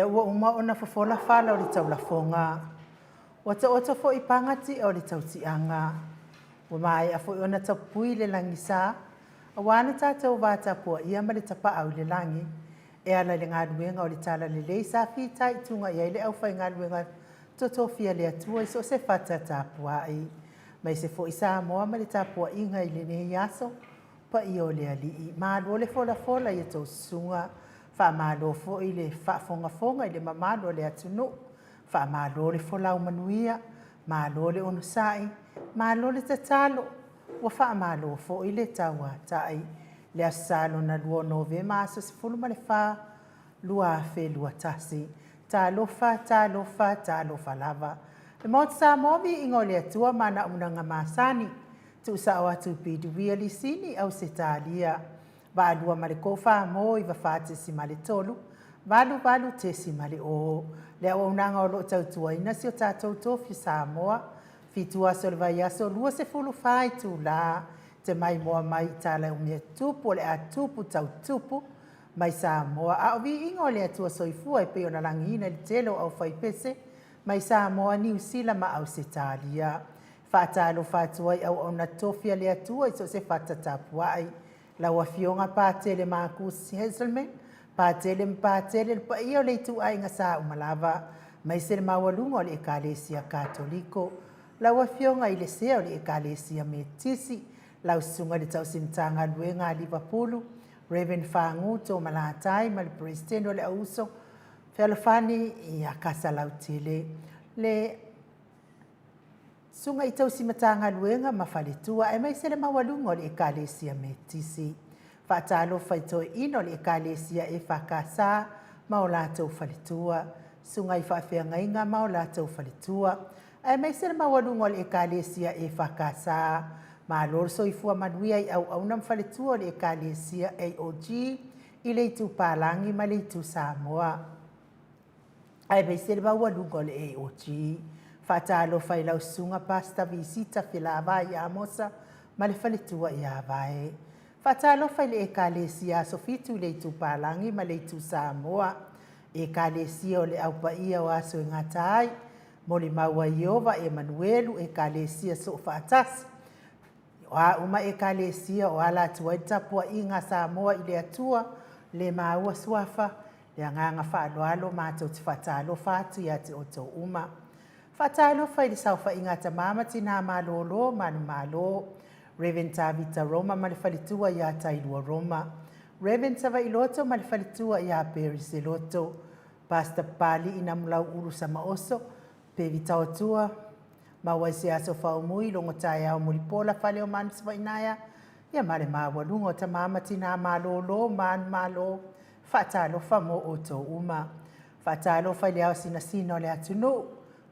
lea ua uma ona fofola fala o le taulafoga, ua taoto foi paga ti'a o le tautiaga, ua maea foi ona tapui le lagisa, aua le tatou vatapuaia ma le tapaau i le lagi, e ala i le galuega o le Talalelei sa fitaituga i ai le aufaigaluega totofia a le Atua i so o se fata tapuai, aemaise foi Samoa ma le tapuaiga i lenei aso, paia o le Alii. Malo le folafola i a outou susuga, faamalo foi le faafogafoga i le mamalu o le atunuu, faamalo le folau manuia, malo le onosai, malo le tatalo, ua faamalo foi le tauatai. Le Aso Sa lona lua o Novema aso 14, 2021. Talofa, talofa, talofa lava. Le Maota Samoa, viiga o le Atua ma ana auaunaga masani, tuusao atu i Pidiwia Lisini, Ausetalia, Vaalua ma le Kofa Mo 94.3, 88.0. Le auaunaga o lo o tautuaina si o tatou tofi Samoa, 7 aso o le vaiaso, 24 itula, te maimoa mai i tala umia tupu o le a tupu tau tupu mai Samoa. A o viiga o le Atua Soifua e pei ona lagiina i le tele o aufaipese mai Samoa, Niu Sila ma Ausetalia. Faatalofa atu ai auauna tofi a le Atua i so o se fata tapuai. Lau Afioga Patele Marcus Hazelman, Patele ma Patele, le paia o le ituaiga sa uma lava, aemaise le maualuga o le Ekalesia Katoliko. Lau Afioga i le Sea o le Ekalesia Metotisi, lau Susuga i le Tausi Matagaluega a Livapulu, Rev. Fagu Tomalatai ma le Peresetene o le Auuso Fealofani ia Kasalautele. Le Susuga i Tausi Matagaluega ma Faletua aemaise le maualuga o le Ekalesia Metotisi. Faatalofa i toeaiina o le Ekalesia EFKS ma o latou faletua, Susuga i Faafeagaiga ma o latou faletua, aemaise le maualuga o le Ekalesia EFKS. Malo le soifua manuia i auauna ma faletua o le Ekalesia AOG i le Itu Palagi ma le Itu Samoa. Aemaise le maualuga o le AOG. Faatalofa i lau susuga Pastor Visita Felavai Amosa ma le faletua ia Vae. Faatalofa i le Ekalesia Aso Fitu i le Itu Palagi ma le Itu Samoa, Ekalesia o le Au Paia o Aso e Gata Ai, Molimau a Ieova Emanuelu, Ekalesia Soofaatasi, O a uma Ekalesia o ala atu ai le tapuaiga a Samoa i le Atua, le maua suafa, le agaga faaaloalo matou te faatalofa atu ia te outou uma. Faatalofa i le saofaiga a tama ma tina malolo manumalo, Rev. Tavita Roma ma le faletua ia Tailua Roma, Rev. Savailoto ma le faletua ia Perry Seloto, Pastor Papali'i Namulau'ulu Samaoso, Pevi Taotua, Maua i se aso faumui, logo taeao mulipola fale o manu Savainaea, ia ma le maualuga o tama ma tina malolo manumalo, faatalofa mo outou uma. Faatalofa i le ao sinasina o le atunuu,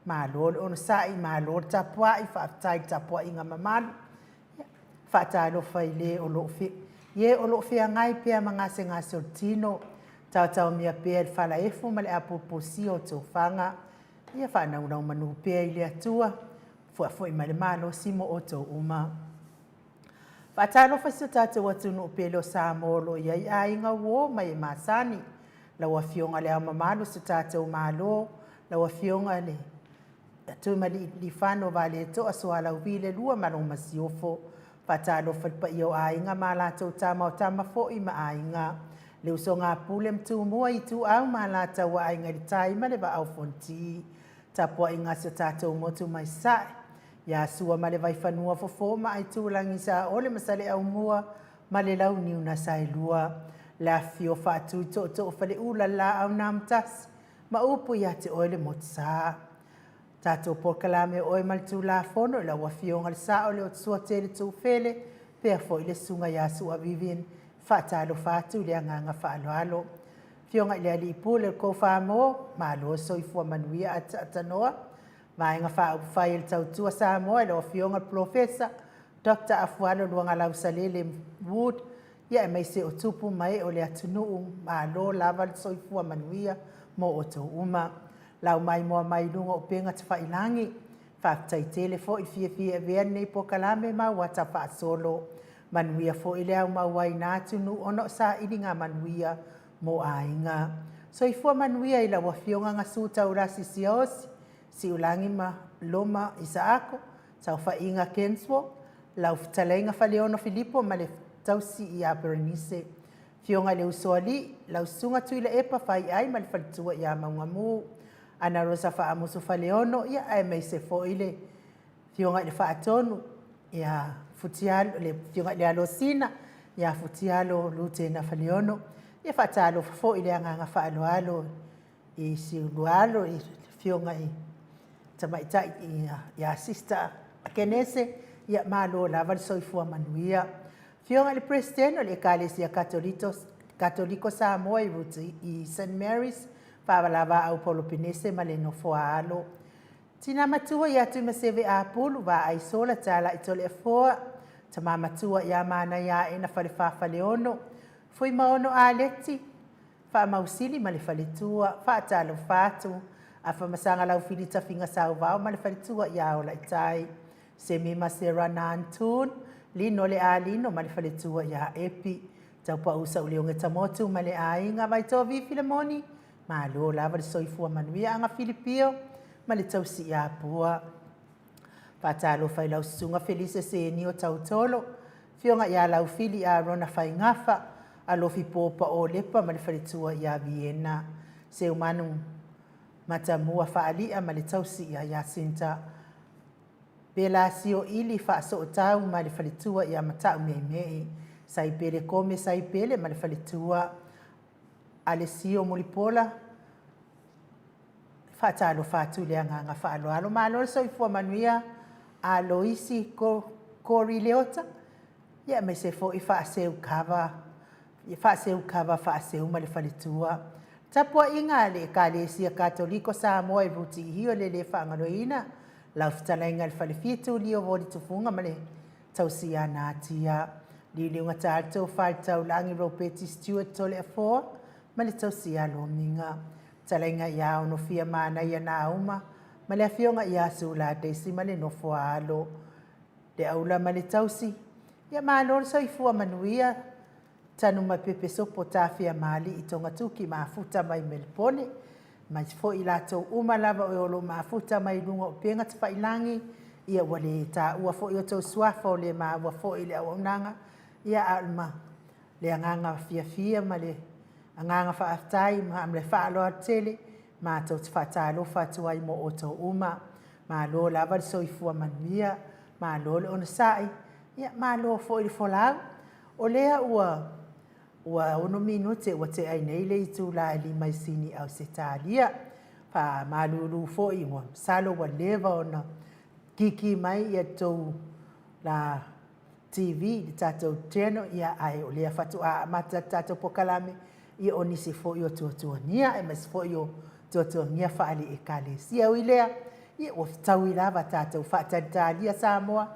malo le onosai, malo le tapuai, faafetai i le tapuaiga mamalu. Ia, faatalofa i le o lo o i e o lo o feagai pea ma gasegase o le tino, taotaomia pea i le falaefu ma le apoaposia o tofaga, Ia faanaunau manu pea i le Atua, fuafui mai le malosi mo outou uma. Faatalofa i si o tatou atunuu pele o Samoa o lo o i ai aiga uo mai e masani. Lau Afioga Le Ao Mamalu o si o tatou Malo, lau Afioga le Tuimalealiifano Vaaletoa Sualauvi le Lua ma lau Masiofo. Faatalofa i le paia o aiga ma a latou tama o tama foi ma aiga. Le usoga a Pule ma Tumua, Ituau ma Alataua, Aiga i le Tai ma le Vaa o Fonoti. Tapuaiga a si o tatou motu mai Sasae, ia Sua ma le Vaifanua, Fofo ma Aitulagi, Saole ma Saleaaumua ma le Launiu na Saelua. Le afifio o Faatui, Tootoo o Faleula, le Laau na Amotasi ma upu ia te oe le Motusa. Tatou polokalame o oe ma le Tulafono i lau Afioga le Sao le Otusuatele Tufele, pea foi le Susuga ia Sua Vivian. Faatalofa atu i le agaga faaaloalo. Afioga i le Alii Pule o le Kofamo, malo soifua manuia ataatanoa. Vaega Faaupufai a le Tautua Samoa i lau Afioga le Polofesa Doctor Afualo Luagalau Salele Wood, ia aemaise o tupu ma ee o le atunuu, malo lava le soifua manuia mo outou uma. Lau maimoa mai luga o upega tafailagi. Faafetai tele foi le fiafia e avea lenei polokalame ma uata faasolo. Manuia foi le aumauaiina atunuu ona o sailiga manuia mo aiga. Soifua manuia i lau Afioga Gasu Taurasi Siaosi, Siulagi ma Loma Isaako, Saofaiga Kenswo, lau Fetalaiga Faleono Filipo ma le tausi ia Berenice, Afioga i le Usoalii, lau Susuga Tuilaepa Faiai ma le faletua ia Maugamu, Ana Rosa Faamusu Faleono, ia aemaise foi le Afioga i le Faatonu ia Futialo, le Afioga i le Alosina ia Futialo Lutena Faleono. Ia faatalofa foi i le agaga faaaloalo i si ulualo i le Afioga i Tamaitai ia Sister Akenese, ia malo lava le soifua manuia. Afioga i le Peresetene o le Ekalesia Katoliko Samoa i St. Mary's, Faalavaau Paulo Penese ma le nofo a alo. Tina matua ia Tuimaseve Apulu, Vaai Sola Talai Toleafoa, Tama matua ia Manaia Aena Falefa Faleono, Fuimaono Aleti, Faamausili ma le faletua, faatalofa atu, Afamasaga Laufili Tafiga Sauvao ma le faletua ia Olaitai, Semi ma Sera Nantoon, Lino le Alino ma le faletua ia Epi, Taupau Sauleuga Tamotu ma le aiga, Vaitovi Filemoni, malo lava le soifua manuia, Aga Filipio ma le tausi ia Pua. Faatalofa i lau Susuga Felise Senio Tautolo, Afioga ia Laufili Arona Faigafa, Alofi Popa Olepa ma le faletua ia Viena, Seumanu Matamua Faalia ma le tausi ia Jacinta, Pelasio Ili Faasootau ma le faletua ia Matau Meimei, Saipele Kome Saipele ma le faletua, Alesio Mulipola. Faatalofa atu i le agaga faaaloalo. Malo le soifua manuia a Loisi Kori Leota, ia aemaise foi Faaseu Kava, Faaseu Kava Faaseu ma le faletua. Tapuaiga a le Ekalesia Katoliko Samoa i Ruti Ihio le le faagaloina lau fetalaiga i le Falefitu Lio Voli Tufuga ma le tausi ia Natia. Liuliuga ta le tofa i le taulagi Ropeti Stewart Toleafoa ma le tausi ia Lomiga. Fetalaiga ia Onofia Manaia Nauma ma le afioga ia Sula Daisy ma le nofo a alo. Le aula ma le tausi, ia malo le soifua manuia. Tanumapepe Sopo Tafea Maali'i Togatuki mafuta mai Melipone, aemaise foi i latou uma lava o lo o mafuta mai luga o upega tafailagi, ia ua le taua foi outou suafa o le maua foi i le auaunaga, ia a o le le agaga fiafia ma le agaga faafetai ma le faaaloalo tele matou te faatalofa atu ai mo outou uma. Malo lava le soifua manuia, malo le onosai, ia malo foi le folau. O lea ua ua 6 minute ua tea ai nei le itula e 5 i Sini Ausetalia. Faamalulu foi ua masalo ua leva ona kiki mai ia tou la TV i le tatou channel, ia ae o lea faatoa amata le tatou polokalame, ia o nisi foi o tuatuagia aemaise foi o tuatuagia faale-ekalesia. Ui lea, ia ua fetaui lava tatou fatalitalia Samoa,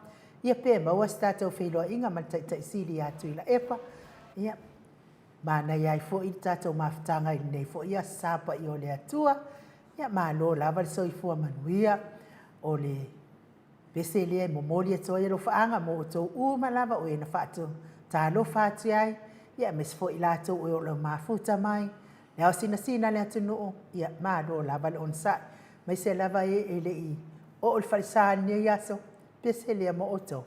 ia pe maua se tatou feiloaiga ma le Taitai Sili ia Tuilaepa, ia manaia ai foi le tatou mafutaga i lenei foi Aso Sa Paia o le Atua. Ia malo lava le soifua manuia. O le pese lea e momoli atu ai alofaaga mo outou uma lava o e na faatalofa atu ai, ia aemaise foi i latou o lo o mafuta mai, le ao sinasina le atunuu, ia malo lava le onosai. Aemaise lava e e le i oo i le falesa i lenei aso, pese lea mo outou.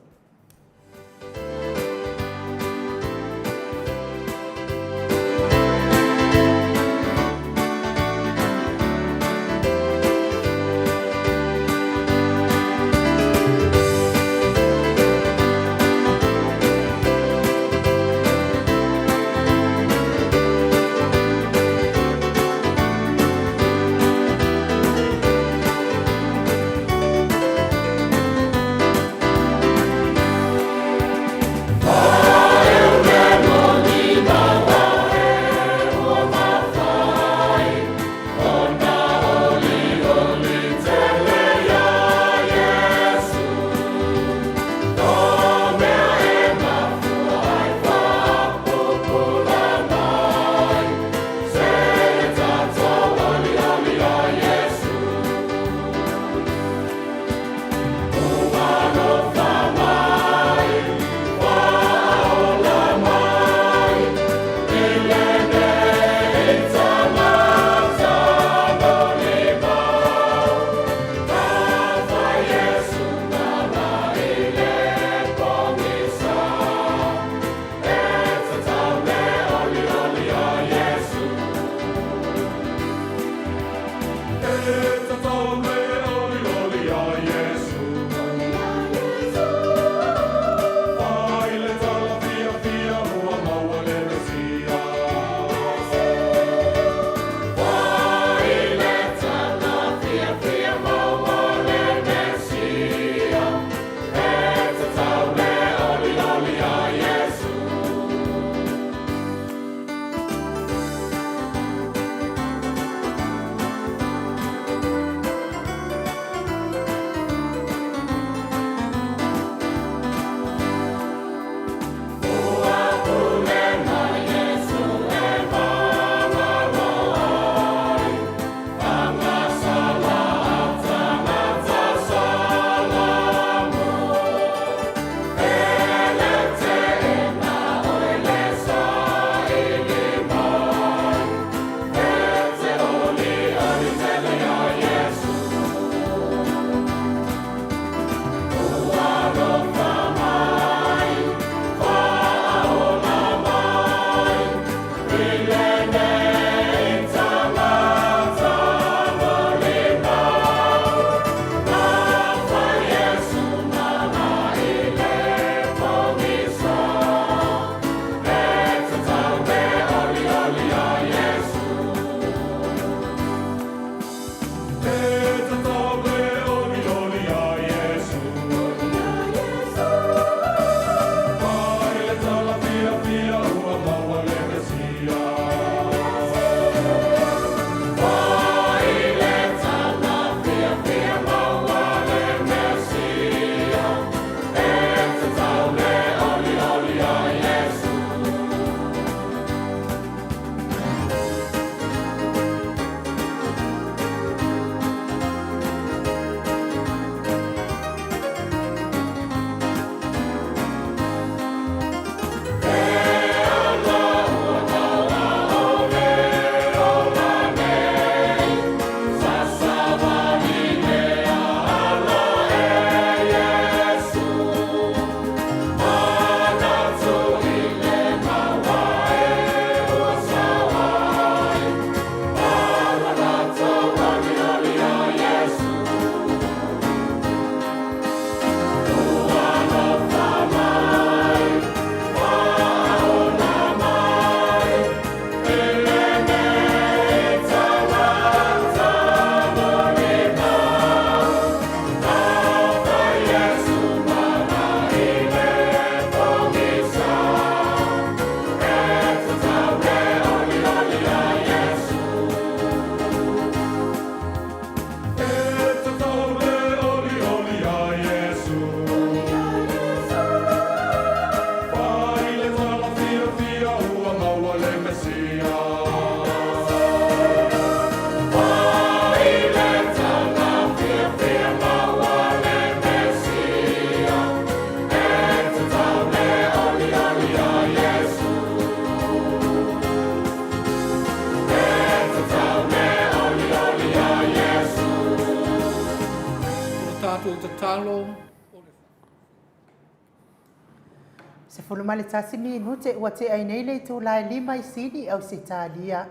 11 minute ua tea ai nei le itula e 5 i Sini, Ausetalia.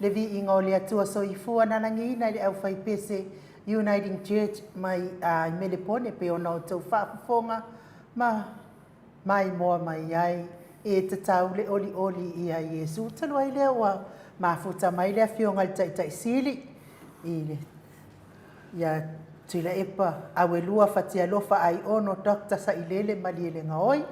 Le viiga o le Atua Soifua na lagiina i le aufaipese Uniting Church mai i Melepone pei ona outou faafofoga ma maimoa mai ai e tatau le olioli ia Iesu. Talu ai lea ua mafuta mai le Afioga i le Taitai Sili i le ia Tuilaepa Auelua Fatialofa Aiono Doctor Sailele Malielegaoi.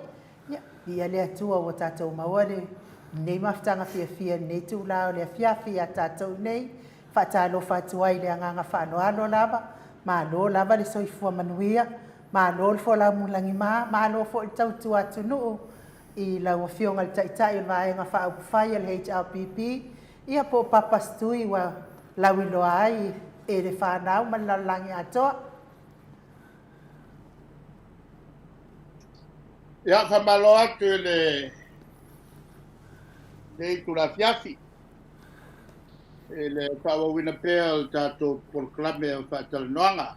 Ia, viia le Atua ua tatou maua lenei mafutaga fiafia i lenei itula o le afiafi ia tatou nei. Faatalofa atu ai i le agaga faaaloalo lava, malo lava le soifua manuia, malo le folau mulagima, malo foi le tautua atunuu i lau Afioga i le Taitai o le Vaega Faaupufai a le HRPP, ia po o Papa Stui ua lauiloa ai e le fanau ma le lalolagi atoa. Ia, faamalo atu i le lenei itula afiafi i le faaauauina pea o le tatou polokalame o faatalanoaga.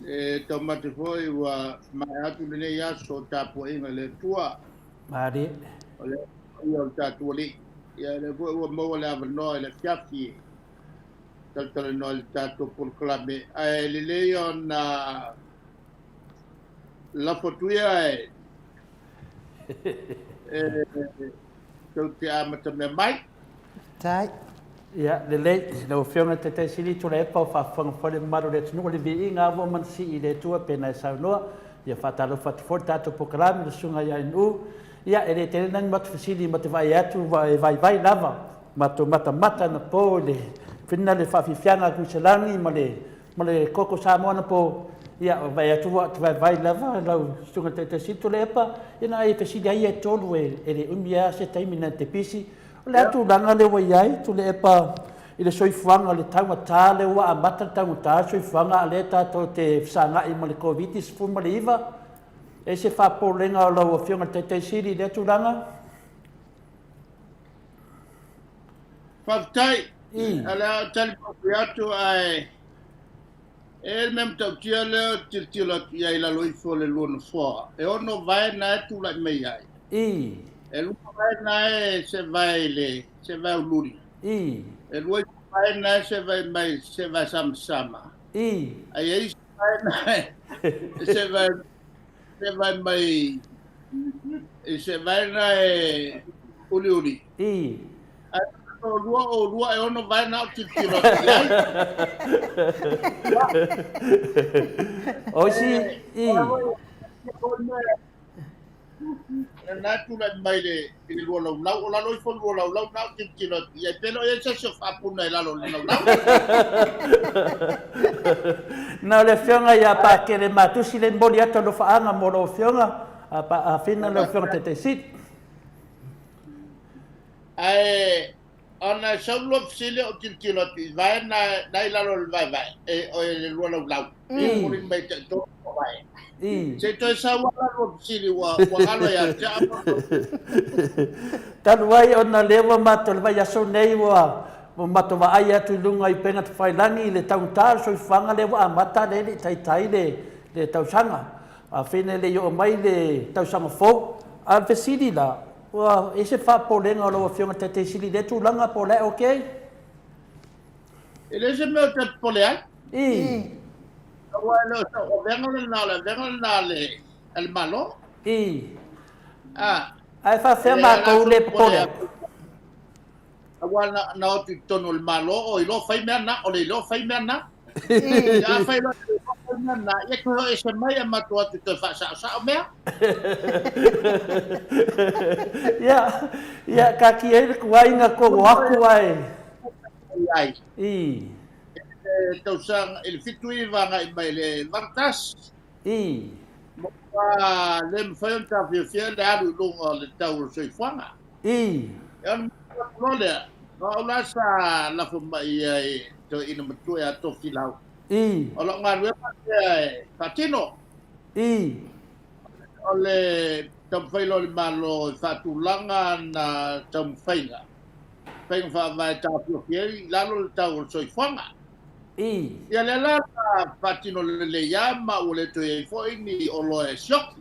E taumate foi ua maea atu lenei aso o tapuaiga i le Atua. Malie. O le ia o le tatou Alii. Ia, lea foi ua maua le avanoa i le afiafi e talatalanoa i le tatou polokalame. Ae lelei ona lafo atu ia e tou te amatamea mai. Tai. Ia, lelei, lau Afioga i le Taitai Sili, Tuilaepa o faafofoga foi le mamalu o le atunuu, o le viiga lava ua manasii i le Atua pei ona e saunoa. Ia faatalofa atu foi le tatou polokalame i le Susuga ia NU. Ia, e le tele nai ni matou fesili ma te vaai atu e vaivai lava matou matamata anapo i le fina le faafiafiaga a Tuiselagi ma le ma le koko Samoa anapo. Ia, vaai atu ua te vaivai lava lau Susuga i le Taitai Sili Tuilaepa, ia na ai fesili ai e tolu e le umi lava se taimi na te pisi. O le a tulaga lea ua i ai, Tuilaepa, i le soifuaga o le taugata lea ua amata le taugata o le soifuaga a o lea tatou te fesagai ma le Koviti-19? E se faapopolega o lau Afioga i le Taitai Sili i lea tulaga? Faafetai. O le a ou tali malie atu ae e i ai le mea matautia lea ou te tilotilo atu i ai i lalo ifo o le lua nofoa. E ono vae na e tulai mai ai. E lua vae na e sevae i le sevae ululi. E lua isi vae na e sevae mai sevae samasama. Ae i ai isi vae na e sevae sevae mai i sevae na e uliuli. Ae o lua o lua e ono vae na o tilotilo atu i ai. O isi i. Na tulai mai le i le lua laulau, o lalo ifo lua laulau na o tilotilo atu i ai. Pe le o i ai se isi o faapuna i lalo o le laulau. Na o le Afioga ia Pakele Matusi le momoli atu alofaaga mo lau Afioga, a Fina lau Afioga Taitai Sili. Ae ona e sau lua fesili ou tilotilo atu i vae na na i lalo o le vaevae e o le lua laulau e momoli mai taitolu o vae. Se i toe sau lava la lua fesili ua ua galo ia te au. Talu ai ona lea ua matou le vaiaso nei ua ua matou vaai atu i luga i upega tafailagi i le taugata o le soifuaga lea ua amata lea e le i taitai le le tausaga. Afai e le i oo mai le tausaga fou. A o le fesili la, Ua i ai se faapopolega o lau Afioga i le Taitai Sili i lea tulaga po o la e ok? E leai se mea ou te popole ai. I. Aua e le o sau avega lena, o le avega lena a le, a le Malo. I. A. Ae faafefea matou le popole atu? Aua na, na o atu i totonu o le Malo, o iloa fai mea na, o le iloa fai mea na. Ia, afai loa e le iloa fai mea na, ia toe o ese mai a matou atu toe faasaosao mea. Ia, ia, taatia ai le tuaiga tonu atu ae. Ai. I. I le tausaga, i le 79 agai mai le 81. I. Ua le mafai ona taofiofia le alu i luga o le tau o le soifuaga. I. E ona matua atu loa lea, o au la sa lafo mai ai i toeaina matua ia Tofilau. I. O lau galuega lea e faatino. I. O le taumafai loa o le Malo e faatulaga ana taumafaiga, faiga faavae taofiofi ai i lalo le tau o le soifuaga. I. Ia lea la na faatino lelei lava ma ua le toe i ai foi ni oloa e sioki.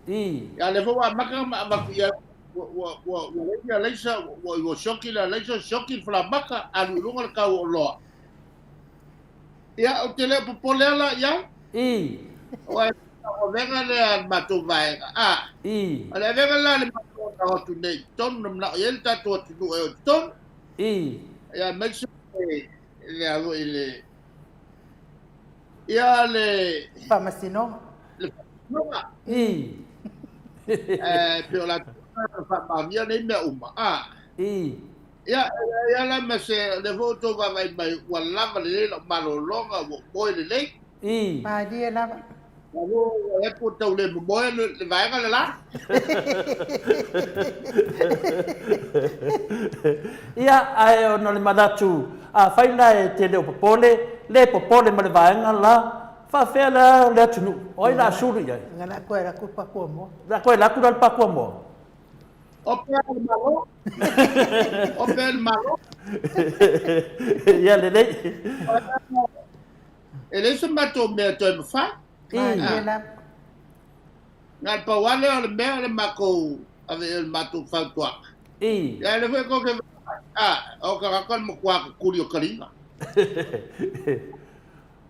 I. Ia, lea foi ua amata ona avatu i ai, ua, ua, ua, ua leai ni alaisa, ua, ua sioki le alaisa, sioki le falaoamata, alu i luga le tau o oloa. Ia, ou te le o popole lava la i ai. I. Aua e o avega lea a le matou vaega, a. I. O le avega la a le matou ona o atu nei i totonu, na manao i ai le tatou atunuu e o i totonu. I. Ia, aemaise le, le a foi le, ia le Faamasinoga. Le faamasinoga. I. E pei o latou na faamaonia nei mea uma. A. I. Ia, e leai lava la ma se, o lea foi ua outou vaavaai mai, ua lava lelei lau malologa, ua ou moe lelei. I. Malie lava. Ua ou vaai atu ua tau le momoe le vaega le la. Ia, ae ona o le manatu, afai la e te le o popole, le popole ma le vaega la, faafefea la le atunuu, o ai la a sulu i ai? Nga la koe la ku pa kua moa. La koe la ku la le pa kua moa. O pea le Malo. O pea le Malo. Ia lelei. E leai se matou mea e toe mafai. Malie lava. Na o le pau lava lea o le mea o le matou ave i ai o le matou fautuaga. Ia o lea foi tou te vaai, a, o tagata o le matua tutuli o taliga.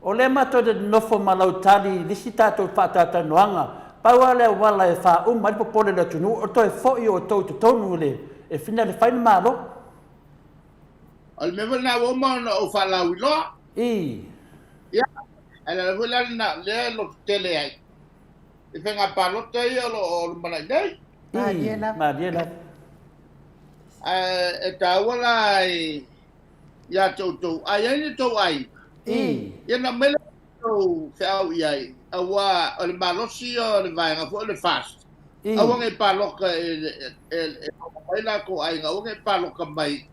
O lea matou te nonofo ma lau tali i le isi tatou faatalatalanoaga, pau lava le auala e faauma ai le popole o le atunuu o le toe foi o outou i totonu i le e fina le fai le Malo. O le mea foi lena ua uma ona ou faalauiloa. I. Ia, ae o le ala foi la lena o lea e lototele ai i faiga palota ia o lo o lumanai nei. Malie lava. Malie lava. Ae e taua la i ia te outou, a i ai ni tou aiga, I. ia ona aumai lea o le tou feau i ai, aua o le malosi ia o le vaega foi o le FAST, I. aua ne i paloka i le, e, e maua mai latou aiga, aua ne i paloka mai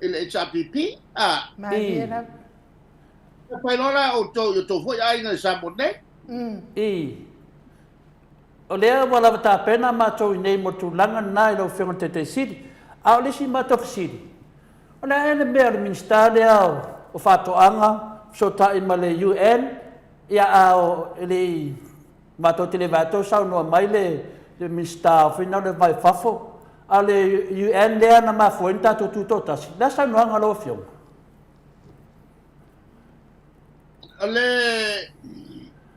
i le HRPP, a. Malie I. lava. Ia fai loa la outou i o outou foi aiga i Samoa nei. I. O lea ua lava tapena matou i nei mo le tulaga lena i lau Afioga i le Taitai Sili. A o le isi matou fesili, o le a ea le mea o le Minisita lea o Faatoaga fesootai ma le UN, ia a o e le i matou te le vaai atu o saunoa mai le Minisita o Fina o le Va i Fafo, a o le UN lea na mafua ai ona tatou tutoatasi. O le a saunoaga a lau Afioga? O le,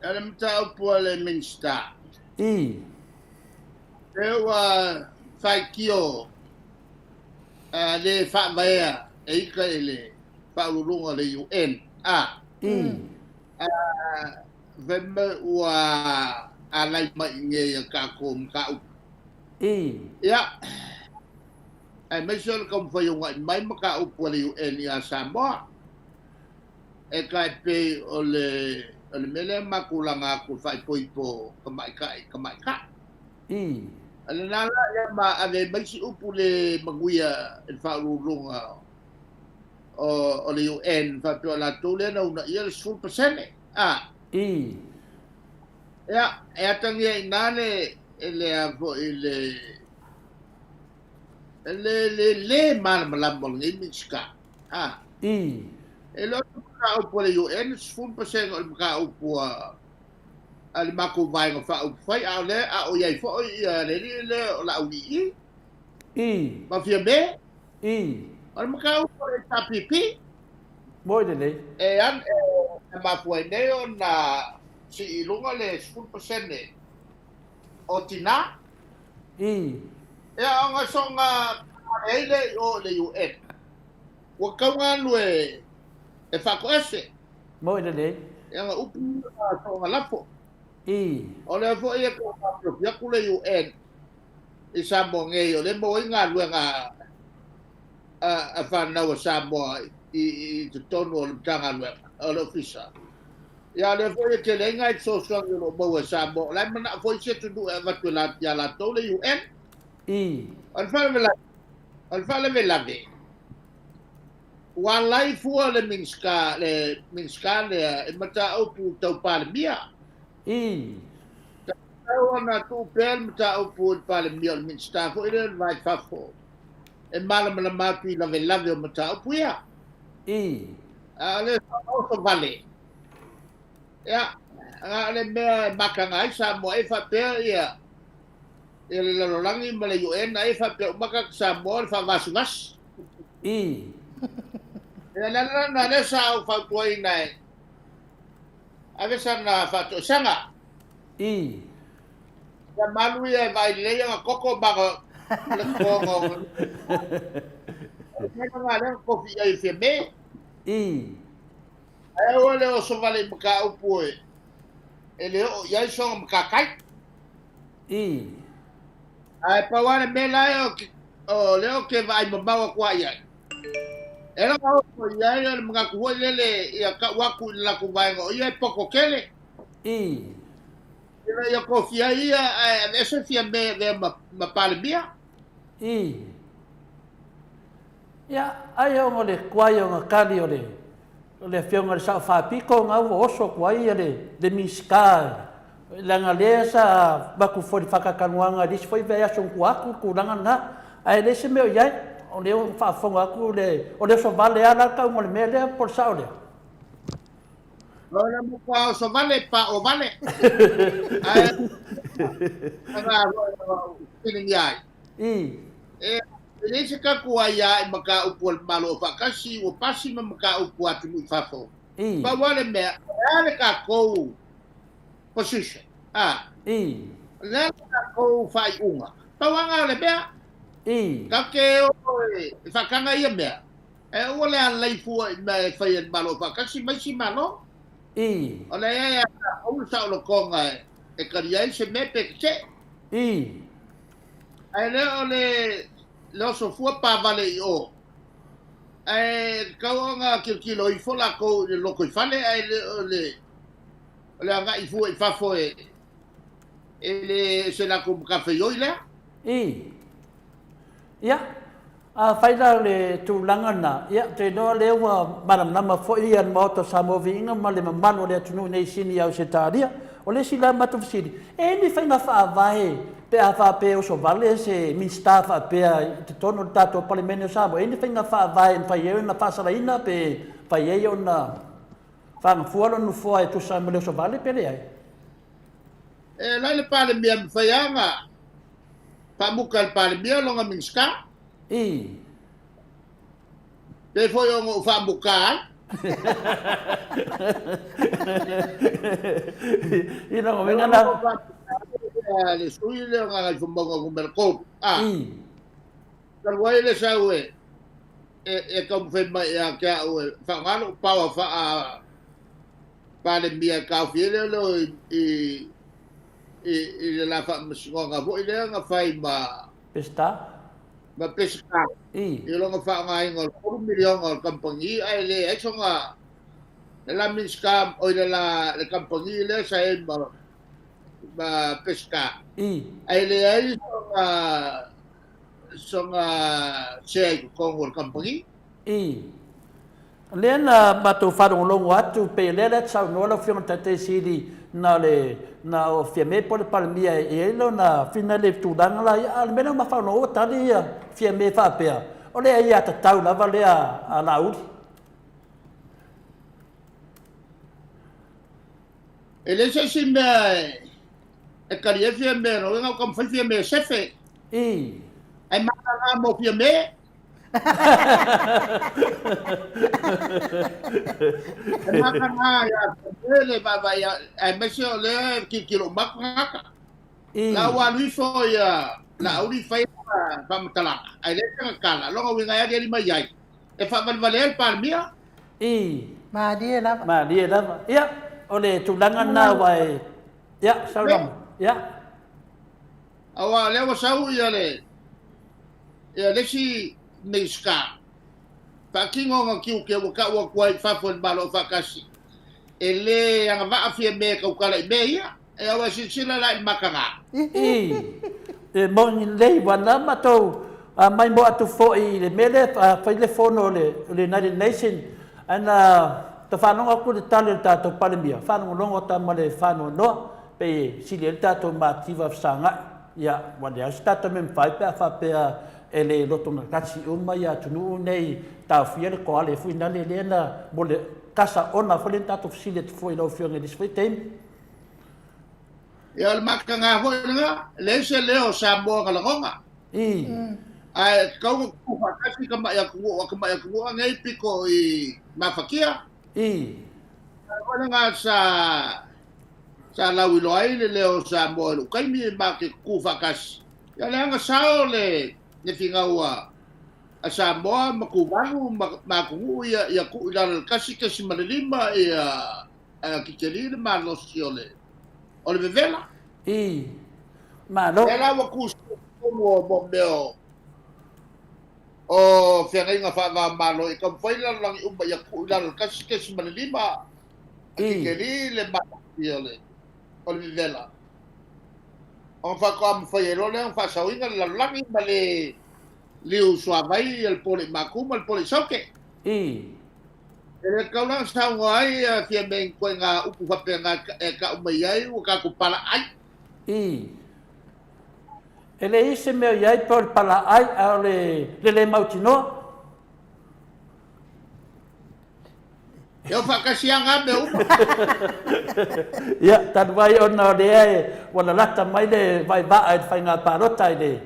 o le mataupu a le Minisita. I. Lea ua faitio le faavaea e ita i le faauluuluga o le UN. A. I. Fai mai ua alai mai i inei a tatou mataupu. I. Ia, aemaise o le taumafai e uunai mai mataupu a le UN ia Samoa. E tai pei o le, o le mea lea matou laga atu e faaipoipo tamaitai i tamaitai. I. O lena la ia ma ave ai ma isi upu le manuia i le faauluuluga o, o le UN faapea o latou lea na uunaia le 10%. A. I. Ia, e atagia i ina le, le a foi le, le, le, le malamalama o lenei Minisita. A. I. E le o le mataupu a le UN, 10% o le mataupu a a le matou Vaega Faaupufai, a o lea a o i ai foi ia le alii lea o Laulii. I. Ma Fiame. I. O le mataupu a le HRPP. Moi lelei. E an, e, e mafua ai nei ona sii i luga le 10% o tinā. I. Ia, ona soona ai lea i o i le UN. Ua tatau ona alu e e faatoese. Moi lelei. Ia na upu ia soona lafo. I. O lea foi e tau faafiafi atu le UN i Samoa nei, o lea e maua ai galuega a a fanau a Samoa i i totonu o le Matagaluega, o le Ofisa. Ia o lea foi e tele ai nai fesoasoani o lo o maua e Samoa, o la e manao foi isi atunuu e avatu e la, ia latou le UN. I. O le faalavelave, o le faalavelave, ua alai fua le Minisita, le Minisita lea i mataupu tau Palemia. I. Tatau ona tuu pea le mataupu i le Palemia, o le Minisita foi lea o le Va i Fafo e malamalama atu i lavelave o mataupu ia. I. A o le faaoso vale, ia, Na o le mea e makaga ai Samoa e faapea ia ia le lalolagi ma le UN ai faapea uma tagata Samoa o le faavasivasi. I. Ia le ala lena lea sa ou fautuaina e ave sana faatoesaga. I. Ia malu ia e vaai lelei ana koko ma le totoga o O le mea lena lea na tofi i ai e Fiame. I. Ae aua le oso vale i mataupu e e le oo i ai sona matatai. I. Ae pau lava le mea la e o lea ou te vaai mamao atu lava i ai. E lava oso i ai o le manatu foi lele ia tau atu i le latou vaega o ia e poto tele. I. Ina ia tofia ai ia ae aveese Fiame e avea ma, ma Palemia. I. Ia, ai ona o le tuai o kali o le O le afioga i le Sao Faapito na ua oso atu ai le le Minisita leaga lea sa avatu foi le faatatanuaga i le isi foi vaiaso na tua atu le tulaga lena. Ae leai se mea o i ai, o lea ua faafofoga atu le, o le oso vale lava la le tauga o le mea lea po o le sao lea? O le matua oso vale, pao vale. Ae aga fesiligia ai. I. E leai se tatou aia i mataupu a le Malo Faatasi ua pasi ma mataupu a atunuu i fafo. I. Pau lava le mea, o le a le tatou position? A. I. O le a le tatou faaiuga? Pau lava lena o le mea. I. Tatou te o e faataga ia mea, ae aua le alai fua i mea e fai e le Malo Faatasi ma isi Malo. I. O lea e ia tatou le saolotoga e talia ai se mea pe tetee. I. Ae le o le le oso fua pavale i o. Ae tatau ona tilotilo ifo latou i le lotoifale ae le o le o le agai fua i fafo e e le se latou matafaioi lea. I. Ia, afai la o le tulaga lena, ia, ou te iloa o lea ua malamalama foi le Maota o Samoa Viiga ma le mamalu o le atunuu nei i Sini i Ausetalia. O le isi la matou fesili, e i ai ni faiga faavae pe a faapea e oso vale se Minisita faapea i totonu o le tatou Palemene o Samoa, e i ai ni faiga faavae e mafai ai ona faasalaina pe mafai ai ona faagafua lona nofoa e tusa ai ma le oso vale pe leai? E la le Palemia e mafai lava ona faamuta e le Palemia lona Minisita. I. Pei foi ona ou faamuta ai. I lona uiga la. Le sui lea o Gagaifomauga numera 3. A. I. Talu ai le sau e e taumafai mai ia te au e faaaoga lou power faa Palemia e taofi ai le leo i i i le la faamasinoga foi lea na fai ma Peseta. Ma Peseta. I. I lona faaaogaina o le $3 miliona o le kamupani ae leai sona le la Minisita oi le la le kamupani lea sa i ai ma ma Peseta. I. Ae leai sona sona share i totonu o le kamupani. I. Lea na matou faalogologo atu, pei o lea la e te saunoa lau Afioga i le Taitai Sili, na o le, na o Fiame po o le Palemia e i ai lona finale i le tulaga la ia, a o le mea lea ua mafaufau ua tali ia Fiame faapea, o le aiatatau lava lea a Laauli. E leai se isi mea e tali ai Fiame, lona uiga ua taumafai Fiame e sefe. I. Ae mata mo Fiame. E mata ia Fiame le vaavaai aemaise o lea e tilotilo uma atu tagata. I. La ua alu ifo ia Laauli fai faamatalaga, ae leai sana tala, lona uiga e aliali mai ai e faavalevalea le Palemia. I. Malie lava. Malie lava. Ia, o le tulaga lena aua e, ia, saunoa mai. Ia. Aua o lea ua sau ia le ia le isi Minisita faatino ona tiute ua tau atu ai i fafo i le Malo Aufaatasi e le agavaa Fiame e tautala i mea ia. E aua e silasila la i le mataga. I, e moni lelei ua na matou maimoa atu foi i le mea lea e fai le fono o le United Nation ae na ta faalogo atu i le tali a le tatou Palemia, faalogologo atu ma le faanoanoa pei e sili ai le tatou mativa fesagai. Ia, ua leai se tatou mea e mafai pe a faapea e le lotogatasi uma ia atunuu nei taofia le koale foi nale lea na mo le kasa ona foi lea na tatou fesili atu foi i lau Afioga i le isi foi taimi. Ia, o le mataga foi lena, e leai se leo o Samoa na lagona. I. Ae tatau ona tutu faatasi tamai atunuu, a tamai atunuu a nei pito i mafatia. I. O le foi lena sa sa lauiloa ai le leo o Samoa i lou taimi ma te tutu faatasi. Ia leaga sao le le finau a a Samoa ma Tuvalu ma ma atunuu ia ia tuu i lalo i le 1.5 ia a Kikeli le malosi o le o le vevela. I. Malo. Lea la ua tu soo i totonu o mo mea o o feagaiga faava-o-Malo e taumafai le lalolagi uma ia tuu i lalo i le 1.5 a Kikeli le malosi o le o le vevela. Ona faatoa mafai ai loa lea ona faasaoina le lalolagi ma le liu suavai ia le pole i Maku ma le pole i Saute. I. E le tatau la ona saunoa ai a Fiame i ni ituaiga upu faapena e tau mai ai ua tatou palaai. I. E leai se mea o i ai pe o le palaai a o le le le mautinoa. E o faatasi lava na mea uma. Ia, talu ai ona o lea e ua lalata mai le vaivaa i le faiga palota i le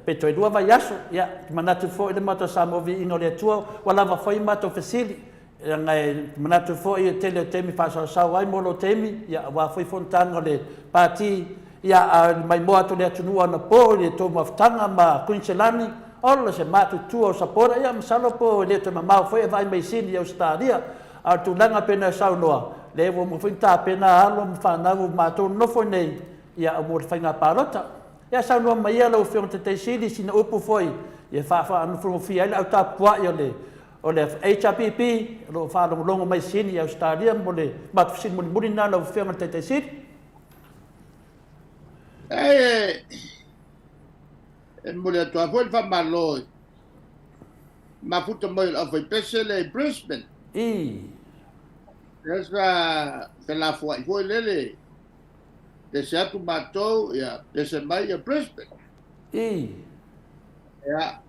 pe toe lua vaiaso, ia, ou te manatu foi i le Maota o Samoa Viiga o le Atua, ua lava foi matou fesili, leaga e manatu foi e tele o taimi faasaosao ai mo lou taimi, ia, aua foi fonotaga o le Pati, ia, a o le maimoa atu o le atunuu anapo i le tou mafutaga ma Kuiniselani, ola se matutua o sapora, ia, masalo po e le toe mamao foi e vaai mai Sini i Ausetalia, a o le tulaga pei ona e saunoa, lea ua uma foi ona tapena alo ma fanau o matou nonofo i inei, ia, mo le faiga palota. Ia saunoa mai ia lau Afioga i le Taitai Sili i sina upu foi e faafanofia ai le au tapuai o le o le HRPP o lo o faalogologo mai i Sini i Ausetalia mo le matou fesili mulimuli lena lau Afioga i le Taitai Sili. E, e momoli atu lava foi le faamalo i mafuta mai o le aufaipese lea i Brisbane. I. Lea sa felafoai foi lele Pese atu matou, ia, pese mai ia Brisbane. I. Ia,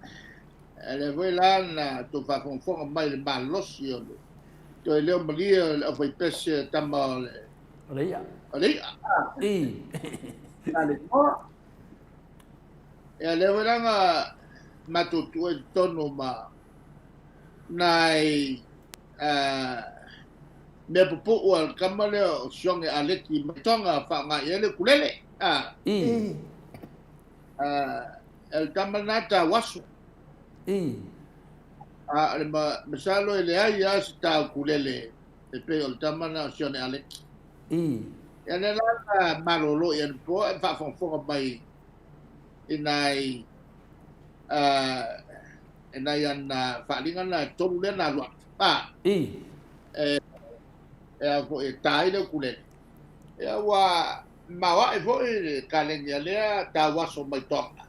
e lea foi la na tou faafogafoga mai i le malosi o le toe leo malie o le aufaipese tama o le... O le i'a. O le i'a. I. Na le moa. Ia, lea foi la na matou tuua i totonu ma nai mea pupuu a le tama lea o Sione Aleki mai Tonga faaaoga i ai le ukulele. A. I. A, le tama lena tauaso. I. A, o le masalo e leai lava se ta ukulele e pei o le tama lena o Sione Aleki. I. Ia lea la na malolo i anapo ae faafogafoga mai i nai e nai ana faaaliga na e tolu lea na alu atu. A. I. E, e a foi e tā ai le ukulele. Ia ua maoae foi le kaleni a lea tauaso mai Tonga.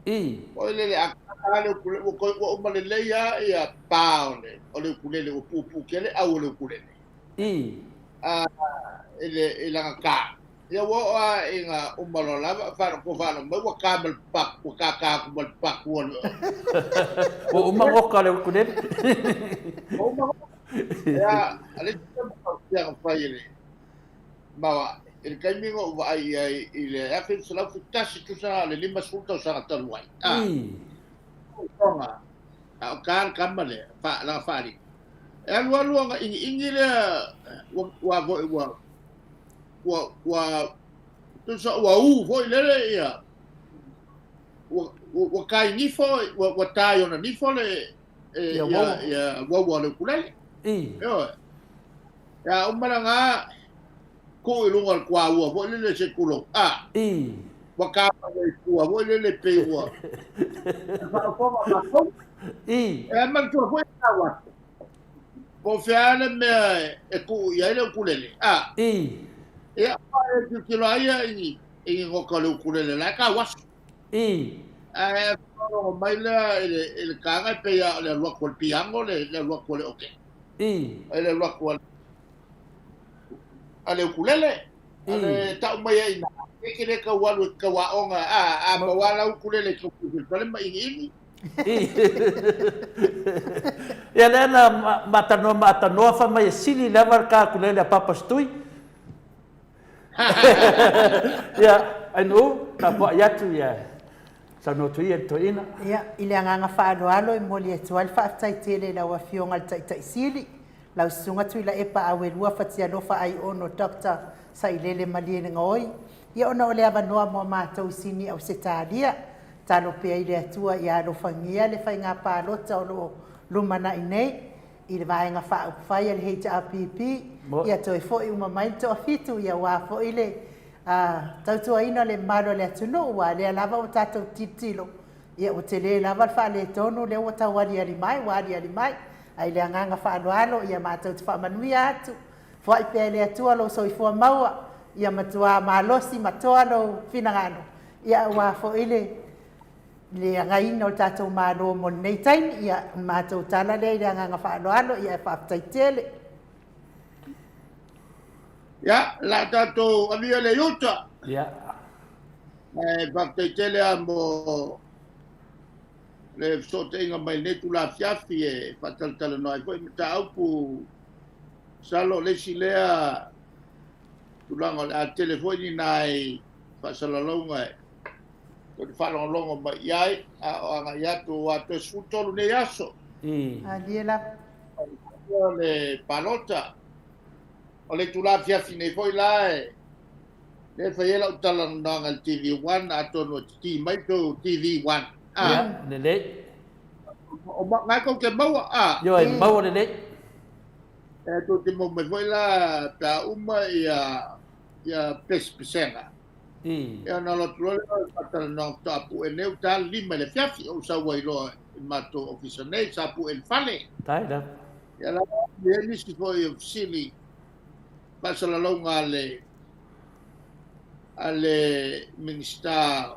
I. Foi lele a tā le ukulele, ua, koi, ua uma lelei a ia pā o le, o le ukulele, ua puupuu tele au o le ukulele. I. A, i le, i lana kā. Ia ua oo lava ina uma loa lava, faalogo faalogo mai ua ka ma le paku, ua kākā atu ma le paku o le... Ua uma oka le ukulele. Ua uma oka. Ia, a le isi mea matautia na fai e le maoae, i le taimi na ou vaai i ai i le 1971, tusa na o le 50 tausaga talu ai. A, tonga, a o ka le tama lea, fa, lana faaaliga. E alualu ona ʻigiʻigi lea, ua, ua foi, ua, ua, ua, tusa ua ū foi lele ia, ua, ua, ua ta i nifo, ua, ua ta i ona nifo le, e, Ia ia, uaua. ia uaua o le ukulele. I. Ioe. Ia uma lena, tuu i luga o le tuaua foi lele se tulou, a. I. Ua ta mai ai i tua foi lele pei ua, faafofoga matou. I. E manatua foi tau atu. Po o fea le mea e tuu i ai le ukulele. A. I. Ia, e tilotilo lava ia i ni, i ni nota o le ukulele la e tauaso. I. Ae faalogo mai lea i le, i le taga e pei lava o le alu atu a le piano le, le alu atu a le oke. I. Le alu atu a, a le ukulele. A le tau mai ai i ina, e te le tau alu e te tau aoga, a, a maua lava lau ukulele e tau i le fale ma ʻigiʻigi. Ia lea na ma talanoa ma Atanoa fai mai e sili lava le ka ukulele a Papa Stui. Ia, Ainuu, tapuai atu ia saunoa atu ia i le toeaina. Ia, i le agaga faaaloalo e momoli atu ai le faafetai tele i lau Afioga i le Taitai Sili, lau Susuga Tuilaepa Auelua Fatialofa Aiono Doctor Sailele Malielegaoi, ia ona o le avanoa mo matou i Sini Ausetalia. Tatalo pea i le Atua ia alofagia le faiga palota o lo o lumanai nei i le Vaega Faaupufai a le HRPP, ia toe foi uma mai le toafitu ia aua foi le tautuaina o le mamalu o le atunuu, aua o lea lava ua tatou tilotilo, ia ua tele lava le faaletonu lea ua tau aliali mai, ua aliali mai. Ae i le agaga faaaloalo, ia matou te faamanuia atu, foai pea e le Atua lou soifua maua, ia matua malosi ma toa lou finagalo, ia aua foi le le againa o le tatou Malo mo lenei taimi. Ia, o le matou tala lea i le agaga faaaloalo, ia ae faafetai tele. Ia, o le a tatou avia le iuta. Ia. Ae faafetai tele lava mo le fesootaiga mai lenei itula afiafi e faatalatalanoa ai foi mataupu. Masalo o le isi lea tulaga o le a tele foi ni nai faasalalauga e tou te faalogologo mai i ai a o agai atu aua toe 13 nei aso. Malie lava. O le palota. O le itula afiafi nei foi la e lea e fai ai lau talanoaga i le TV1 atonu e titi mai tou TV1. Ah. Ia, lelei. O ngai tou te maua ah. Ioe, maua lelei. E tou te maua mai foi la pe a uma ia ia pesepesega. Ia ona alu atu loa lea o le faatalanoaga faatoa pue nei uta le 5 i le afiafi ou sau ai loa i le matou ofisa nei sa pue i le fale. Tai lava. Ia la e i ai nisi foi o fesili faasalalauga a le a le Minisita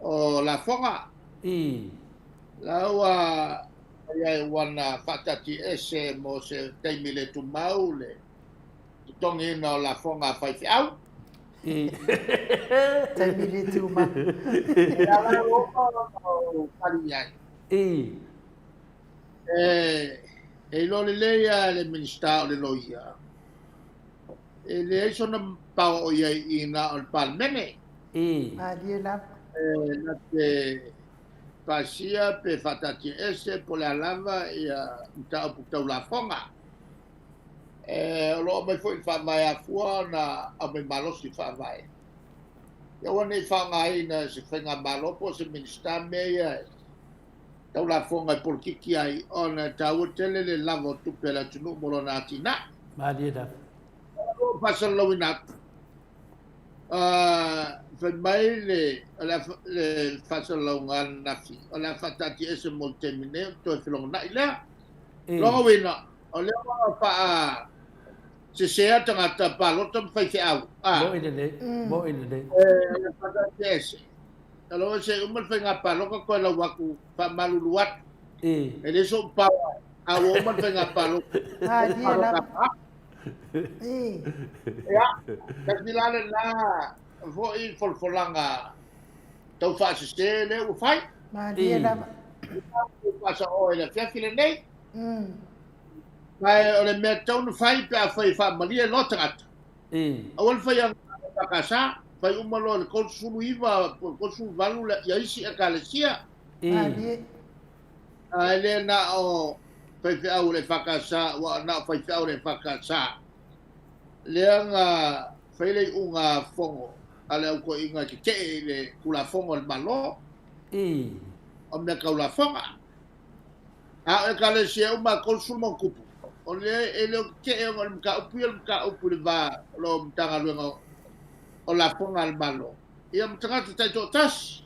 o Lafoga. La ua i ai ua na faataatiaese mo se taimi le tumau le totogiina o lafoga a faifeau. Taimi le tumau. E ala ua uma ona ou tali i ai. E iloa lelei lava e le Minisita o le Loia, e leai sona power o i ai i na o le Palemene. Malie lava. E na te pasia pe faataatiaese po o le a lava ia mataupu tau lafoga. E, o lo o aumai foi i le Faavae afua ona aumai malosi i le Faavae. Ia aua ne i faaaogaina e se faigamalo po o se Minisita mea ia e tau lafoga e polokiki ai ona e taua tele le lava o tupe a le atunuu mo lona atinae. Malie lava. O lo o faasalalauina atu, fai mai le, le faasalalauga ananafi, o le a faataatiaese mo le taimi nei ona toe felogonai lea. Lona uiga, o lea ua faa sesea tagata palota ma faifeau. Mo'i lelei, mo'i lelei. E faataatiaese. Talofa se i uma le faiga palota toe lau atu faamalulu atu. E le sou power a ua uma le faiga palota. Malie lava. Ia, tasi la lena foi folafolaga tau faasese lea ua fai. Malie lava. Faasao i le afiafi lenei. Ma o le mea tatau ona fai pe afai e faamalie loa tagata. Aua le fai EFKS, fai uma loa i le 39 po o le 38 ia isi Ekalesia. Malie. Ae le na o faifeau o le EFKS, aua na o faifeau o le EFKS. Lea na fai le iuga fono a le au toeaiina e tetee i le Tulafono a le Malo o mea tau lafoga. A o Ekalesia uma e 30 ma ona tupu, o lea e le o tetee ona o le mataupu ia o le mataupu i le va o lo Matagaluega o Lafoga a le Malo ia ma tagata taitoatasi.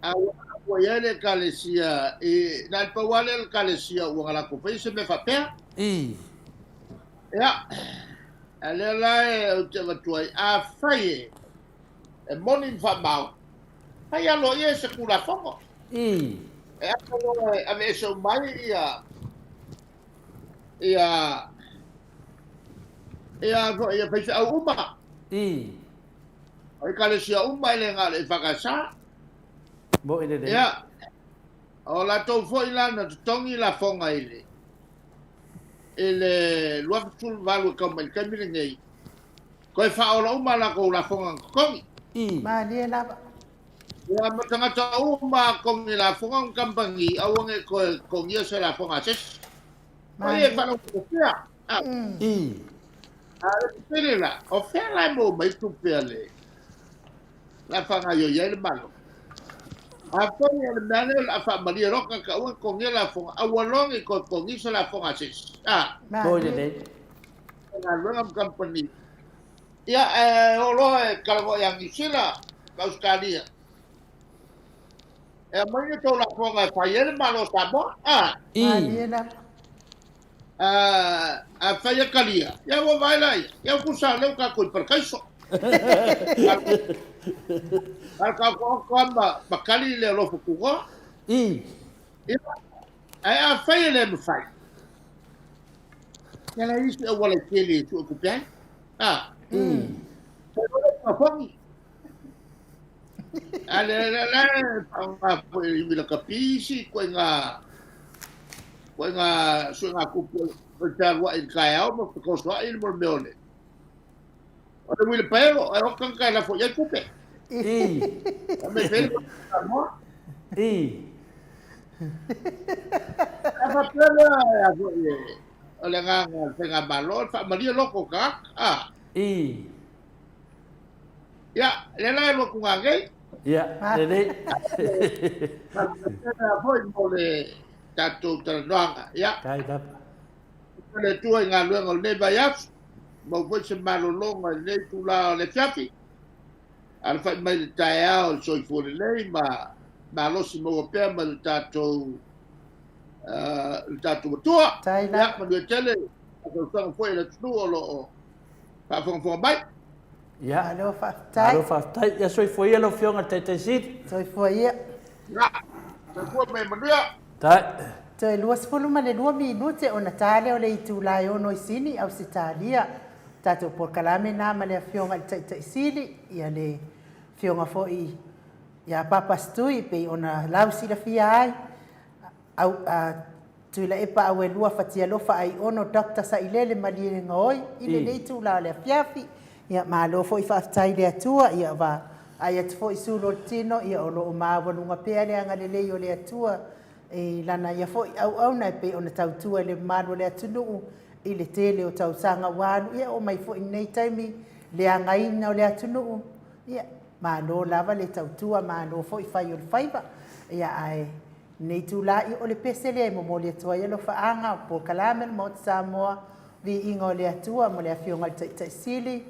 A ua ua i ai le Ekalesia i, na o le pau lava lea o le Ekalesia ua na latou faia se mea faapea. Ia, a lea la e ou te avatu ai, afai e e moni ma faamaoni, fai aloaia e se Tulafono. E ata loa e aveese uma ai ia ia ia foi ia faifeau uma. O ekalesia uma e le na o le EFKS. Mo'i lelei. Ia, o latou foi la na totogi lafoga i le i le 2018 e tau mai i le taimi lenei. Toe faaola uma a latou lafoga na totogi. I. Malie lava. Ia ma tagata uma a totogi lafoga ma kamupani, aua ne i toe totogia se lafoga a se isi. Malie. E faalautogia. A. I. A o le fesili la, o fea la e maua mai tupe a le la faagaoioi ai le Malo? Afai o le mea lea o le a faamalie loa tagata aua ne i totogia lafoga, aua loa ne i toe totogia se lafoga a se isi. A. Malie. Lelei. Galuega ma kamupani. Ia, e oo loa e talanoa ia Niu Sila ma Ausetalia, e aumai ni tou lafoga e fai ai le Malo o Samoa. A. I. Afai e talia, ia ua vaai laia, ia ua tusa lea ua tatou i parakaiso. A o le taotooto lava ma tali le alofa tunoa. I. Ia, ae afai e le mafai, Ia leai isi auala e tele e sue tupe ai. A. Fai loa lea tofogi. A le le le faaaoga foi e uila kapi isi ituaiga ituaiga suega tupe o le fealuai i le taeao ma fetosoai le mea o le o le uila paelo ae o tagata e lafo i ai tupe. I. A me fai le Samoa. I. A faapea lea a foi e o le agaga o le faigamalo, e faamalie loto o tagata. A. I. Ia, lea la e alu atu nanei. Ia, lelei. Faafetai foi mo le tatou talanoaga. Ia. Tai lava. Le Atua i galuega o lenei vaiaso, maua foi se malologa i lenei itula o le afiafi. Alafai mai le taeao i le soifua lelei ma malosi maua pea mai le tatou le tatou Atua. Ia, manuia tele tausaga foi i le atunuu o lo o faafogafoga mai. Ia. Malo faafetai. Malo faafetai. Ia soifua ia lau Afioga i le Taitai Sili. Soifua ia. Ia, soifua ma ia manuia. Tai. Toe 22 minute ona ta lea o le itula e 6 i Sini, Ausetalia. Tatou polokalame na ma le Afioga i le Taitai Sili, ia le Afioga foi ia Papa Stui, pei ona lausilafia ai, au, a, Tuilaepa Auelua Fatialofa Aiono Doctor Sailele Malielegaoi i lenei itula o le afiafi. Ia, malo foi faafetai i le Atua, ia vaai atu foi sulu o le tino, ia o lo o maualuga pea le agalelei o le Atua i lana ia foi auauna e pei ona tautua i le mamalu o le atunuu i le tele o tausaga ua alu, ia oo mai foi i lenei taimi le againa o le atunuu, ia, malo lava le tautua, malo foi fai o le faiva. Ia, ae lenei itula, ia, o le pese lea e momoli atu ai alofaaga o polokalame o le Maota Samoa, viiga o le Atua mo le Afioga i le Taitai Sili,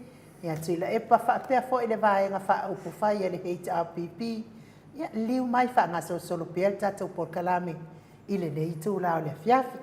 ia Tuilaepa, faapea foi le vaega faaupufai a le HRPP, Ia, liliu mai faagasolosolo pea le tatou polokalame i lenei itula o le afiafi.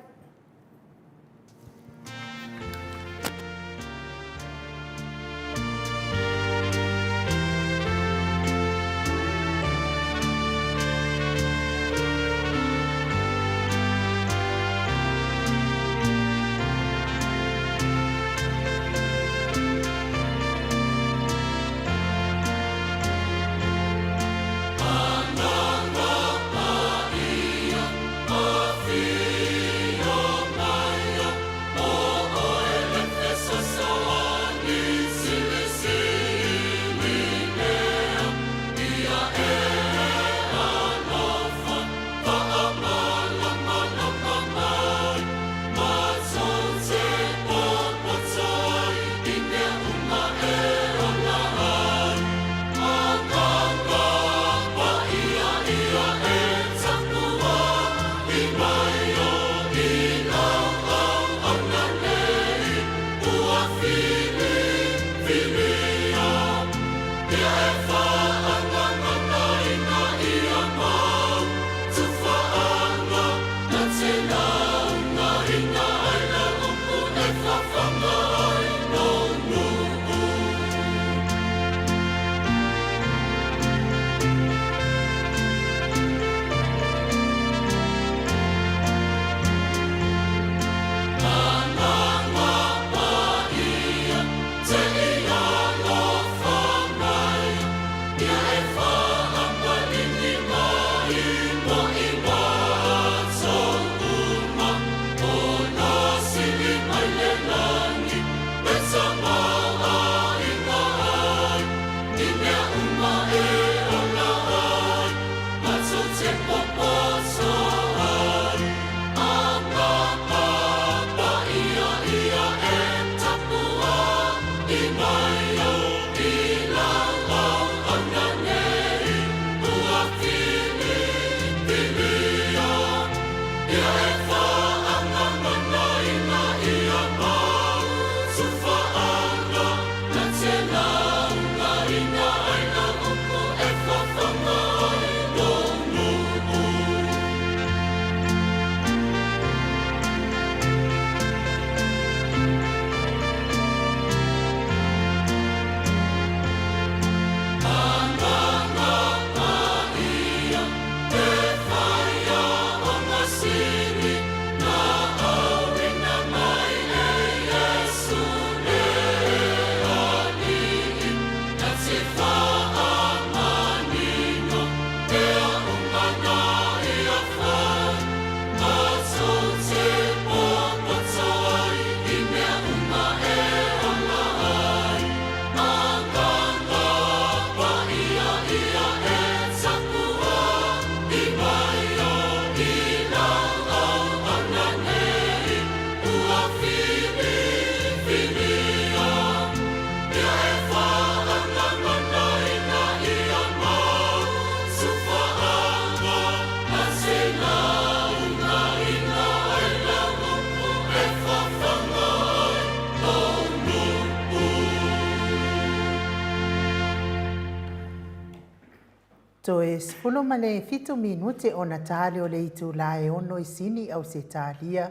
Toe 17 minute ona tale o le itulā e ono i Sini, Ausetalia,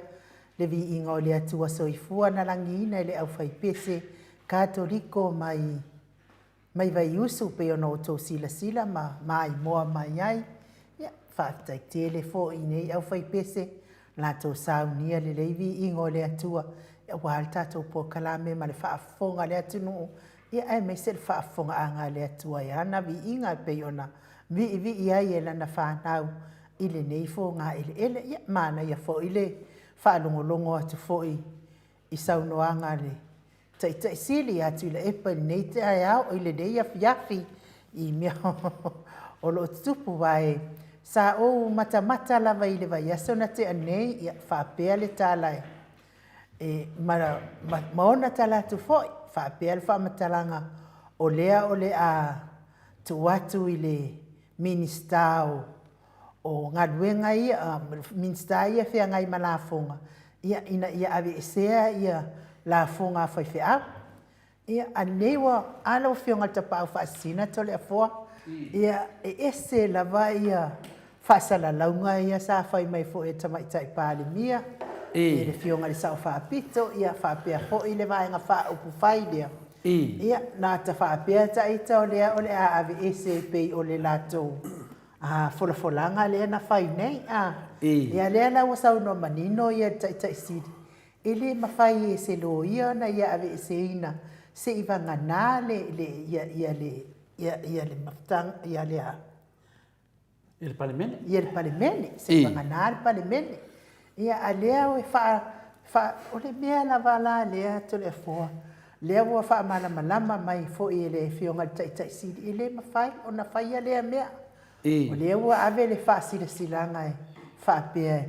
le viiga o le Atua Soifua na lagiina e le aufaipese Katoliko mai mai Vaiusu pei ona outou silasila ma maimoa mai ai. Ia, faafetai tele foi i nei aufaipese latou saunia lelei viiga o le Atua aua le tatou polokalame ma le faafofoga a le atunuu, ia aemaise le faafofogaaga a le Atua e ana viiga e pei ona viivii ai e lana fanau i lenei fogaeleele. Ia, manaia foi le faalogologo atu foi i saunoaga a le Taitai Sili ia Tuilaepa i lenei taeao, i lenei afiafi i mea o lo o tutupu, aua e sa ou matamata lava i le vaiaso na tea nei, ia faapea le tala e, ma, ma, ma ona tala atu foi, faapea le faamatalaga o lea o le a tuu atu i le Minisita o o galuega ia, Minisita ia feagai ma lafoga, ia, ina ia aveesea ia lafoga a faifeau. Ia, a lenei ua, a lau Afioga i le Tapaau Faasisina Toleafoa, ia, e ese lava ia faasalalauga ia sa fai mai foi e Tamaitai Palemia, e le Afioga i le Sao Faapito, ia faapea foi le Vaega Faaupufai lea. Ia, na ta faapea taita o lea o le a aveese e pei o le latou a folafolaga lea na fai nei a. Ia lea la ua saunoa manino ia le Taitai Sili, e le mafai e se loia ona ia aveeseina se i vagana le le ia ia le ia ia le mafutaga ia le a Ia le Palemene. Ia le Palemene, se i vagana le Palemene. Ia a lea e faa, faa, o le mea lava la lea Toleafoa, lea ua faamalamalama mai foi e le Afioga i le Taitai Sili, e le mafai ona faia lea mea. O lea ua ave le faasilasilaga e faapea,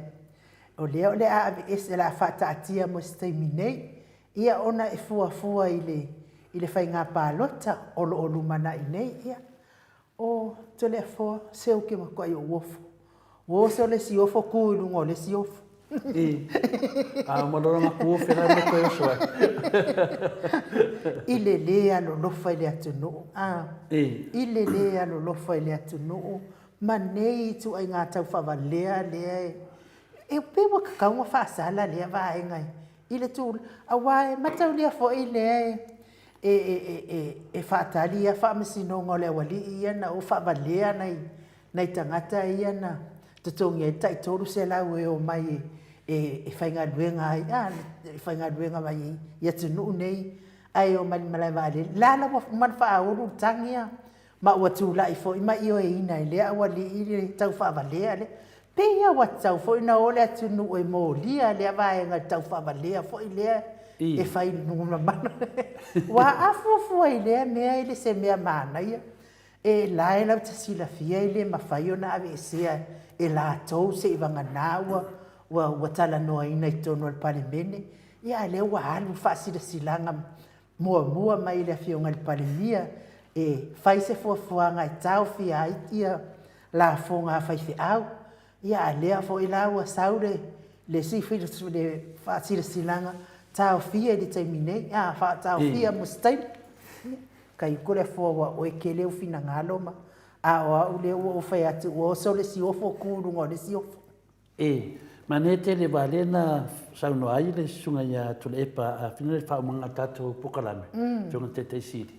o lea o le a aveese, o le a faataatia mo se taimi nei, ia ona e fuafua i le, i le faiga palota o lo o lumanai nei. Ia, O Toleafoa, se ou te matuai ou ofo. Ua oso le isi ofo tu i luga o le isi ofo. I. A uma loa ona tu ofe la e toe oso ai. I le lē alolofa i le atunuu, a. I. I le lē alolofa i le atunuu ma nei ituaiga taufaavalea lea e, e pei ua tatau ona faasala lea vaega i le tulaga, aua e mataulia foi lea e e, e, e, e faatali ia faamasinoga o le aualii ia na o faavalea nai, nai tagata ia na totogi ai tai 300 e omai e, e, e faigaluega ai, a, e faigaluega mai i atunuu nei, ae omai i le malae vaalele. La la ua uma ona faaulu le tagi a ma ua tulai foi ma ioeina e lea aualii le tau faavalea lea. Pei lava ua tatau foi ona o le atunuu e molia lea vaega i le tau faavalea foi lea e fai i luga mamana. Aua a fuafua i lea mea e le se mea manaia, e la e latou te silafia e le mafai ona aveesea e latou seivagana ua ua ua talanoaina i totonu o le Palemene, ia a o lea ua alu le faasilasilaga muamua mai le Afioga i le Palemia e fai se fuafuaga e taofia ai ia lafoga a faifeau, ia a lea foi la ua sau le le isi le faasilasilaga taofia i le taimi nei, a faataofia mo se taimi. Kai uku le afoa ua oe tele ou finagalo ma a o au lea ua ou fai atu ua oso le isi ofo tu i luga o le isi ofo. E manaia tele aua lea na saunoa ai le Susuga ia Tuilaepa a fina le faaumaga o le tatou polokalame, Afioga i le Taitai Sili.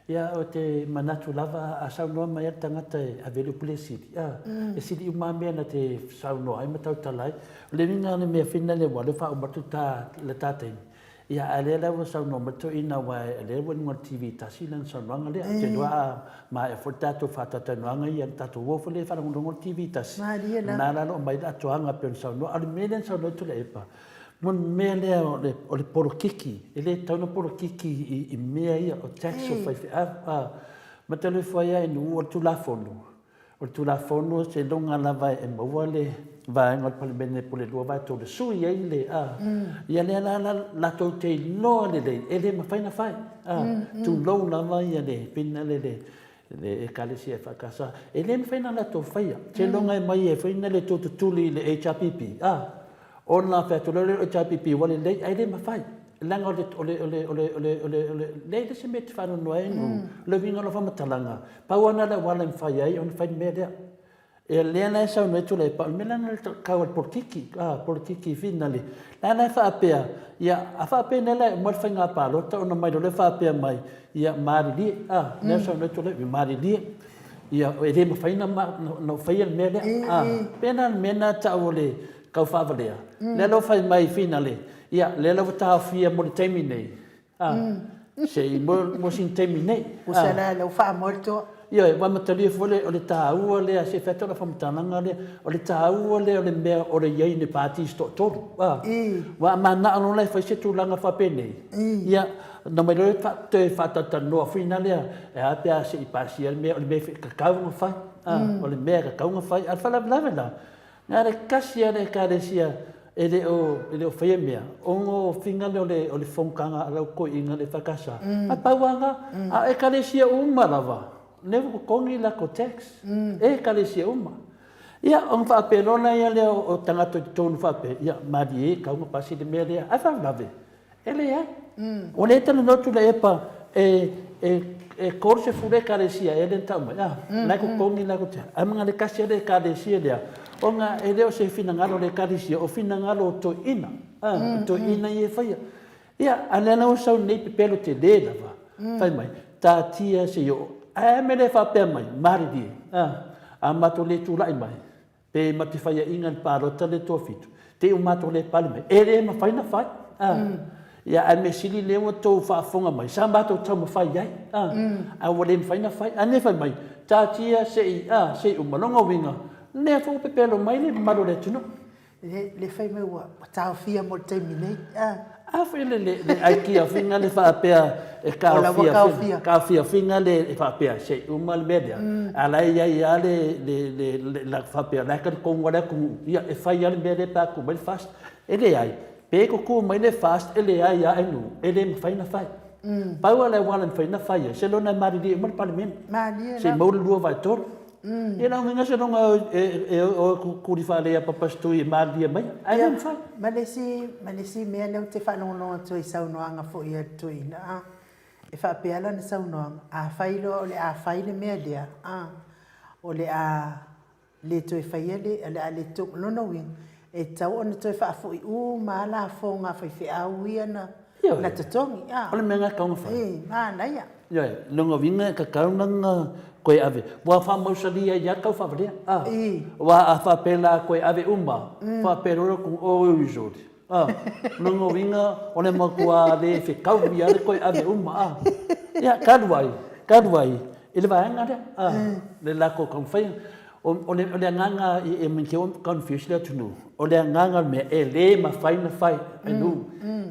Ia ou te manatu lava a saunoa mai lava le tagata e ave ai le upu lea sili, a, e sili uma lava mea na te saunoa ai ma tautala ai. O le uiga o le mea fina lea aua o lea ua faauma atu le ta taimi, Ia, a o lea la ua saunoa mai le toeaina aua o lea ua i luga o le TV tasi lana saunoaga lea. Ou te iloa a maea foi le tatou faatalatalanoaga ia, le tatou uo foi lea e faalogologo i le TV tasi, Malie la. lena la o lo o aumai le atoaga e pei ona saunoa. A o le mea lea na saunoa ai Tuilaepa, mo le mea lea o le, o le polokiki, e le tatau ona polokiki i, i mea ia o tax o faifeau. A, ma talu ifo ai lava i nuu o le Tulafono, O le Tulafono, seiloga lava e maua le vaega o le Palemene po o le 2/3 e sui ai le, a, ia lea la latou te iloa lelei e le mafai ona fai, a, tulou lava ia le pina le le le Ekalesia EFKS, e le mafai ona latou faia. Seiloga e aumai e foi le tou tutuli i le HRPP, a, ona fai atu loa lea o le HRPP ua lelei, ae le mafai. Leaga o le, o le, o le, o le, o le, o le, o le, leai le isi mea e te faanoanoa ai, mm. Le uiga o lau faamatalaga, pau lava lena o le auala e mafai ai ona fai le mea lea. Ia lea la e saunoa ai Tuilaepa, o le mea la lena e tau o le polokiki, a, polokiki finale. La la e faapea, ia, a faapea nei la e uma le faiga palota ona mai loa lea faapea mai, ia, malilie, a, lea e saunoa ai Tuilaepa, malilie, ia, e le mafai ona na faia le mea lea, a, pei la o le mea lena e tau o le kau faavalea. Lea la ua fai mai finale, ia, lea la ua taofia mo le taimi nei, A, se i mo sina taimi nei. Usa la lau faamoe le toa. Ioe, ua amatalia foi le, o le taua lea, se i fai atu lau faamatalaga lea, o le taua lea o le mea o le i ai i ni pati se toatolu. A, ua a manao loa la e fai se tulaga faapenei, ia, ona omai loa lea toe faatalatalanoa foi na lea, e a pe a se i pasia le mea, o le mea e tatau ona fai, a, o le mea e tatau ona fai. A o le faalavelave la, Na o le tasi lava le Ekalesia e le o, e le o faia mea, ona o figa lea o le, o le fonotaga a lau toeaina le EFKS, a pau lava lena. A o Ekalesia uma lava, lea ua totogi latou tax, e Ekalesia uma. Ia, ona faapea loa laia lea o tagata i totonu faapea, ia, malie, e tatau ona pasi le mea lea. Ae faalavelave, E leai. Ua le talanoa atu le epa e, e, e 30 ekalesia ea lea na tau mai, a, la e totogi la te, ae maga le tasi le ekalesia lea, ona e le o se finagalo o le ekalesia, o finagalo o toeaiina, a, o toeaiina ia e faia. Ia, a lea la ua sau nei pepelo tele lava, fai mai, taatia se i oo, ae a mea le faapea mai, malilie, a, a matou le tulai mai, Pe ma te faiaina i le palota le toafitu, te i o matou le pale mai, e le mafai na fai. A. Ia, ae mea sili lea ua tou faafofoga mai, sa matou taumafai ai. A. Ae ua le mafai na fai. A nei fai mai, taatia se i, a, se i uma. Lona uiga, lea foi ua pepelo mai le mamalu o le atunuu. Le fai mai ua taofia mo le taimi nei. A foi le le le aikia finga le faapea e taofia taofia finga le e faapea se i uma le mea lea. A la e i ai lava le le le la faapea la e talitonu lava le atunuu ia e fai lava le mea lea pe a tu mai le FAST. E leai, pe tutu mai le FAST e leai lava e nuu, e le mafai ona fai. Pau lava le auala e mafai ona fai ai, seiloga e malilie uma le Palemene. Se i maua le 2/3. Ia lau uiga seiloga e o e kuli faalei a Papastui e malilie mai, ae le mafai. Ma le isi, ma le isi mea lea ou te faalogologo atu ai i saunoaga foi a le toeaina, a, e faapea lana saunoaga, afai loa o le a fai le mea lea, a, o le a le toe faia le, o le a le toe, lona uiga, e tatau ona toe faafoi uma lava lafoga a faifeau ia na, na totogi, a. O le mea lena e tatau ona fai. E, manaia. Ioe, lona uiga e tatau ona toe ave, ua faamausali ai lava le taufaavalea, a. Aua a faapea la toe ave uma, faapea loa le atunuu, oi sole, a. Lona uiga o le matua le fetaui lava le toe ave uma, a. Ia, talu ai, talu ai i le vaega lea, a, le latou taumafaiga. O le agaga i mea te confuse le atunuu, o le agaga o le mea e le mafai ona fai e nuu.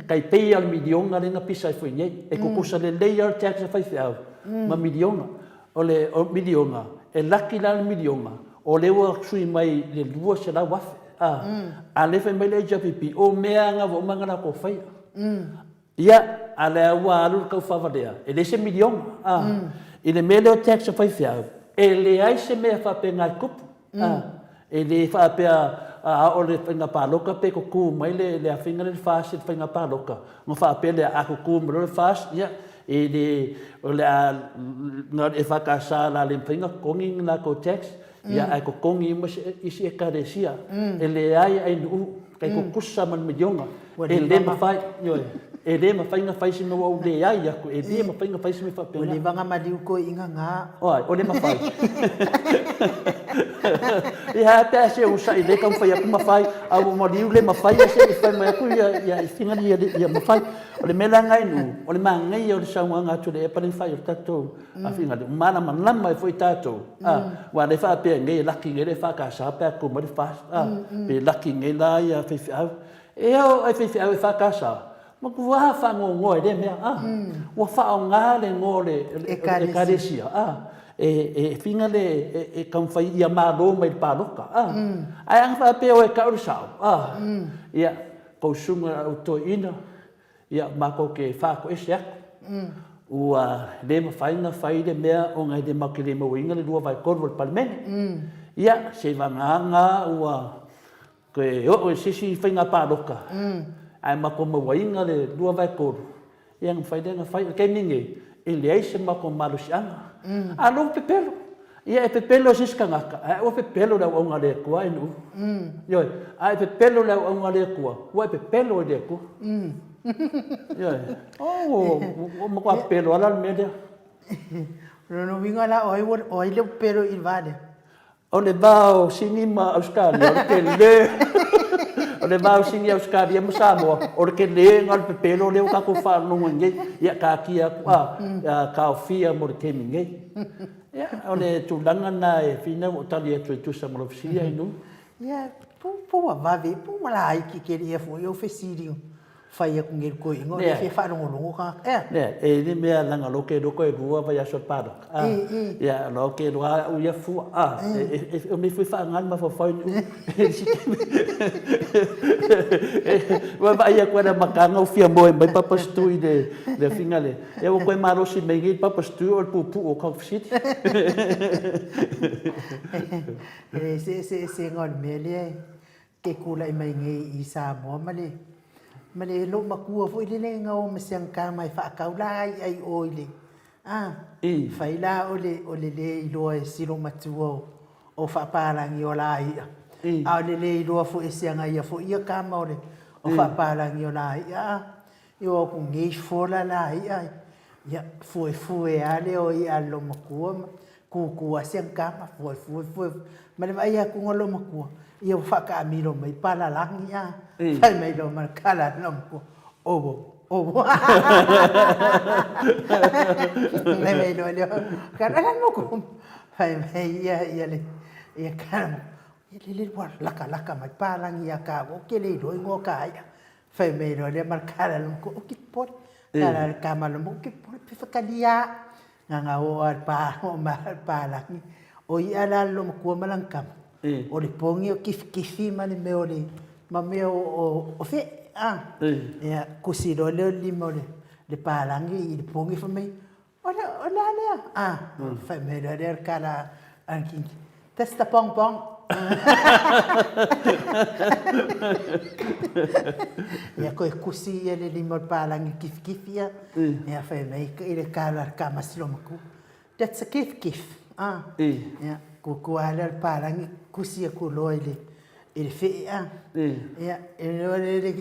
Tai pei lava o le miliona lea na pisa ai foi nei. E tutusa lelei lava le tax a faifeau ma miliona. O le miliona, e laki la le miliona, o lea ua sui mai i le 200,000. A lea fai mai le HRPP, o mea lava na ua uma ona latou faia. Ia, a lea ua alu le taufaavalea, e leai se miliona, a. I le mea lea o tax a faifeau, e leai se mea faapena e tupu, a. E le faapea a oo i le faiga palota pe tutu mai le le afiga lea i le FAST i le faiga palota, ona faapea lea, a tutu mai loa le FAST, ia, e le, o le a, na o le EFKS o le a le mafai ona totogi ni latou tax, ia, ae totogi uma isi ekalesia. E leai ainuu. Tai tutusa ma le miliona. E le mafai, ioe, e le mafai ona fai se mea ua ou leai atu, e le mafai ona fai se mea faapena. Ua leva ona maliu koe i gaga. Oi, o le mafai. Ia a pe a se onosai lea taumafai atu ma fai, a ua maliu le mafai, ia se i fai mai atu ia, ia i fingali ia, ia mafai. O le mea la lena e nuu, o le manaia o le saunoaga atu i le epa lea na fai o le tatou fingali, ua malamalama ai foi tatou, A, aua o lea e faapea nei e laki nei le EFKS pe a tu mai le FAST, a, pe laki nei la ia faifeau. E ao ai faifeau EFKS, matua faanoanoa i lea mea, a. Ua faaaoga le igoa o le Ekalesia, a, e figa le, e taumafai ia malo mai i le palota, a. Ae ana faapea o e tau le sao, a, ia, tou susuga i au toeaiina, Ia, matou te faatoese atu. Ua le mafai ona fai le mea ona e le matou te le mauaina le 2/3 o le Palemene. Ia, seivagana ua toe oo i se isi faiga palota Ae matou mauaina le 2/3, ia ona mafai lea ona fai. O le taimi lenei, e leai se matou malosiaga. A o lea ua pepelo. Ia e pepelo i se isi tagata, ae aua pepelo i le auauna a le Atua e Nu'u. Ioe. A e pepelo i le auauna a le Atua, ua e pepelo i le Atua. Ioe. Oh, ua matua pepelo lava la le mea lea. O lona uiga la, o ai, o ai le pepelo i le va lea? O le va o Sini ma Ausetalia, o le tele. O le va o Sini, Ausetalia ma Samoa, o le tele lena o le pepelo lea ua tatou faalogo ai nei. Ia, taatia atu, a, taofia mo le taimi nei. Ia, o le tulaga lena e finau ua ou tali atu e tusa ma lou fesili, Ainuu. Ia, po ua vave, po ua laiti tele ea foi au fesili fai atu nei i le toeaina, o lea e fia faalogologo tagata, ea? Leai, e i ai le mea leaga o lea ou te iloa toe lua vaiaso o le palota, a, ia, o lea ou te iloa lava au ia fua, a, e omai foi faaaoga le mafaufau i nisi taimi. Ua vaai atu lava i le amataga ua fia moe mai Papa Stu i le afiga lea. Ia ua toe malosi mai nei Papa Stu o le puupuu o kau fesili. E leai se eseesega o le mea lea te tulai mai nei i Samoa ma le ma le lou matua foi lele na o ma si ana tama e faatau la i'a i o i le a fai la o le o le le iloa e si lou matua o faapalagi o la i'a a o le le iloa foi e si ana ia foi ia tama o le o faapalagi o la i'a a E o atu nei fola la i'a, ia, fuefue lava lea o i'a a le loomatua ma tutu lava si ana tama, fuefue, fuefue. Ma le vaai atuga o le loomatua, ia ua faataamilo mai palalagi a, fai mai loa ma le tala a le loomatua, Ovo, ovo. Fai mai loa lea, o le a le moku? Fai mai ia, ia le, ia tala, ia lele ua lakalaka mai palagi ia tāua, ou te le iloa igoa o ta i'a. Fai mai loa lea ma le kala le matua, ou te popole. Kala le tama le matua, ou te popole, pe whakalia. Nga nga o a le pā, o ma le pālangi. O ia la le matua ma lana tama. O le pongi o kifikifi ma le mea o le, ma mea o, o, o fe, a. Ia, kusi loa lea o le lima o le, le pālangi i le pongi fai mai, O le, o le a lea? Ah, fai mai loa lea le kala a le kingi. That's the pong pong. Ia koe kusi ia le lima o le pālangi kifikifi ia. Ia fai mai i le kala a le kamasi lo maku. That's a kif kif. Ah. Ia, kukua lea le pālangi kusi aku loa i le i le fee a. Ia, e loa le le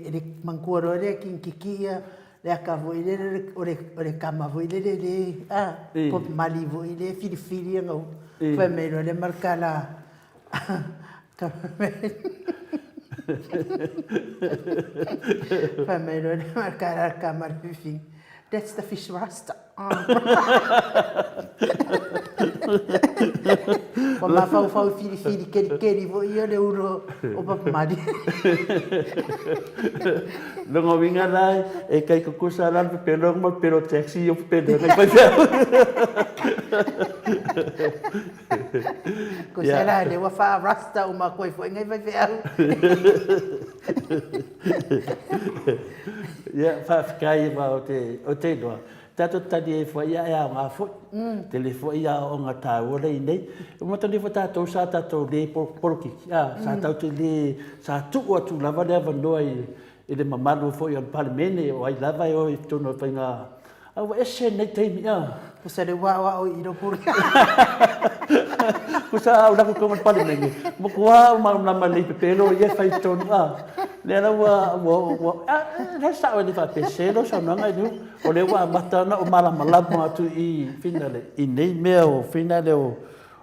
le manatua loa lea kingi ia Le aka foi lele o le, o le kama foi lele le, a, Bob Marley foi le filifili anga u. Fai mai loa le malkala, fai mai loa le malkala le kama le fifing, that's the fish rasta. Ua mafaufau filifili kelikeli foi ia le ulo o Bob Marley. Lona uiga la, e tai tutusa la le pepelo ma le pepelo taxi o pepelo nai faifeau. Ko se la le ua wha rasta o ma koe foi ngai faifeau. Ia, faafetai ma o te, o te iloa. Tatou tali ai foi ia e aoga foi. Tele foi aoaoga taua lea i inei. E mataulia foi tatou sa tatou le polokiki, a, sa tatou le, sa tuu atu lava le avanoa i, i le mamalu foi o le Palemene, o ai lava e o i totonu o le faiga, a ua ese lenei taimi, a. Kusa le ua aoao i lou pule. Kusa a ou alu atu i totonu o le Palemene, matua ou malamalama lelei i pepelo ia e fai i totonu, a. Lea la ua, ua, ua, a, o la e sao e le faapea sese lau saunoaga Eliu. O lea ua amata ona ou malamalama atu i finale, i nei mea o finale o,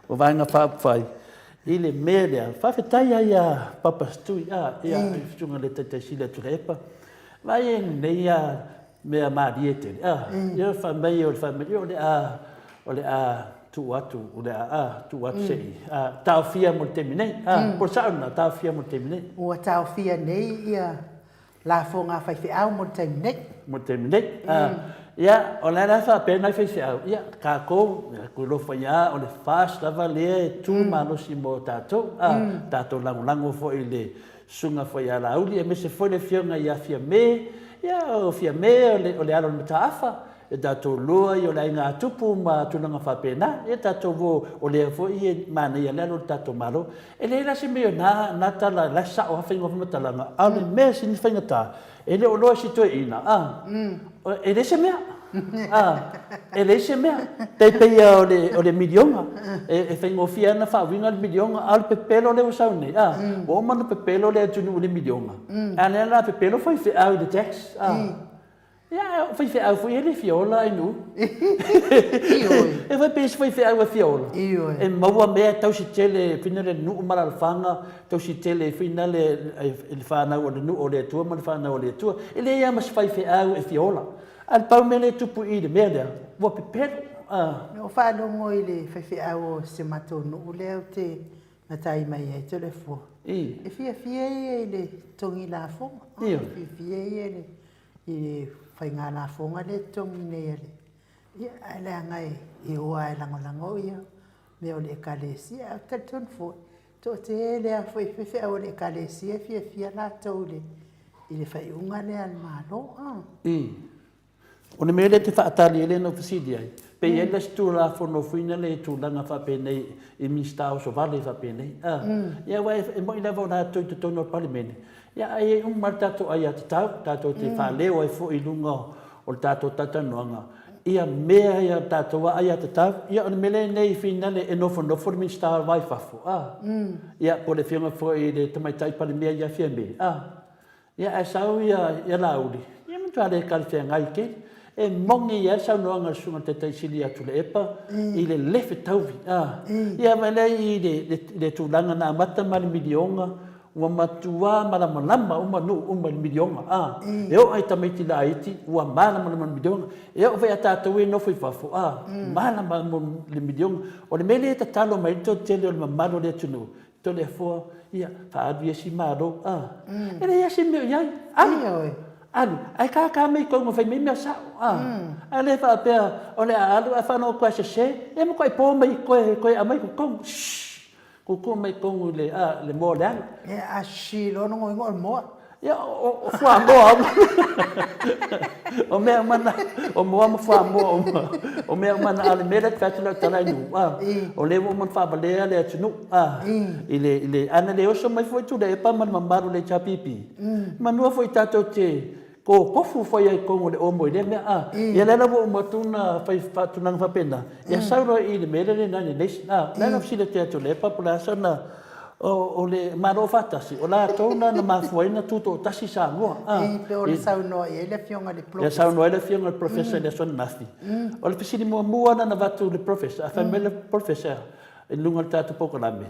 o Vaega Faaupufai, i le mea lea. Faafetai lava ia Papa Stui, a, ia, i le Susuga i le Taitai Sili a Tuilaepa. Vaai e lenei a mea malie tele, a, ia fai mai o le fai mai, o le a, o le a tuu atu, o le a, a, tuu atu se i, a, taofia mo le taimi nei, a, po o le sao lena, taofia mo le taimi nei. Ua taofia nei ia Lafoga a faifeau mo le taimi nei. Mo le taimi nei. Ia, o le a la faapea nai faifeau, ia, tatou, ia, alofa ia, o le FAST lava lea e tu malosi mo tatou, a, tatou lagolago foi i le susuga foi ia Laauli, aemaise foi le afioga ia Fiame, ia, o Fiame o le, o le alo o le Mataafa, E tatou loa ia o le aiga tupu ma tulaga faapena, ia tatou o, o lea foi e manaia le alu o le tatou Malo. E leai la se mea o na, na tala, la e sao lava faiga o faamatalaga, a o le mea e sili faigata, e le o iloa e si toeaina, a, e leai se mea, a, e leai se mea. Tai pei lava o le, o le miliona, e, e faigofie lava ona faauiga le miliona, a o le pepelo lea ua sau nei, a, ua uma ona pepelo le atunuu i le miliona, a o lea la pepelo faifeau i le tax, a. Ia, o faifeau foi e le fia ola ai nuu. Ioe. E fai pe isi faifeau e fia ola. Ioe. E maua mea tausi tele fina le nuu ma alaalafaga, tausi tele fina le le fanau o le nuu o le Atua ma le fanau o le Atua. E leai lava ma se faifeau e fia ola. A o le pau mea lea e tupu i le mea lea, ua pepelo. Na ou faalogo i le faifeau o si o matou nuu lea ou te matai mai ai Toleafoa. E fiafia ia i le togi lafoga. E fiafia ia i le i le faiga lafoga lea e totogi nei a le, ia, ae leaga e o lava e lagolago ia mea o le Ekalesia. Ae ou te talitonu foi, toatele lava foi faifeau a le Ekalesia e fiafia latou i le, i le faaiuga lea a le Malo. A. O le mea lea e te faatali ai lea na ou fesili ai, pe i ai le isi Tulafono foi lea i tulaga faapenei i Minisita osovale faapenei. A. Ia aua e moni lava o latou i totonu o le Palemene, Ia, ae i ai uma le tatou aiatatau, tatou te faaleo ai foi i luga o le tatou talatalanoaga ia mea ia tatou aiatatau. Ia, o le mea lea nei finale e nofonofo le Minisita o le Va i Fafo, a, ia, po o le Afioga foi i le Tamaitai Palemia ia Fiame, a, ia, ae sau ia Laauli, ia matua le talafeagai tele. E moni ai le saunoaga a le Susuga i le Taitai Sili ia Tuilaepa i le le fetaui, a, ia, vaai la i le tulaga na amata mai le miliona Ua matua malamalama uma nuu uma i le miliona, a. E oo lava i tamaiti laiti ua malamalama i le miliona. E oo foi ia tatou ia e nofo i fafo, a, malamalama i le miliona. O le mea lea e tatalo mai ai le toatele o le mamalu o le atunuu, Toleafoa, ia, faaalu ia si Malo, a. E leai lava se mea o i ai. Alu, alu, ae tata mai i totonu e fai mai mea sao, a. Ae le faapea o le a alu ae faalogo atu lava e sese, ia matuai po mai toe aumai i totonu. Shh! Tutu mai tonu i le, a, le moa o le ala. Ia, a shi loa lona uiga o le moa. Ia, o, o fuamoa uma. o mea uma na, o moa ma fuamoa uma. O mea uma na, a o le mea lea e fai atu lau tala i nuu, a, o lea ua uma ona faavalea le atunuu, a, i le, i le, ana le oso mai foi Tuilaepa ma le mamalu o le HRPP, manua foi tatou te, Ko tofu fai ai tonu o le omo i lea mea a. Ia lea la ua uma atu na fai faatulaga faapena, ia sau loa i le mea lea le United Nation a. Lea na fesili atu ia Tuilaepa po o le a sana o le Malo Faatasi, o latou na na mafua ai na tutoatasi Samoa a. E pei ona saunoa i ai le Afioga i le Professor. Ia saunoa ai le Afioga i le Professor i le aso ananafi. O le fesili muamua lena na avatu i le Professor, a fai mai le Professor i luga o le tatou polokalame,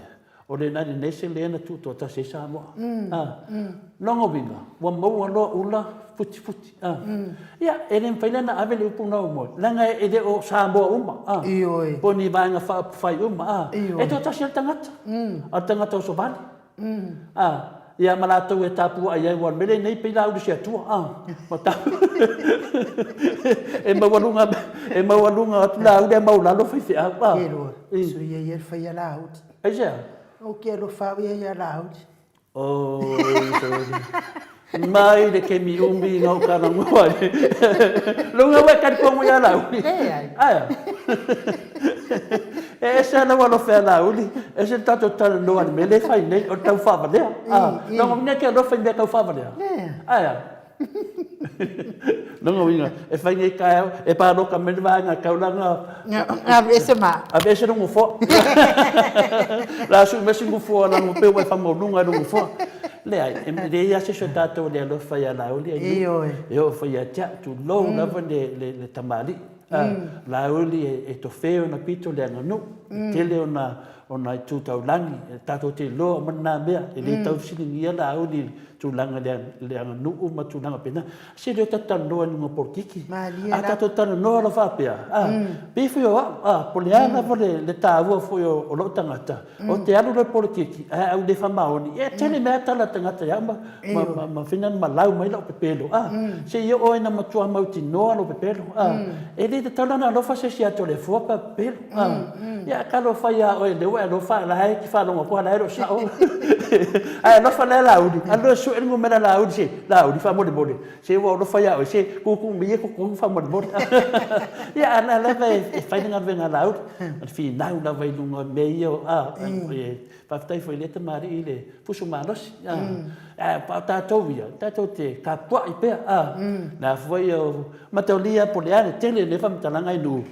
O le United Nation lea na tuutoatasi ai Samoa. A. Lona uiga, ua maua loa ula futifuti. A. Ia, e le mafai la ona ave le upu lena ua moe, leaga e le o Samoa uma. A. Ioe. Po o ni vaega faaupufai uma. A. Ioe. E toatasi lava le tagata. A o le tagata osovale. A. Ia ma latou e tapuai ai, aua o le mea lea nei pei Laauli se Atua, a. Ma ta... e maualuga, e maualuga atu Laauli ae maualalo faifeau, a. Ke loa, suia ia le fai a Laauli. Aisea? Ou te alofa au ia ia Laauli. Oi, sorry. Mai le kemi umi na o talanoa ai. Lunga ua e talitonu ia Laauli. Leai. Aea. E ese lau alofa ia Laauli, ese le tatou talanoa i le mea lea e fai nei, o le tau faavalea. Lona uiga e te alofa i mea tau faavalea? Leai. Aea. Lona uiga, e fai nei taeao, e paloka mai le vaega taulaga. Aveese ma. Aveese le nofoa. La sui mai se nofoa leaga pei ua e faamaualuga i lou nofoa. Leai, e leai lava se isi o tatou e le alofa ia Laauli. Ioe. E oo foi ia te au, tulou lava le tamalii. Laauli e tofe ona pito le aganuu, e tele ona ona itu taulagi, e tatou te iloa uma lena mea, e le tau fesiligia Laauli i tulaga i le aganuu ma tulaga faapena. Se le o tatou talanoa i luga o polokiki. Malie A tatou talanoa loa faapea, a, pei foi o au, a, po o le a lava le taua foi o lou tagata, ou te alu loa i le polokiki, ae a ou le faamaoni, ia e tele mea tala a tagata ia au ma, ma fai na ma lau mai lau pepelo, a, seia oo ina matua mautinoa lou pepelo, a, e le tatau la ona alofa se isi ia Toleafoa pe a pepelo, a, ia talofa ia oe lea ua ua e alofa a la e te faalogo atu a la e le o sao. Ae alofa la e Laauli, alu loa e sue le numera a Laauli, se, Laauli faamolemole, se ua ou alofa ia oe, se tuutuu mai ia totonu faamolemole. Ia, a o la lava e fai le galuega a Laauli, o le finau lava i luga o mea ia, a, faafetai foi i lea tamalii i le fusu malosi. Ae o tatou ia, tatou te tapuai pea, a, la foi o mataulia po o le a le tele o nei faamatalaga i nuu,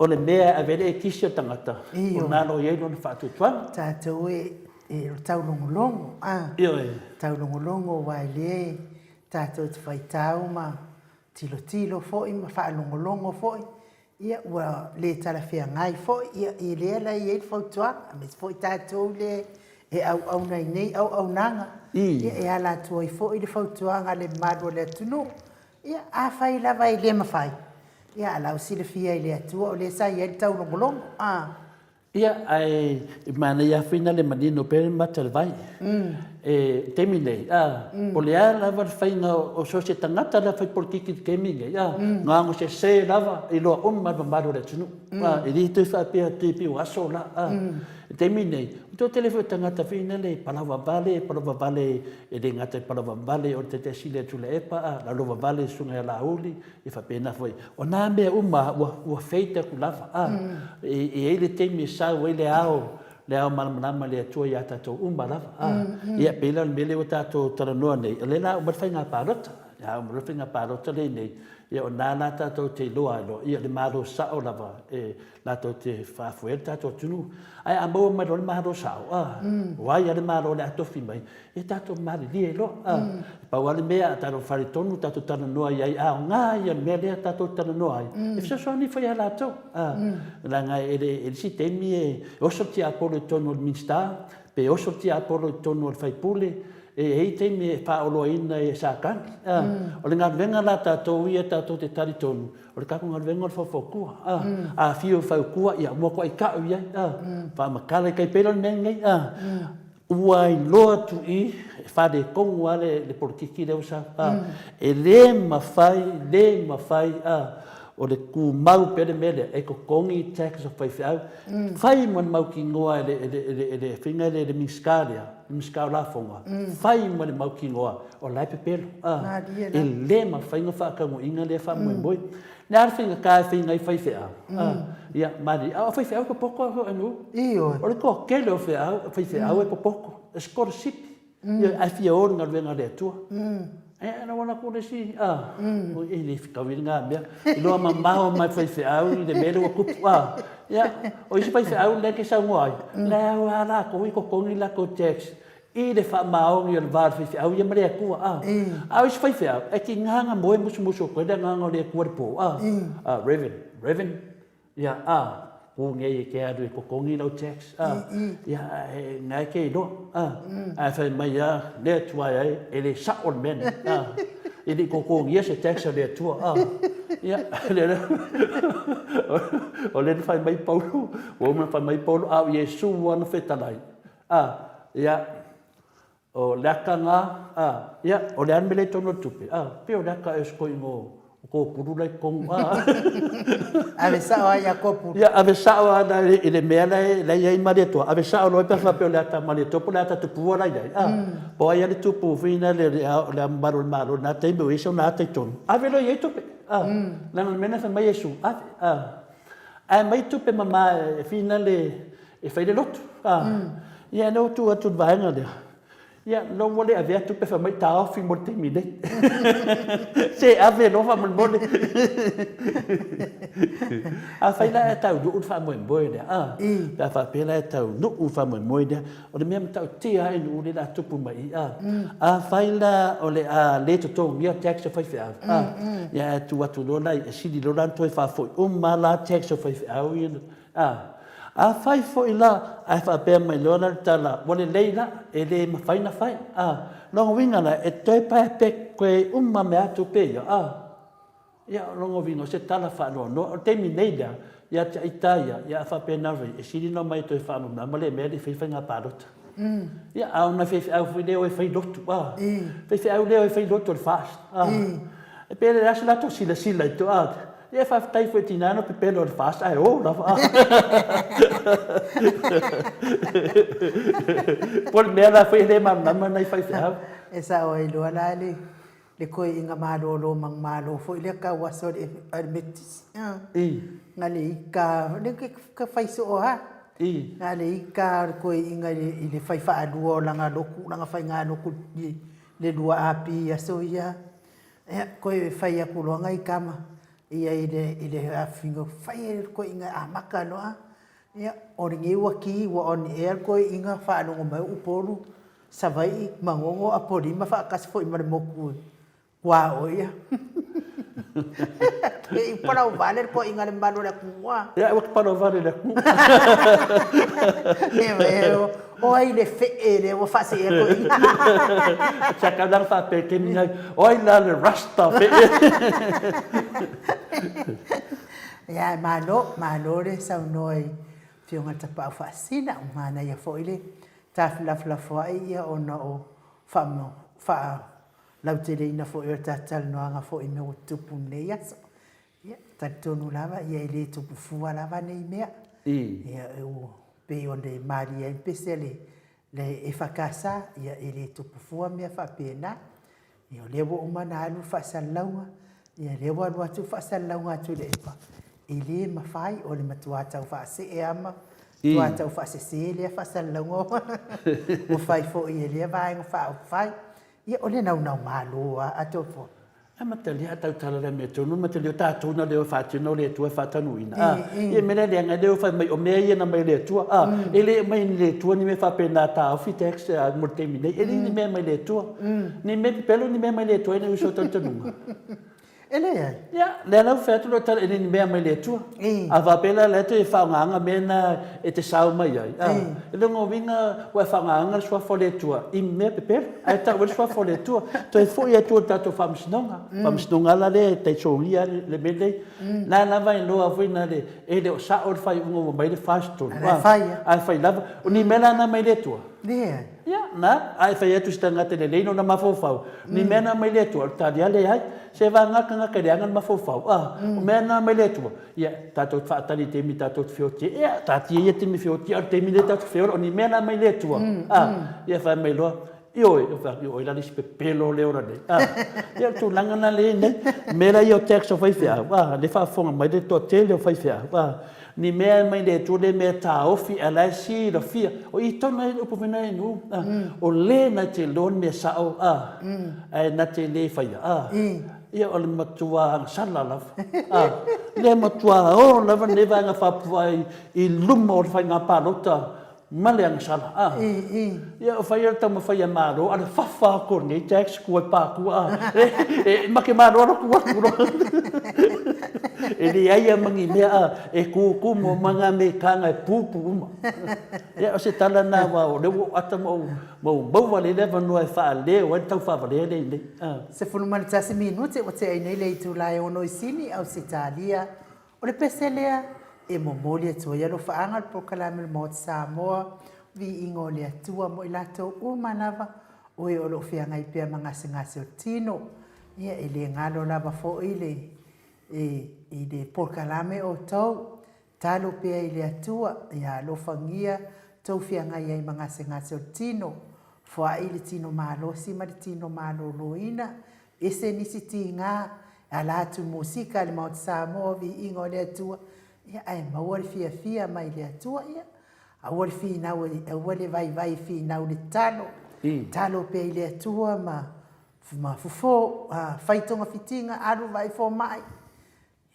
O le mea e ave ai le ekisi o le tagata, o lena loa e i ai lona faatuatuaga. Tatou e, e o le taulogologo, a. Ioe. Taulogologo aua e le tatou te faitau ma tilotilo foi ma faalogologo foi, ia ua le talafeagai foi, ia e lea la e i ai le fautuaga, aemaise foi tatou lea e auauna i nei auaunaga, ia e ala atu ai foi le fautuaga a le mamalu o le atunuu. Ia, afai lava e le mafai, ia, a la ua silafia e le Atua o lea sa i ai le taulogologo, a. Ia, ae manaia lava foi na le manino pea le mata o le vai. E, taimi nei, a, o le a lava le faiga o so o se tagata la fai polokiki i le taimi nei, a, gago sese lava, iloa uma e le mamalu o le atunuu. A, e le toe faapea atu e pei o aso la, a. I le taimi nei, o le toatele foi o tagata foi na le palavavale, palavavale E le gata i Palavavale o le Taitai Sili a Tuilaepa, a Lalouvavale Susuga ia Laauli, e faapena foi. O nā mea uma ua, ua fade atu lava, a. E, e i ai le taimi e sau ai le ao, le ao malamalama le Atua iā tatou uma lava, a. Ia, pei la o le mea lea ua tatou talanoa nei, o lea la a uma le faiga palota. A uma loa le faiga palota lenei, ia o nā la tatou te iloa ai loa, ia le Malo sao lava e latou te faafoea le tatou atunuu. Ae a maua mai loa le Malo sao, a, o ai a le Malo o le a tofi mai, Ia tatou malilie loa. E pau lava le mea, a tatou faletonu tatou talanoa i ai, a aoga ia le mea lea tatou te talanoa ai, e fesoasoani foi ia latou. Leaga e le isi taimi e oso le tiapolo i totonu o le Minisita, pe oso le tiapolo i totonu o le sui usufono, e i ai taimi e faaoloaina e Satani. O le galuega la a tatou ia tatou te talitonu, o le tatou galuega o le faufautua. A afio e fautua, ia matuai tau i ai, faamatala i tai pei la o le mea lenei. Ua iloa atu i i, e faaletonu lava le polokiki lea ua sau. E le mafai, le mafai o le tumau pea le mea lea e totogi tax a faifeau. Fai ma le mautinoa e le faiga lea e le Minisita lea, le Minisita o Lafoga, fai ma le mautinoa o la e pepelo. E le mafai ona faataunuuina lea faamoemoe. Le a le faigata e faiga ai faifeau? Ia, malie. A o faifeau e popoto lava foi nuu. Ioe. O le toatele o feau, faifeau e popoto, e sikolasipi. Ioe, ae fia o i le galuega a le Atua. Ae na ua atu le isi, a, e le fetaui lena mea. Iloa mamao mai faifeau i le mea lea ua tupu, a. Ia, o isi faifeau lea e te saunoa ai, la e o lava latou e totogi latou tax I le faamaoni o le va o le faifeau ia ma le Atua, a. A o isi faifeau, e tiga ona moe musumusu atu ai le agaga o le Atua i le po, a. A, Reverend, Reverend, ia, a, ku nei e te alu e totogi lau tax, a. Ia, e, na e te iloa, a. Ae fai mai a le Atua e ai, e le sa'o le mea nei, a. E le i totogia se tax a le Atua, a. Ia, le, o lea na fai mai Paulo, ua uma ona fai mai Paulo, a o Iesu ana fetalai, A, ia, o le aka nga, a, ia, o le a le mea lea i totonu o le tupe? A, pei o le aka ea o si toeaina o Kōpulu la i totonu, a. Ave sao lava ia Kōpulu. Ia, ave sao lava i le mea la e i ai Malietoa, ave sao loa pe a faapea o le ata a Malietoa po o le ata tupua la e i ai, a. Po o ai lava le tupu foi lea o Le Ao Mamalu o le Malo i lena taimi o i ai sona ata i totonu, ave loa i ai tupe, a. Leaga o le mea lena fai mai Iesu, ave, a. Ae aumai tupe mama e finale e fai le lotu. A, ia na ou tu atu i le vaega lea, ia na ua le avea tupe fai mai taofi mo le taimi nei. Se ave loa faamolemole. Afai la e taunuu le faamoemoe lea, a, pe a faapea la e taunuu le faamoemoe lea, o le mea matautia lava i nuu lea o le a tupu mai i i, a. Afai la o le a le totogia tax a faifeau, a, ia ae tuu atu loa la e sili loa la ona toe faafoi uma lava la tax a faifeau ia, A, Afai foi la ae faapea mai loa la le tala, ua lelei la, e le mafai na fai. A, lona uiga la, e toe pae koe uma mea atu pe ia. A, Ia, o lona uiga o se tala faanoanoa. O le taimi nei lea, ia te ita ia, ia a faapena foi, e sili ona omai e toe faamamalu ma le mea lea e fai faiga palota. Ia, a o nai faifeau foi lea e o e fai lotu, a, faifeau lea e o e fai lotu o le FAST, a, e pei e leai se latou silasila i tua, a. Ia faafetai foi tina na pepelo o le FAST ae o lava a. Po o le mea la foi e le malamalama nai faifeau. E sao ai loa la le le koiina malolo manumalo foi lea tau aso a le Metotisi. Na le ika, le ke fai soo lava. Na le ika o le koiina i le fai faalua o lana lotu, lana faiga lotu i le 2AP i aso ia. Ia, toe fai atu loa nai tama ia i le i le afifina, fai e le toeaina e amata loa. Ia, o lenei ua ki ua on air le toeaina, faalogo mai Upolu, Savaii, Manono, Apolima faatasi foi ma le motu tuaoi ia. Te i palauvale le toeaina le mamalu o le atunuu a. Ia, ua palauvale le atunuu. O ai le fee lea ua faasee atu i ina? Sa tau la faapea i taimi nei, o ai la le rasta fee? Ia, malo, malo le saunoa i Afioga i le Tapaau Faasisina, ua manaia foi le tafelafolafoai ia ona o faalauteleina foi o le tatou talanoaga foi i mea ua tutupu i lenei aso. Ia, talitonu lava, ia e le tupu fua lava nei mea. Ia, ua pei ona malie ai le pese a le EFKS, ia e le tupu fua mea faapena. Ia, o lea ua uma ona alu le faasalalauga, ia lea ua alu atu le faasalalauga a Tuilaepa, e le mafai, o le matua tau faasee lava ma matua tau faasese lea faasalalauga ua fai foi e lea Vaega Faaupufai. Ia, o le naunau malo lava atoa. Amatalia a tautala le mea tonu amatalia o tatou na leo faatino le Atua e faatanuina a ia mea lea leaga leo fai mai o mea ia na mai le Atua a e le mai ni le Atua ni mea faapena taofi tax mo le taimi nei e le ni mea mai le Atua ni mea pepelo ni mea mai le Atua ina uso talitonuga. E leai. Ia, lea la ua fai atu lau tala, e le ni mea mai le Atua. A faapea la, la e faaaogaina mea na e te sao mai ai, a, e lona uiga ua e faaaogaina le Suafa o le Atua i mea pepelo, ae tau ai le Suafa o le Atua. Toe foi atu i le tatou Faamasinoga, Faamasinoga la lea e taisogia le mea lenei. Na lava e iloa foi na le, e le o sao le faaiuga ua aumai le 43, ae fai lava. O ni mea la na mai le Atua? Leai. Ia, na, a e fai atu i se tagata e lelei lona mafaufau, ni mea na mai le Atua, o le tali lava, leai. Se vagana tagata e leaga le mafaufau, a, o mea na mai le Atua, ia, tatou te faatali i le taimi tatou te feoti ai. Ia, taatia ia taimi feoti, a o le taimi lea tatou te feola, o ni mea na mai le Atua, a, ia fai mai loa, ioe, ou fai atu, ioe la le isi pepelo lea ola nei, a. Ia, o le tulaga lena lea e i ai nei. O mea la ia o tax a faifeau, a, lea e faafofoga mai le toatele o faifeau, a, Ni mea mai le Atua lea mea taofi a la e silafia. O i tonu ai le upu mena e nu. O le na te iloa le mea sao a, ae na te le faia a. Ia o le matua agasala lava. A, le matua o lava lenei vaega faapuai i luma o le faiga palota ma le agasala a. Ia o fai le taumafai a Malo a le fafa atu o lenei tax kua e pa kua a. E make malo alo tu atu loa. E leai a ma ni mea a e kūkū mo ma ngā me kānga e pūpū uma. Ia o se tala nā wā o lea ua ou ata ma ou ma ou maua le avanoa e faaleo ai le taufaavalea lea i nei. 11 minute ua tea ai nei le itula e ono i Sini, Ausetalia. O le pese lea e momoli atu ai alofaaga o le polokalame o le Maota Samoa, viiga o le Atua mo i latou uma lava o e o lo o feagai pea ma gasegase o le tino. Ia, e le galo lava foi le, e, i le polokalame outou, talo pea i le Atua, ia alofagia tou feagai ai ma gasegase o le tino, foai le tino malosi ma le tino maloloina, Ese nisi tiga e ala atu musika i le Maota Samoa, viiga o le Atua, ia ae maua le fiafia mai le Atua, ia aua le finau, aua le vaivai e finau le talo, talo pea i le Atua ma ma fofo, fai togafitiga, alu vaai fomai,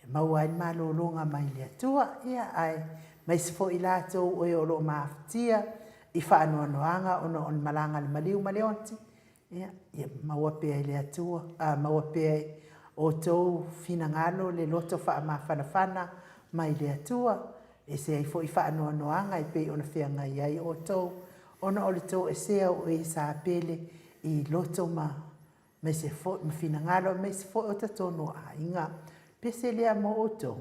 E maua ai le malologa mai le Atua, ia, ae maise foi i latou o e o lo o mafatia i faanoanoaga ona o le malaga a le maliu ma le oti, ia, ia maua pea i le Atua, a, maua pea i outou finagalo le loto faamafanafana mai le Atua, ese ai foi faanoanoaga e pei ona feagai ai outou ona o le toesea o e sa pele i loto ma Aemaise foi ma finagalo aemaise foi o totonu o aiga. Pese lea mo outou.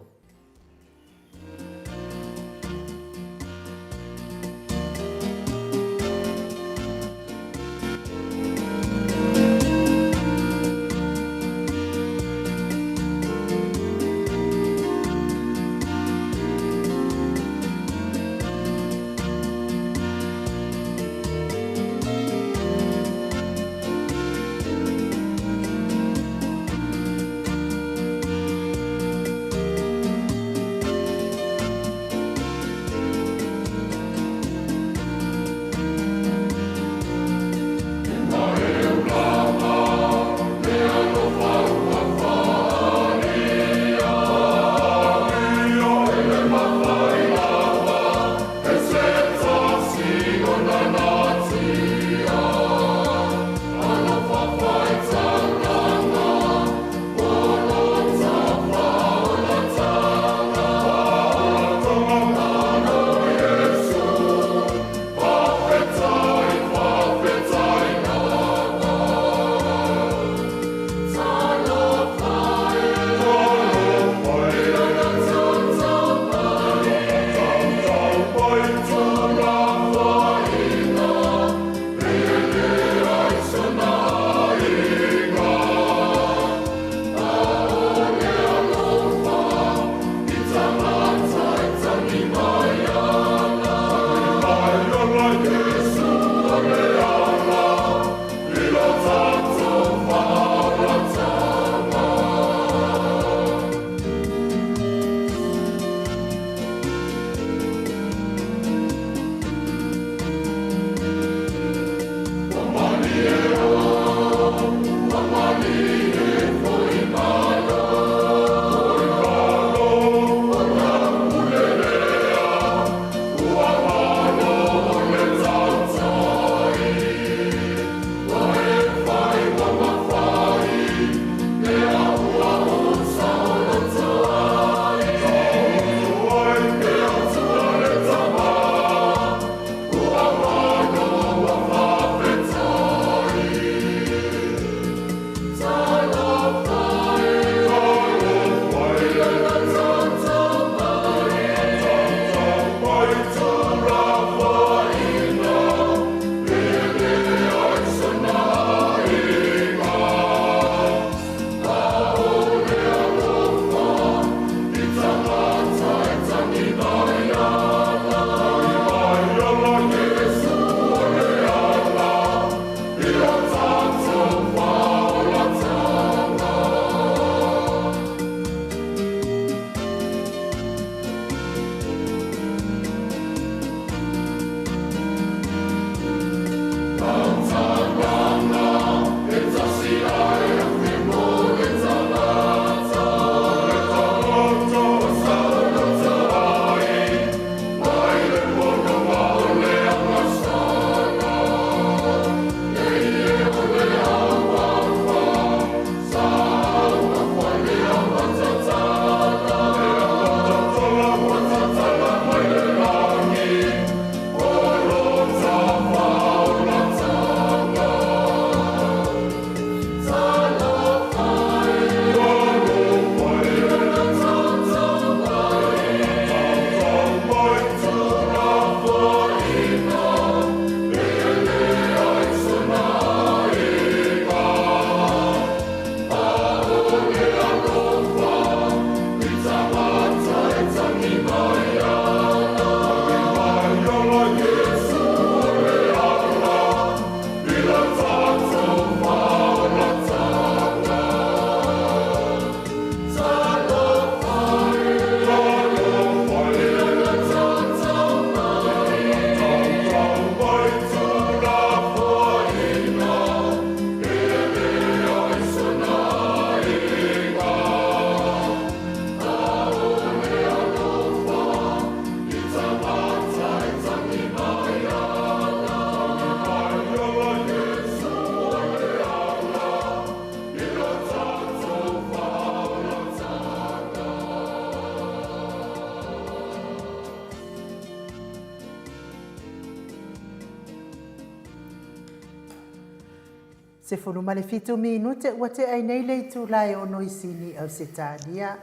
17 minute ua tea ai nei le itula e ono i Sini, Ausetalia.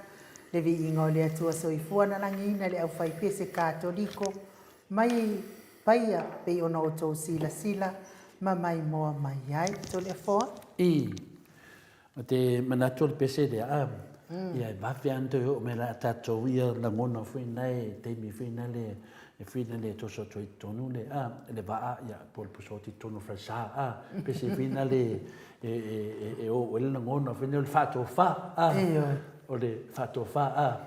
Le viiga o le Atua Soifua na lagiina le aufaipese Katoliko mai Paia pei ona outou silasila ma maimoa mai ai. Toleafoa. I te manatu o le pese lea, a, ia e vave lava ona toe oo mai la a tatou ia lagona foi na e taimi foi na le e foi na le toso atu ai totonu le a le vaa ia po o le puso atu i totonu o le falesa a pese foi na le e e e o ai le lagona foi na o le faatofa a o le faatofa a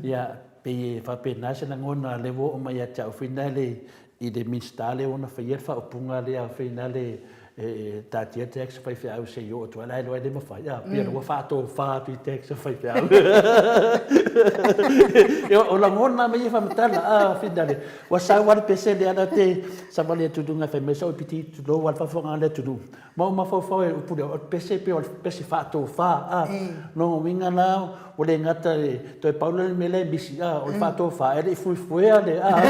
ia pei e faapena se lagona lea ua oo mai ia te au foi na le i le Minisita lea ua na faia le faaupuga lea foi na le e taatia tax faifeau se i oo atu ai la e iloa e le mafai a pei ua faatofa atu i tax faifeau. O lagona ma ia faamatala a finale ua sau lava le pese lea la te savali atu i luga e fai mai sau piti tulou lava le faafofoga a le atunuu ma ou mafaufau e upu lea o le pese pei o le pese faatofa a lona uiga la Ua le gata e toe pau lea o le mea lea e misi, a, o le faatofa, e le i fuefuea le, a.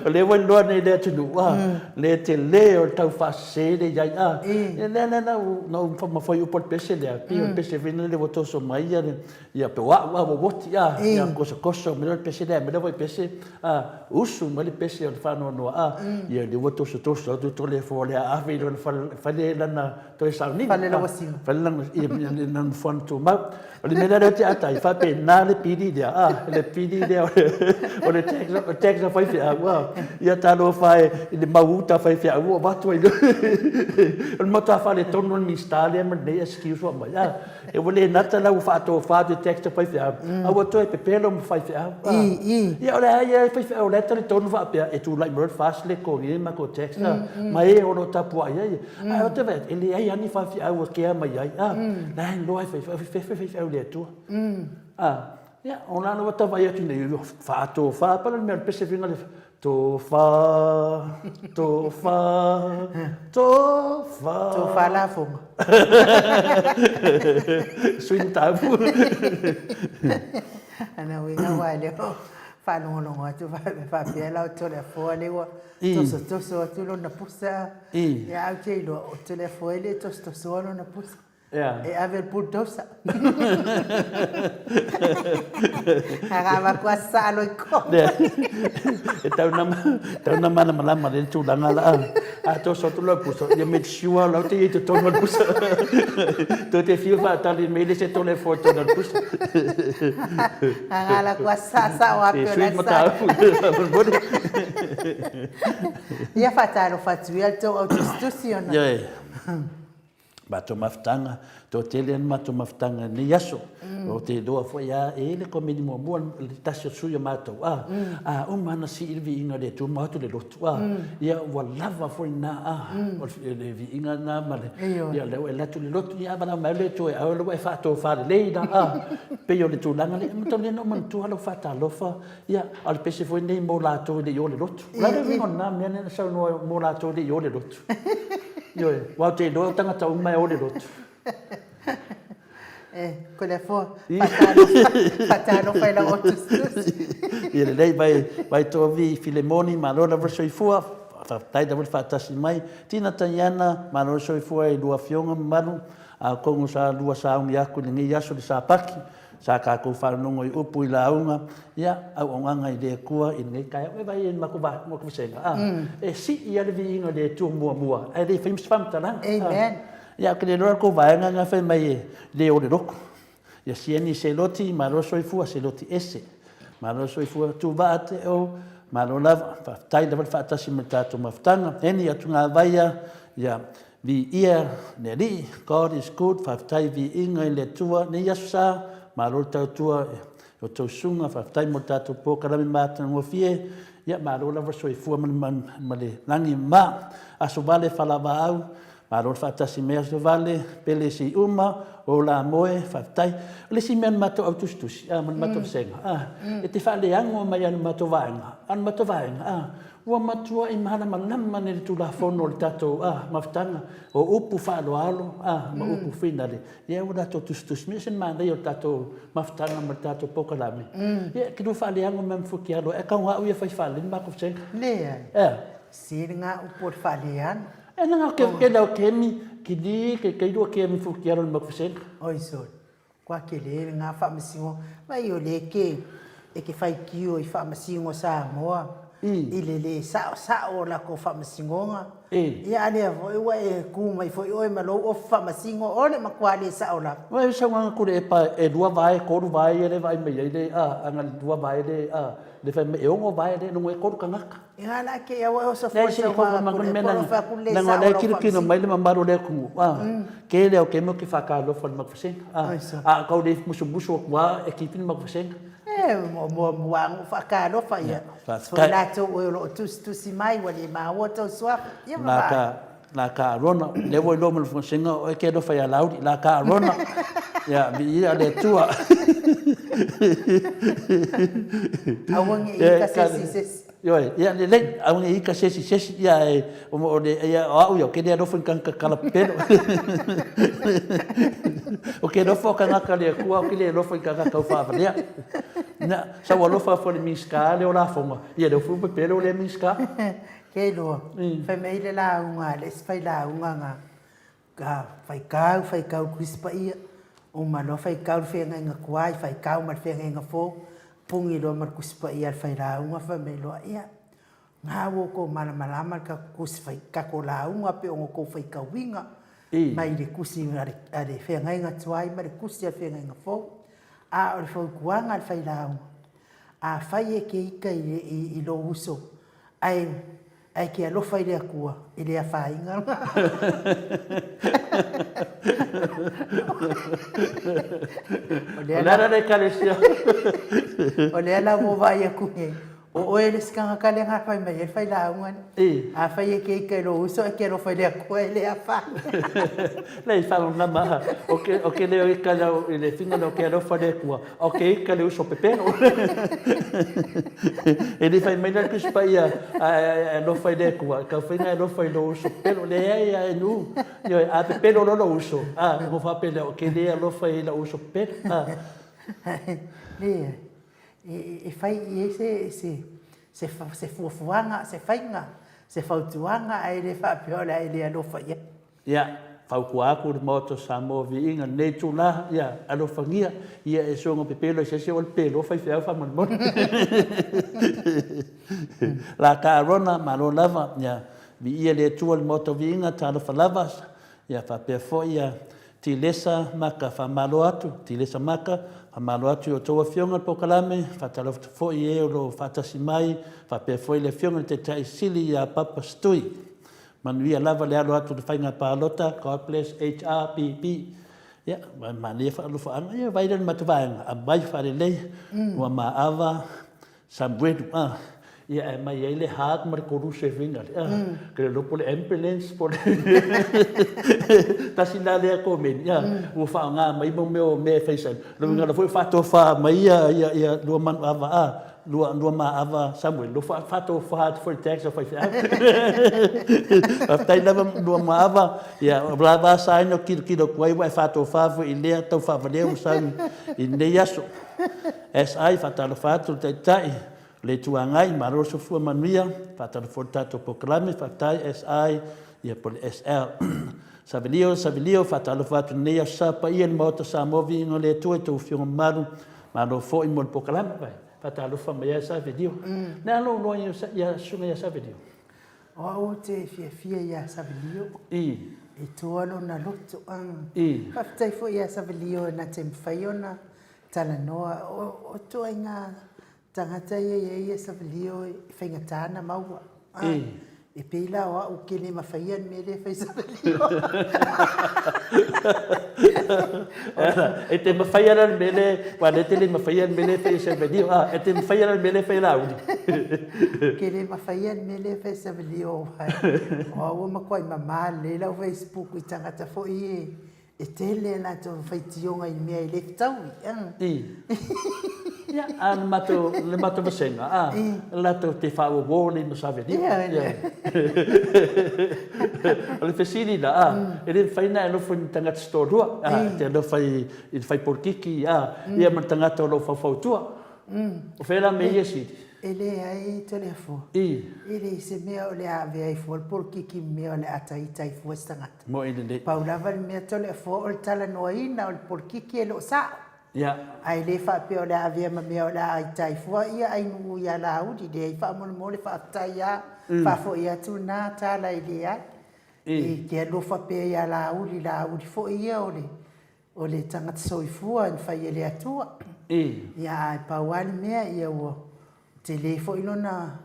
O lea ua iloa nei le atunuu, a, le tele o le tau faasese lea i ai, a. Ia lea la na ou mafai upu o le pese lea, pei o le pese foi lea ua toso mai ia, ia pe o au, a, ua oti, a, ia kosokoso mai loa le pese lea, aumai lea foi pese, a, usu mai le pese o le faanoanoa, a, ia lea ua tosotoso atu Toleafoa lea ave i lona fale lana Toe sauniga. Fale lauasima. Fale lauasima, ia na fono tumau. O le mea lea ou te atai, faapena le pili lea, a, le pili lea o le tax, o tax a faifeau, a. Ia talofa e i le mau uta a faifeau ua avatu ai loa. O le matua faaletonu o le Minisita lea ma lenei excuse ua aumai, a. E ua le nata la ua faatofa atu i tax a faifeau, a ua toe pepelo ma faifeau, a. Ia o le a ia faifeau o la e talitonu faapea e tulai mai loa le FAST le totogi ai matou tax, a, ma e o lo o tapuai ai. Ae ou te vaai atu, e leai lava ni faifeau e kea mai ai, a, la e iloa e faifeau, e fefe faifeau i le Atua. A, ia, o la ua tau vaai atu nei, faatofa, pale le mea o le pese fina le tofa, tofa, tofa. Tofa lafoga. Sui mataupu. Ana uiga aua e le o faalogologo atu faapea la o Toleafoa lea ua tosotoso atu lona pusa. Ia ae ou te iloa o Toleafoa e le tosotosoa lona pusa. E ave i le bulldozer. Ae a salo i kona. E tau na tau na malamalama le tulaga la. A toso atu lau pusa, ia make sure lau te i totonu o le pusa. Toe te fiu faatali mai le se Toleafoa i totonu o le pusa. Aga la kua sa sa o ape o la sa. Ia faatalofa atu ia le tou au tusitusi ona. Ioe. Matou mafutaga, toatele lava matou mafutaga i lenei aso. Ou te iloa foi lava, e i ai le komeni muamua, le tasi o sui o matou, a, a uma lava ona sii le viiga o le Atua ma o atu le lotu, a, ia ua lava foi lena, a, o le viiga lena ma le, ia lea ua e alu atu i le lotu, ia a valaau mai le Atua e au, lea ua e faatofa lelei la, a, pei o le tulaga lea. E matou le na ou manatua lau faatalofa, ia, a o le pese foi lenei mo latou e le i o i le lotu. O le a le uiga o lena mea lea na saunoa ai mo latou e le i o i le lotu? Ioe, aua ou te iloa o tagata uma e o i le lotu. E, ko le afoa, faatalofa, faatalofa i lau au tusitusi. Ia lelei, vai, vai Tovi Filemoni, malo lava le soifua, faafetai lava le faatasi mai. Tina Taiana, malo le soifua i lua afioga mamalu, atonu sa lua sauni atu i lenei aso i le Sapati, Sa tatou faalogo i upu i lauga, ia, auaunaga i le Atua i lenei taeao. E vaai i le matou vasega, a, e sii lava le viiga i le Atua muamua, ae le fai ma se faamatalaga. Amen. Ia, ou te le iloa la tou vaega lena fai mai e le o le lotu. Ia Sieni Seloti, malo le soifua, Seloti ese. Malo le soifua, Tuvaa Teo, malo lava, faafetai lava le faatasi ma le tatou mafutaga. Eni Atugavaia, ia, Viia le Alii, God is good, faafetai viiga i le Atua nei aso sa, malo le tautua i outou susuga, faafetai mo le tatou polokalame matagofie, ia malo lava le soifua ma le lagi ma aso vale falavaau, malo le faatasi mai aso vale, pele siuma, ola moe, faafetai. O le isi mea na matou au tusitusi, a, ma le matou vasega, a, e te faaleago mai lava i le matou vaega, a o le matou vaega, a, Ua matuai malamalama nei le Tulafono o le tatou mafutaga, o upu faaaloalo ma upu finale, ia ua latou tusitusi mai. E ese le manaia o le tatou mafutaga ma le tatou polokalame. Ia, e te lua faaleago mai ma Futialo, ae tau au ia fai faalelei le matou vasega. Leai. Ea. Sili ngā upu o le faaleano. E nanga ke ke lau kemi kili ke ke lua kemi fu ki alo ma kuseng. Oi so. Kwa ke le nga fa masingo mai o le ke e ke fai kio i fa masingo Samoa. I le le sao sao la ko fa masingonga. Ia a lea foi ua e ku mai foi oe ma lou ofi faamasingo o le matua le sao lava. Ua e saunoaga Tuilaepa e lua vae, tolu vae ia le vaai mai ai le a, ana lua vae le a, le fai mai e ono vae le logo e tolu tagata. Ia la ke ia ua oso foi saunoaga Tuilaepa o fai atu le sao lau faamasingo. Mai le mamalu o le atunuu a, ke lea o ke mo ke whakalofa le maku a, a kau le musumusu atu a e kipi le maku E muamua anu whakalofa ia. Foi latou oe o loo tusitusi mai ua le maua tou suafa. Ia ma vaai. La ka Arona, lea ua iloa ma le fuasinga o oe ke alofa ia Laauli. La ka Arona, ia viia le Atua. Aua ne i ika se isi se isi. Ioe, ia lelei, aua ne i ika se isi se isi, ia e, o le, ia o au ia, o ke le alofa i tagata kala pepelo. O ke alofa o tagata le Atua, o ke le alofa i tagata o faavalea. Na, sa ua alofa foi le Minisita lea o Lafoga, ia lea foi ua pepelo lea Minisita. Ke iloa, fai mai le lauga a le isi failauga na, ka faikau, faikau le Tusi Paia, uma loa faikau le feagaiga tuai, faikau ma le feagaiga fou, puni loa ma le Tusi Paia a le failauga, fai mai loa, ia, na ua outou malamalama le tatou tusi fai, tatou lauga pe ona outou faitauina mai le tusi a le feagaiga tuai ma le tusi a le feagaiga fou. A o le fautuaga a le failauga, afai e te ita i lou uso ae ae te alofa i le Atua, e le afaina. O le ala le Ekalesia. O lea la ua vaai atu nei, o oe le isi tagata lea na fai mai ai le failauga lea. Afai e te ita i lou uso ae te alofa i le Atua, e le afaina. Leai, faamalamalama, ou te le ita i le finga lea ou te alofa i le Atua, a ou te ita i le uso pepelo. E le fai mai la le Tusi Paia, a e alofa i le Atua, e taumafai ona e alofa i lou uso pepelo. Leai, a e nuu, ioe, a pepelo loa lou uso, a, ona faapea lea, ou te le alofa i lou uso pepelo. A. Leai, e fai i ai se fuafuaga, se faiga, se fautuaga, ae le faapea o le a e le alofa i ai. Ia, fautua atu le Maota o Samoa Viiga i lenei itula, ia, alofagia, ia e soona pepelo i se isi o le pelo faifeau faamolemole. La ka Arona, malo lava, ia, viia le Atua i le Maota o Viiga, talofa lava, ia, faapea foi ia Tilesa Maka, faamalo atu, Tilesa Maka, faamalo atu i outou afioga i le polokalame, faatalofa atu foi i e o lo o faatasi mai, faapea foi le afioga i le Taitai Sili ia Papa Stui. Manuia lava le alo atu i le faiga palota God bless HRPP. Ia, manaia faalofaaga, ia vai lea i le matou vaega, aumai faalelei, ua maava Samuelu, a, ia ae aumai ai le hug ma le koluse foi nale, a, ke le iloa po o le ambulance po o le tasi la lea komeni, a, ua faaaoga mai mo mea o mea e fai sau. O le uiga foi ua faatofa mai ia, ia, ia lua manuava, a, Lua, lua maava Samuel, lua faatofa atu foi i le tax a faifeau. Faafetai lava lua maava, ia, o la va sa ina kilokilo atu ai ua e faatofa foi i lea tau faavalea ua sau i lenei aso. SI, faatalofa atu le Taitai o le Itu Agai, malo le soifua manuia, faatalofa foi i le tatou polokalame, faafetai SI, ia po o le SL. Savelio, Savelio, faatalofa atu i lenei aso sa paia i le Maota Samoa, viiga o le Atua i tou afioga mamalu, Malo foi mo le polokalame, vai. Faatalofa mai ia Savelio. Le a lou iloa ia susuga ia Savelio? O au ou te fiafia ia Savelio. I. E toa lona loto. I. Faafetai foi ia Savelio na te mafai ona talanoa. O ituaiga tagata ia e i ai ia Savelio e faigata ona maua. E pei la o au ke le mafaia le mea lea e fai Savelio. E te mafaia la le mea lea, aua lea e te le mafaia le mea lea e fai e Savelio. A, e te mafaia la le mea lea e fai e Laauli. Ke le mafaia le mea lea e fai e Savelio, aua o au ua matuai mama lelei lau Facebook i tagata foi ia E tele a latou faitioga i mea e le fetaui, a. I. Ia, a le matou, le matou vasega, a, latou te faaauauo nei ma Savelio. Ia, ia. O le fesili la, a, e le mafai ona e alofa i ni tagata se toalua, a, e te alofa i, i le fai polokiki, a, ia ma le tagata o lo o faufautua. O fea la mea ia sili? E leai Toleafoa. I. E leai se mea o le a avea ai fua le polokiki ma mea o le a ta ita ai fua se tagata. Mo'i lelei. Pau lava le mea Toleafoa o le talanoaina o le polokiki e le o sa'o. Ia. Ae le faapea o le a avea ma mea o le a ita ai fua ia Ainuu ia Laauli. Leai faamolemole faafetai a faafoi atu lena tala e leai. E te alofa pea ia Laauli, Laauli foi ia o le O le tagata soifua na fai e le Atua. Ia ae pau lava le mea ia ua tele foi lona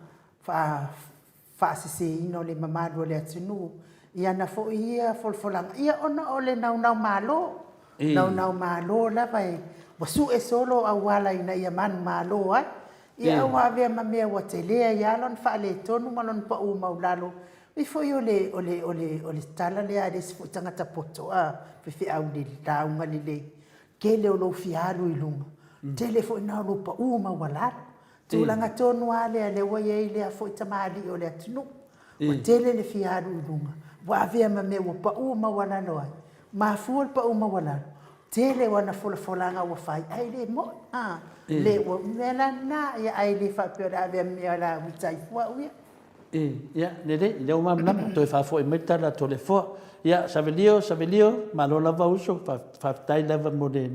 faaseseina o le mamalu o le atunuu i ana foi ia folafolaga, ia ona o le naunau malo, naunau malo lava e ua sue solo auala ina ia manumalo ai. Ia ua avea ma mea ua tele ai lava lona faaletonu ma lona pau maualalo. Pei foi o le, o le, o le, o le tala lea a le isi foi tagata poto, a, faifeau i le lauga lelei, tele o lou fia alu i luga, tele foi lena o lou pau maualalo. Tulaga tonu lava lea lea ua i ai lea foi tamalii o le atunuu, ua tele le fia alu i luga, ua avea ma mea ua pau maualalo ai. Mafua le pau maualalo, tele o ana folafolaga ua fai, ae le moni, a, le, ua, mea la lena, ia, ae le faapea o le a avea ma mea o le a ita ai fua au ia. Ia, lelei, lea ua malamalama, toe faafoi mai le tala a Toleafoa. Ia, Savelio, Savelio, malo lava uso, faafetai lava mo le,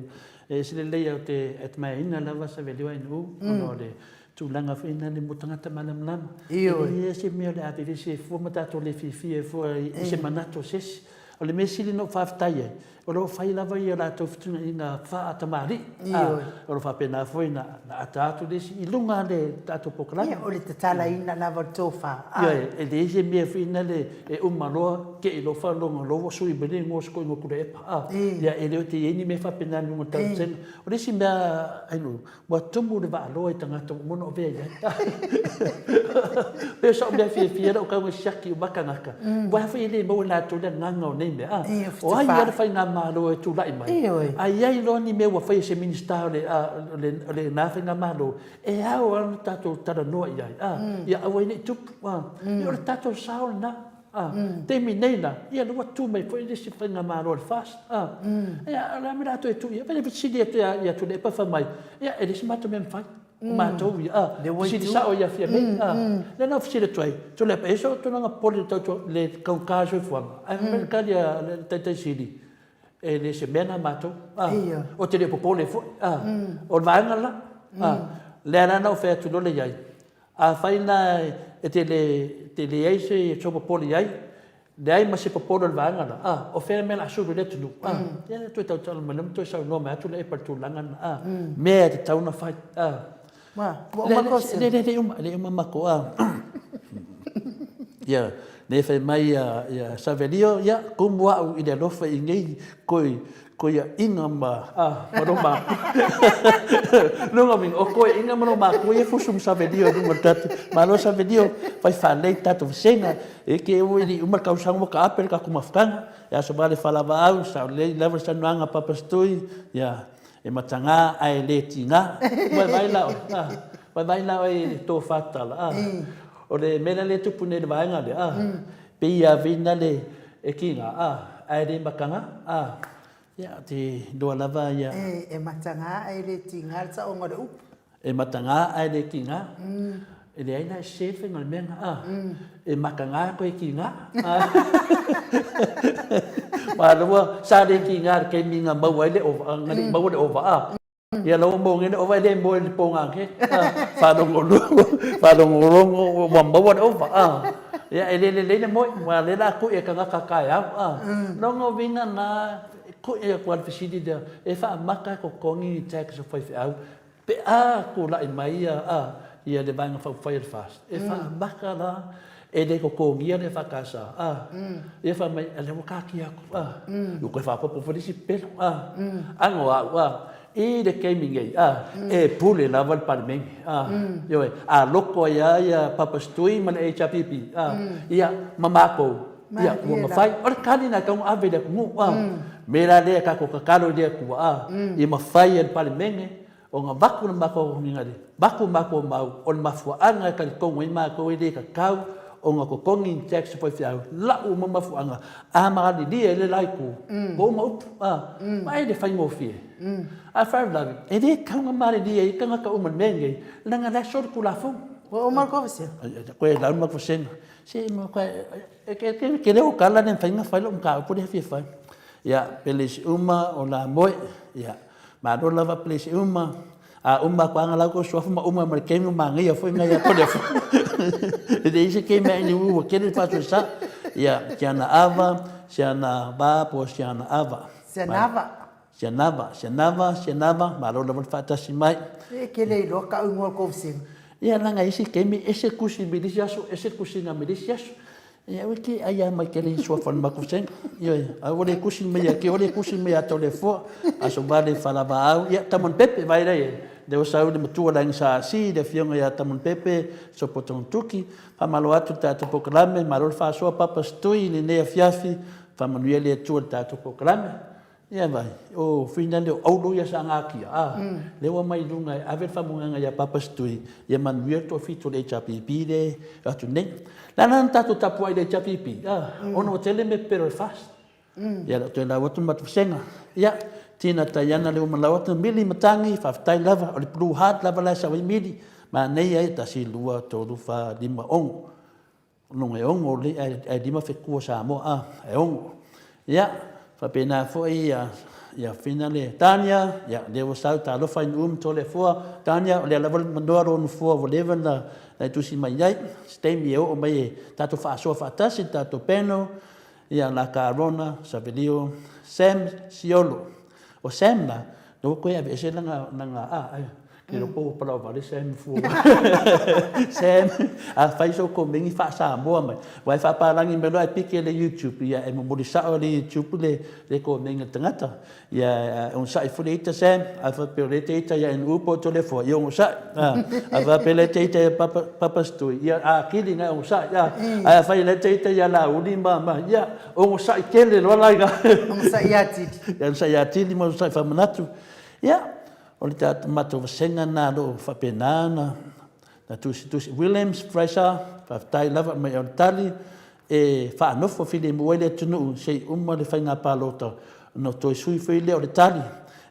e ese le lelei ou te admire-ina lava Savelio Ainuu, ona o le tulaga foi lena mo tagata malamalama. Ioe. E leai se mea o le a vevesi ai fua ma tatou le fiafia ai fua i se manatu o se isi. O le mea sili na ou faafetai ai, O lo o fai lava ia latou fetuunaiga faatamalii. Ioe. O lo o faapena foi na ata atu le isi i luga o le tatou polokalame. Ia, o le tatalaina lava o le tofa. Ioe, e leai se mea foi lea e uma loa te i loa faalogo loa ua sui mai le igoa o si toeaina o Tuilaepa. Ia, e le o te i ai ni mea faapena i luga o le tausega. O le isi mea, Ainuu, Ua tumu le vaaloa i tagata ua uma ona avea i ai. Pei o sa'u mea fiafia lea o tau e siaki uma tagata, aua foi e le maua e latou le agaga o nei mea. A, o ai ia le faigamalo e tulai mai, a i ai loa ni mea ua fai e se Minisita o lena faigamalo, e ao lava ona tatou talanoa i ai, a, ia aua ai ne i tupu. A, o le tatou sao lena. A, taimi nei la, ia lea ua tu mai foi le isi faigamalo a le FAST. A, ia, o le a le mea o le a toe tuu i ai? Fai fesili atu ia Tuilaepa fai mai, ia, e leai se matou mea e mafai, o matou ia, a, fesili sao ia Fiamē, a. Lea na ou fesili atu ai, Tuilaepa, e i ai sou tulaga popole i le tau, le taugata o le soifuaga? Ae fai mai le tali a le Taitai Sili, e le o se mea lena a matou, a, ou te le o popole foi, a. O le vaega la, a, lea la na ou fai atu loa lea i ai, Afai la e te le, te leai se sou popole i ai, leai ma se popole o le vaega la, a, o fea le mea o le a sulu ai le atunuu, a, ia lea toe tautala mai loa ma toe saunoa mai atu le epa i le tulaga lena, a, mea e tatau ona fai, a. Ma, ua uma kou Le, le, le uma, le uma matou, a. Ia, nei fai mai ia, ia Savelio, ia, kumu au i le alofa i nei koi, Koiaʻiga ma, a, ma lou makua. Lona uiga, o koiaʻiga ma lou makua ia fusu ma Savelio i luga o le tatou. Malo Savelio, fai faalelei le tatou vasega. E te ua i uma le tausaga ua taape le tatou mafutaga. E aso vale falavaau, sao lelei lava le saunoaga a Papa Setui, ia, e mataga ae le tiga. Vaivai la oe, a, vaivai la oe i le tofa tatala, a. O le mea lea e tupu nei i le vaega lea, a, pei a vina le e kiga, a, ae le mataga, a, ia, te iloa lava ia. E, e mataga ae le tiga le saoga o le upu. E mataga ae le tiga. E leai la e sese le faiga o le mea lena, a. E mataga koe tiga, a. Malo ua, sa le tiga i le taimi na maua ai le ova, na le i maua le ova, a. Ia la ua maua nei le ova e le moe i le pogake. Faalogologo, faalogologo ua maua le ova. Ia e le lelei le moe, aua o lea o le a kui e tagata taeao. Lona uiga na, e kui atu lava le fesili lea, e faamata e totogi ni tax a faifeau pe a tulai mai ia le Vaega Faaupufai a le FAST. E faamata la E le totogia le EFKS, a. Ia fai mai, lea ua taatia atu, a. Ua toe faaopoopo foi le isi pepelo, a. Ano au, a, i le taimi nei, a, e pule lava le Palemene, a. Ioe, a loko ai lava ia Papa Setui ma le HRPP, a, ia, ma matou, ia, ua mafai. O le tali lena e tatau ona ave i le atunuu, a. O le mea la lea tatou tatalo i le Atua, a, ia mafai e le Palemene Ona avatu le matou onigali, avatu matou mau, o le mafuaaga e talitonu ai matou e le tatau ona totogi ni tax a faifeau, lau uma mafuaaga, a malilie ai le la itu, ua uma upu, a, vaai i le faigofie. A o le faalavelave, e le tatau ona malilie ai tagata uma i le mea lenei, leaga o la e soli Tulafono. Ua uma le kovasega? Koe lau ma kovasega. Se ma koe, e ke ke ke leo kala ne whainga whai lo mkau puri hawhia whai. Ia, pele si uma o la moe, ia, malo lava pele si uma, a uma ko anga lau ko suafa ma uma ma le kemi ma ngai foi ngai a tole fo. E le ise kemi ai ni ua kele fatu sa, ia, si ana ava, si ana va po si ana ava. Si ana ava. Si ana ava, si ana ava, si ana ava, malo lava le faatasi mai. E ke le iloa kau ingoa o kovasega. Ia langa isi kemi ese kusi me lisi aso, ese kusi na me lisi aso. Ia ue ke ai a mai ke le suafa o le matou vaega. Ioe, a ua le kusi mai ia ke, ua le kusi mai ia Toleafoa, Aso Vale Falavaau, ia Tamon Pepe, vai lea e, lea ua sau le matua o le aiga Sa Asi, le afioga ia Tamon Pepe, Sopo Tontuki. Faamalo atu i le tatou polokalame, malo le faasoa Papa Setui i lenei afiafi, faamanuia le Atua i le tatou polokalame. Ia vai, o whina lea o Aulu ia sa ngakia, a, lea ua mai luga e ave le faamoemoega ia Papa Setui, ia manuia le toafitu o le HRPP le atu nei. Le a la na tatou tapuai i le HRPP, a, ona ua tele mea pepelo e fast. Ia le toe lau atu le matou vasega. Ia, Tina Taiana lea ua malau atu, Mili Matangi, faafetai lava, o le blue heart lava la e sau ai Mili, manaia ia, tasi, lua, tolu, fa, lima, ono. Luga e ono le ae lima fetu o Samoa a e ono. Ia faapena foi ia ia fina le Tania ia lea ua sau talofa i Nu'u ma Toleafoa Tania o lea lava le manoa lou nofoa ua leva na e tusi mai ai se taimi e oo mai e tatou faasoa faatasi le tatou panel ia Laka Arona Savelio Sam Siolo O Sam la, na ua toe aveese lana, lana a, ai, ke iloa po ua palau vale Sam fua. Sam, a fai sou komeni faa-Samoa mai, aua e faapalagi mai loa e piki le YouTube, ia e momoli sao e le YouTube le, le komeni a le tagata. Ia e onosai foi le ita Sam, a faapea o lea e te ita ia NU po o Toleafoa, ia onosai. A, a faapea o lea e te ita ia Papa, Papa Stui, ia atili na e onosai. A, ae afai o lea e te ita ia Laauli ma, ma, ia onosai tele loa la i ina. Onosai atili. Ia onosai atili ma onosai faamanatu. Ia, o le tatou matou vasega lena o lo o faapena ona na tusitusi. Williams Fraser, faafetai lava mai o le tali e faanofo filemu ai le atunuu se i uma le faiga palota ona toe sui foi lea o le tali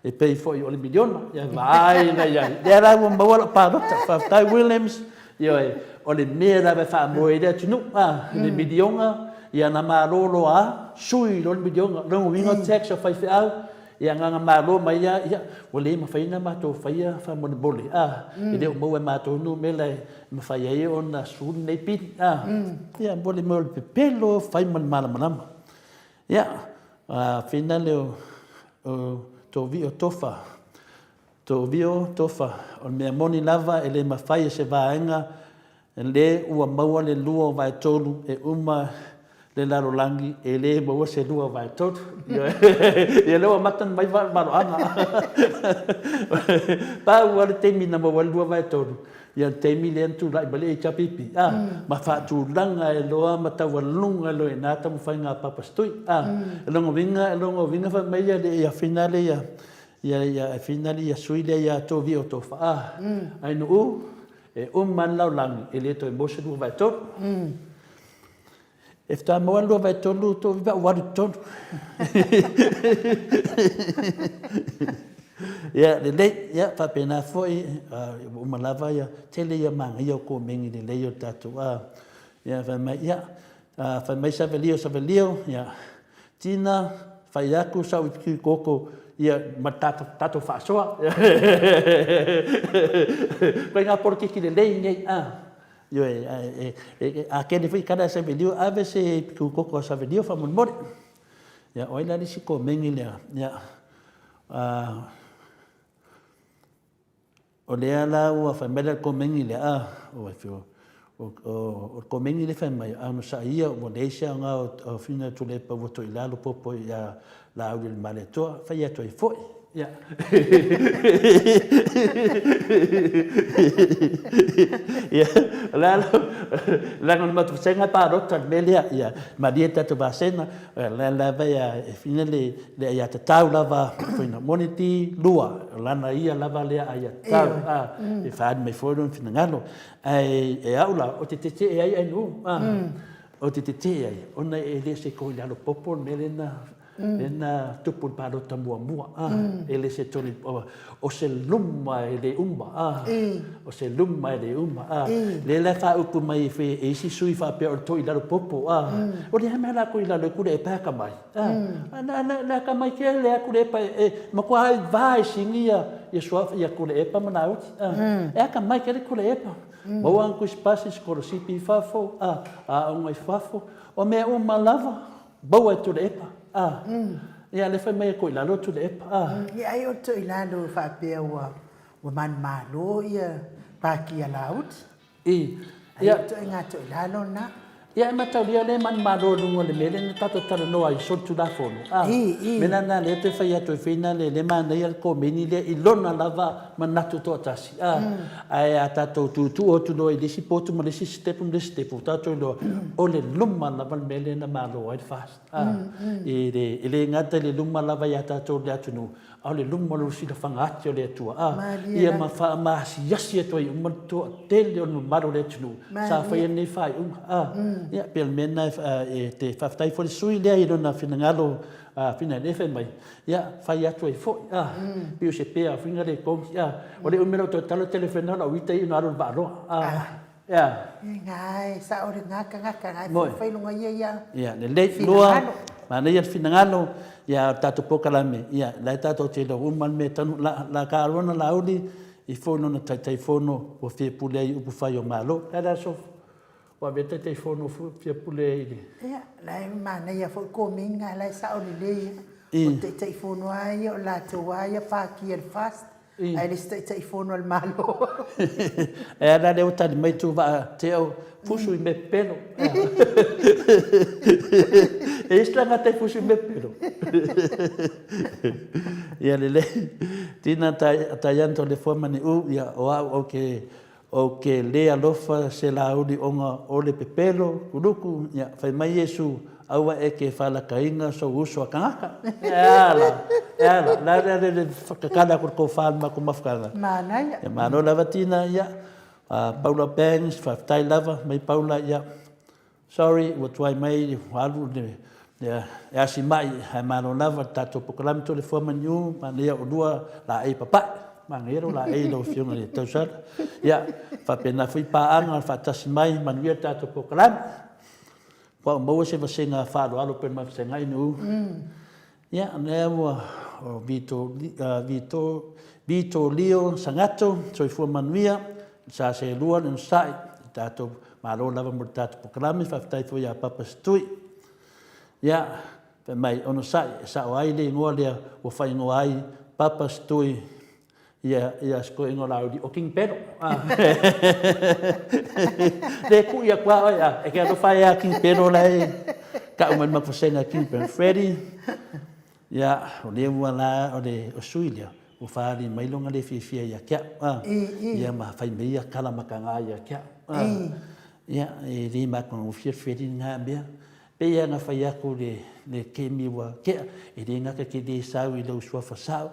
e pei foi o le miliona. Ia vaai la i ai. Lea la ua maua lau palota. Faafetai Williams. Ioe, o le mea lava e faamoe ai le atunuu, a, le miliona, ia na malo loa a, sui loa le miliona. Lona uiga o tax a faifeau, ia na ona malo mai lava, ia, ua le mafai ona matou faia faamolemole, a, e le o maua e matou numera e mafai ai ona sue lenei pili, a. Ia, mo le mea o le pepelo, fai ma le malamalama. Ia, a finale o, o Tovio Tofa, Tovio Tofa, o le mea moni lava e le mafai e se vaega le ua maua le lua o vaetolu e uma le lalolagi e le maua se lua o vaetolu. Ia lea ua amata ona mai maroaga. Pau lava le taimi na maua ai le lua vaetolu, ia le taimi lea na tulai mai le HRPP, a, ma faatulaga ai loa ma taualuga ai loa i ina taumafaiga a Papa Stui. A, o lona uiga, o lona uiga fai mai ia le finale ia, Ia, ia, e finali ia sui lea ia Tovio Tofa, a, ai Nu'u, e uma le lalolagi, e le toe maua se 2/3. E faatoa maua le 2/3 Tovio pe a ua alu i totonu. Ia, lelei, ia, faapena foi, ua uma lava ia, tele ia manaia o komeni lelei o le tatou, a, ia, fai mai, ia, fai mai Savelio, Savelio, ia, Tina, fai atu sau i koko ia ma le tatou faasoa. Koe ngā polokiki lelei nei, a. Ioe, a kene foi kala Savelio, ave se koko a Savelio faamolemole. Ia, o ai la le isi komeni lea? Ia, O lea la ua fai mai le komeni lea, a, o e fio, o, o, o le komeni lea fai mai, a no sa ia ua leai se aoga o, o Whina Tuilaepa ua toi lalo popo ia Laauli le Malietoa, fai atu ai foi. Ia. Ia, o le a la, leaga o le matou vasega e palota i le mea lea, ia, malie le tatou vasega, o le a lava e whina le, Le aiatatau lava foina moniti lua, o lana ia lava lea aiatatau, a, e faaali mai foi lona finagalo. Ae e au la, o te tetee ai ai nuu, a, o te tetee ai, ona e le se ko i lalo popo le mea lena. Lea na tupu i le palota muamua, a, e le se toli, o se luma e le uma, a, o se luma e le uma, a. Lea la e faaupu mai e isi sui faapea o le toilalo popo, a. O le a mea la toilalo e Tuilaepa e atamai, a. Na atamai tele lava Tuilaepa e matua va e sini ia Tuilaepa ma Laauli, a. E atamai tele Tuilaepa. Maua ana tusi pasi, sikolasipi i fafo, a, aoga i fafo, o mea uma lava, maua e Tuilaepa, a. Ia, lea fai mai e toilalo Tuilaepa, a. Ia, ai o le toilalo faapea ua manumalo ia Pākia Laauli. I. Ai o le ituaiga toilalo lena. Ia, e mataulia lea e manumalo i luga o le mea lea na tatou talanoa ai i solitulafono, a. I, i. O le mea la lena lea e toe fai atu ai foi lena lea e manaia le komeni lea i lona lava manatu toatasi, a. Ae a tatou tuutuu atu loa i le isi potu ma le isi sitepu ma le isi sitepu, ua tatou iloa, o le luma lava le mea lea na malo ai le FAST. A, e le, e le gata i le luma lava ia tatou le atunuu, a o le luma o le silafaga ati o le Atua. A, ia ma faamaasiasi atu ai uma le toatele o le mamalu o le atunuu sa faia lenei faaiuga. A, ia, pei o le mea lena e te faafetai foi i le sui usufono lea i lona finagalo finagalo fai mai, ia, fai atu ai foi, a, pei o se pea foi na le togi, a, o le umi o lau tautala telefena o lau ita ia ona alu i le vaaloa. A, ea. Ina e sao lena tagata na e fai luga ia ia. Ia, lelei, lua, manaia le finagalo, ia, o le tatou polokalame, ia, la e tatou te iloa uma le mea e tanu, la, la Karona Laauli i fono na Taitaifono ua fia pule ai i upufai o Malo. Le a le aso ua avea Taitaifono fia pule ai i le. Ia, la e manaia foi komeni la e sao lelei ia. O Taitaifono lava ia o latou lava ia pākia le FAST, ae le isi Taitaifono a le Malo. E a la lea ua tali mai Tuuvaa Te'o, fusu i mea pepelo. E i ai se tagata e fusu i mea pepelo? Ia lelei. Tina Taiana Toleafoa Mani'u, ia o a'u ou te Ou te le alofa se lāuli ona o le pepelo, kuluku, ia, fai mai Iesu, aua e te falakaina sou uso a tagata. E a la, e a la, la lea le tatala atu le tofa i le matou mafutaga. Manaia. Ia malo lava Tina, ia, Paula Banks, faafetai lava mai Paula, ia, Sorry ua tuai mai ua alu le e asi mai ae malo lava le tatou polokalame Toleafoa Maniu manaia oulua laei papae manaia lou laei lau afioga i le tausala ia faapena foi paaga faatasi mai manuia le tatou polokalame ua maua se vasega faaaloalo pe ma vasegai nu Ia, lea ua o Vito, Vito, Vito Leo Sagato, soifua manuia, sa selua le onosai, i tatou malo lava mo le tatou polokalame, faafetai foi ia Papa Setui. Ia, fai mai, onosai, e sao ai le igoa lea ua faaigoa ai Papa Setui Ia, ia si toeaina o Laauli, o King Pedro. Le kui atu lava oe, e te alofa ia King Pedro la e tau mai le matou vasega King Pedro. Freddie, ia, o lea ua la, o le o sui lea, ua faaali mai lona le fiafia ia te au. Ia ma fai mai ia tala mataga ia te au. Ia, e le matagofie Freddie lena mea. Pei lava ona fai atu le kemi ua tea, e le gata te le sau i lou suafa sao,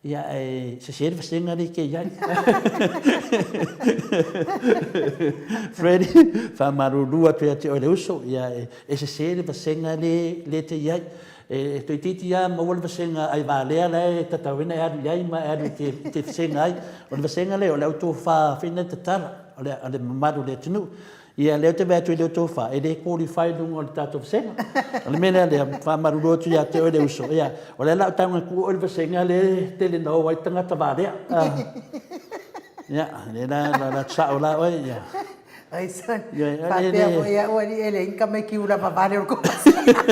Ia, ae sese le vasega lea e te i ai. Freddy, faamalulu atu ia te oe le uso, ia, e sese le vasega lea e te i ai. E toeitiiti lava maua le vasega aivalea la e tatauina e alu i ai ma e alu e te vasega ai. O le vasega lea, o le au tofa foi lena e tatala, o le mamalu o le atunuu. Ia, lea ou te vaai atu i le tofa, e le qualify i luga o le tatou vasega. O le mea lea, lea, faamalulu atu ia te oe le uso. Ia, o lea la o tago e tuu oe i le vasega lea e tele na o ai tagata valea. Ia, lea la, la, la sao la oe, ia. Ai, son, faapea foi au alii e leai ni tamaiti ula vavale o le tou vasega.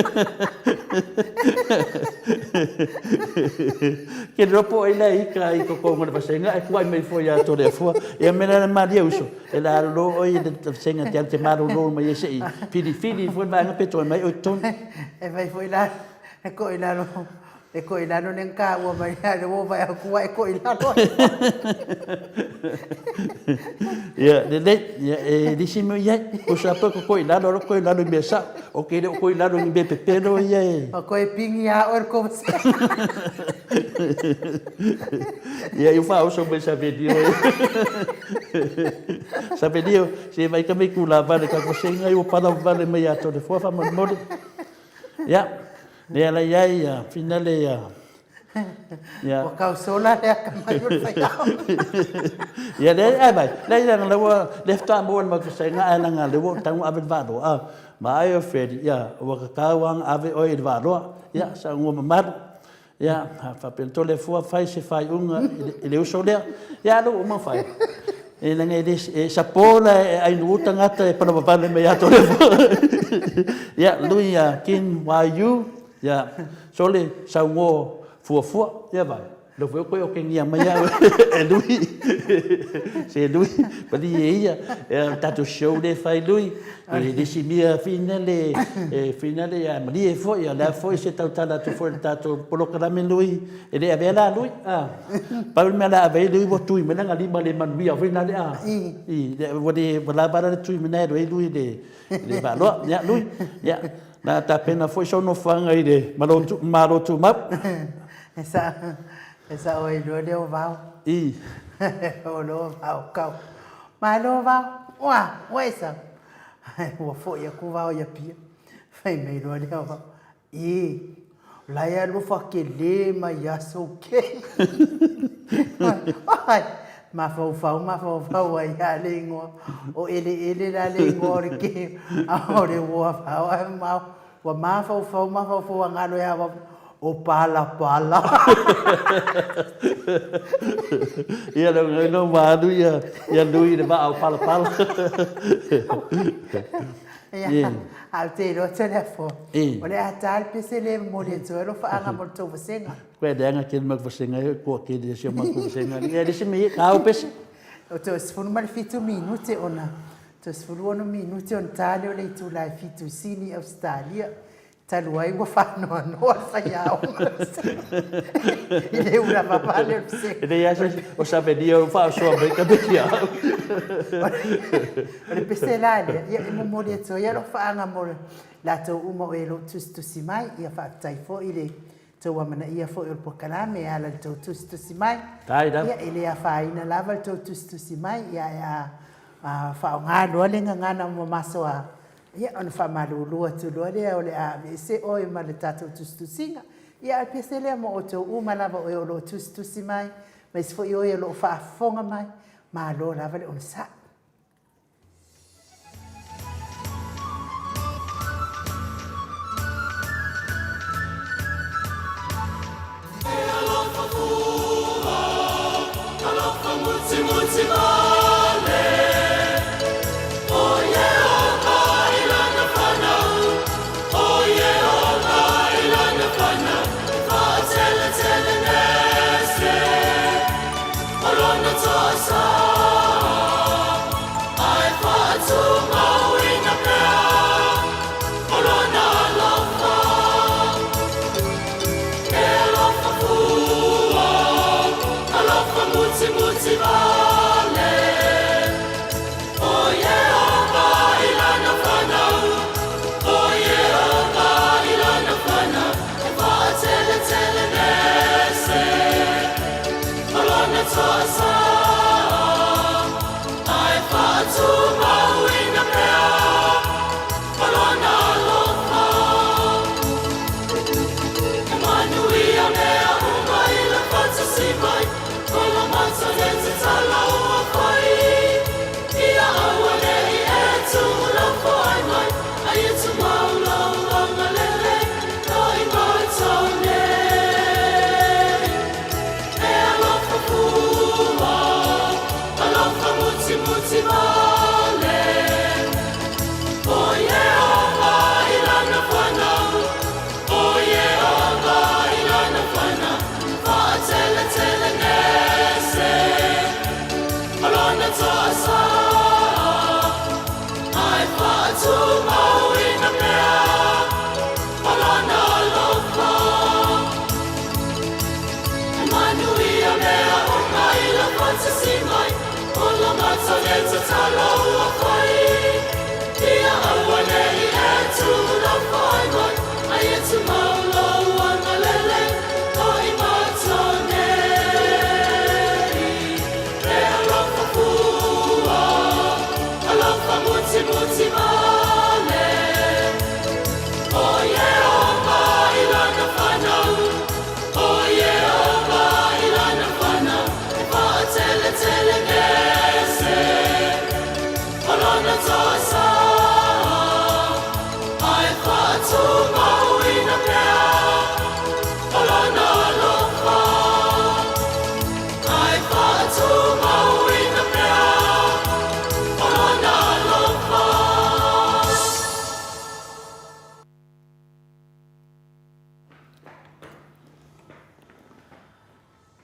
Ke iloa po o ai la e ika i totonu o le vasega ae tuai mai fua ia Toleafoa. Ia, mea la malie uso. E le alolo oi i le vasega te alu te malolo mai ai se'i filifili foi le vaega pe toe mai oi totonu. E fai foi la le toilalo, le toilalo lea na taua mai a le ua vaai atu ua e toilalo ai. Ia, lelei, ia, e lisi mo i ai. O sa pe ko toilalo, alo toilalo i mea sao. O ke le o toilalo i mea pepelo ia e. O koe pingi a oe le kovasega. Ia, i faaoso mai Savelio e. Savelio, se vai ka mai kula vale ka ko senga i o pala vale mai a tole fua faamolemole. Ia, Lea la i ai ia finale ia. Ia. Ua kausola le akamai o le faiaoga. Ia leai, ae vai, leai leaga la ua lea faatoa maua le matou ae leaga lea ua ou tago ave le vaaloa. A, ma ai o Freddie, ia, ua tatau lava ona ave oe i le vaaloa. Ia, saunoa mamalu. Ia, a faapea Toleafoa fai se faaiuga i le uso lea. Ia, a lea ua uma ona fai. E leaga e le, e sapo la e ainuu tagata e palavavale mai ia Toleafoa. Ia, lui ia Kin Wai Yu, ia, sole saunoa fuafua. Ia vai. Lea foi koe okegia mai au e Lui. Se Lui, malie ia, e o le tatou show lea e fai Lui, e le isi mea finale, e finale ia malie foi, o le a foi se tautala atu foi i le tatou polokalame Lui, e le avea la Lui, a. Pau le mea o le a ave ai Lui ua tui mai lana lima le manuia foi lale, a. I, ua le, ua lava la le tui mai na e alu ai Lui i le vaaloa. Ia Lui, ia, Na tapena foi sou nofoaga i le Malo Tumau. E sao ai loa lea o Vao. I. O loa Vao kau. Malo Vao. Ua, ua e sau. Ua foi aku Vao i Apia. Fai mai loa lea o Vao. I. La e alofa kele mai aso kei. Ai, mafaufau, mafaufau ai a le igoa. O eleele la le igoa o le ke, a o le ua vao ai mau. Ua mafaufau, mafaufau a galo e awa, o palapala. Ia le ngai no malu ia, ia nui le vaa o palapala. Ia, a ou te iloa Toleafoa, o le a ta le pese lea e momoli atu ai alofaaga mo le tou vasega. Koe leaga tele mai vasega e koa tele si o matou vasega. Ia le se me ka o pese. O toe 17 minute ona, toe 16 minute ona ta lea o le itula e 7 i Sini, Ausetalia. Talu ai ua faanoanoa le faiaoga i le ula vavale o le vasega. E leai lava se o Savelia o faasoa mai ka mea au. O le pese la lea, ia e momoli atu ai alofaaga mo latou uma o e o lo o tusitusi mai. Ia faafetai foi i le tou amanaia foi o le polokalame e ala i le tou tusitusi mai. Ia, e le afaina lava le tou tusitusi mai, ia ae a faaaoga loa le gagana mamasoa, ia ona faamalulu atu loa lea o le a aveese oe ma le tatou tusitusiga. Ia a o le pese lea mo outou uma lava o e o lo o tusitusi mai, aemaise foi oe o lo o faafofoga mai, malo lava le onosai.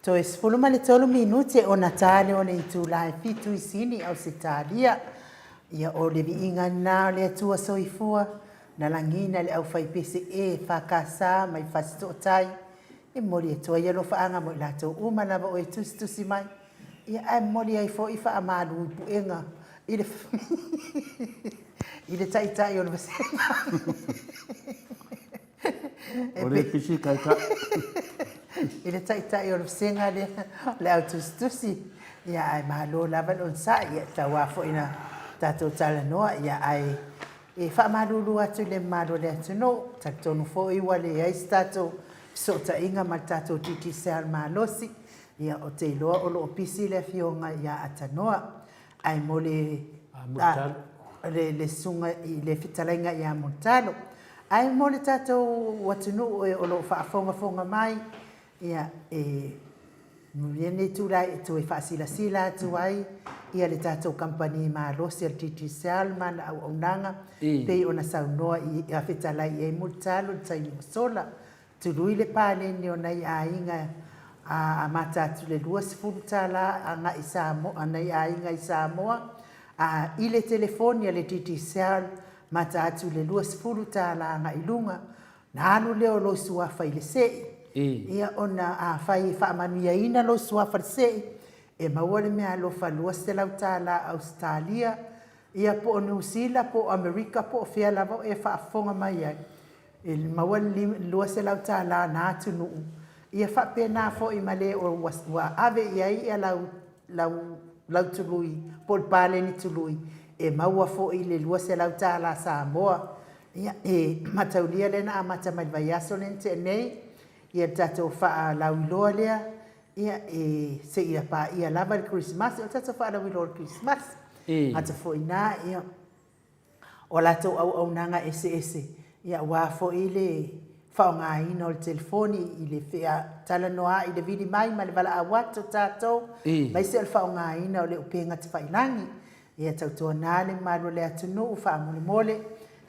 Toe 13 minute ona ta lea o le itula e fitu i Sini, Ausetalia. Ia, o le viiga lena o le Atua Soifua, na lagiina le aufaipese EFKS mai Fasitootai, e momoli atu ai alofaaga mo i latou uma lava o e tusitusi mai, ia ae momoli ai foi faamalu i puega i le i le taitai o le vasega. O le pisi kai ka. I le taitai o le vasega lea, le au tusitusi, ia ae malo lava le onosai, ia tau lava foi ina tatou talanoa, ia ae e faamalulu atu i le mamalu o le atunuu, talitonu foi ua leai se tatou fesootaiga ma le tatou Digicel malosi, ia ou te iloa o lo o pisi le afioga ia Atanoa. Ae mo le le le susuga i le fetalaiga ia Mulitalo. Ae mo le tatou atunuu e o lo o faafogafoga mai, ia e momoli lenei itula e toe faasilasila atu ai ia le tatou kamupani malosi a le Digicel ma ana auaunaga pei ona saunoa i fetalai i ai Mulitalo i le taimi ua sola. Tului le paleni o nai aiga a amata atu i le $20 agai Samoa, nai aiga i Samoa, a i le telefoni a le Digicel, mata atu i le $20 agai i luga, ona alu lea o lou suafa i le sei. Ia ona afai e faamanuiaina lou suafa i le sei, e maua le meaalofa $200 Ausetalia, ia po o Niu Sila po o Amerika po o fea lava o e faafofoga mai ai, E maua le $200 na atunuu, ia faapena foi ma le ua ave i ai lau, lau, lau tului po o le paleni tului, e maua foi le $200 Samoa. Ia, e mataulia lea na amata mai le vaiaso lea na tea nei, ia le tatou faalauiloa lea, ia, e seia paia lava le Kerisimasi, o le tatou faalauiloa o le Kerisimasi. Gata foi i ina, ia, o a latou auaunaga eseese, ia aua foi le faaaogaina o le telefoni i le fetalanoa i le vili mai ma le valaau atu o tatou, aemaise o le faaaogaina o le upega tafailagi. Ia tautuana le mamalu o le atunuu faamolemole,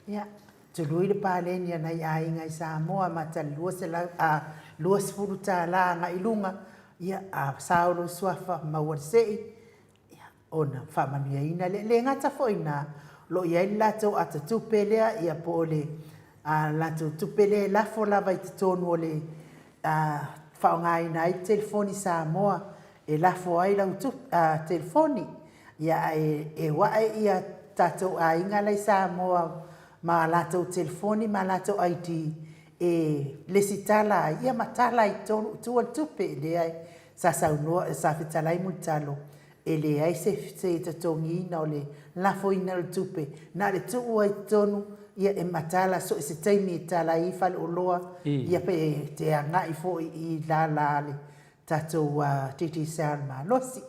ia tului le paleni a nai aiga i Samoa ma tali 200, a, $20 agai i luga, ia a sao lou suafa maua le sei, Ia, ona faamanuiaina lea. E le gata foi i ina, o lo o i ai le latou ata tupe lea, ia po o le latou tupe lea e lafo lava i totonu o le faaaogaina ai le telefoni Samoa e lafo ai lau telefoni. Ia, ae e o ae ia tatou aiga la i Samoa ma latou telefoni ma latou ID e lesitala ai, ia ma tala ai i tua le tupe. E leai, Sa saunoa, sa fetalai Mulitalo, e leai se se totogiina o le lafoina o le tupe, na o le tuu ai i totonu, ia e matala so o se taimi e tala ai i faleoloa, ia pe te agai foi i lala a le tatou Digicel malosi.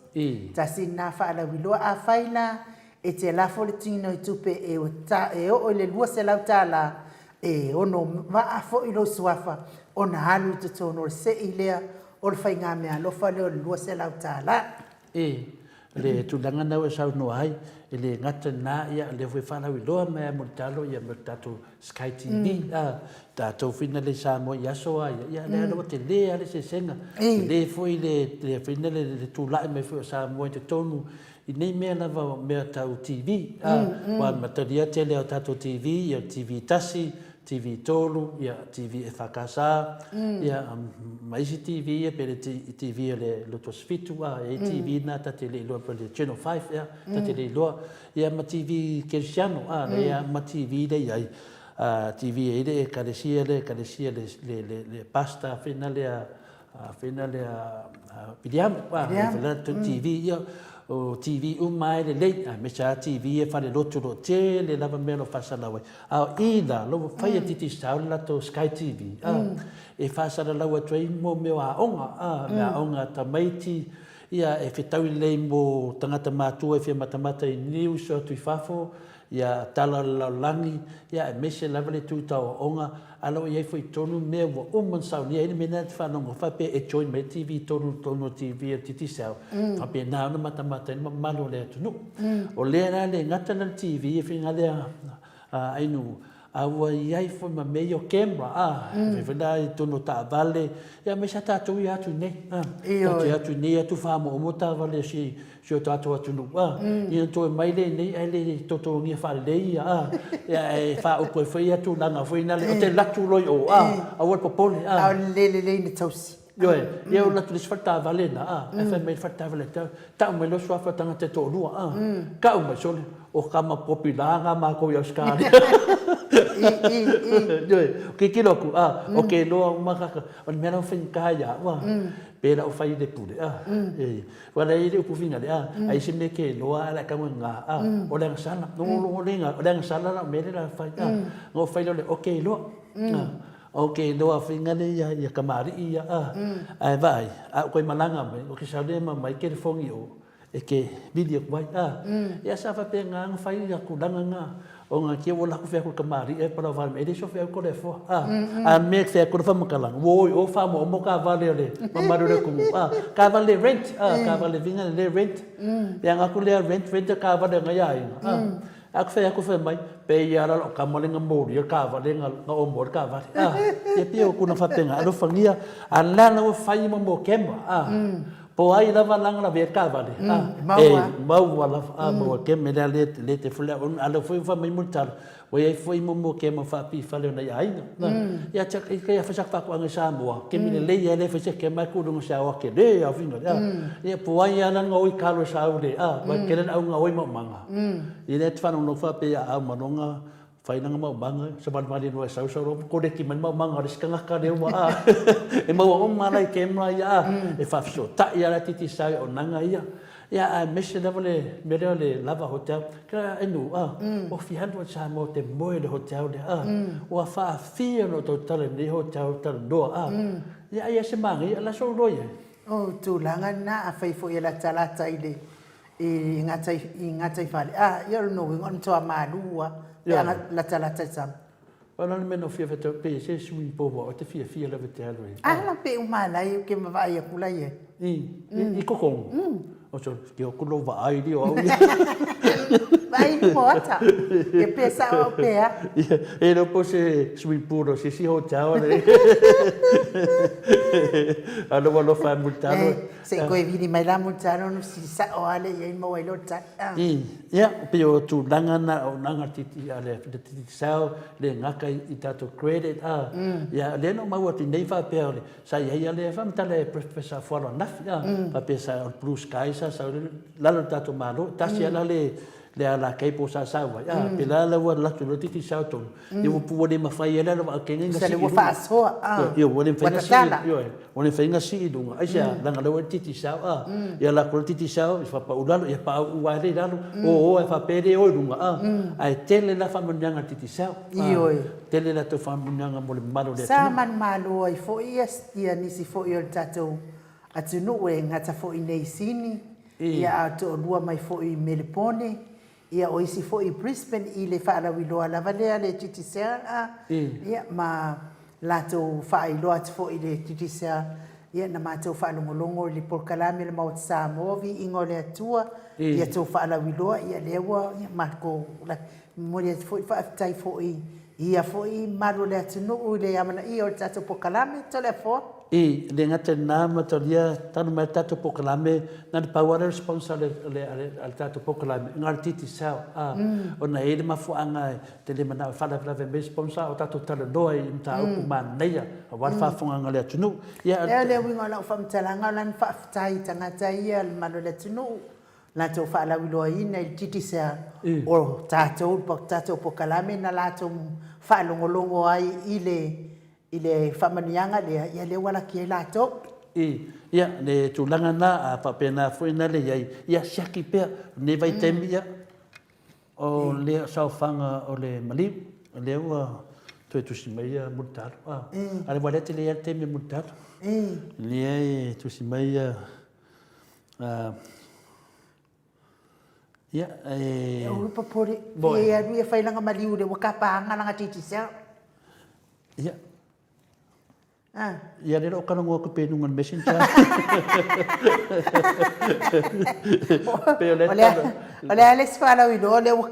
Tasi lena faalauiloa. Afai la e te lafo le tino i tupe e oo i le $200, e ono maa foi lou suafa ona alu i totonu o le sei lea o le faigameaalofa lea o le $200. E, le tulaga lena ua e saunoa ai, e le gata lena, ia o lea foi e faalauiloa mai lava Mulitalo ia ma le tatou Sky TV, a, tatou foi na le i Samoa i aso lava ia, ia lea ua tele lava le eseesega, tele foi le, le foi lea le tulai mai foi o Samoa i totonu i nei mea lava o mea tau TV, a, aua e matalia tele lava o tatou TV, ia o le TV tasi, TV tolu, ia TV EFKS, ia ma isi TV ia pei le TV a le Loto Asofitu, a, e i ai TV na ta te le iloa po o le Channel 5 ea, ta te le iloa, ia ma TV kerisiano, a, lea ma TV lea e i ai, a, TV e i ai le Ekalesia lea, Ekalesia le, le pastor fina lea, Fina lea Piliamu, TV, ia, o TV uma lava e lelei, aemaise lava TV e falelotu o lo o tele lava mea o lo o faasalalau ai. A o i la, o lo o ua fai e Digicel le latou Sky TV, e faasalalau atu ai mo mea o aoga, mea aoga a tamaiti, ia, e fetaui lelei mo tagata matua e fia matamata i news atu i fafo, ia tala o le lalolagi, ia aemaise lava le itu tau aoaoga, a o lo o i ai foi i totonu mea ua uma ona saunia ai le mea lena e te faalogo faapea e join mai le TV tonu i totonu o le TV a le Digicel, faapena ona matamata ai le mamalu o le atunuu. O lea la e le gata la le TV e faiga lea a Ainuu, A ua i ai foi ma mea ia o camera, a, fai foi la i totonu o taavale, ia aemaise lava tatou ia atu i inei, a, tatou ia atu i inei atu faaomoomo taavale a si, si o tatou atunuu, a, ia ona toe mai lea i inei ae le totogia faalelei ia, a, ia ae faaupu ai foi ia tulaga foi nale, ou te alu atu loa i o, a, aua le popole, a. A o le le lelei ona tausi. Ioe, ia ou alu atu i le isi faletaavale lena, a, ae fai mai le faletaavale ia te au, tau mai lou suafa o tagata e toalua, a, tau mai, sole, o tama popila na matou i Ausetalia. Ioe, tilotilo atu, a, o ke loa uma kaka, o le mea la ua faigata ia au, a, pe la ua fai i le pule, a, e, aua la e i ai le upu finale, a, ai se mea e ke loa ae o le a tau e gā, a, o le agasala, o le agasala la o mea lea o le a fai, a, ona ou fai lea o le, o ke loa, a. Ok, loa finga le ia ia kamali'i ia a. Ae vaai, a ou toe malaga mai, o ke sau lea ma mai telefoni o e ke vili atu ai a. Ia sa faapena ona fai ia tulaga na ona te ua laku fea atu i le kamali'i ae palau mai e le so fea atu le afoa a. A mea fea atu le faamatalaga, ua o i o faaomoomo taavale a le mamalu o le atunuu a. Taavale rent a, taavale finga le rent. Ia ona atu lea rent rent taavale a nai aiga a. A ku fai atu fai mai, pei ia la lou tama le na molia le taavale na omo ai le taavale. A, ia pei o tulaga faapena, alofagia, a la la ua fai mo mo kema, a, po ai lava la na lavea ai le taavale, a, e maua lava, a, maua kema, le le le te fule a lea foi ua fai mai Mulitalo, ua iai foi mo mo kema faapifale o nai aiga. Ia te i a fai sa faatoaga i Samoa, kemi lelei lava lea fai se kema e ku luga se aoa tele a finga, a, ia po ai lava la na oi kalo e saule, a, vai tele le au na oi maumaga. Ia lea te faalogologo faapea ia au ma lona fai lana maumaga, savalivali loa e sau sau loa koleki mai le maumaga o le isi tagata lea ua a e maua uma lava i camera ia a e faafesootai lava la Digicel i auaunaga ia. Ia aemaise lava le mea lea o le lava hotel, kea e nuu a, ua fia alu i Samoa ou te moe i le hotel lea a, ua faafia ona ou tautala i lenei hotel talanoa a, ia ai lava se manaia, o le a sou iloa i ai? O tulaga lena, afai foi e latalata i le i gataifale, a, ia o lona uiga o le matua malu lava pe a latalata i sama. Pau la le mea na ou fia faitau, pe i ai se swimming pool aua oe te fiafia lava e te alu ai. A la pe uma ala ai ou ke vaai aku la i ai. I totonu? O so, ke o ku lou vaai li o au ia. Vaai i luma o ata. Ia pe sao au pe a. Ia, e le o po se swimming pool o se isi hotel le. Alo alofa e Mulitalo. Se i koe vili mai la Mulitalo ona fesili sao lava lea i ai maua ai loa le tali. Ia, pei o tulaga na o naga titi a le Digicel, le gata i tatou credit a. Ia, lea na ou maua atu i nei faapea o le, sa i ai a le faamatala e Professor Fualo ananafi a, faapea sa o le Blue Sky sa sau i lalo o le tatou Malo, tasi lava la le le ala cable sa sau ai, a, pela la ua alu atu loa Digicel tonu, ia ua ua le mafai ai la ona vaakege na sii i luga. Ua faasoa, a, ua ua le mafai na sii, ioe, ua le mafai na sii i luga, aisea, leaga o lea ua i ai le Digicel, a, ia alu atu loa le Digicel, ia faapau i lalo, ia pauu lava lea i lalo, o o ae faapea e le o i luga, a, ae tele la faamanuiaga a le Digicel, a, Ioe. tele latou faamanuiaga mo le mamalu o le Sa atunuu. manumalo ai foi ia nisi foi o le tatou atunuu e gata foi i nei i Sini, ia a toalua mai foi i Melepone, Ia o isi foi i Brisbane i le faalauiloa lava lea a le Digicel a, ia ma latou faailoa atu foi i le Digicel, ia na matou faalogologo i le polokalame le Maota Samoa Viiga o le Atua, ia tou faalauiloa, ia lea ua ia matou momoli atu foi le faafetai foi i ia foi malu o le atunuu i le amanaia o le tatou polokalame Toleafoa. I le gata i lena matalia talu mai le tatou polokalame, na o le pau lava lea o le sponsor a le tatou polokalame, na o le Digicel. Ona e i ai le mafuaaga e te le manao e faalavelave mai sponsor a o tatou talanoa i mataupu manaia aua le faafofogaaga a le atunuu. Ia, o le uiga o lau faamatalaga o lana faafetai i tagata ia le mamalu o le atunuu, latou faalauiloaina i le Digicel o tatou, tatou polokalame na latou faalogologo ai i le I le faamanuiaga lea, ia lea ua laki ai latou. I, ia, le tulaga na, a faapena foi na le i ai, ia siaki pea, lenei vaitaimi, ia, o le saofaga o le maliu, o lea ua toe tusi mai ia Mulitalo, a, a le ua lea te le i ai le taimi o Mulitalo. Lea e tusi mai ia, a, ia, e... E ulu popole, e alu ia fai langa maliu le ua kapaanga langa Digicel. Ia. Ah. Ia lea o kalongo atu pe luga o le messenger. Pe o le O le a le isi faalauiloa lea ua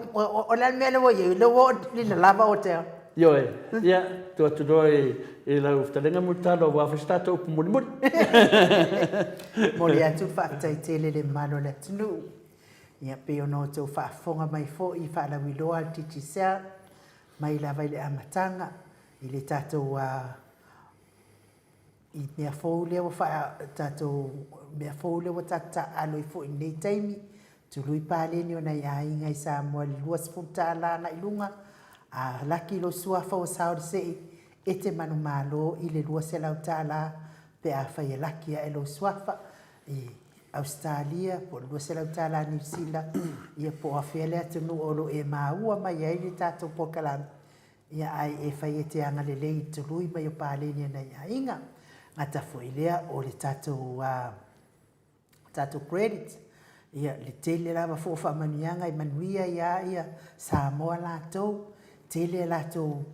o le a le mea lea ua i ai lea ua oo i le lava o te. Ioe, ia, tuu atu loa i lau fetalaiga Mulitalo aua foi se tatou upu mulimuli. Momoli atu le faafetai tele i le mamalu o le atunuu. Ia, pei ona outou faafofoga mai foi i faalauiloa a le Digicel mai lava i le amataga i le tatou i mea fou lea ua faa tatou mea fou lea ua tatou taaalo ai foi i lenei taimi, tului paleni o nai aiga i Samoa i le $20 agai i luga, a laki lou suafa ua sao i le see, e te manumalo i le $200 pe afai e laki ae lou suafa i Ausetalia po o le $200 Niu Sila, ia po o afea le atunuu o lo o e maua mai ai le tatou polokalame, Ia ae e fai e te agalelei i le tului mai o paleni a nai aiga. Gata foi lea o le tatou tatou credit, ia le tele lava foi o faamanuiaga e manuia ai lava ia Samoa latou, tele a latou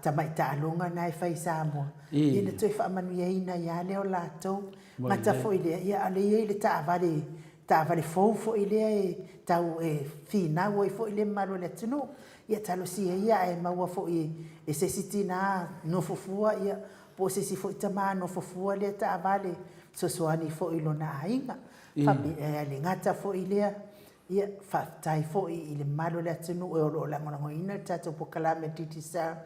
tamai taaloga na e fai i Samoa, ia na toe faamanuiaina ai lava lea o latou. Gata foi lea, ia a o lea e i ai le taavale, taavale fou foi lea e tau e finau ai foi le mamalu o le atunuu. Ia talosia ia ae maua foi e se isi tina nofo fua ia po o se isi foi tama nofo fua lea taavale fesoasoani foi i lona aiga. Faapea le gata foi lea, ia faafetai foi i le mamalu o le atunuu o lo o lagolagoina le tatou polokalame Digicel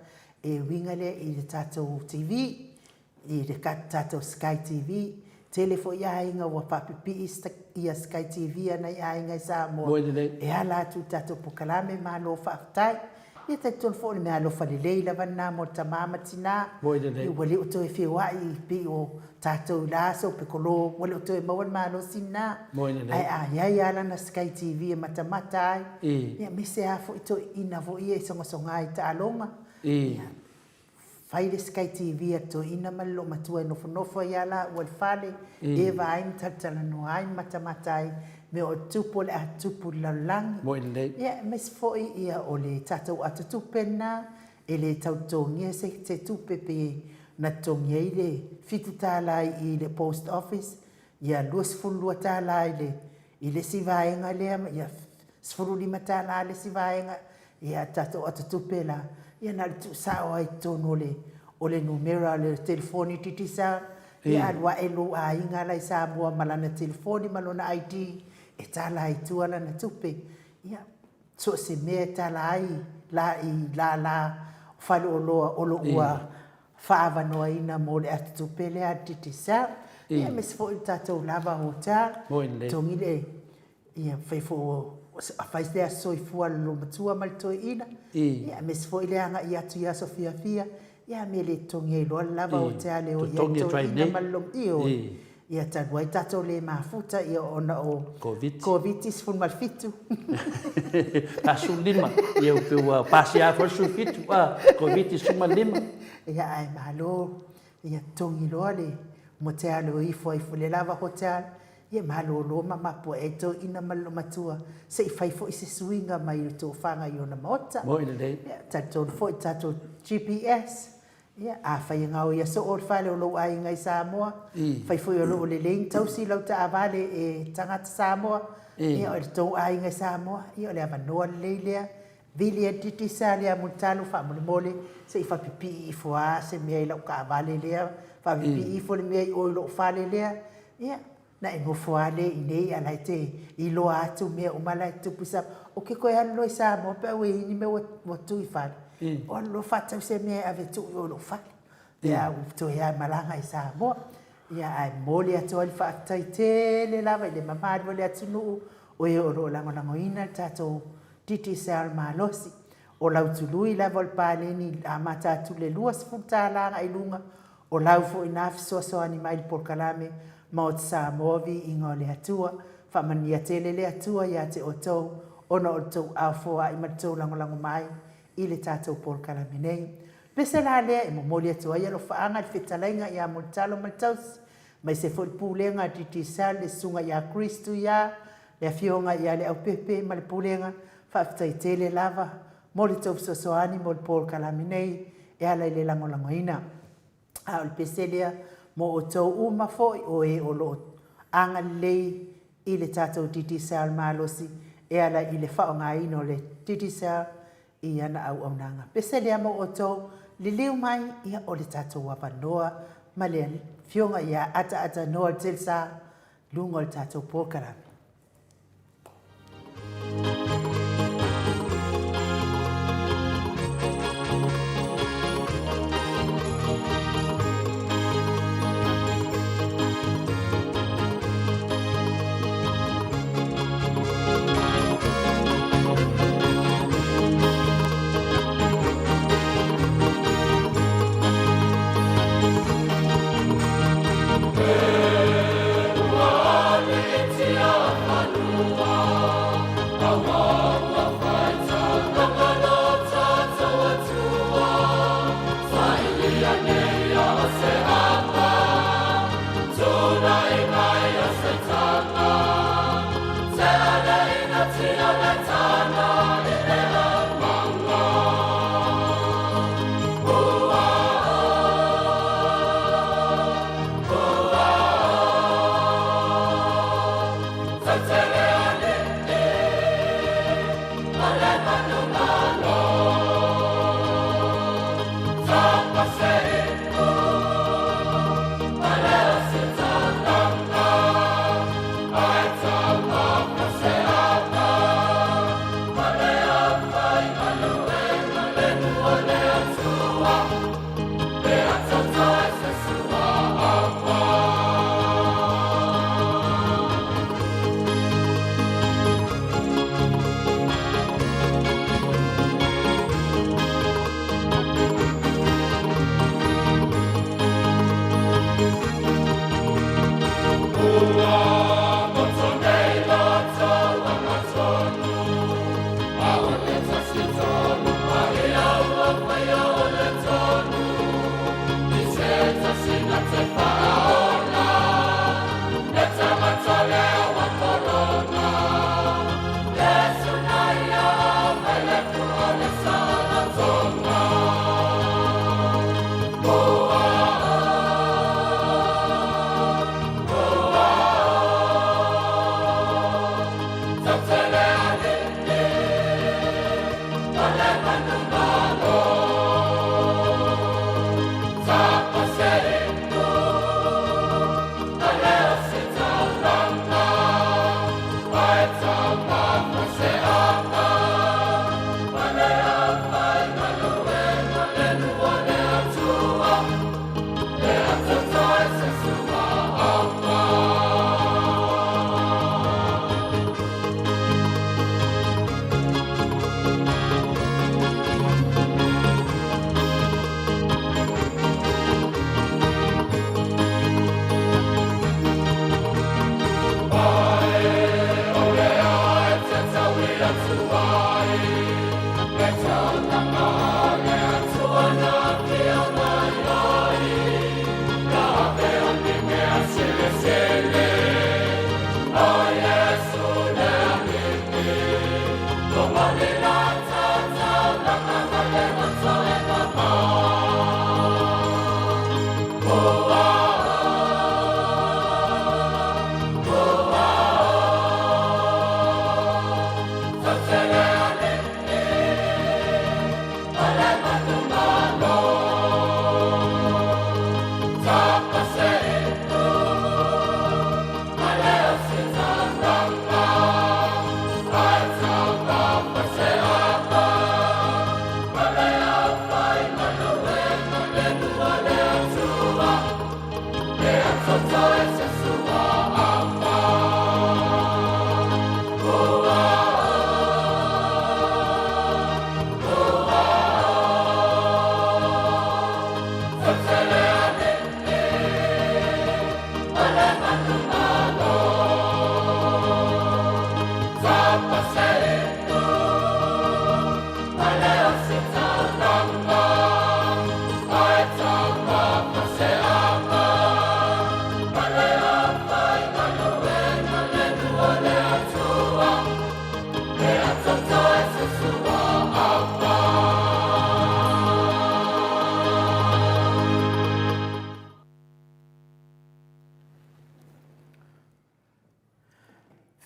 e uiga lea i le tatou TV. i le tatou Sky TV. Tele foi aiga ua faapipii ia Sky TV a nai aiga i Samoa e ala atu i le tatou polokalame, malo faafetai. Ia talitonu foi o le meaalofa lelei lava lena mo le tama ma tina, ua le o toe feoai pei o tatou i la aso pekolo, ua le o toe maua le malosi lena. Ae a i ai lava lana Sky TV e matamata ai, ia aemaise lava foi toeaiina foi ia e sogasoga i taaloga. Ia, Fai le Sky TV a le toeaina ma le loomatua e nofonofo ai a laua i le fale, eva ai ma talatalanoa ai ma matamata ai mea o tupu o le a tupu i le lalolagi. Moi lelei. Ia, aemaise foi ia o le tatou atotupe lena, e le tau totogia se se tupe pe na totogi ai le $7 i i le post office, ia $22 i le i le isi vaega lea, ia $15 le isi vaega, ia tatou atotupe la, ia na o le tuusao lava i totonu o le o le numera o le telefoni Digicel, ia alu ae lou aiga la i Samoa ma lana telefoni ma lona ID e tala ai i tua lana tupe. Ia, so o se mea e tala ai la i lala o faleoloa o lo o ua faaavanoaina mo le atotupe lea a le Digicel, ia aemaise foi le tatou Lava Hotel, togi le Ia, fai foi fai le aso soifua a le loomatua ma le toeaina, ia, aemaise foi le agai atu i aso fiafia, ia, a mea e le totogi ai loa le lava o te ale o i ai le toeaina ma le loomatua. Ioe. Ia, talu ai tatou le mafuta, ia, ona o Koviti-17. 15, ia, pei ua pasia foi le 17, a, Koviti-15. Ia, ae malo, ia totogi loa le moteale o ifo ai foi le lava hotel, Ia malolo ma mapu ae ai toeaina ma le loomatua se i fai foi se suiga mai le tofaga i ona maota. Moi lelei. Ia, talitonu foi i tatou GPS, ia, afai e gaoia soo le fale o lou aiga i Samoa, fai foi o lo o lelei ni tausi lau taavale e tagata Samoa, ia, o le tou aiga i Samoa, ia o le avanoa lelei lea Vili e Digicel ia Mulitalo faamolemole se i faapipii ifo a se mea i lau taavale lea, faapipii ifo le mea i o i lou fale lea. Ia, na e nofo lava lea i inei a o la e te iloa atu mea uma la e tutupu i Samoa. Ou te toe alu loa i Samoa pe a ua i ai ni mea ua tu i fale, ou alu loa faatau se mea e ave e tuu i o i lou fale pe a ou toe malaga i Samoa. Ia, ae momoli atu ai le faafetai tele lava i le mamalu o le atunuu o e o lo o lagolagoina le tatou Digicel malosi. O lau tului lava o le paleni i amata atu i le $20 agai i luga, o lau foi na fesoasoani mai i le polokalame Maota Samoa Viiga o le Atua. Faamanuia tele le Atua ia te outou ona o le tou ao foai ma le tou lagolago mai i le tatou polokalame nei. Pese la lea e momoli atu ai alofaaga i le fetalaiga ia Mulitalo ma le Tausi, maise foi le Pulega a Digicel, le Susuga ia Chris Tuia, Le Afioga ia Leaupepe ma le Pulega, faafetai tele lava mo le tou fesoasoani mo le polokalame nei e ala i le lagolagoina. A o le pese lea mo outou uma foi o e o lo o agalelei i le tatou Digicel malosi e ala i le faaaogaina o le Digicel. i ana auaunaga. Pese lea mo outou, liliu mai, ia o le tatou avanoa ma le Afioga ia Ataata Noel Telsa, luga o le tatou polokalame.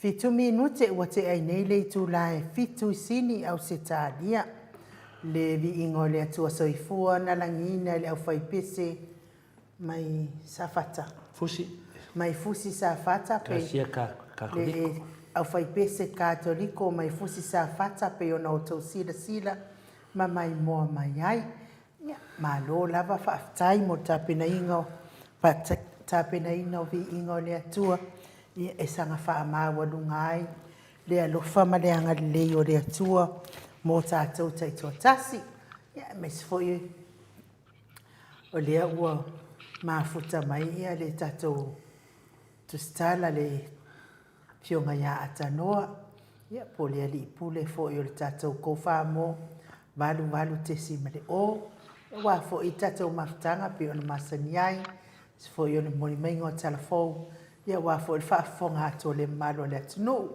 Fitu minute ua tea ai nei le itula e fitu i Sini, Ausetalia. Le viiga o le Atua Soifua na lagiina e le aufaipese mai Safata. Fusi. Mai Fusi Safata pe. Ekalesia Katoliko. Le aufaipese Katoliko mai Fusi Safata pei ona outou silasila ma maimoa mai ai. Ia, malo lava faafetai mo le tapenaina o tapenaina o viiga o le Atua, ia e saga faamaualuga ai le alofa ma le agalelei o le Atua mo tatou taitoatasi. Ia, aemaise foi o lea ua mafuta mai ia le tatou tusitala le Afioga ia Atanoa, ia po o le Alii Pule foi o le tatou Kofamo 88.0, aua foi le tatou mafutaga pei ona masani ai, aemaise foi o le momoli maiga o tala fou, ia aua foi le faafofoga atu o le mamalu o le atunuu.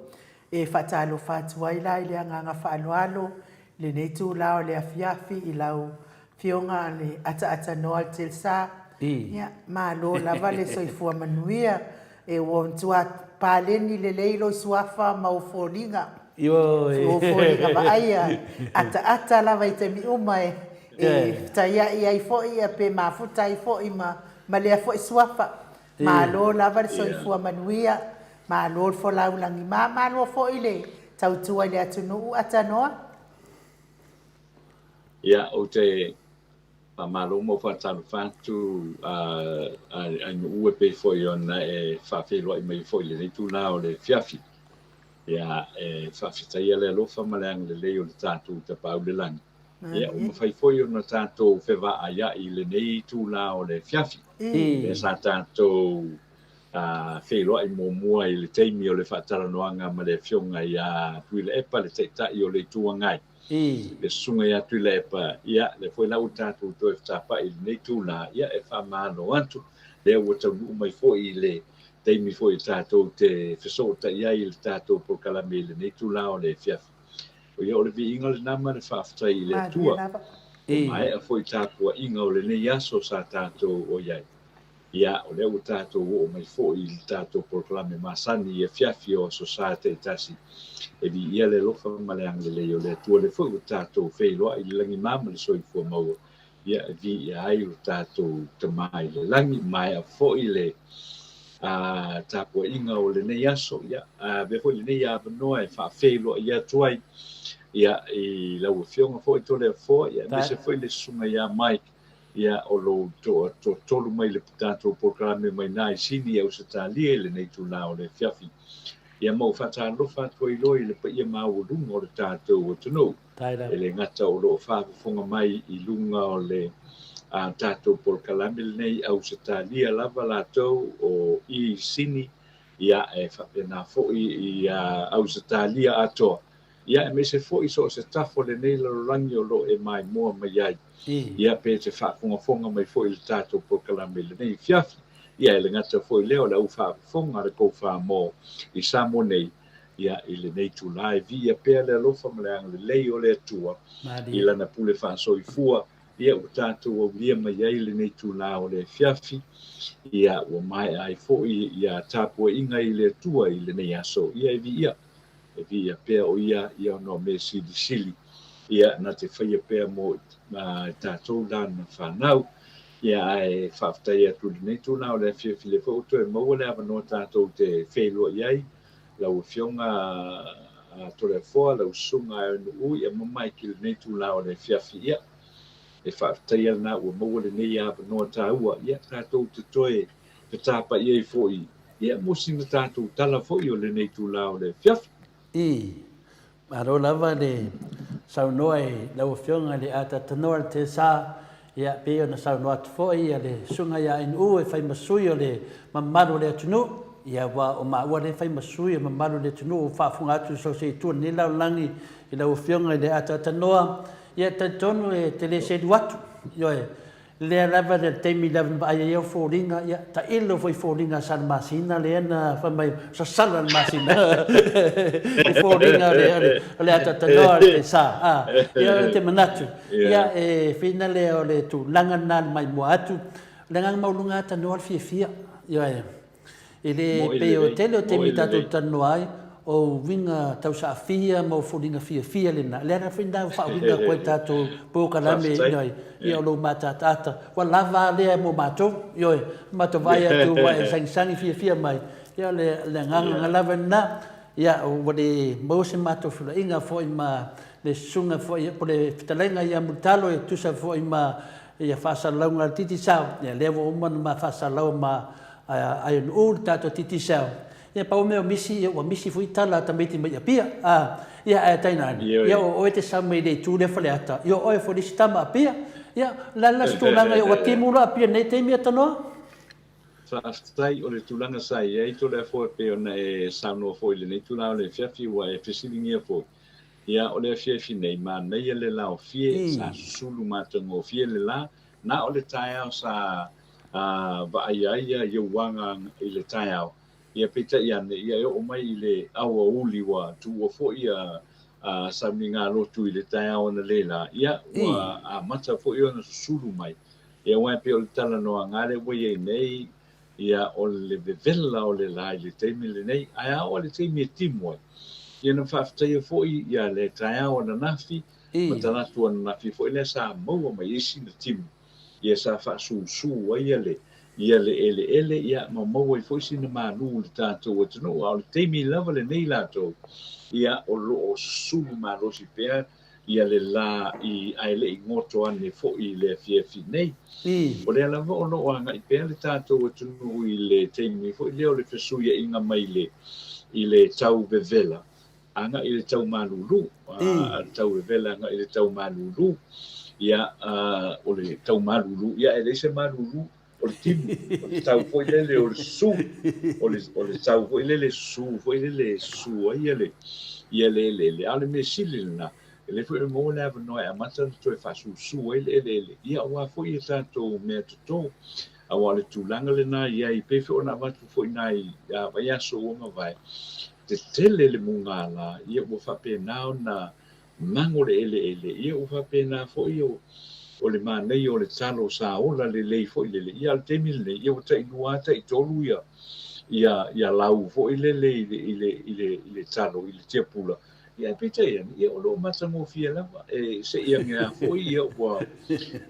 E faatalofa atu ai la i le agaga faaaloalo i lenei itula o le afiafi i lau Afioga le Ataatanoa Telsa, ia, malo lava le soifua manuia. E ua matua paleni lelei lou suafa ma ou foliga. Ioe. Ou foliga vaaia, ataata lava i taimi uma e fetaiai ai foi pe mafuta ai foi ma lea foi suafa. Malo lava le soifua manuia, malo le folau lagima, malo foi le tautua i le atunuu Atanoa. Ia, ou te faamalo ma ou faatalofa atu Ainuu e pei foi ona e faafeiloai mai foi i lenei itula o le afiafi. Ia, e faafetaia le alofa ma le agalelei o le tatou Tapaau i le Lagi. Ia, ua mafai foi ona tatou fevaaiai i lenei itula o le afiafi. Lea sa tatou feiloai muamua i le taimi o le faatalanoaga ma le Afioga ia Tuilaepa, le Taitai o le Itu Agai. Le Susuga ia Tuilaepa, ia, lea foi la ua tatou toe fetapai i lenei itula, ia, e faamalo atu. Lea ua taunuu mai foi i le taimi foi tatou te fesootai ai i le tatou polokalame i lenei itula o le afiafi. Ia, o le viiga lena ma le faafetai i le Atua. Ua maea foi tapuaiga o lenei aso sa tatou o i ai. Ia, o lea ua tatou oo mai foi i le tatou polokalame masani i afiafi o Aso Sa taitasi. E viia le alofa ma le agalelei o le Atua, lea foi ua tatou feiloai i le lagima ma le soifua maua, ia, e viia ai lo tatou Tama i le lagi. Maea foi le tapuaiga o lenei aso, ia, avea foi lenei avanoa e faafeiloai atu ai, ia, i lau Afioga foi Toleafoa, ia, aemaise foi le Susuga ia Mike, Ia, o lou toatolu mai le tatou polokalame mai na i Sini, Ausetalia i lenei itula o le afiafi. Ia, ma ou faatalofa atu ai loa i le paia maualuga o le tatou atunuu. E le gata o lo o faafofoga mai i luga o le tatou polokalame lenei, Ausetalia lava latou o i Sini, ia, e faapena foi i Ausetalia atoa. Ia, aemaise foi so o se tafa o lenei lalolagi o lo o e maimoa mai ai. Ia, pe te faafogafoga mai foi i le tatou polokalame i lenei afiafi. Ia, e le gata foi lea o le au faafofoga a le Kofamo i Samoa nei, ia, i lenei itula e viia pea le alofa ma le agalelei o le Atua i Lana pule faasoifua, ia, ua tatou aulia mai ai lenei itula o le afiafi, ia, ua maea ai foi ia tapuaiga i le Atua i lenei aso. Ia, e viia. E viia pea o ia ia ona o mea silisili ia na te faia pea mo i tatou lana fanau. Ia ae faafetai atu i lenei tulaga o le afiafi lea foi ua toe maua le avanoa tatou te feiloai ai lau Afioga Toleafoa, lau Susuga Aeonuu ia ma Mike i lenei tulaga o le afiafi. Ia e faafetai lena ua maua lenei avanoa taua ia tatou te toe fetapai ai foi Ia, mo sina tatou tala foi o lenei itula o le afiafi. Ii. Malo lava le saunoa i lau Afioga i le Atatanoa le Tesa, ia, pei ona saunoa atu foi ia le Susuga ia NU e fai ma sui o le mamalu o le atunuu, ia, aua o maua lea e fai ma sui o le mamalu o le atunuu ua faafofoga atu i so o se itu o lenei lalolagi i lau Afioga i le Atatanoa, ia, e talitonu e te le selu atu, ioe, Lea lava le taimi lava na vaai ai au foliga, ia, tailo foi i foliga a Salamasina lea na fai mai, sasala le masina i foliga o le, o le atatanoa o le sa. A, ia, ou te manatu, ia, e whina lea o le tulaga lena le maimoa atu, o le agaga maualuga atanoa le fiafia, ioe. E le pei o tele o taimi tatou talanoa ai, O uiga tausaafia ma o foliga fiafia lena, le ala foi lena ua faauiga atu ai tatou polokalame, ioe, ia o lou mataataata, ua lava a lea mo matou, ioe, matou vaai atu ua e sagisagi fiafia mai, ia o le agaga lava lena, ia ua le maua se matou feulaiga foi ma le susuga foi po o le fetalaiga ia Mulitalo e tusa foi ma ia faasalalauga a le Digicel, ia lea ua uma ona ma faasalalau ma Aionu'u le tatou Digicel. Ia pau mea o misi, ia ua misi foi tala a tamaiti mai Apia. A, ia ae tainane, ia o oe te sau mai le itu lea Faleata, ia o oe foi le isi tama Apia. Ia, o le a la se tulaga, ia ua timu loa Apia nei taimi a Tanoa? Faafetai, o le tulaga sa i ai Toleafoa e pei ona e saunoa foi i lenei itula o le afiafi ua e fesiligia foi. Ia, o le afiafi nei, manaia le laofie, sa susulu matagofie le la, na o le taeao sa vaaia ai ia uaga i le taeao, ia peitai ane, ia e oo mai i le aoauli ua tuua foi ia sauniga lotu i le taeao analeila, ia ua amata foi ona susulu mai. Ia aua e pei o le talanoaga lea ua i ai nei, ia o le vevela o le la i le taimi lenei, ae a oo i le taimi e timu ai, ia na faafetaia foi ia le taeao ananafi ma talaatu ananafi foi lea sa maua mai ai sina timu. Ia sa faasusu ai ia le ia le eleele ia ma maua ai foi sina malu i le tatou atunuu. A o le taimi lava lenei latou ia o lo o susulu malosi pea ia le la i ae le i goto ane foi i le afiafi nei. O lea lava o lo o agai pea le tatou atunuu i le taimi foi lea o le fesuiaiga mai le i le tau vevela agai i le tau malulu, a le tau vevela agai i le tau malulu, ia, o le tau malulu, ia e leai se malulu, o le timu, o le tau foi lele o le susu, o le, o le tau foi lele susu foi lele susu ai ia le, ia le eleele, a o le mea sili lena, e lelei foi ona maua le avanoa e amata ona toe faasusu ai le eleele, ia aua foi a tatou mea toto. Aua o le tulaga lena e i ai, pei foi ona avatu foi nai vaiaso ua mavae, tetele le mugala, ia ua faapena ona mago le eleele, ia ua faapena foi o, o le manaia o le talo sa ola lelei foi lele, ia a o le taimi lenei, ia ua tai lua tai tolu ia, ia, ia lau foi lele i le, i le, i le, i le talo, i le tiapula, Ia, ae peitai ane, ia, o lo o matagofie lava. E se i ane lava foi, ia, ua,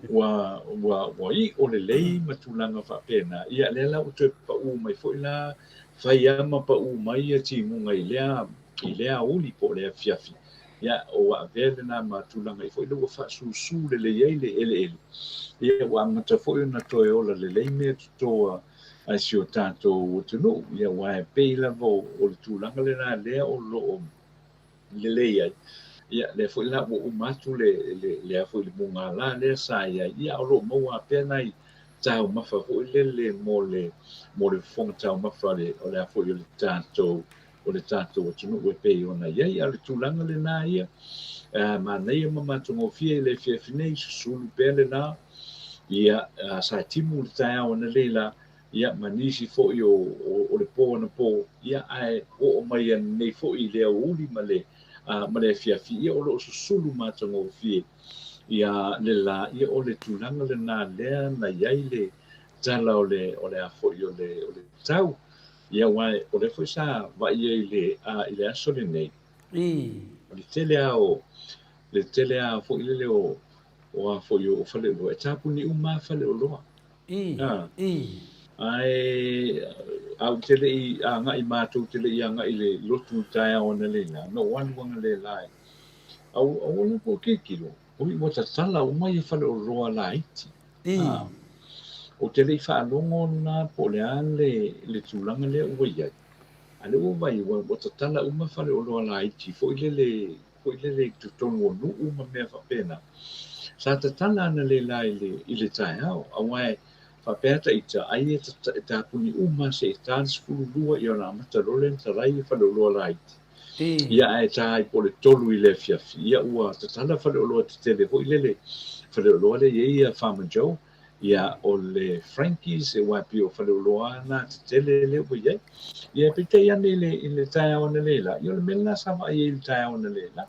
ua, ua, ua iʻo lelei ma tulaga faapena. Ia, lea la ua toe paʻū mai foi la, fai lava ma paʻū mai ia timuga i lea, i lea aoauli po o le afiafi. Ia, ua avea lena ma tulaga foi lea ua faasusu lelei ai le eleele. Ia, ua amata foi ona toe ola lelei mea toto a, a si o tatou atunuu. Ia, aua e pei lava o, o le tulaga lena lea o lo o lelei ai. Ia, lea foi la ua uma atu le, le, lea foi le mugala lea sa i ai. Ia, o lo o maua pea nai taumafa foi lele mo le, mo le fofoga taumafa o le, o le a foi o le tatou, o le tatou atunuu e pei ona i ai. A o le tulaga lena ia, manaia ma matagofie i le afiafi nei, susulu pea le la, ia, sa timu le taeao analeila, ia, ma nisi foi o, o, o le pō anapo, ia, ae oo mai ananei foi i le aoauli ma le, ma le afiafi, ia, o lo o susulu matagofie, ia, le la, ia, o le tulaga lena lea na i ai le tala o le, o le a foi o le, o le tau. Ia, aua o lea foi sa vaai ai i le, i le aso lenei, o le tele lava o, le tele lava foi lele o, o a foi o faleoloa, e tapuni uma lava faleoloa. Ae a ou te le i agai matou te le i agai i le lotu i le taeao analeila, na ou alu analeila e au au la po tilotilo, oi ua tatala uma ia faleoloa laiti. Ou te le i faalogo la po o le a le le tulaga lea ua i ai. A lea ua vaai ua, ua tatala uma faleoloa laiti foi lele foi lele i totonu o nuu ma mea faapena. Sa tatala analeila i le, i le taeao, aua e faapea ta ita, ai e tapuni uma se i ta le 12 ia ona amata loa lea ona talai ia faleoloa laiti. Ia ae ta ai po o le 3 i le afiafi, ia ua tatala faleoloa tetele foi lele, faleoloa lea e i ai ia Farmer Joe, Ia, o le Frankie's, aua e pei o faleoloa lava na tetele lea ua i ai. Ia, peitai ane i le, i le taeao analeila, ia o le mea lena sa vaai ai i le taeao analeila.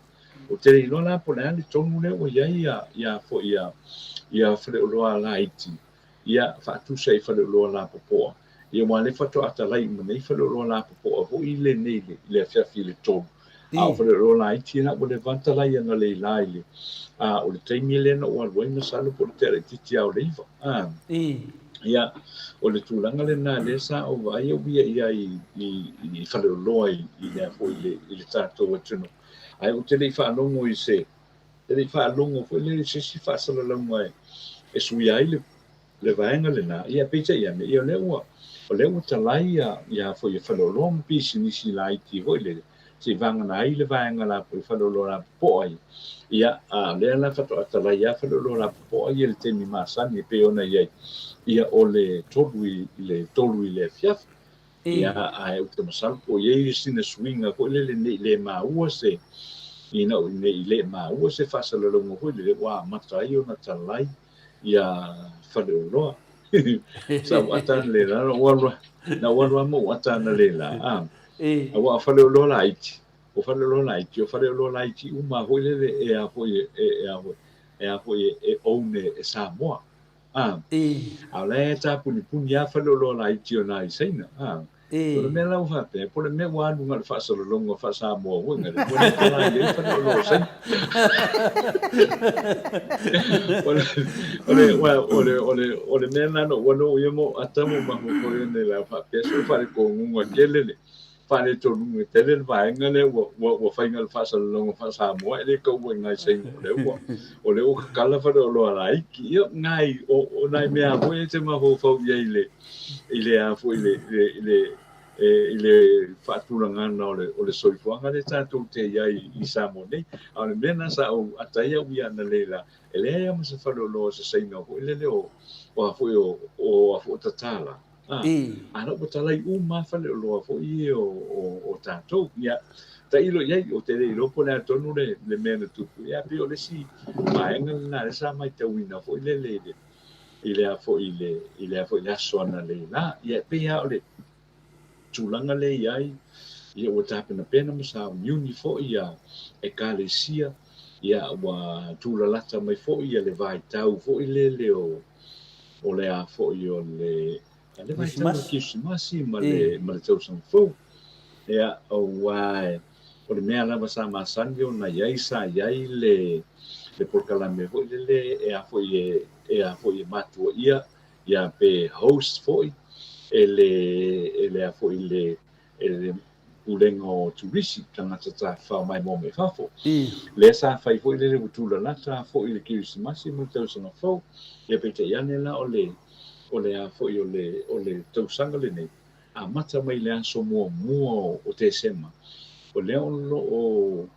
Ou te le iloa la po o le a le tonu lea ua i ai ia, ia foi ia, ia faleoloa laiti, ia faatusa i faleoloa lapopoa. Ia aua o lea faatoa talai uma nei faleoloa lapopoa foi lenei i le afiafi i le 3. A o faleoloa laiti la ua leva ona talai analeila i le a o le taimi lea na ou alu ai masalo po o le tea laitiiti lava o le 9. A ia o le tulaga lena lea sa ou vaai au ia i ai i i faleoloa i i le foi i le i le tatou atunuu. Ae ou te le i faalogo i se te le i faalogo foi lea i se isi faasalalauga e suia ai le le vaega lena, ia peitai ane, ia o lea ua, o lea ua talai ia, ia foi ia faleoloa ma pisinisi laiti foi lele, se i vagana ai le vaega la i faleoloa lapopoa ia. Ia, a o lea la faatoa talai lava faleoloa lapopoa ia i le taimi masani e pei ona i ai, ia o le 3 i le 3 i le afiafi. Ia, ae ou te masalo po o i ai sina suiga foi lele ne i le maua se, ina ne i le maua se faasalalauga foi lele ua amata ai ona talai ia faleoloa. Sa ou ata analeila, na ou alu, na ou alu lava ma ou ata analeila, a. Aua o faleoloa laiti, o faleoloa laiti, o faleoloa laiti uma foi lele e a foi e, e a foi, e a foi e own e Samoa. A, a o la e tapunipuni lava faleoloa laiti o nai Saina. A, o le mea la ua faapea, po o le mea ua alu na o le faasalalauga faa-Samoa foi na le ua le talai ai faleoloa o Saina. O le, o le, o le, o le, o le mea lena na ou alu au ia ma ou ata ma ou mafaufau i nei la faapea se ua faalekonuga tele le faanetonuga tele le vaega lea ua, ua, ua fai na o le faasalalauga faa-Samoa e le taua i nai Saina o lea ua, o lea ua tatala faleoloa laiti. Ia, nai, o, o nai mea foi e te mafaufau i ai i le, i le a foi i le, i le, i le, i le faatulagaga o le, o le soifuaga lea tatou te i ai i Samoa nei. A o le mea lena sa ou ata ai au ia analeila, e leai lava ma se faleoloa o se Saina foi lele o, o a foi o, o a foi o tatala. A, a la ua talai uma lava faleoloa foi ia o, o, o tatou. Ia, tailo i ai, ou te le iloa po o le a tonu le, le mea na tupu. Ia, pei o le isi vaega lena lea sa matauina foi lele i le, i le a foi i le, i le a foi i le aso analeila. Ia, e pei lava o le tulaga lea i ai, ia ua tapenapena ma sauniuni foi ia Ekalesia, ia ua tulalata mai foi ia le vaitau foi lele o, o le a foi o le, le vaitau o le Kerisimasi ma le, ma le tausaga fou. Ia, aua o le mea lava sa masani ona i ai, sa i ai le, le polokalame foi lele e a foi e, e a foi e matuaia, ia pe host foi e le, e le a foi le, e le Pulega o Turisi, tagata tafafao maimoa mai fafo. Lea sa fai foi lele ua tulalata foi le Kerisimasi ma le tausaga fou, ia peitai ane la o le, o le a foi o le, o le tausaga lenei, amata mai le aso muamua o Tesema, o lea o lo o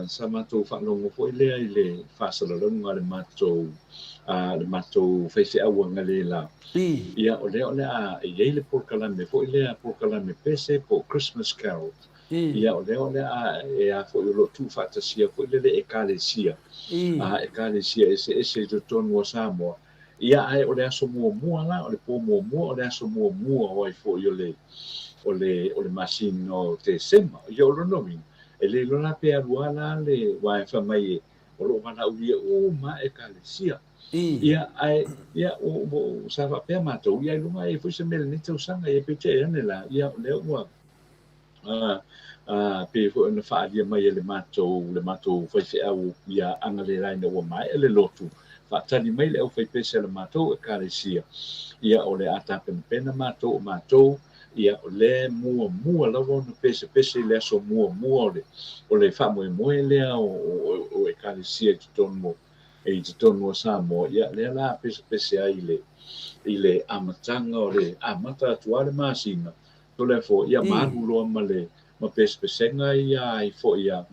sa matou faalogo foi lea i le faasalalauga a le matou le matou faifeau analeila. Ia, o lea o le a i ai le polokalame foi lea, polokalame pese po o Christmas Carol. Ia, o lea o le a e a foi o lo o tuufaatasia foi lele Ekalesia, Ekalesia eseese i totonu o Samoa. Ia, ae o le aso muamua la, o le pō muamua, o le aso muamua o ai foi o le, o le, o le masina o Tesema. Ia, o lona uiga, e le iloa la pe alu a la le, aua e fai mai e, o lo o valaaulia uma lava Ekalesia. Ia, ae, ia, o, o, sa faapea matou, ia, ailoga e i ai foi se mea i lenei tausaga, ia, peitai ane la, ia, o lea ua, pei foi ona faaalia mai e le matou, le matou faifeau ia analeila ina ua maea le lotu, faatali mai le aufaipese a le matou Ekalesia, ia o le a tapenapena matou o matou, ia o lea e muamua lava ona pesepese i le aso muamua o le, o le faamoemoe lea o, o, o Ekalesia i totonu o, i totonu o Samoa, ia lea la pesepese ai i le, i le amataga o le amata atu lava le masina, Tole foi, ia ma alu loa ma le ma pesepesega ia ai foi a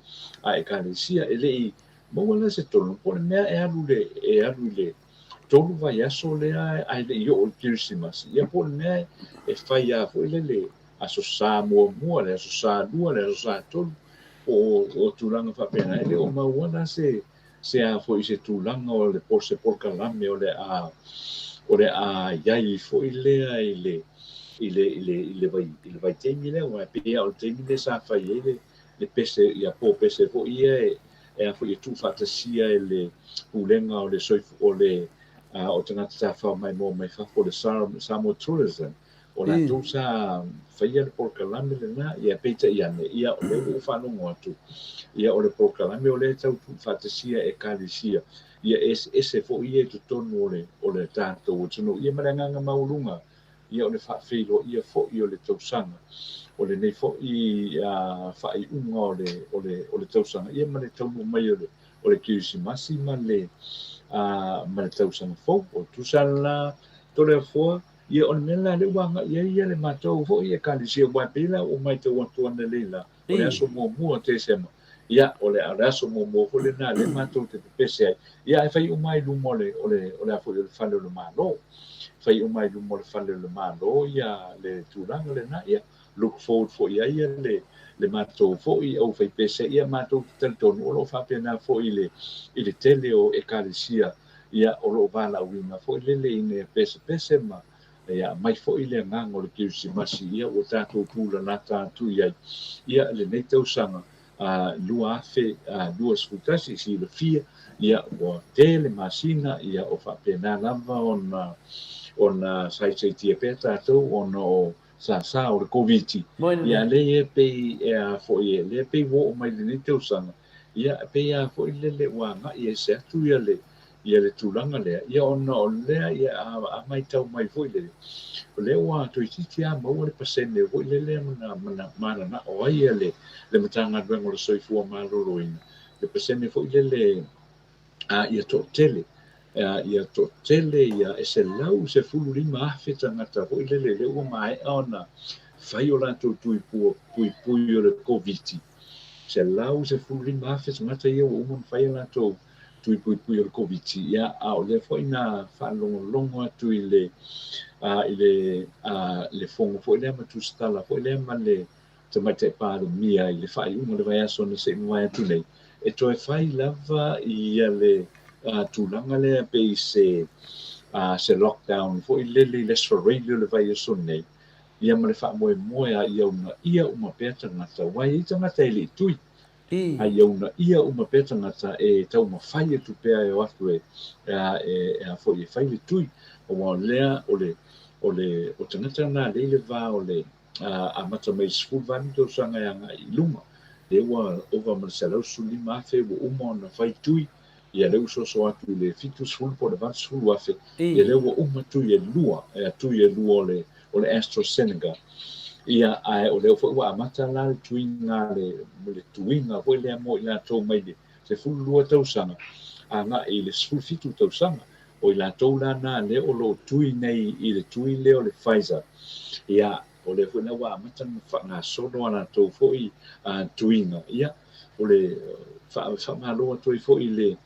a Ekalesia. E le i maua la se tonu, po o le mea e alu le e alu i le 3 vaiaso lea ae le i oo i le Kerisimasi, ia po o le mea e fai lava foi lele Aso Sa muamua, le Aso Sa lua, le Aso Sa tolu, po o tulaga faapena. E le o maua la se se a foi se tulaga o le po se polokalame o le a o le a i ai foi lea i le i le i le i le vai i le vaitaimi lea aua e pei lava o le taimi lea sa fai ai le le pese ia po pese foi ia e e a foi e tuufaatasia e le pulega o le soifu o le o tagata tafafao maimoa mai fafo le Samoa Tourism. O latou sa faia le polokalame lena, ia peitai ane, ia o lea ua ou faalogo atu, ia o le polokalame o lea e tau tuufaatasia e Ekalesia, ia eseese foi ia i totonu o le o le tatou atunuu, ia ma le agaga maualuga, ia o le faafeiloaia foi o le tausaga, o lenei foi faaiuga o le o le o le tausaga, ia ma le taunuu mai o le o le Kerisimasi ma le ma le tausaga fou. O tusa la Toleafoa, ia o le mea la lea ua agai ai ia le matou foi Ekalesia, aua e pei la ua ou matau atu analeila, o le aso muamua o Tesema, ia o le, o le aso muamua foi lena lea matou te pepese ai, ia ae fai uma i luma o le, o le, o le a foi o le fale o le Malo. Fai uma i luma o le fale o le Malo ia le tulaga lena, ia look forward foi i ai ia le, le matou foi aufaipese, ia matou te talitonu o lo o faapena foi i le, i le tele o Ekalesia, ia o lo o valaauina foi lele ina ia pesepese ma ia aumai foi le agaga o le Kerisimasi ia ua tatou tulalata atu i ai ia lenei tausaga 2021. Silafia ia ua tele masina ia o faapena lava ona ona saisaitia pea tatou ona o sasa o le Koviti. Ia lea e pei e a foi e lea pei ua oo mai lenei tausaga ia e pei a foi lele ua agai ese atu ia le ia le tulaga lea, ia ona o lea ia a, a matau mai foi lele, o lea ua toeitiiti lava maua le pasene foi lele na mananao ai ia le, le Matagaluega o le Soifua Maloloina, le pasene foi lele a ia toatele, a ia toatele ia e 115,000 tagata foi lele lea ua maea ona fai o latou tui puipui o le Koviti. 115,000 tagata ia ua uma ona fai a latou tui puipui o le Koviti, ia, a o lea foi na faalogologo atu i le, i le, le fono foi lea ma tusitala foi lea ma le Tamaitai Palemia i le faaiuga o le vaiaso na se i mavae atu nei, e toe fai lava ia le tulaga lea pei se, se lockdown foi lele i le Aso Faraile o le vaiaso nei, ia ma le faamoemoe a ia uunaia uma pea tagata, aua e i ai tagata e le i tui, a ia uunaia uma pea tagata e taumafai atu pea e o atu e, e, e, a foi e fai le tui, aua o lea o le, o le, o tagata na lea i le va o le amata mai i le 18 tausaga e agai i luma, lea ua ova ma le 115,000 ua uma ona fai tui, ia lea ua soso atu i le 70 po o le 80,000, ia lea ua uma tui e lua, tui e lua o le, o le AstraZeneca. Ia, ae o lea foi ua amata la le tuiga, le, le tuiga foi lea mo i latou mai le 12 tausaga agai i le 17 tausaga. O i latou la na lea o lo o tui nei i le tui lea o le Pfizer. Ia, o lea foi la ua amata ona faagasolo a latou foi tuiga. Ia, o le faamalo atu ai foi i le,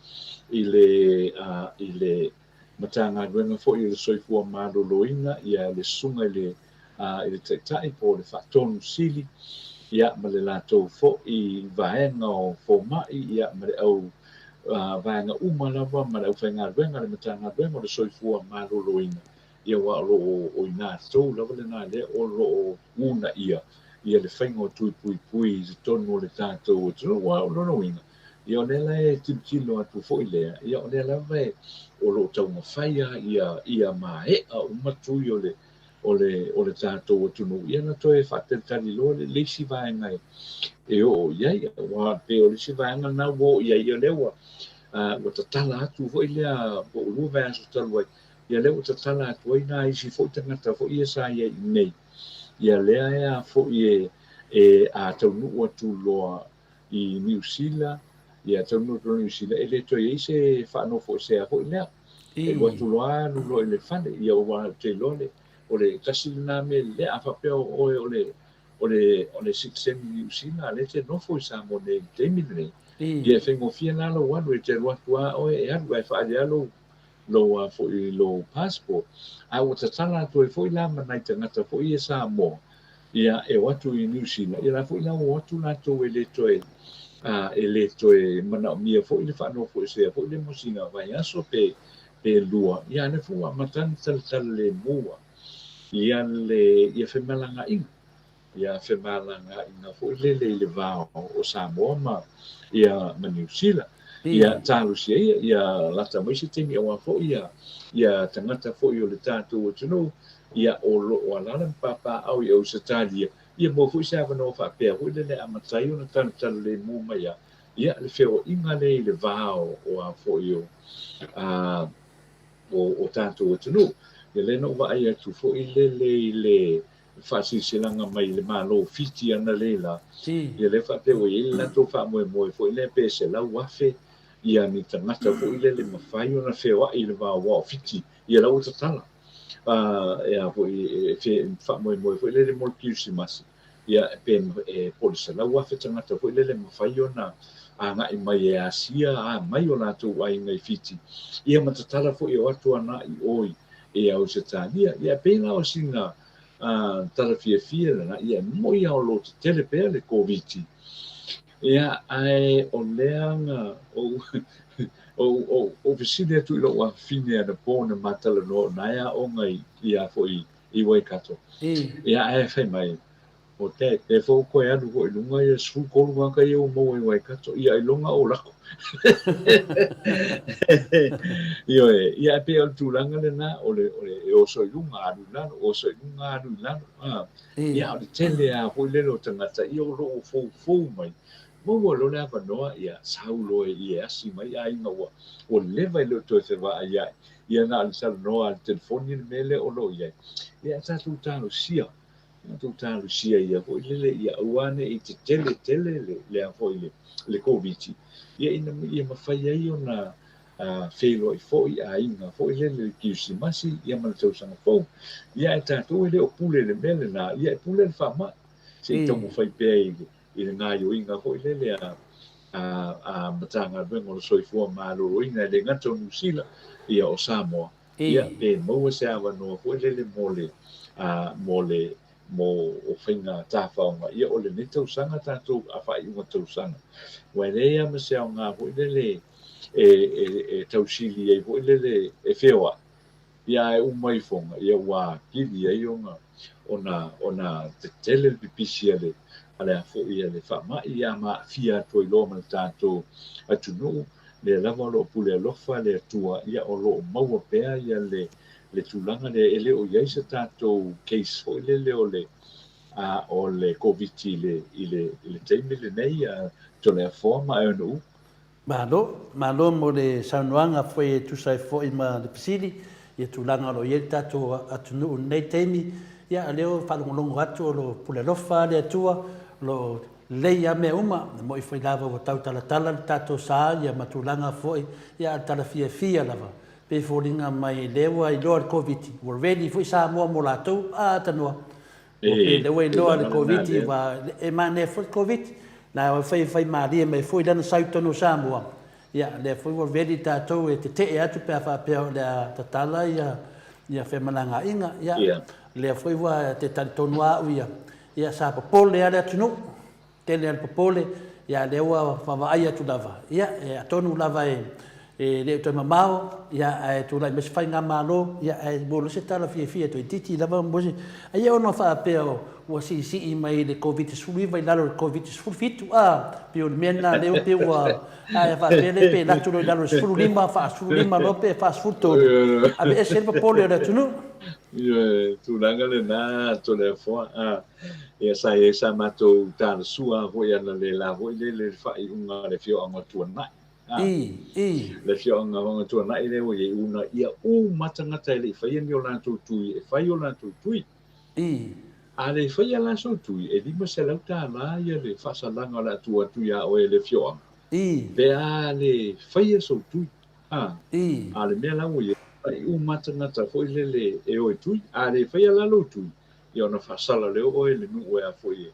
i le, i le Matagaluega foi o le Soifua Maloloina, ia le susuga i le, i le Taitai po o le Faatonu Sili, ia ma le latou foi vaega o fomai, ia ma le au vaega uma lava ma le aufaigaluega a le Matagaluega o le Soifua Maloloina, ia aua o lo o o i latou lava lena lea o lo o uunaia ia le faiga o tui puipui i totonu o le tatou atunuu. Aua o lona uiga, ia o lea la e tilotilo atu foi lea, ia o lea lava e o lo o taumafai lava ia ia maea uma tui o le o le o le tatou atunuu, ia ona toe faatalitali loa lea i le isi vaega e oo i ai. Aua pei o le isi vaega lena ua oo i ai, ia o lea ua ua tatala atu foi lea po ua lua vaiaso talu ai, ia lea ua tatala atu ai nai isi foi tagata foi ia sa i ai i inei, ia lea e a foi e e a taunuu atu loa i Niu Sila, ia taunuu atu loa i Niu Sila, e le toe i ai se faanofoesea foi lea. E alu atu loa alu loa i le fale, ia aua ou te iloa le, o le tasi lena mea lea, a faapea o oe o le, o le, o le sitiseni Niu Sila, a lea e te nofo i Samoa nei i le taimi lenei, ia e faigofie la lou alu, e te alu atu lava oe e alu, ae faaali lava lou, lou a foi lou passport. A ua tatala atu ai foi la ma nai tagata foi ia Samoa, ia e o atu i Niu Sila, ia la foi la ua o atu latou e le toe, a, e le toe manaomia foi le faanofoesea foi lea mo sina vaiaso pe, pe lua, ia a lea foi ua amata ona talatala lemu ia le, ia femalagaaiga. Ia femalagaaiga foi lele i le va o Samoa ma, ia, ma Niu Sila. Ia talosia ia, ia lata mai se taimi aua foi ia ia tagata foi o le tatou atunuu ia o lo o alaala ma papaaao i Ausetalia, ia maua foi se avanoa faapea foi lele e amata ai ona talatala lemu mai a ia le feoaiga lea i le va o o a foi o a o o tatou atunuu. Ia lea na ou vaai atu foi lele i le faasilasilaga mai le Malo o Fiti analeila, ia lea faapea ua i ai le latou faamoemoe foi lea pe 100,000 ia ni tagata foi lele mafai ona feoai i le va o o Fiti, ia la ua tatala. E a foi e faamoemoe foi lele mo le Kerisimasi, ia pe e po o le 100,000 tagata foi lele mafai ona agai mai e asia a mai o latou aiga i Fiti, ia ma tatala foi e o atu ana i o i i Ausetalia. Ia e pei la o sina tala fiafia lena, ia e moi lava o lo o tetele pea le Koviti. Ia, ae o lea na ou, ou, ou, ou fesili atu i lou afafine anapo na ma talanoa, o na e aoga i, i a foi i Waikato. Ia, ae fai mai, O te, te fo koe alu foi i luga ia 13 tagata ia ua maua i Waikato, ia ailoga o lako. Ioe, ia e pei o le tulaga lena, o le, o le, e oso i luga, alu i lalo, oso i luga, alu i lalo. A, ia, o le tele lava foi lele o tagata ia o lo o foufou mai, maua loa le avanoa, ia, sau loa i e asi mai aiga ua, ua leva e le o toe fevaaiai, ia na o le talanoa a le telefoni le mea lea o lo o i ai. Ia, e tatou talosia, Tatou talosia ia foi lele ia aua ne i tetele tele le le a foi le le Koviti ia ina ia mafai ai ona feiloai foi aiga foi lele i le Kerisimasi ia ma le tausaga fou. Ia ae tatou e le o pule i le mea lena, ia e pule le faamai. Se i taumafai pea i le i le gaoioiga foi lele a a a Matagaluega o le Soifua Maloloina e le gata o Niu Sila ia o Samoa. Ia, pe maua se avanoa foi lele mo le, a, mo le, mo o faiga tafaoga, ia o lenei tausaga tatou a faaiuga tausaga. Ua e leai lava ma se aoga foi lele e, e, e tausili ai foi lele e feoai, ia ae uma ifoga, ia ua atili ai ona, ona, ona tetele le pipisi a le, a le a foi a le faamai, ia ma aafia atu ai loa ma le tatou atunuu. Lea lava o lo o pule alofa le Atua, ia o lo o maua pea ia le le tulaga lea e le o i ai se tatou case foi lele o le a o le Koviti i le i le i le taimi lenei a Toleafoa ma Aonuu. Malo, malo mo le saunoaga foi e tusa ai foi ma le fesili i tulaga o lo o i ai le tatou atunuu i lenei taimi. Ia, o lea ua faalogologo atu o lo o pule alofa le Atua, o lo o Lelei a mea uma, e moi foi lava ua tau talatala le tatou sa ia ma tulaga foi, ia a o le tala fiafia lava, pei foliga mai lea ua iloa le Koviti, ua ready foi Samoa mo latou, a tanoa, ua pei lea ua iloa le Koviti, ua e manaia foi le Koviti, na e fai fai malie mai foi lana sau i totonu o Samoa, ia lea foi ua ready tatou e tetee atu pe a faapea o le a tatala ia ia femalagaaiga, ia lea foi ua te talitonu a au ia, Ia, sa popole lava le atunuu, tele lava le popole, ia lea ua vaavaai atu lava, ia, e atonu lava e e le o toe mamao, ia, ae tulai mai se faigamalo, ia, ae maua loa se tala fiafia toeitiiti lava mo se, ai ona faapea ua siisii mai le Koviti-19 i lalo o le Koviti-17, a, pei o le mea lena lea pei ua, ae faapea lea pe alu atu loa i lalo o le 15, 45 loa pe 43, aveese ai le popole o le atunuu. Ioe, tulaga lena Toleafoa. A, ia sa i ai sa matou talasua foi analeila foi lele i le faaiuga a le afioaga o Tuanai. A, I, i. Le afioaga o Tuanai lea ua i ai una ia uma tagata e le i faia ni o latou tui, e fai o latou tui. I. A le faia la sou tui, e $500 ia le faasalaga o le a tuu atu ia oe e le afioaga. I. Pe a le faia sou tui. A, I. A o le mea la ua i ai, pai uma tagata foi lele e o e tui. A le faia la lou tui, ia ona faasala lea o oe i le nuu e a foi e,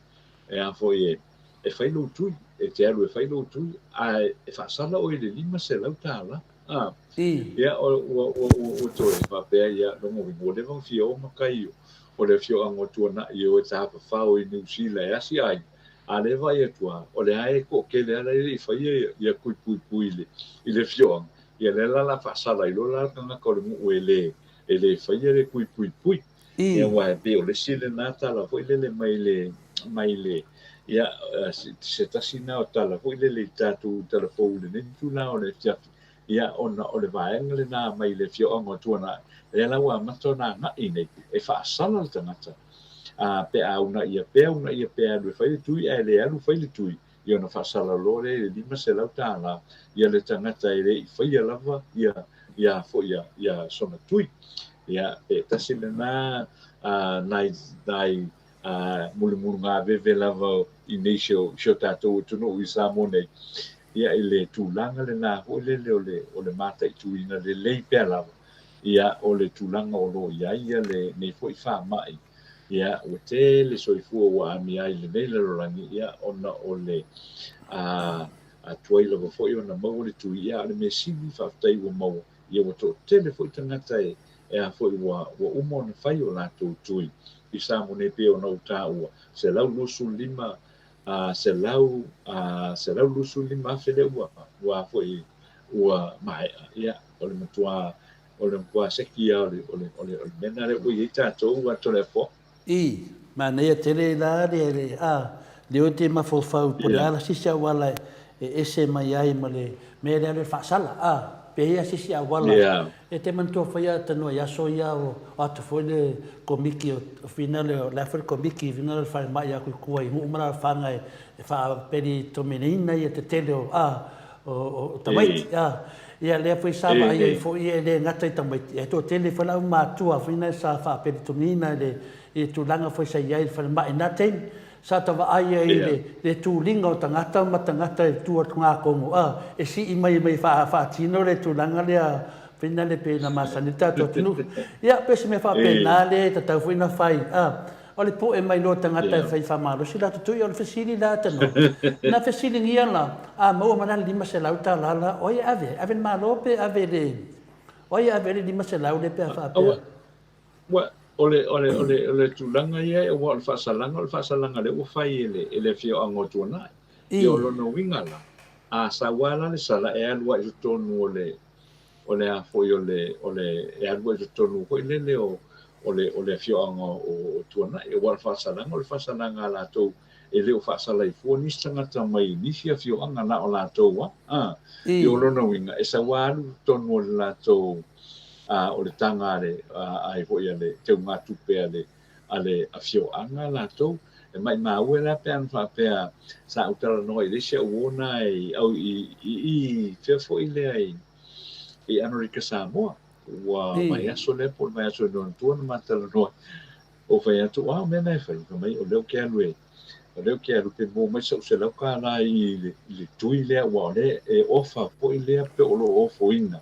e a foi e, e fai lou tui, e te alu e fai lou tui, ae e faasala oe i le $500. A, I. Ia, o, ua, ua, ua, ua toe faapea, ia, lona uiga, ua leva ona fia o matai o, o le afioaga o Tuanai e o e tafafao i Niu Sila e asi aiga, A lea e vaai atu lava, o lea e toatele lava la e le i faia ia tui puipui i le, i le afioaga, ia lea la o le a faasala ai loa la le tagata o le nuu e le, e le faia le tui puipui. Ia aua e pei o le isi lena tala foi lele mai le, mai le, Ia, se tasi lena o tala foi lele i tatou tala fou i lenei itula o le afiafi, ia, ona o le vaega lena mai le afioaga o Tuanai, lea la ua amata ona agai nei e faasala le tagata, a, pe a uunaia pea, uunaia pea e alu e fai le tui, ae le alu fai le tui, ia ona faasala loa lea i le $500 ia le tagata e le i faia lava ia, ia foi ia, ia sona tui. Ia, pe tasi lena, a, nai, nai, a mulimulugaveve lava i nei si o, si o tatou atunuu i Samoa nei, ia i le tulaga lena foi lele o le, o le mataituina lelei pea lava, ia o le tulaga o lo o i ai ia lenei foi faamai, ia ua tele soifua ua amia ai i lenei lalolagi, ia ona o le a, a tuai lava foi ona maua le tui, ia a o le mea sili faafetai ua maua, ia ua toatele foi tagata e, e a foi ua, ua uma ona fai o latou tui i Samoa nei pei ona ou taua, 125, a, 100, a, 125,000 lea ua, ua a foi ua maea. Ia, o le matua, o le matua seki lava o le, o le, o le, o le mea lena lea ua i ai tatou a Toleafoa. I, manaia tele la le, le, a, lea ou te mafaufau po o le a la se isi auala e ese mai ai ma le mea lea o le faasala, a, pehea se isi auala e te manatua foi a tanoa i aso ia o atu foi le Komiti o fina le, o le a foi le Komiti fina le falemai a Kuikua i nuu ma alaalafaga e faapelitomeneina ia tetele o, a, o tamaiti, a. Ia lea foi sa vaai ai foi e le gata i tamaiti, ae toatele foi le aumatua foi na sa faapelitomeina i le i le tulaga foi sa i ai i le falemai i na taimi. Sa ta vaai ai i le le tuliga o tagata ma tagata i tua togatogo, a, e sii mai mai faatino le tulaga lea foi na le pei ona masani ai le tatou atunuu. Ia pei o se mea faapena lea e tatau foi ona fai, a. O le po'e mai loa tagata e fai faamalosi latou tui, o le fesili la tanoa, na fesiligia la, a maua mai la le 500 tala la, o ai e ave ai? Ave i le Malo pe ave i le, o ai e ave ai le 500 lea pe a faapea? Ua, o le, o le, o le, o le tulaga ia, aua o le faasalaga, o le faasalaga lea ua fai e le, e le afioaga o Tuanai. Ia, o lona uiga la, a sau lava la le sala e alu lava i totonu o le, o le a foi o le, o le, e alu ai i totonu foi lele o, o le, o le afioaga o, o Tuanai. Aua o le faasalaga, o le faasalaga a latou, e le o faasala ai fua nisi tagata mai nisi afioaga na o latou lava. A, ia o lona uiga, e sau lava alu i totonu o le latou, a, o le taga a le, a, ai foi a le teugatupe a le, a le afioaga latou. E maimau e la pe ana faapea sa ou talanoa i le isi au uo na i au i i i fea foi lea i i Amerika Samoa. Ua vaiaso lea po o le vaiaso i lona tua na ma talanoa. Ou fai atu, a o mea na e fai, fai mai o lea ou te alu e o lea ou te alu pe maua mai sa'u $100 i le, i le tui lea, aua o lea e ofa foi lea pe o lo o ofoina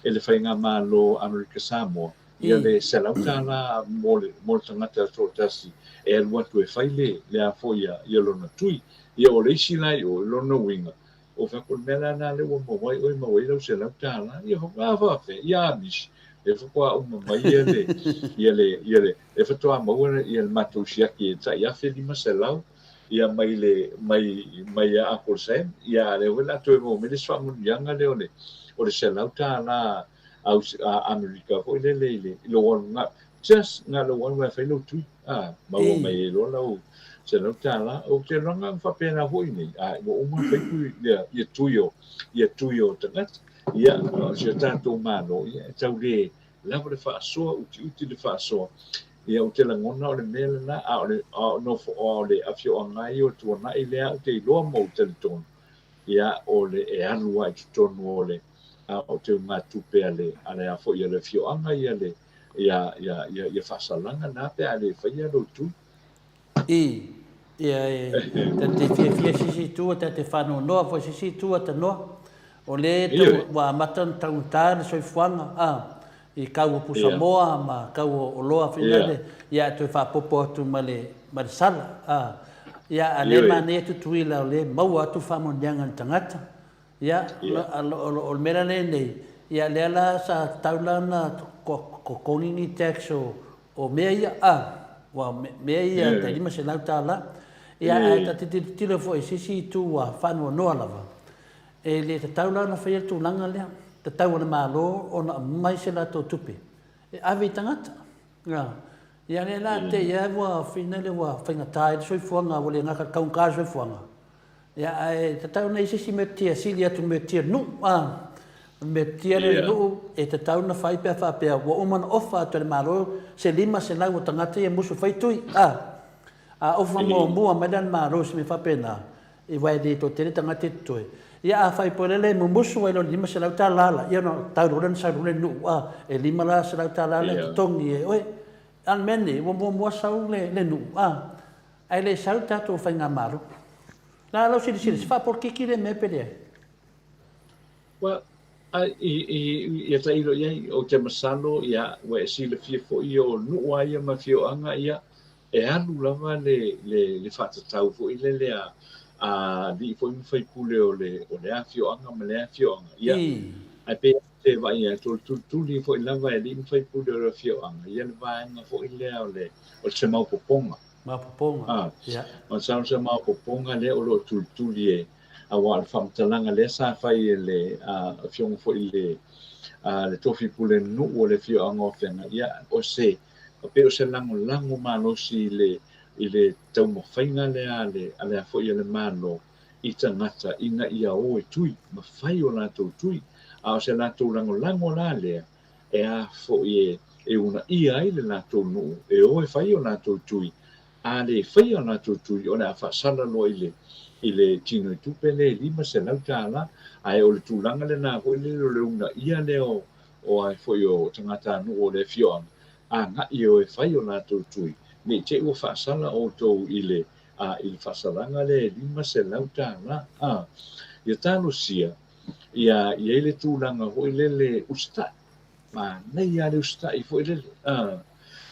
e le Faigamalo Amerika Samoa ia le $100 mo le, mo le tagata toatasi e alu atu e fai le, le a foi ia, ia lona tui. Ia o le isi la i o, i lona uiga, o fai atu, o le mea la lena lea ua maua ai oe, maua ai lau $100. Ia a faapefea? Ia a misi, lea faatoa uma mai ia le, ia le, ia le, lea faatoa maua ia le matou siaki e tai $1,500 ia mai le, mai, mai ia Uncle Sam, ia a lea foi o le a toe maua mai le isi faamanuiaga lea o le, o le $100 Amerika foi lele i le i lou alu na just na lou alu e fai lou tui a maua mai ai loa lau $100. Ou te iloa na faapena foi nei a ua uma ona fai tui ia ia tui o ia tui o tagata ia o si o tatou Malo ia e tau le lava le faasoa utiuti le faasoa ia ou te lagona o le mea lena a o le a o nofo a o le afioaga ia o Tuanai lea ou te iloa ma ou talitonu ia o le e alu lava i totonu o le a o teugatupe a le a le a foi a le afioaga ia le ia ia ia ia faasalaga na pe a le faia lou tui. I, ia e ta te fiafia i se isi itu, ta te faanoanoa foi i se isi itu a tanoa. O lea e tau, ua amata ona taugata le soifuaga, a, i kau o pusamoa ma kau o oloa foi lale, ia toe faaopoopo atu ma le, ma le sala, a. Ia, a lea e manaia Tutuila o lea e maua atu faamanuiaga i le tagata. Ia, o le mea la lea nei, ia lea la sa tatau la ona totogi ni tax o mea ia, a, aua o mea ia tai $500. Ia, ae ta te tilotilo foi i se isi itu ua faanoanoa lava, e le tatau la ona faia le tulaga lea, tatau a le Malo ona aumai se latou tupe e ave i tagata. Ia lea la te i ai ua whina le ua faigata ai le soifuaga ua le gata i le taugata le soifuaga. Ia ae tatau ona i ai se isi mea sili atu i le mea nuu a. O le mea lea i le nuu e tatau ona fai pe a faapea ua uma ona ofa atu e le Malo se 500 o tagata ia musu e fai tui a. A ofa muamua mai la le Malo i se mea faapena, aua e le toatele tagata e totoe. Ia afai po o le mumusu ai loa i le $500 la, ia ona tau loa lea ona sau loa le nuu, a, e $500 la e totogi e oe. A o le mea lenei, ua muamua sau le nuu, a, ae le sau le tatou faigamalo. La lau silasila, se faapolokiki lea mea pe leai? Well, ia tailo i ai, ou te masalo, ia, ua e silafia foi o nuu lava ia ma afioaga, ia, e alu lava le, le, le faatatau foi lele a, a alii foi ma faipule o le, o lea afioaga ma lea afioaga, ia, ae pei ou te vaai atu, o le tulituli foi lava e alii ma faipule o le afioaga, ia le vaega foi lea o le, o se maopoopoga. Maopoopoga, ia. O se maopoopoga lea o lo o tulituli e, aua o le faamatalaga lea sa fai e le afioga foi i le, le tofi pule nuu o le afioaga o Afega, ia, o se, pei o se lagolago malosi i le, i le taumafaiga lea a le, a le foi a le Malo i tagata ina ia o e tui ma fai o latou tui, a o se latou lagolago la lea e a foi e, e uunaia ai le latou nuu e o e fai o latou tui. A le faia o latou tui, o le a faasala loa i le, i le tinoitupe lea e $500, ae o le tulaga lena foi lele o le uunaia lea o, o a foi o tagatanuu o le afioaga, agai e o e fai o latou tui, ne i te i ua faasala outou i le, a, i le faasalaga lea e $500. A, ia talosia, ia i ai le tulaga foi lele usitai, Manaia lava le usitai foi lele.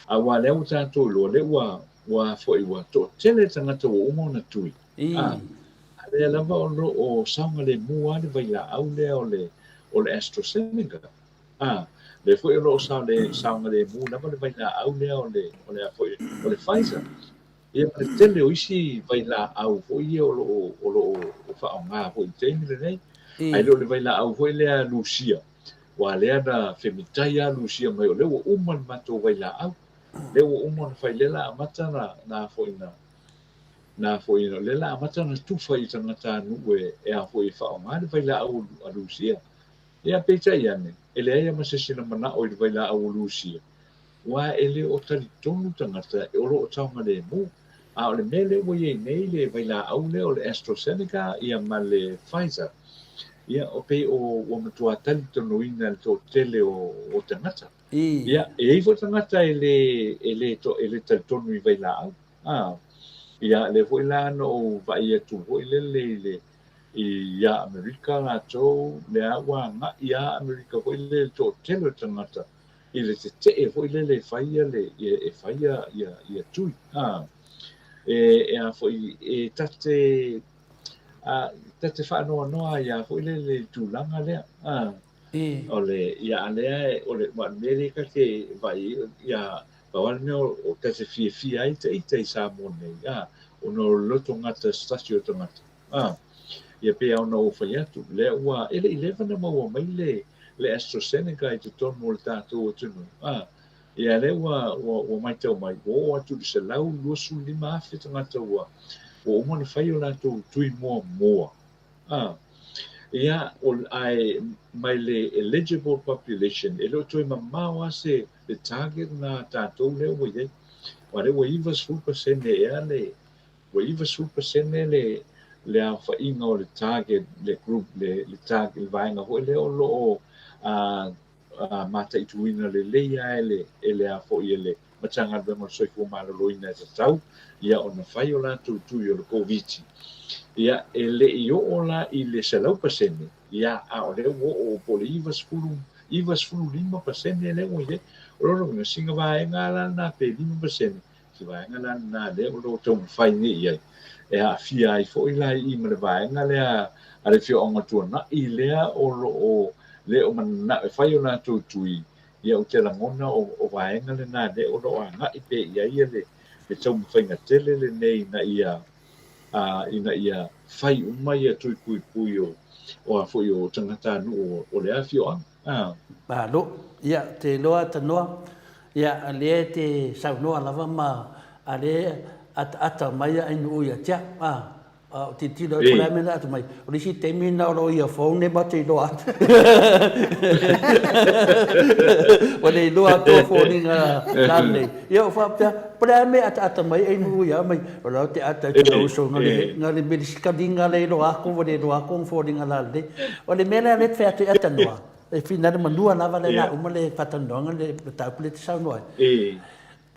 Aua lea ua tatou iloa, lea ua, ua foi, ua toatele tagata ua uma ona tui. A lea lava o lo o saogalemu lava le vailaau lea o le, o le AstraZeneca. A, lea foi o lo o saogalemu lava le vailaau lea o le, o le a foi, o le Pfizer. Ia ma le tele o isi vailaau foi ia o lo o, o lo o faaaoga foi i le taimi lenei. Ae le o le vailaau foi lea Lucia, aua lea na femitai lava Lucia mai o lea ua uma le matou vailaau, lea ua uma ona fai, lea la amata na, na foi na, na foi, lea la amata ona tufa i tagatanuu e, e a foi e faaaoga le vailaau a Lucia. Ia peitai ane, e leai lava ma se isi na manao i le vailaau o Lucia, aua e le o talitonu tagata o lo o saogalemu. A o le mea lea ua i ai nei le vailaau lea o le AstraZeneca ia ma le Pfizer, ia o pei o ua matua talitonuina e le toatele o, o tagata. Ia, e i ai foi tagata e le, e le, e le talitonu i vailaau. A, ia, lea foi la na ou vaai atu foi lele i le, ia Amerika latou, lea ua agai ia Amerika foi lele i le toatele o tagata i le tetee foi lele e fai ia le, e fai ia, ia, ia tui. A, e, e a foi, e ta te, a, ta te faanoanoa ai lava foi lele i le tulaga lea. A, o le, ia a lea, o le, aua o le mea lea ta te vaai ai, ia, pau lava le mea o ta te fiafia ai ita i Samoa nei, a, ona o le loto gata se tasi o tagata. A, ia pei lava ona ou fai atu, lea ua, e le i leva ona maua mai le, le AstraZeneca i totonu o le tatou atunuu. A, ia lea ua, ua, ua matau mai, ua oo atu i le 125,000 tagata ua, ua uma ona fai o latou tui muamua. A, ia, o, ae mai le eligible population, e le o toe mamao lava se, le target lena a tatou lea ua i ai. Aua lea ua 90% ea le, Ua 90% le le aofaiga o le target, le group, le le target, le vaega foi lea o lo o mataituina lelei lava e le e le a foi e le Matagaluega o le Soifua Maloloina e tatau ia ona fai o latou tui o le Koviti. Ia, e le i oo la i le 100%, ia, a o lea ua oo po o le 90, 95% lea ua i ai. O lona uiga, sina vaega lava la lena pe 5%, Se vaega la lena lea o lo o taumafai nei i ai, e aafia ai foi la i i ma le vaega lea a le Afioaga Tuanai lea o lo o le o mananao e fai o latou tui, ia ou te lagona o, o vaega lena lea o lo o agai pea i ai le, le taumafaiga tele lenei ina ia, a, ina ia fai uma ia tui puipui o, o a foi o tagatanuu o, o le afioaga. A. Malo. Ia, te iloa tanoa. Ia, lea e te saunoa lava ma a lea ataata mai a nuu ia te au. A, a o tilotilo ai po o le a mea na ata mai. O le isi taimi na o lou earphone e matou te iloa atu. Ua le iloa atoa foliga lalelei. Ia o faapea, po o le a mea e ataata mai ai nuu ia mai, o la e te ata atu i lou uso na le, na le melisikaliga le iloa atu ua le iloa atu ona foliga lalelei. O le mea lea lea e te fai atu ai atanoa, e finale manua lava lea o le a uma le faatalanoaga le mataupu lea e te saunoa ai.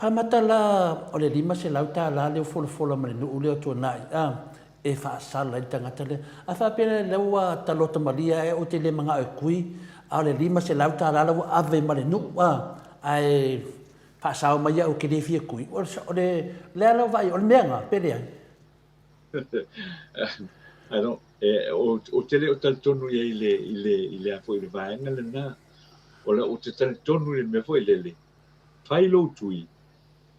Faamata la o le $500 lea ua folafola ma le nuu lea o Tuanai a, e faasala ai le tagata lea. A faapea la lea ua talota malie ae ou te le manao e kui, a o le $500 la ua ave ma le nuu a, ae faasao mai au ou te le fia kui. O le a lau vaai, o le mea lena pe leai? I don't, eh, ou te le o talitonu i ai i le, i le, i le a foi i le vaega lena. O le, ou te talitonu i le mea foi lele, fai lou tui,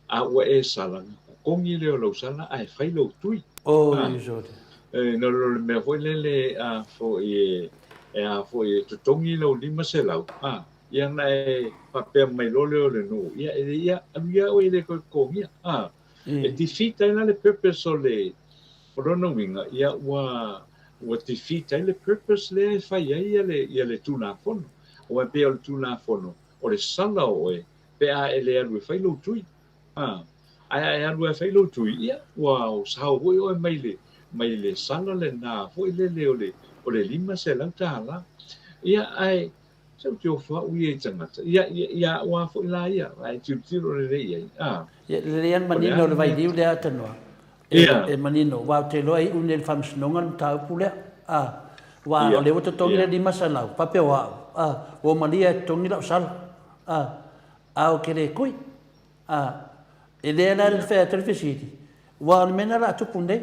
a ua e sala, ona totogi lea o lau sala ae fai lou tui. Oh, ah, usually. E, no lo le mea foi lele, a foi e, e a foi e totogi lau 500, ah, ia na e faapea mai loa lea o le nuu, ia, e, ia, alu ia oe e le toe totogia, ah. E defeat ai la le purpose o le, o lona uiga, ia ua, ua defeat ai le purpose lea e fai ai ia le, ia le Tulafono. Aua e pei o le Tulafono, o le sala o oe pe a e le alu e fai lou tui. A, ae a e alu e fai lou tui, ia, ua sao foi oe mai le, mai le sala lena foi lele o le, o le $500. Ia, ae, Se ou te ofo au ia i tagata. Ia, ia, ia au lava foi la ia, ae tilotilo lelei i ai. A. Ia, lelei lava le manino o le vailiu lea Tanoa. E, Ia. e manino, aua ou te iloa e iu nei i le faamasinoga le mataupu lea. A, aua Ia. o lea ua totogi Ia. le 500, faapea o au, a, ua malie e totogi lau sala. A, a ou te le kui. A, e le la le Ia. fai atu le fesili, aua o le mea lena o le a tupu nei.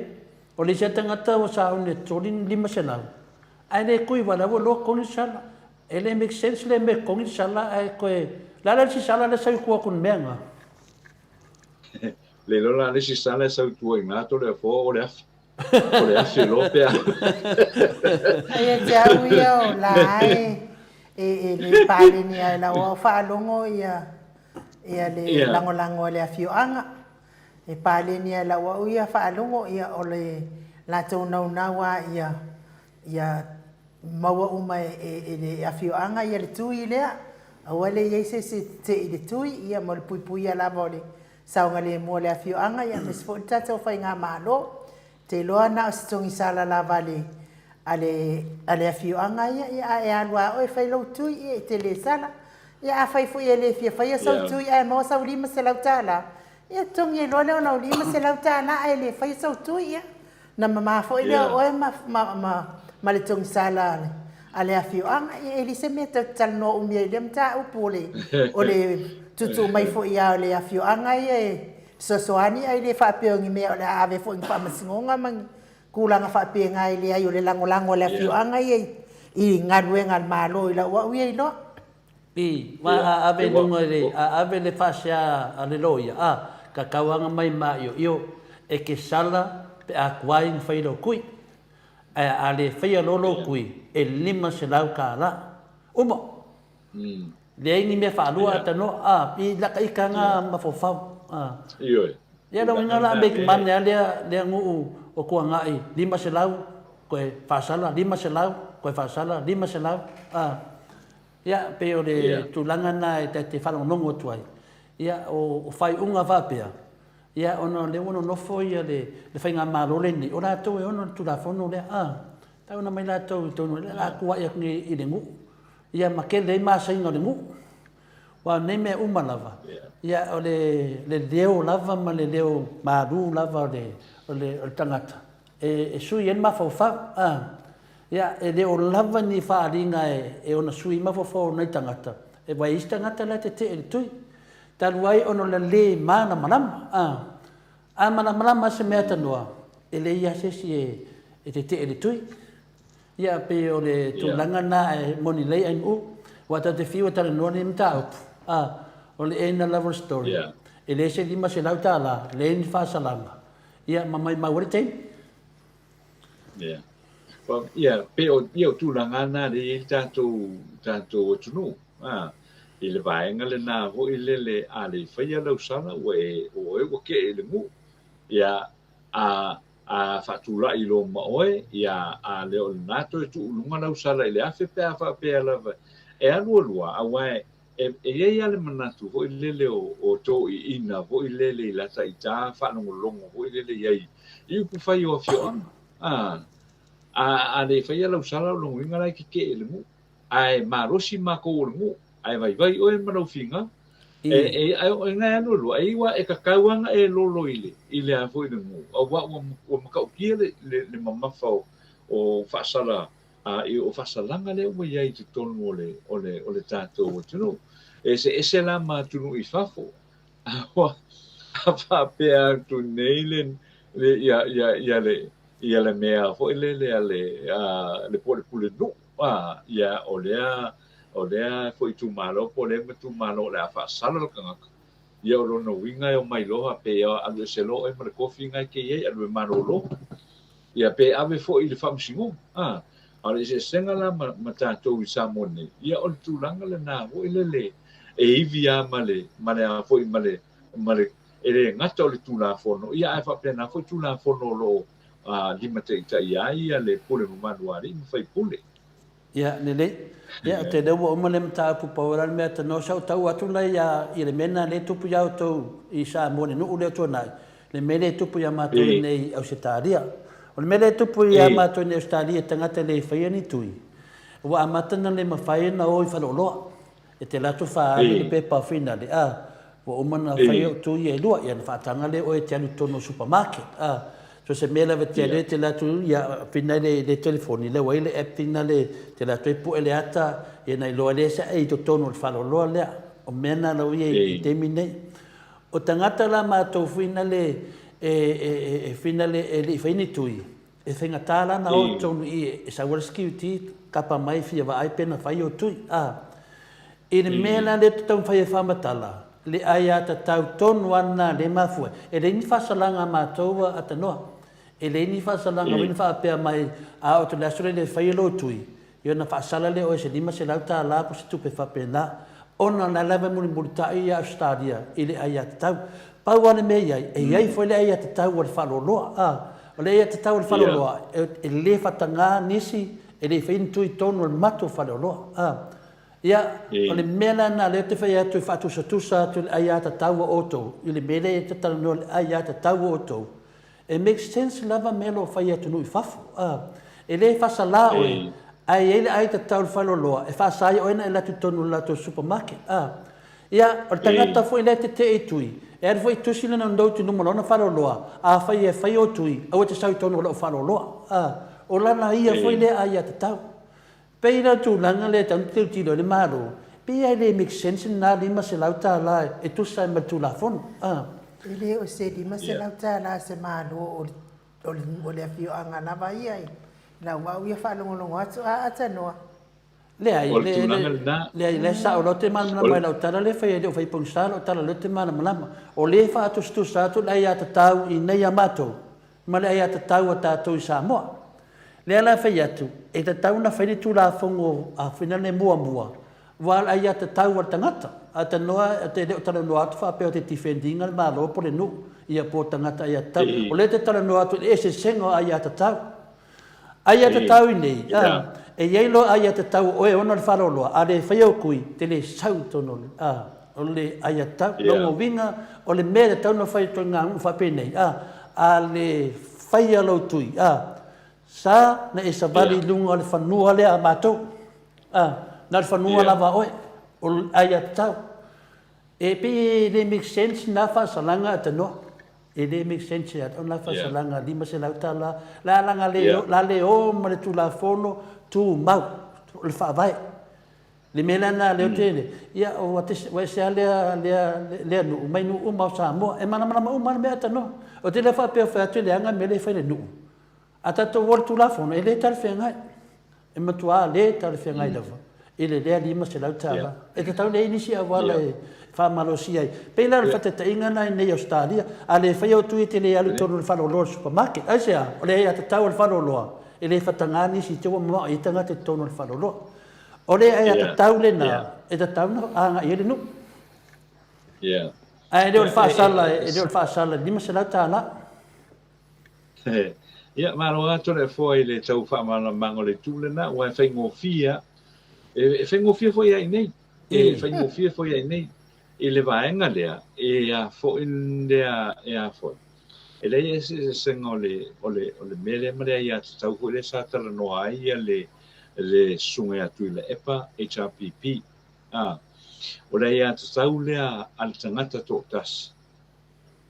O le isi lava tagata ua sauni e totogi le 500, Ae le kui wale ua loa totogi le sala. E le make sense le mea e totogi le sala ae toe, le a la le isi sala lea e sau i tua atu i le mea lena? Le iloa la le isi sala e sau i tua i ina Toleafoa o le afi. O le afi loa pe a. Ai e te au ia o la e e le paleni ai lau au faalogo ia ia le Ia. lagolago a le afioaga. E paleni ai lau au ia faalogo ia o le latou naunau a ia ia maua uma e, e, e le afioaga ia le tui lea. Aua le i ai se isi e tetee i le tui ia mo le puipuia lava o le saogalemu o le afioaga ia aemaise foi le tatou faigamalo. Te iloa na o se togisala lava a le, a le, a le afioaga ia, ia a e alu lava oe e fai lou tui, ia e te le sala. Ia afai foi e le fia faia sau tui ae maua sau $500, ia totogi ai loa lea o lau $500 ae le faia sau tui, ia na mama foi lea o oe ma, ma, ma, ma le togisala a le, a le afioaga. Ia e leai se mea tatou te talanoa umi ai i lea mataupu o le, o le tuutuu mai foi lava o le afioaga ia e fesoasoani ae le faapea o ni mea o le a ave foi i ni faamasinoga ma ni tulaga faapena e leai o le lagolago a le afioaga ia i galuega a le Malo i lau au ia iloa. I, ma a ave i luga i le, a ave le faasea a le loia, a, ka tauaga mai maioio, e ke sala pe a tuai na fai lou kui. Ae a le faia loa lou kui, e $500. Uma. Leai ni mea faalua a tanoa, a, i laka ika nga mafaufau, a. Ioe. Ia lau ina la make money a lea, lea nuu o Kuangai, 500 koe faasala, 500 koe faasala, 500, a. Ia, pei o le tulaga na e ta te faalogologo atu ai. Ia, o, o faaiuga faapea, ia, ona o lea ua nonofo ia le, le faigamalo lenei, o latou e ono le Tulafono lea, a. Tau ona mai latou i totonu, o le a tuai atu nei i le nuu. Ia ma tele ai masaiga o le nuu. Aua o nei mea uma lava, ia o le, le leo lava ma le leo malu lava o le, o le, o le tagata e, e sui ai le mafaufau. A, ia, e le o lava ni faaaliga e, e ona sui mafaufau o nai tagata, e aua e i ai isi tagata la e tetee i le tui, talu ai ona o le le malamalama. A, a malamalama se mea tanoa, e leai lava se isi e, e tetee i le tui. Ia, pei o le tulaga lena e moni lelei ai Nu'u, aua tatou te fiu e talanoa lenei mataupu, a, o le end lava o le story, e leai se $500, leai ni faasalaga, ia, ma maimau ai le taimi. Ia. Well, ia, pei o, ia, o tulaga lava na lea e i ai le tatou, tatou atunuu, a. i le vaega lena foi lele a le i faia lau sala ua e o oe ua ke'e i le nu'u, ia, a a faatula'i loa ma oe, ia, a le o lena toe tuu i luga lau sala i le afe pe a faapea lava e alualu a, aua e e i ai lava le manatu foi lele o o toeaiina foi lele i lata ita faalogologo foi lele i ai i upufai o afioaga, a a a le faia lau sala o lona uiga la e keke'e i le nu'u. Ae malosi makou o le nuu, ae vaivai oe ma lau finau. E, e, e, e na alu lua, e iwa e kakau ana e lolo i le, i le a foi le nuu, auā ua, ua matautia le, le, le mamafa o, o faasala, a, i, o faasalaga lea ua i ai i totonu o le, o le, o le tatou atunuu. E eseese la ma atunuu i fafo. A ua, a faapea atu nei le, le, ia, ia, ia le, ia le mea foi lele a le, a, le po o le pulenuu. A, ia, o lea, o lea foi itumalo po o lea itumalo o le a faasala le tagata, ia o lona uiga e omai loa pe alu ese loa oe ma le kofi na e te i ai, alu e malolo. Ia pe ave foi i le faamasinoga. A, a o le eseesega la ma, ma tatou i Samoa nei, ia o le tulaga lena foi lele e ivi lava ma le, ma le a foi ma le, ma le, e le gata o le Tulafono, ia ae faapena foi Tulafono o lo o limataitaia ai le pule mamalu a alii ma faipule. Ia, lelei. Ia, ou te iloa ua uma le mataupu pau la le mea tanoa sa ou tau atu la ia i le mea lena lea e tupu ia outou i Samoa i le nuu lea o Tuanai, le mea lea e tupu ia matou i inei i Ausetalia. O le mea lea e tupu ia matou i inei i Ausetalia i tagata e le faia ni tui, ua amata ona le mafai ona o i faleoloa. E te alu atu faaalu le pepa finale, a, ua uma ona fai au tui ia e lua, ia ona faataga lea oe e te alu i totonu o le supermarket, a. So se mea lava e te alu ai e te alu atu, ia, finale i le telefoni, lea ua i ai le app finale, e te alu atu ai pue le ata, ia ona iloa ai lea se ai i totonu o le faleoloa lea. O mea na la ua i ai i le taimi nei. O tagata la matou finale e, e, e, e finale e le i faia ni tui, E faigata la na o i totonu i i e sau ai le security kapa mai fia vaai pe na fai o tui a i le mea la lea te taumafai e faamatala le aiatatau tonu ana le mafua e leai ni faasalaga a matou a tanoa e leai ni faasalaga wena faapea mai a o te le aso lea le fai e lou tui Ia ona faasala lea o oe se $500 po o se tupe faapena, ona o la lava e mulimulitai ia Ausetalia i le aiatatau. Pau lava le mea e i ai, e i ai foi le aiatatau a le faaloaloa. A, o le aiatatau a le faaloaloa, e le faatagā nisi e le i faia ni tui i totonu o le matou faleoloa. A, ia, o le mea la lena o lea ou te fai atu e faatusatusa atu i le aiatatau a outou i le mea lea e talanoa i le aiatatau a outou, E make sense lava mea o lo o fai e atunuu i fafo. E le faasala oe, ae i ai le ai tatau i le faleoloa e faasa ai oe ona e alu atu i totonu o le latou supermarket. Ia, o le tagata foi lea e tetee i tui, e alu foi e tusi lana note i luma o lona faleoloa, afai e fai ou tui, aua e te sau i totonu o lau faleoloa. O lana ia foi lea aiatatau. Pei la o le tulaga lea e tatau ona tilotilo ai le Malo, pei lava e le make sense lena $500 e tusa ai ma le Tulafono. A. E le o se $500 se Malo o le, o le afioaga lava ia i lau au ia faalogologo atu a atanoa. Leai, O le tulaga lena. Leai, la e sao, o la ou te malamalama i lau tala lea e fai ai, e le o fai pogisa lau tala, o lea ou te malamalama. O lea e faatusatusa atu le aiatatau i inei ia matou, ma le aiatatau a tatou i Samoa. Lea la e fai atu, e tatau ona fai le Tulafono a Finane muamua, aua o le aiatatau a le tagata. A tanoa, e le o talanoa atu faapea ou te defend ina le Malo po o le nuu, ia po o tagata aiatatau. O lea ou te talanoa atu i le eseesega o aiatatau. Aiatatau i nei, a, e i ai loa aiatatau o oe e ona le faleoloa, a le faia ou kui, te le sau i totonu o le, a, o le aiatatau. Lona uiga, o le mea e tatau ona fai e ituaiga nuu faapenei, a, a le faia lou tui, a, sa na e savali i luga o le fanua lea a matou, a, na o le fanua lava a oe, o le aiatatau. E pei e le make sense na faasalaga a tanoa. E le make sense ia te au na faasalaga $500. La laga le, la le o ma le Tulafono Tumau, o le Faavae. Le mea la lena lea ou te, ia ua ese lava lea, lea, lea nuu mai nuu uma o Samoa. E malamalama uma lava le mea a tanoa. Ou te le faapea o fai atu e leaga le mea lea e fai e le nuu. A tatou o i le Tulafono, e le talafeagai. E matuā le talafeagai lava i le lea $500. E tatau ona i ai nisi auala e faamalosia ai. Pei la o le faataitaiga lena i inei i Ausetalia, a le faia o tui e te le alu i totonu o le faleoloa o le supermarket. Aisea? O le aiatatau a le faleoloa, e le faatagā nisi i te ua mamao i ai tagata i totonu o le faleoloa. O le aiatatau lena e tatau ona agai i ai le nuu. Ae le o le faasala, e le o le faasala i le $500. Ia, malo lava Toleafoa i le tau faamalamalamaga o le itu lena, aua e faigofie lava. E faigofie foi ia i inei. E faigofie foi ia i inei. I le vaega lea, e a foi lea, e a foi. E leai se eseesega o le, o le, o le mea lea ma le aiatatau foi lea sa talanoa ai ia le, le Susuga ia Tuilaepa, HRPP. A, o le aiatatau lea a le tagata toatasi,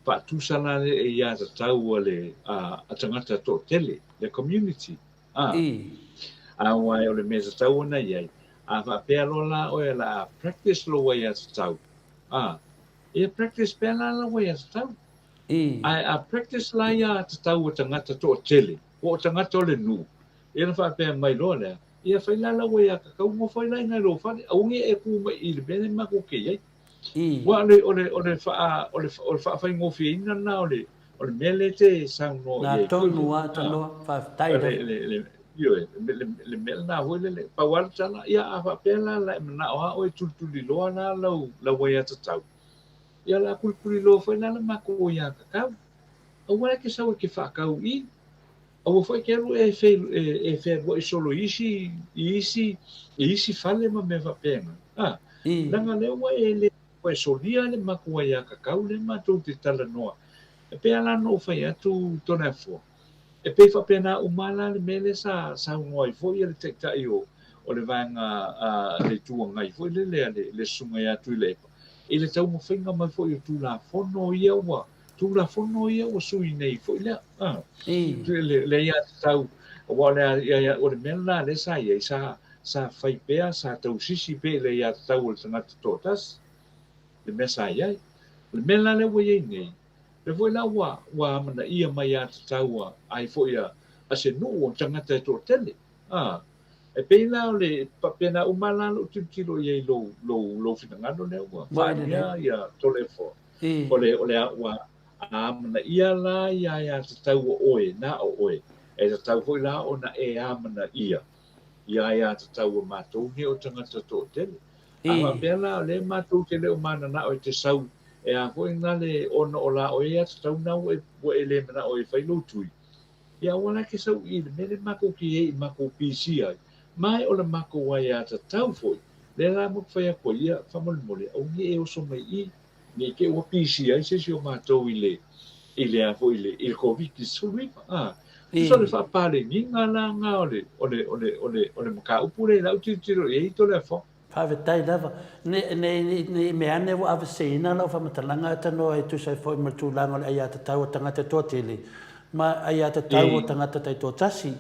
faatusa la le aiatatau a le, a, a tagata toatele, le community. A, aua o le mea tatau ona i ai, a faapea loa la oe o le a practice lou aiatatau, a, ia practice pea la lau aiatatau. Ae a practice la aiatatau a tagata toatele, po o tagata o le nuu, ia ona faapea mai loa lea, ia fai la lau aiatatau, nofo ai la i ina i lou fale, aua ne i e tu mai i le mea lea matou te i ai. Aua o le, o le, o le, faa, o le, o le faafaigofieina lena o le, o le mea lea e te saunoa i ai. Na tonu lava Tanoa, faafetai lava. Le, le, ioe, le, le mea lena foi lele, pau lava le tala, ia a faapea la, la e manao lava oe e tulituliloa la lau, lau aiatatau, ia o le a tulituliloa foi la le matou aiatatau. Aua e te sau e te faatau i i, aua foi e te alu e, e, e fealuai solo i isi, i isi, i isi fale ma mea faapena. A, leaga lea ua e le, ua e solia le matou aiatatau lea matou te talanoa. E pei lava la ona ou fai atu Toleafoa, e pei faapena uma lava la le mea lea sa saunoa ai foi le Taitai o, o le Vaega a le Itu Agai foi lele a le, le Susuga ia Tuilaepa, i le taumafaiga mai foi o Tulafono ia ua, Tulafono ia ua sui nei foi lea. A, le, le aiatatau, aua o le, o le mea lena lea sa i ai, sa, sa fai pea, sa tausisi pea i le aiatatau o le tagata toatasi, le mea sa i ai. O le mea la lea ua i ai nei, lea foi la ua, ua amanaia mai aiatatau a, ai foi a, a se nuu o tagata e toatele. A, e pei la o le, faapena uma la lou tilotilo i ai i lou, lou, lou finagalo lea ua faaalia ia Toleafoa. O le, o le, ua amanaia la ia aiatatau a oe, na o oe, e tatau foi la ona e amanaia ia aiatatau a matou nei o tagata toatele. A faapea la o lea matou te le o mananao e te sau e a foi na le ona o la oe aiatatau na ua e, ua e le manao e fai lou tui, ia aua la e te sau i le mea lea matou te i ai i matou pisi ai, ma e o le matou aiatatau foi, lea la matou fai atu ai, ia faamolemole aua ne i e oso mai i i, Ne i te i ua pisi ai se isi o matou i le, i le a foi i le, i le Koviti-19, a. Tusa o le faapaleniga la lena o le, o le, o le, o le, o le mataupu lea i lau tilotilo i ai Toleafoa. Faafetai lava. Ne, ne, ne i mea ane ua aveseina lau faamatalaga e tanoa e tusa ai foi ma le tulaga o le aiatatau a tagata toatele ma aiatatau a tagata taitoatasi.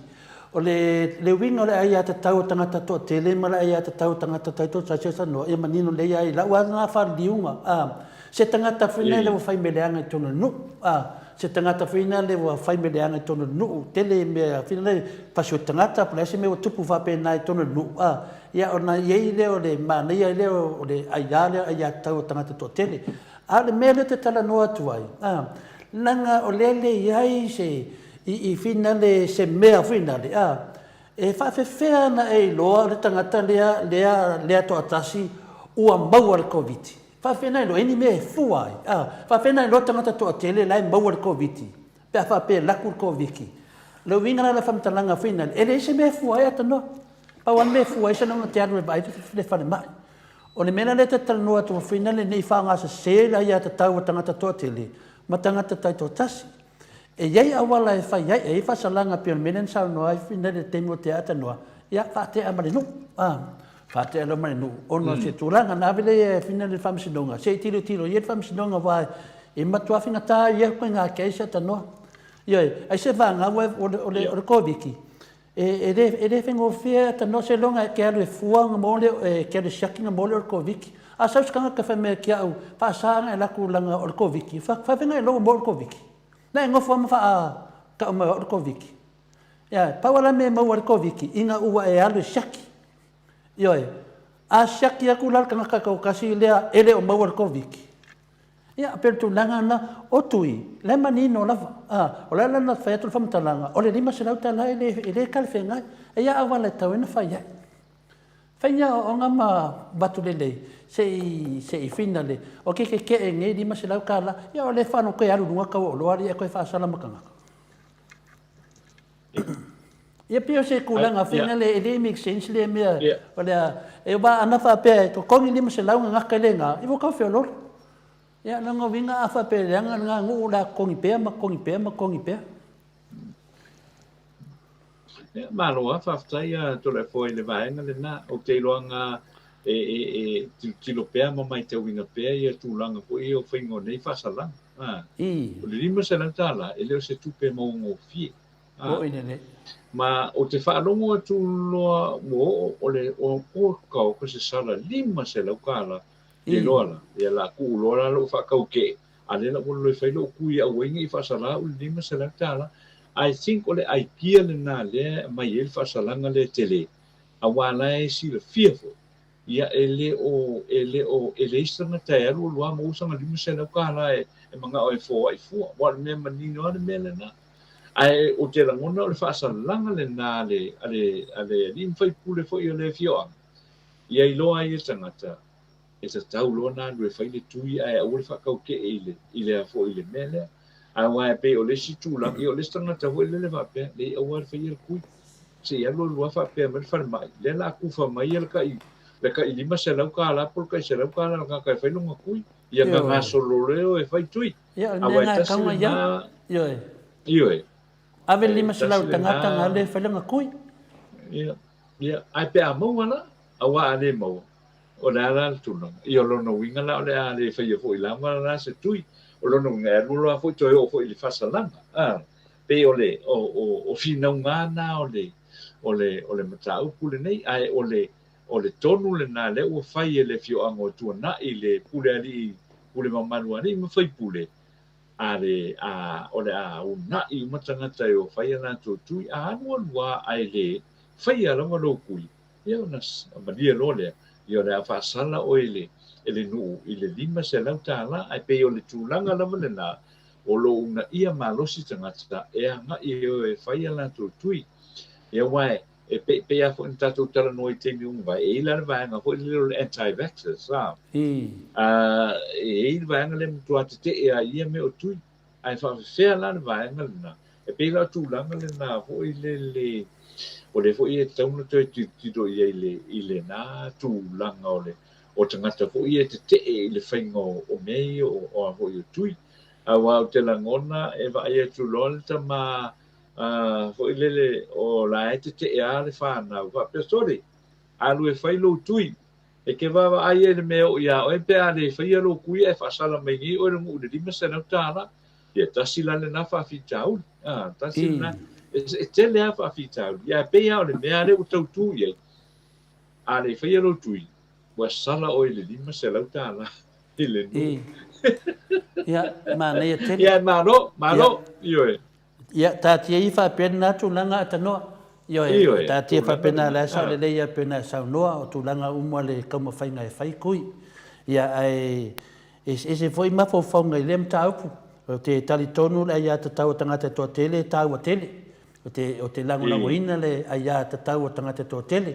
O le, le uiga o le aiatatau a tagata toatele ma le aiatatau a tagata taitoatasi o Sanoa, ia manino lelei ai i lau lava lena faaliliuga, a, se tagata foi lea ua fai mea leaga i totonu o le nuu, a, se tagata foi lea ua fai mea leaga i totonu o le nuu, tele mea foi lea, fasioti tagata po o le a se mea ua tupu faapena i totonu o le nuu, a, ia ona i ai lea o le manaia lea o le aia lea, aiatatau a tagata toatele. A o le mea lea ou te talanoa atu ai, a, leaga o lea e leai se I, i finale, se mea finale, a, e faafefea ona e iloa o le tagata lea, lea, lea toatasi ua maua le Koviti? Faafefea ona iloa? E ni mea e fua ai, a. Faafefea ona iloa tagata toatele la e maua le Koviti, pe a faapea e laku le Koviki? O le uiga la o le faamatalaga finale, e leai se mea e fua ai Atanoa. Pau lava le mea e fua ai se na te alu e vaai le falemai. O le mea la lea e ta talanoa atu finale ne i faaaogasese le aiatatau a tagata toatele ma tagata taitoatasi. E i ai auala e fai ai, e i ai faasalaga pei o le mea lea na saunoa ai Fina i le taimi ua tea Atanoa, ia faatea ma le nuu, a, faatea loa ma le nuu ona o se tulaga. Na ave lea e Fina i le Faamasinoga, se i tilotilo i ai le Faamasinoga aua e matua faigata ia ituaiga case Atanoa. Ioe, ai se vagau o le, o le, o le Koviti, e, e le, e le faigofie Atanoa seiloga e te alu e fua ona maua lea, e te alu e siaki ona maua lea o le Koviti. A sau se tagata fai mai ia te au, faasa ona e alu atu leaga o le Koviti, faafefea ona e iloa ua maua le Koviti? Na e nofo lava ma faatau mai o au le Koviti. Ioe, pau lava la mea e maua ai le Koviti, ina ua e alu e siaki. Ioe, a siaki atu la le tagata toatasi lea e le o maua le Koviti, ia, pei o le tulaga lena, o Tui, la e manino lava. A, o le a la ona fai atu le faamatalaga, o le $500 e le, e le talafeagai. E i ai auala e tatau ai ona fai ai. Fai ni aoaoga ma avatu lelei se i se i finale o ke kekeʻe nei 500 kālā, ia o lea whano koe alu luga kau o loa alii e koe whaasala ma kangaka. Ia pei o se tulaga finale e le make sense lea mea o lea e wa ana faapea e totogi 500 gagaka le ga i ua kau feololo. Ia lona uiga a faapea e leaga lena nuu o le a totogi pea ma totogi pea ma totogi pea. Ia, malo lava, faafetai a Toleafoa i le vaega lena. Ou te iloa na e, e, e tilotilo pea ma matauina pea ia tulaga foi ia o faiga o nei faasalaga. A, I. o le $500 e le o se tupe mauagofie. A, Oi lelei. ma ou te faalogo atu loa ua oo o le o, o kaoka se sala $500 le I. loa la. Ia la tuu loa la lou faataukee A lea la ua loloe fai lou kui aua ai nei faasala au le $500. I think o le idea lena lea e aumai ai le faasalaga lea tele, aua la e silafia foi, ia e le o, e le o, e leai se tagata e alu alu lava maua sana $500 e, e manao e foai fua. Aua o le mea manino lava le mea lena. Ae ou te lagona o le faasalaga lena a le, a le, a le alii ma faipule foi o le afioaga, ia iloa ai e le tagata, e tatau loa ona alu e fai le tui ae aua le faataukee i le, i le a foi i le mea lea. Aua e pei o le isi tulaga, ia o le isi tagata foi lele faapea, leai aua le faia le tui. Se i alu alu lava faapea mai le falemai, lea o le a tufa mai le tai, le tai $500 po o le tai $100 le tagata e fai lona tui. Ia gagasolo loa e o e fai tui. Ia, o le mea Aua e lena e tasi tau na iai. lena, Ioe. ioe, Ave le e 500 tasi i le tagata lena, na alu e fai lana tui. ia, ia, ae pe a maua la, aua a le maua, O le a la le tulaga? Ia, o lona uiga la o le a le faia foi lava la se tui. O lona uiga e alu loa foi toe oo foi i le faasalaga. A, pei o le, o, o, o finauga na o le, o le, o le mataupu lenei, ae o le, o le tonu lena lea ua fai e le afioaga o Tuanai, le pule alii, pule mamalu a alii ma faipule, a le, a, o le a uunai uma tagata e o fai a latou tui, a alu alu lava ae le faia lava lou tui, Ia ona malie loa lea, ia o le a faasala oe i le, e le nuu i le $500, ae pei o le tulaga lava lena, o lo o uunaia malosi tagata e agai e o e fai a latou tui. Ia aua e, e pei, pei lava foi ona tatou talanoa i taimi ua mavae, e i ai la le vaega foi lele o le anti-vaxxers, a, a, e i ai le vaega lea e matua tetee lava i ia mea o tui. Ae faafefea la le vaega lena? E pei la o tulaga lena foi lele, o lea foi e tatau ona toe tilotilo i ai i le, i lena tulaga o le, o tagata foi ia e tetee i le faiga o, o mea ia o, o a foi o tui. Aua ou te lagona e vaai atu loa le tama a, foi lele o la e tetee lava le fanau, faapea, sole, alu e fai lou tui. E te vaavaai ai i le mea e oo iā oe pe a le faia lou kui ae faasala mai nei oe le nuu i le $500. Ia, tasi la lena faafitauli. A, tasi lena. E, e tele lava faafitauli. Ia, ae pei lava o le mea lea ua tau tu i ai, a le faia lou tui, ua sala oe i le $500 i le nuu. Ia, manaia tele. Ia, malo, malo. Ioe. Ia, taatia ia faapea lena tulaga a Tanoa. Ioe, Ioe, taatia tulaga faapena, lena. la e sao lelei ia pei ona e saunoa, o tulaga uma le taumafaiga e fai kui. Ia, ae eseese foi mafaufauga i lea mataupu. Ou te talitonu le aiatatau a tagata e toatele e taua tele. Ou te, ou te lagolagoina le aiatatau a tagata e toatele.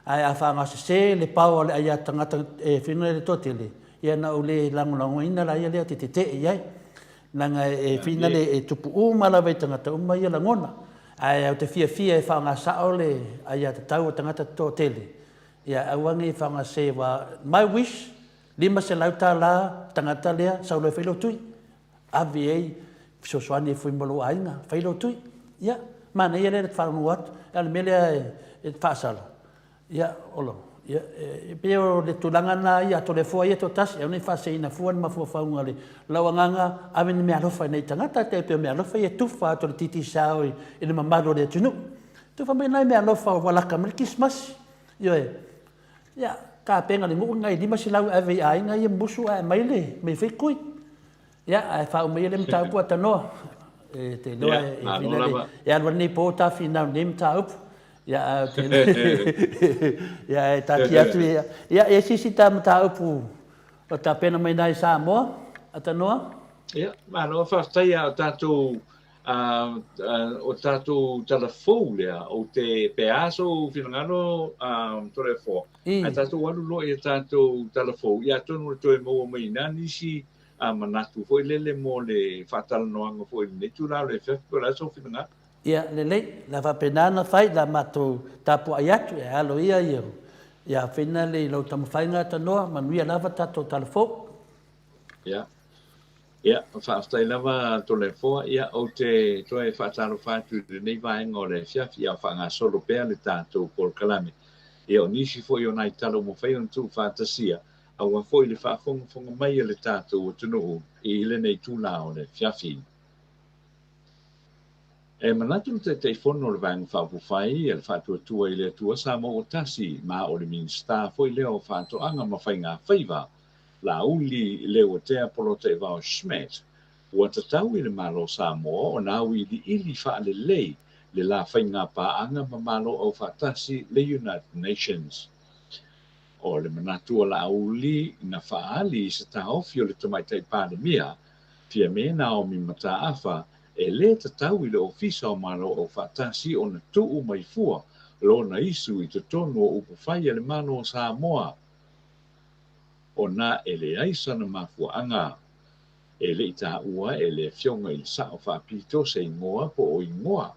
Ae a faaaogasese le pao a le aiatagata e whina i le toatele, ia na ou le lagolagoina la ia lea ou te tetee i ai. Leaga e finale e tupu uma lava i tagata uma ia lagona. Ae ou te fiafia e faaaoga sao le aiatatau a tagata toatele, ia aua nei faaaoga se wa, my wish, $500 tagata lea sau loa e fai lou tui. Ave i ai fesoasoani e fui mo lou aiga, fai lou tui. Ia, manaia lea le faalogologo atu. A o le mea lea e faasala, Ia, olo, ia, e pei o le tulaga lena ia, Toleafoa ia toatasi, aua ne i faaseseina fua le mafaufauga o le lau agaga, ave ni meaalofa i nai tagata, e tai pei o meaalofa ia e tufa atu e le Digicel i, i le mamalu o le atunuu. Tufa mai nai meaalofa ua laka mai le Kerisimasi. Ioe. Ia, tapena le nuu nai 500 e ave i aiga ia musu ae aumai le mea e fai kui. Ia, ae faauma ia le mataupu a Tanoa. E te iloa e, e, finale, e alu nei po ta finau nei mataupu. Ia, ae ou te ia, e taatia atu ia. Ia, e sisi ta mataupu o tapena mai nai Samoa, a Tanoa. Ia, malo, faafetai a o tatou. O tatou tala fou lea, ou te pe a sou finagalo, Toleafoa, ae tatou alu loa i a tatou tala fou, ia atonu e toe maua mai i ina nisi manatu foi lele mo le faatalanoaga foi i lenei itula o le afiafi, po o le a sou finagalo? Ia, lelei, o le a faapena ona fai, o le a matou tapuai atu, e alo ia ia afena le i lau taumafaiga tanoa, manuia lava tatou tala fou. Ia. Ia, faafetai lava Toleafoa. Ia, ou te toe faatalofa atu i lenei vaega o le afiafi, a o faagasolo pea le tatou polokalame. Ia, o nisi foi o nai tala ua mafai ona tuufaatasia, aua foi le faafogafoga mai a le tatou atunuu i lenei itula o le afiafi. E manatu le Taitaifono o le Vaega Faaupufai a le Faatuatua i le Atua Samoa ua Tasi, ma o le Minisita foi lea o Faatoaga ma Faiga Faiva, Laauli Leuatea Polataivao Schmidt, ua tatau i le Malo Samoa ona auiliili faalelei le la faiga paaga ma Malo Aufaatasi le United Nations. O le manatu o Laauli na faaali i se taofi o le Tamaitai Palemia, Fiame Naomi Mataafa, e lē tatau i le Ofisa o Malo Aufaatasi ona tuu mai fua lona isu i totonu o upufai a le Malo o Samoa, ona e leai sana mafuaaga. E le i taua e le Afioga i le Sao Faapito se igoa po o igoa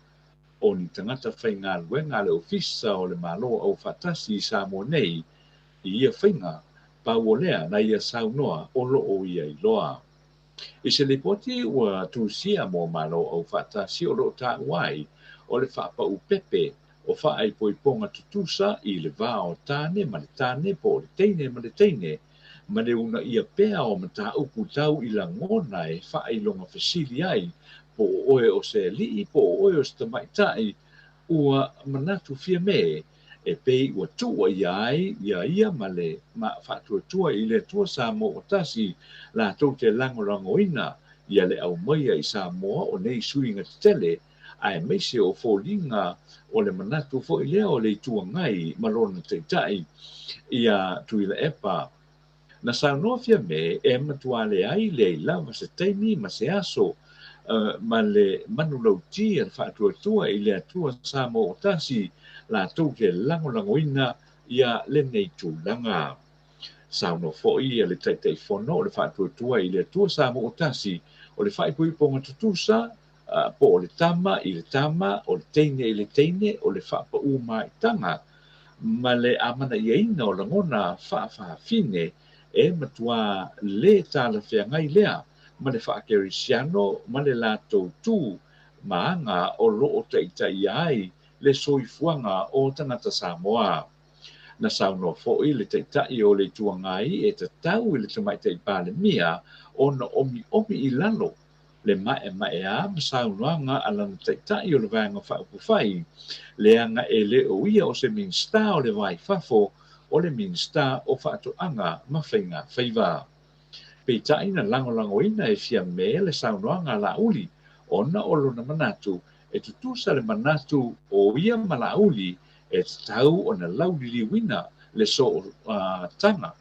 o ni tagata faigaluega a le Ofisa o le Malo Aufaatasi i Samoa nei i ia faiga, pau o lea na ia saunoa o lo o ia iloa. I se lipoti ua tusia mo Malo Aufaatasi o lo o taua ai o le faapau pepe o faaipoipoga tutusa i le va o tane ma le tane po o le teine ma le teine, ma le uunaia pea o mataupu tau i lagona e faailoga fesili ai po o oe o se alii po o oe o se tamaitai, ua manatu Fiame e pei ua tuuaia ai ia ia ma le Faatuatua i le Atua Samoa ua Tasi latou te lagolagoina ia le aumaia i Samoa o nei suiga tetele aemaise o foliga o le manatu foi lea o le Itu Agai ma lona Taitai ia Tuilaepa. Na saunoa Fiame e matua leai leai lava se taimi ma se aso ma le manulauti a le Faatuatua i le Atua Samoa ua Tasi latou te lagolagoina ia lenei tulaga. Saunoa foi le Taitaifono o le Faatuatua i le Atua Samoa ua Tasi o le faaipoipoga tutusa po o le tama i le tama, o le teine i le teine, o le faapaū maitaga ma le amanaiaina o lagona faafafine e matuā lē talafeagai lea ma le faakerisiano ma le latou tu ma aga o lo o taitaia ai le soifuaga o tagata Samoa. Na saunoa foi le Taitai o le Itu Agai e tatau i le Tamaitai Palemia ona omiomi i lalo le maemaea ma saunoaga a lana Taitai o le Vaega Faaupufai, leaga e le o ia o se Minisita o le Va i Fafo, o le Minisita o Faatoaga ma Faiga Faiva. Peitai na lagolagoina e Fiame le saunoaga a Laauli ona o lona manatu e tutusa le manatu o ia ma Laauli e tatau ona lauliliuina le sootaga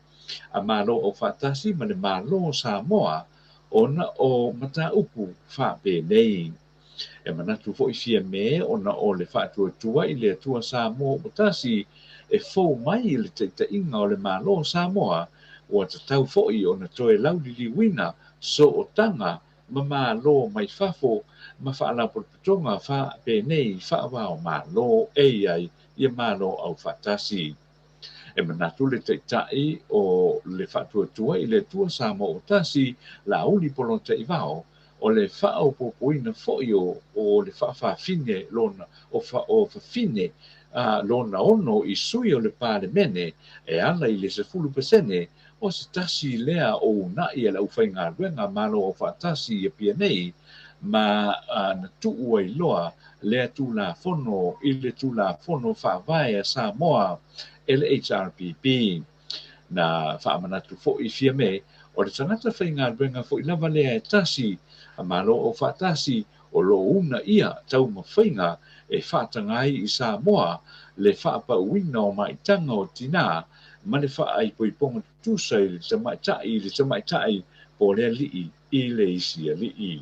a Malo Aufaatasi ma le Malo o Samoa ona o mataupu faapenei. E manatu foi Fiame ona o le faatuatua i le Atua Samoa ua tasi e fou mai i le taitaiga o le Malo o Samoa, ua tatau foi ona toe lauliliuina sootaga ma Malo mai fafo ma faalapotopotoga faapenei faava-o-Malo e i ai ia Malo Aufaatasi. E manatu le Taitai o le Faatuatua i le Atua Samoa ua Tasi, Laauli Polataivao, o le faaopoopoina foi o le faafafine lona o o fafine lona ono i sui o le Palemene e ala i le 10% o se tasi lea o uunai a le aufaigaluega Malo Aufaatasi i Apia nei ma na tuu ai loa lea Tulafono i le Tulafono Faavae a Samoa e le HRPP. Na faamanatu foi Fiame, o le tagata faigaluega foi lava lea e tasi a Malo Aufaatasi o lo o uunaia taumafaiga e faataga ai i Samoa le faapauina o maitaga o tinā ma le faaipoipoga tutusa i le tamaitai i le tamaitai po o le alii i le isi alii.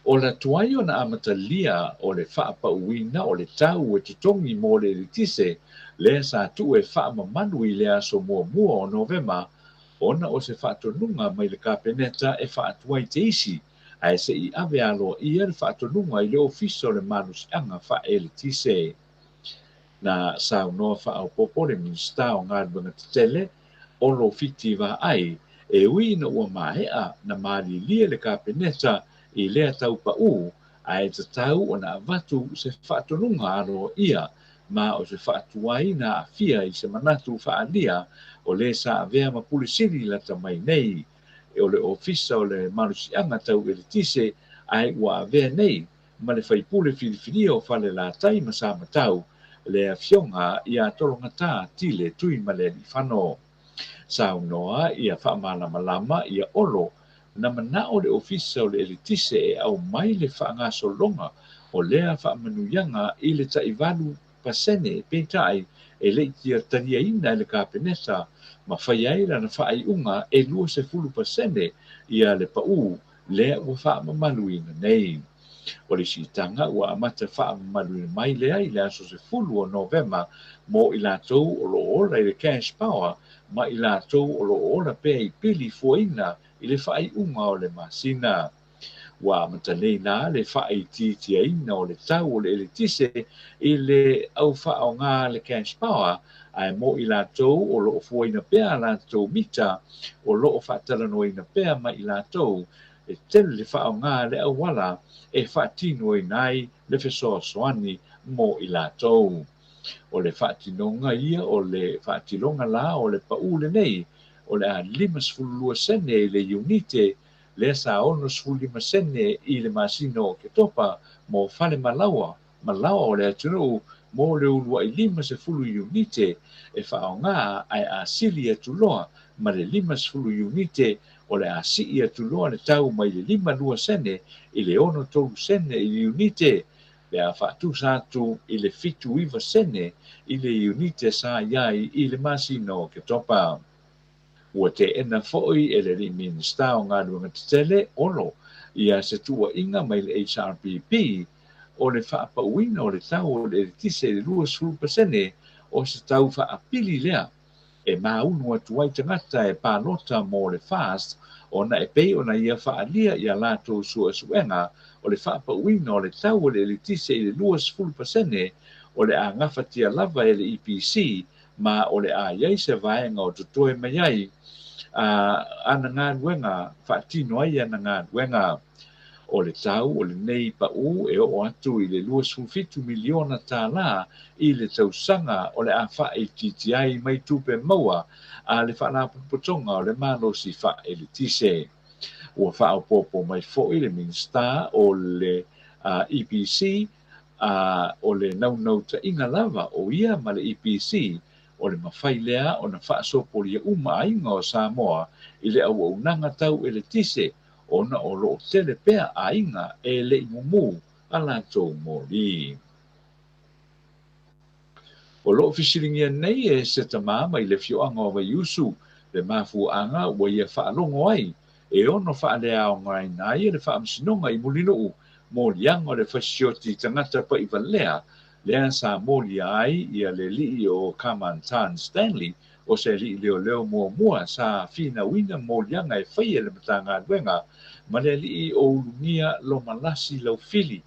O le tuai ona amatalia o le faapauina o le tau e totogi mo le eletise lea sa tuu e faamamalu i le aso muamua o Novema ona o se faatonuga mai le Kapeneta e faatuai teisi ae se i ave aloaia le faatonuga i le Ofisa o le Malosiaga Faaeletise. Na saunoa faaopoopo le Minisita o Galuega Tetele, Olo Fiti Vaai, e ui ina ua maea na malilie le Kapeneta i lea tau paʻū, ae tatau ona avatu se faatonuga aloaia ma o se faatuai na aafia i se manatu faaalia o le sa avea ma Pule Sili lata mai nei o le Ofisa o le Malosiaga Tau Eletise ae ua avea nei ma le faipule filifilia o Falelatai ma Samatau, le Afioga ia Tologata Tile Tuimalealiifano. Saunoa ia faamalamalama ia Olo na manao le Ofisa o le Eletise e aumai le faagasologa o lea faamanuiaga i le tai 8%, peitai e le i taliaina e le Kapeneta ma fai ai lana faaiuga e 20% ia le paʻū lea ua faamamaluina nei. O le siitaga ua amata faamamaluina mai lea i le aso 10 o Novema mo i latou o lo o ola i le cash power ma i latou o lo o ola pea i pili fuaina i le faaiuga o le masina. Ua amata nei la le faaitiitiaina o le tau o le eletise i le au faaaoga le cash power, ae mo i latou o lo o fuaina pea a latou mita, o lo o faatalanoaina pea ma i latou e tele le faaaoga le auala e faatinoina ai le fesoasoani mo i latou. O le faatinoga ia o le faatiloga la o le paʻū lenei o le a 52 sene i le iunite, lea sa 65 sene i le masina o Oketopa mo fale ma laoa o le atunuu mo le uluai 50 iunite e faaaoga, ae a sili atu loa ma le 50 iunite o le a sii atu loa le tau mai le 52 sene i le 63 sene i le iunite, le a faatusa atu i le 79 sene i le iunite sa i ai i le masina o Oketopa. Ua teena foi e le alii Minisita o Galuega Tetele Olo ia se tuuaiga mai le HRPP o le faapauina o le tau o le eletise i le 20% o se tau faapili lea e maunu atu ai tagata e palota mo le FAST, ona e pei ona ia faaalia ia latou suesuega o le faapauina o le tau o le eletise i le 20% o le a gafatia lava e le EPC ma o le a iai se vaega o totoe mai ai ana galuega faatino ai ana galuega. O le tau o lenei paʻū e oo atu i le $27 miliona i le tausaga o le a faaitiiti ai mai tupe maua a le Faalapotopotoga o le Malosi Faaeletise. Ua faaopoopo mai foi le Minisita o le EPC o le naunautaiga lava o ia ma le EPC o le mafai lea ona faasopolia uma aiga o Samoa i le auaunaga tau eletise, ona o lo o tele pea aiga e le i mumu a latou moli. O lo o fesiligia nei e se tamā mai le afioaga o Vaiusu le mafuaaga ua ia faalogo ai e ono faaleaogaina ai e le Faamasinoga i Mulinuu moliaga o le fasioti tagata pa'ivalea lea sa molia ai ia le alii o Kamantan Stanley, o se alii leoleo muamua sa finauina moliaga e faia e le Matagaluega, ma le alii o Ulugia Lomalasi Laufili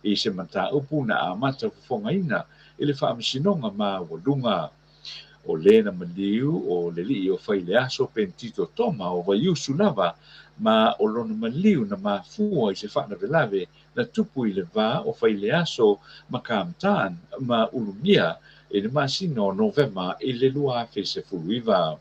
i se mataupu na amata fofogaina i le Faamasinoga Maualuga. O le na maliu o le alii o Faileaso Pentito Toma o Vaiusu lava, ma o lona maliu na mafua i se faalavelave na tupu i le va o Faileaso ma Kamtan ma Ulugia i le masina o Novema i le 2019.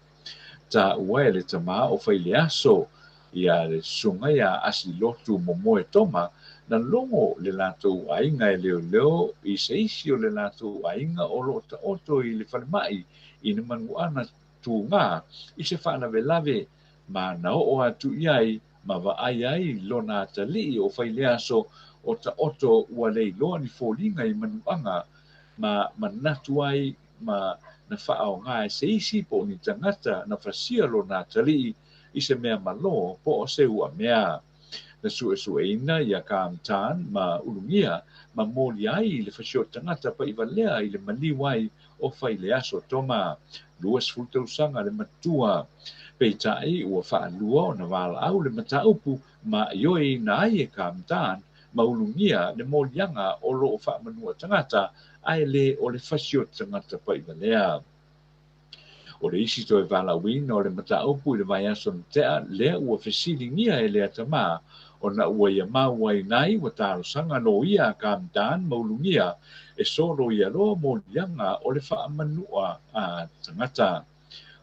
Taua e le tamā o Faileaso ia le susuga ia Asilotu Momoe Toma na logo le latou aiga e leoleo i se isi o le latou aiga o lo o taoto i le falemai i le manuaga tuga i se faalavelave ma na oo atu i ai ma vaai ai lona atalii o Faileaso o taoto ua leiloa ni foliga i manuaga ma manatu ai ma na faaoga e se isi po o ni tagata na fasia lona atalii i se mea malo po o se uamea. Na suesueina ia Kam Tan ma Ulugia ma moli ai le fasio tagata pa'ivalea i le maliu ai o Faileaso Toma, 20 tausaga le matua. Peitai, ua faalua ona valaau le mataupu ma ioeina ai e Kam Tan ma Ulugia le moliaga o lo o faamanu'a tagata ae le o le fasio tagata pa'ivalea. O le isi toe valaauina o le mataupu i le vaiaso na tea lea ua fesiligia e le atamā ona ua ia mauaina ai ua talosaga loia a Kam Dan ma Ulugia e soloia loa moliaga o le faamanu'a a tagata.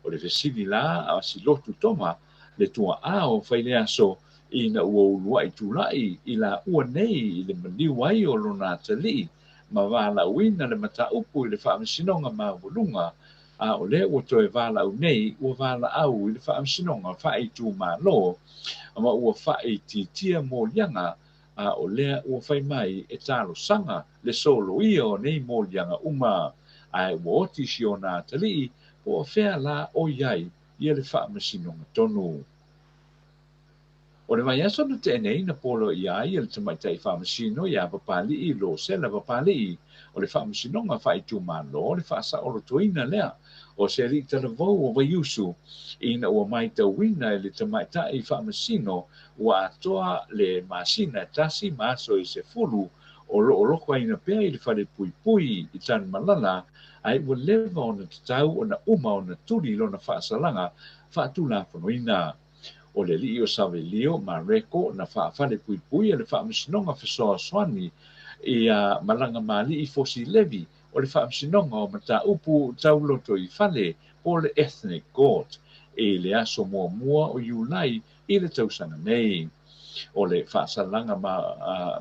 O le fesili la a Silotu Toma, le tua'a o Faileaso, ina ua ulua'i tula'i i laua nei i le maliu ai o lona atalii ma valaauina le mataupu i le Faamasinoga Maualuga, a o lea ua toe valaau nei ua valaau i le Faamasinoga Faaitumalo, ma ua faaitiitia moliaga, a o lea ua fai mai e talosaga le soloia o nei moliaga uma, ae ua oti si ona atalii po o fea la o i ai ia le Faamasinoga tonu. O le vaiaso na tea nei na poloaia ai e le Tamaitai Faamasino ia Papali'i Losela Papali'i o le Faamasinoga Faaitumalo le faasaolotoina lea o se alii talavou o Vaiusu ina ua maitauina e le Tamaitai Faamasino ua atoa le masina e tasi ma aso e 10 o lo o lokaina pea i le fale puipui i Tanumalala ae ua leva ona tatau ona uma ona tuli lona faasalaga faatulafonoina. O le alii o Savelio Mareko na faafalepuipui e le Faamasinoga Fesoasoani ia Malagamaali'i Fosi Levi o le Faamasinoga o Mataupu Tau Lotoifale po o le Ethnic Court i le aso muamua o Iulai i le tausaga nei. O le faasalaga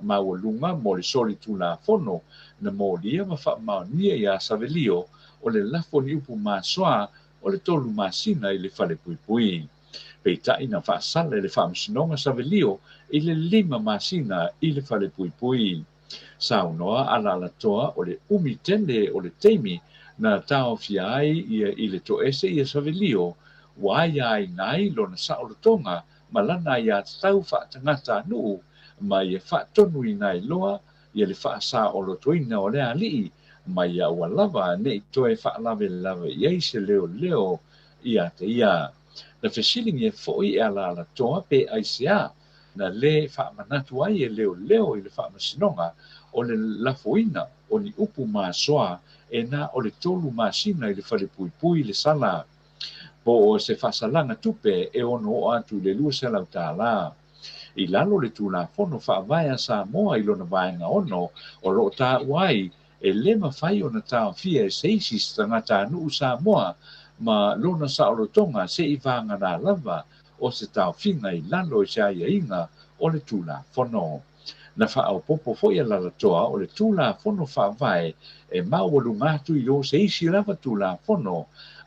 maualuga mo le solitulafono na molia ma faamaonia iā Savelio o le lafo ni upu masoa o le tolu masina i le falepuipui. Peitai na faasala e le Faamasinoga Savelio i le lima masina i le falepuipui. Saunoa Alalatoa o le umi tele o le taimi na taofia ai ia i le toese ia Savelio ua aiaina ai lona saolotoga ma lana aiatatau faatagata-nuu ma ia faatonuina ai loa ia le faasaolotoina o le alii ma ia aua lava ne i toe faalavelave i ai se leoleo ia te ia. Na fesiligia foi e Alaalatoa pe aisea na lē faamanatu ai e leoleo i le Faamasinoga o le lafoina o ni upu masoa e na o le tolu masina i le falepuipui le sala po o se faasalaga tupe e ono oo atu i le 200 tālā. I lalo o le Tulafono Faavae a Samoa i lona Vaega 6 o lo o taua ai e lē mafai ona taofia e se isi se tagatanuu Samoa ma lona saolotoga se'i vagana lava o se taofiga i lalo i se aiaiga o le Tulafono. Na faaopoopo foi Alalatoa o le Tulafono Faavae e maualuga atu i o se isi lava Tulafono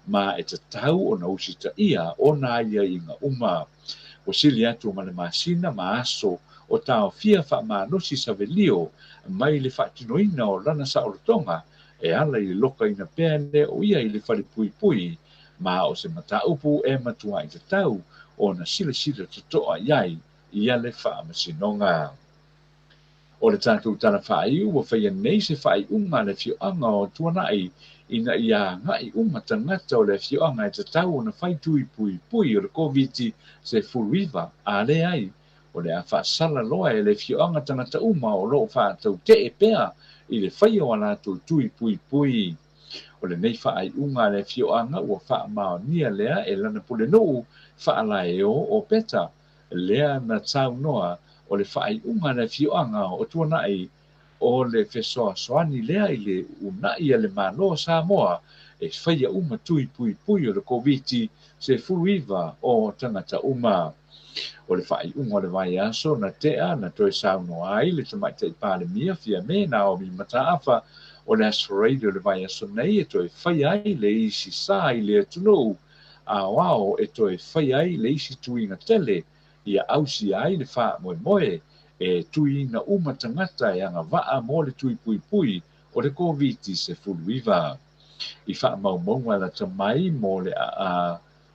ma e tatau ona usitaia ona aiaiga uma. Ua sili atu ma le masina ma aso o taofia faamalosi Savelio mai le faatinoina o lana saolotoga e ala i le lokaina pea lea o ia i le falepuipui ma o se mataupu e matua'i tatau ona silasila toto'a i ai ia le Faamasinoga. O le tatou tala faaiu ua faia nei se faaiuga a le afioaga o Tuanai ina ia aga'i uma tagata o le afioaga e tatau ona fai tui puipui o le Koviti-19 a leai, o le a faasala loa e le afioaga tagata uma o lo o faatautee pea i le faia o a latou tui puipui. O lenei faaiuga a le afioaga ua faamaonia lea e lana pulenuu faalaeo o Peta lea na saunoa o le faaiuga a le afioaga o Tuanai o le fesoasoani lea i le uunai a le Malo o Samoa e faia uma tui puipui o le Koviti-19 o tagata uma. O le faaiuga o le vaiaso na tea na toe saunoa ai le Tamaitai Palemia Fiame Naomi Mataafa o le Aso Faraile o le vaiaso nei e toe faia ai le isi sa i le atunuu aoao e toe fai ai le isi tuiga tele ia ausia ai le faamoemoe e tuiina uma tagata e agavaa mo le tui puipui o le Koviti-19. I faamaumauga lata mai mo le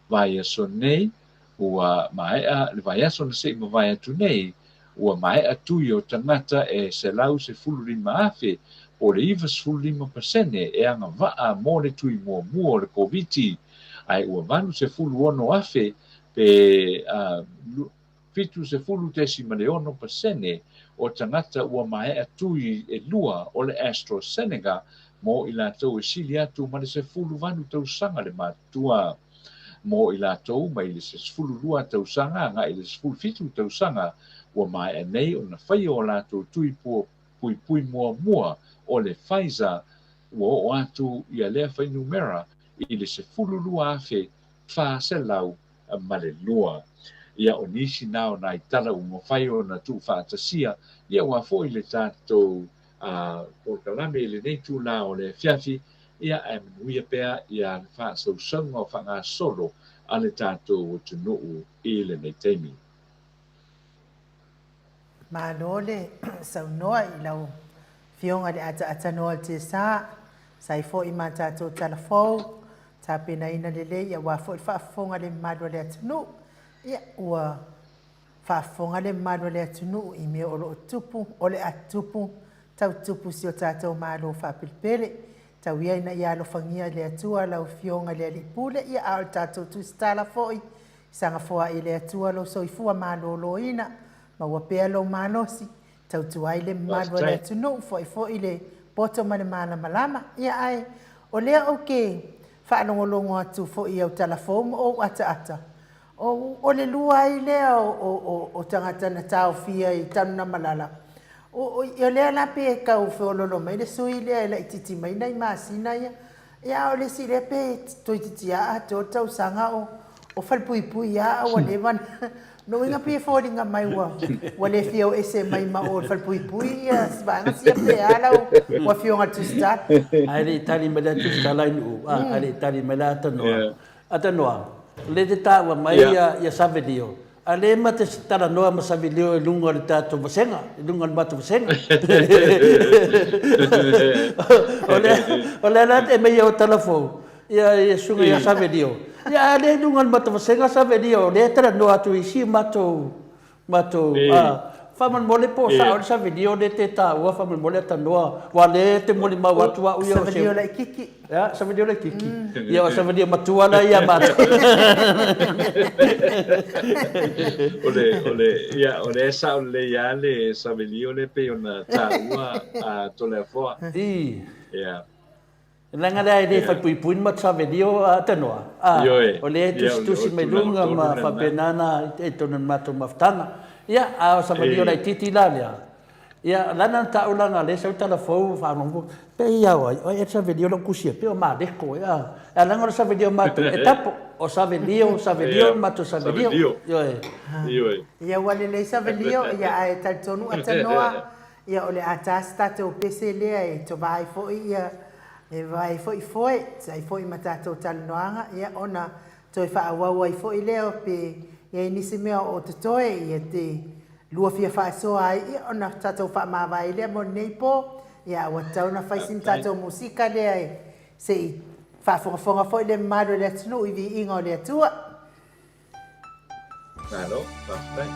vaiaso nei, ua maea le vaiaso na se i mavae atu nei, Ua maea tui o tagata e 115,000 po o le 95 pasene e agavaa mo le tui muamua o le Koviti, ae ua 86,000 pe 70.6 pasene o tagata ua maea tui e lua o le AstraZeneca mo i latou e sili atu ma le 18 tausaga le matutua. Mo i latou mai le 12 tausaga agai i le 17 tausaga, ua maea nei ona faia o latou tui puipui muamua o le Pfizer, ua oo atu ia lea fuainumera i le 12,402. Ia, o nisi na o nai tala ua mafai ona tuufaatasia, ia aua foi le tatou polokalame i lenei itula o le afiafi, ia ae manuia pea ia le faasausauga o faagasolo a le tatou atunuu i lenei taimi. Malo le saunoa i lau Afioga i le Ataatanoa o le TSA, sa ai foi ma tatou tala fou, tapenaina lelei aua foi le faafofoga a le mamalu o le atunuu. Ia, ua faafofoga le mamalu o le atunuu i mea o lo o tupu, o le a tupu, tau tupu i si o tatou Malo faapelepele. Tau ia ina ia alofagia e le Atua lau Afioga i le Alii Pule, ia a o le tatou tusitala foi, saga foai e le Atua lou soifua maloloina, maua pea lou malosi, tautua ai le mamalu o le atunuu, foi foi le poto ma le malamalama. Ia ae o lea ou te faalogologo atu foi i au tala fou ma ou ataata, o, o le lua ai lea o, o, o, o tagata na taofia i Tanunamalala. O, o, o lea la pe tau feololo mai le sui lea e laititi mai nai masina ia. Ia a o le isi lea pe toeitiiti lava atoa le tausaga o o falepuipui lava a ua leva na lona uiga pei e foliga mai ua ua le fia o ese mai ma o i le falepuipui ia si vaega sia pe a lau afioga i le Tusitala. Ae le i tali mai le Tusitala i Nu'u, a, ae le i tali mai le Atanoa. Atanoa, lea e te taua mai ia ia Savelio, A le ma te talanoa ma Savilio i luga o le tatou vasega, i luga o le matou vasega. O lea, o lea la te aumai au tala fou, ia, ia susuga ia Savelio. Ia, a le i luga o le matou vasega Savelio, o lea e talanoa atu i isi matou, matou, a, faamolemole po o sao le Savelio lea e te taua, faamolemole Atanoa, aua o lea e te molimau atu au ia o se... Savelio laitiiti. Ia, Savelio laitiiti. Ia, o Savelio matua la ia matou. O le, o le, ia, o lea e sao lelei lava le Savelio lea pei ona taua a Toleafoa. I. Ia. Leaga lea e le falepuipui ni matou Savelio a Tanoa. A, o lea e tusitusi mai luga ma faapena na i totonu o le matou mafutaga. Ia, a o Savelio laitiiti la lea, Ia, lana na taʻu lana lea sau tala fou faalogo pe ia o ai, o ai e Savelio lou kusi e pe o Maleko e a. E lana o Savelio matou e tapo, o Savelio, Savelio matou Savelio. Ioe. Ioe. Ia ua lelei Savelio, ia ae talitonu Atanoa, ia o le a ta se tatou pese lea e tova ai foi ia e vae ai foi foe, tusa ai foi ma tatou talanoaga, ia ona toe faaauau ai foi lea pe i ai nisi mea o totoe ia te lua fia faasoa ai, ia ona tatou faamavae lea mo lenei po. Ia a ua tatau ona fai sina tatou musika lea e se i faafogafoga foi le mamalu o le atunuu i viiga o le Atua. Malo, faafetai.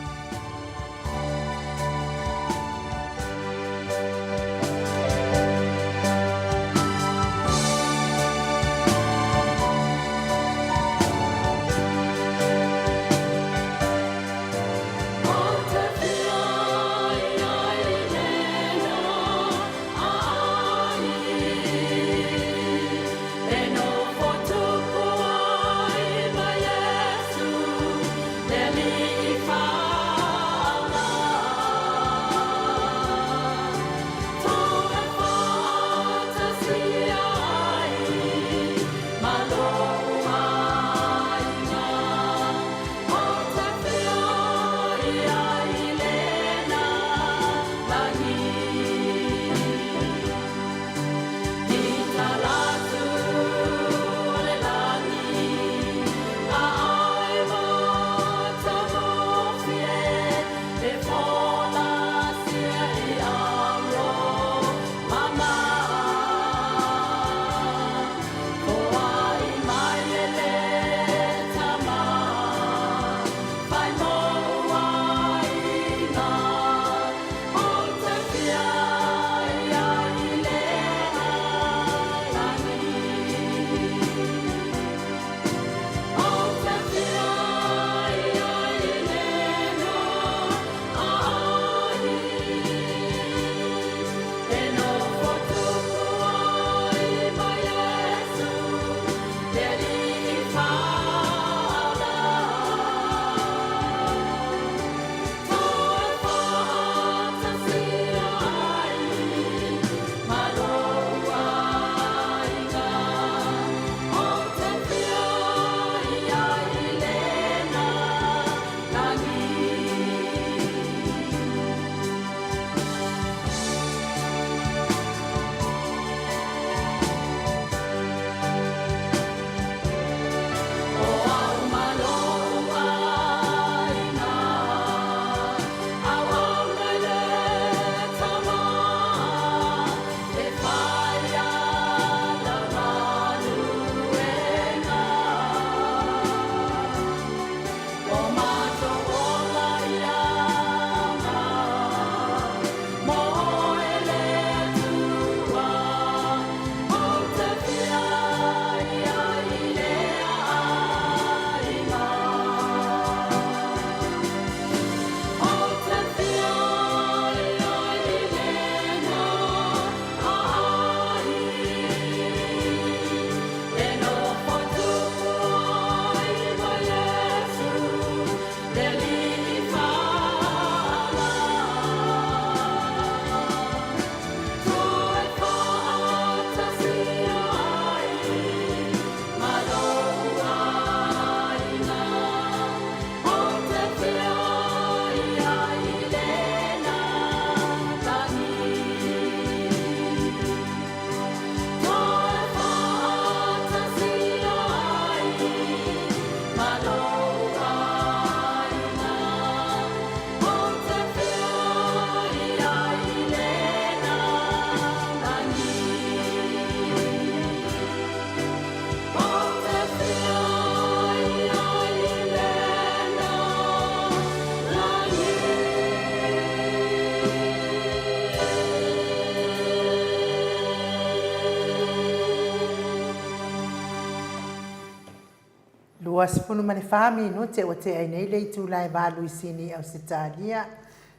24 minute ua tea ai nei le itula e valu i Sini i Ausetalia,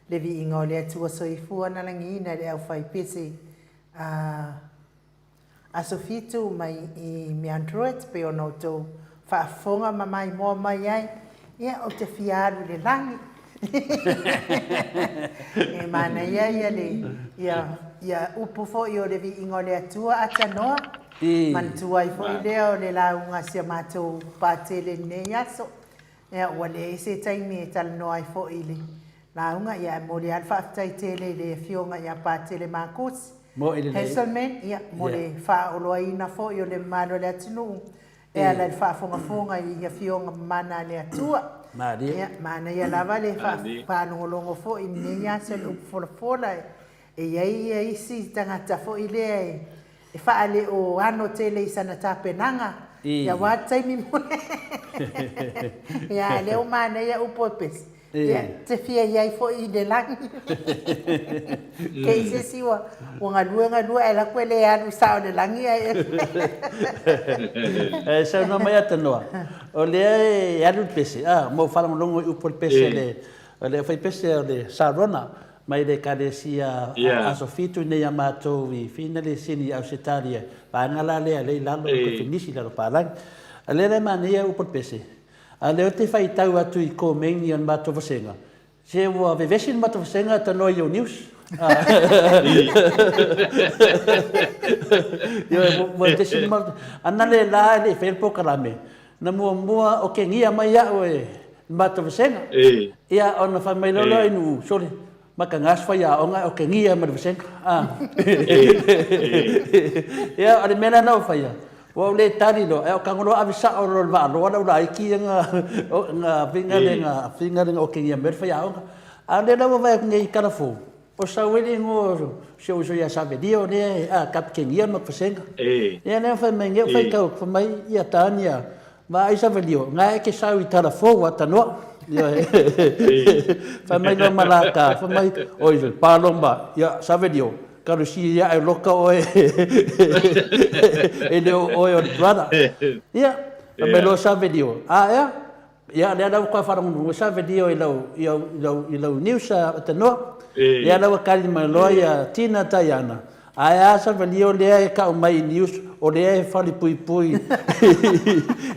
le viiga o le Atua Soifua na lagiina e le aufaipese a Aso Fitu mai i Meandroid pei ona outou faafofoga ma maimoa mai ai, ia ou te fia alu i le lagi. E manaia ia le ia ia upu foi o le viiga o le Atua atanoa, manatua ai foi lea o le lauga a si a matou Patele i lenei aso. Ia, ua leai se taimi e talanoa ai foi i le lauga, ia ae momoli lava le faafetai tele i le Afioga ia Patele Marcus Hasselmann, ia, mo le faaoloaina foi o le mamalu o le atunuu e ala i le faafogafoga i Afioga mamana a le Atua. Ia, manaia lava le faalogologo foi i lenei aso i le upu folafola e i ai isi tagata foi lea e e faaleoano tele i sana tapenaga, ia aua le taimi mo le Ia, a lea ua manaia upu o pese, ia, te fia i ai foi i le lagi. Ke i se isi ua, ua galue galue ae laku e le alu sao i le lagi ae E saunoa mai Atanoa, o lea e alu le pese, a, ma ou faalogologo i upu o le pese a le, o le aufaipese o le Sarona, mai le Ekalesia Aso Fitu nei a matou i Finale Sini i Ausetalia, vaega la lea lea i lalo o le Finisi i lalo o Palagi. A lea la e manaia upu o le pese, a lea ou te faitau atu i komeni o le matou vasega, se ua vevesi le matou vasega e tanoa i ou news. Ioe, ua vevesi le matou, ana le la e le i faia le polokalame, na muamua okegia mai au e le matou vasega. Ia, ona fai mai loa lea i Nu'u, sole, maka gas faiaoga e okegia ma le vasega. Ia, o le mea la na ou faia, ua ou le tali loa, ae o tago loa ave sao loa i le vaaloa lau laiti ia na finga le na finga le na okegia mai le faiaoga. A o lea la ua vaai atu nei i tala fou, o sau ai le igoa o si ou uso ia Savelio lea e kapitenia ma vasega. Ia lea na fai mai nei, ou faitau atu, fai mai ia Tania, Vaai Savelio, na e te sau i tala fou a tanoa. Ioe. Fai mai loa ma lata, fai mai, oi, paloma, ia Savelio, kalusia ia e loka oe e le o oe o le brother. Ia, fai mai loa Savelio, a ea? Ia, lea la ua toe faalogologo Savelio i lau, i lau, i lau, i lau news a tanoa. Lea la ua tali mai loa ia Tina Taiana, Ae a Savelio lea e kau mai i news o lea e falepuipui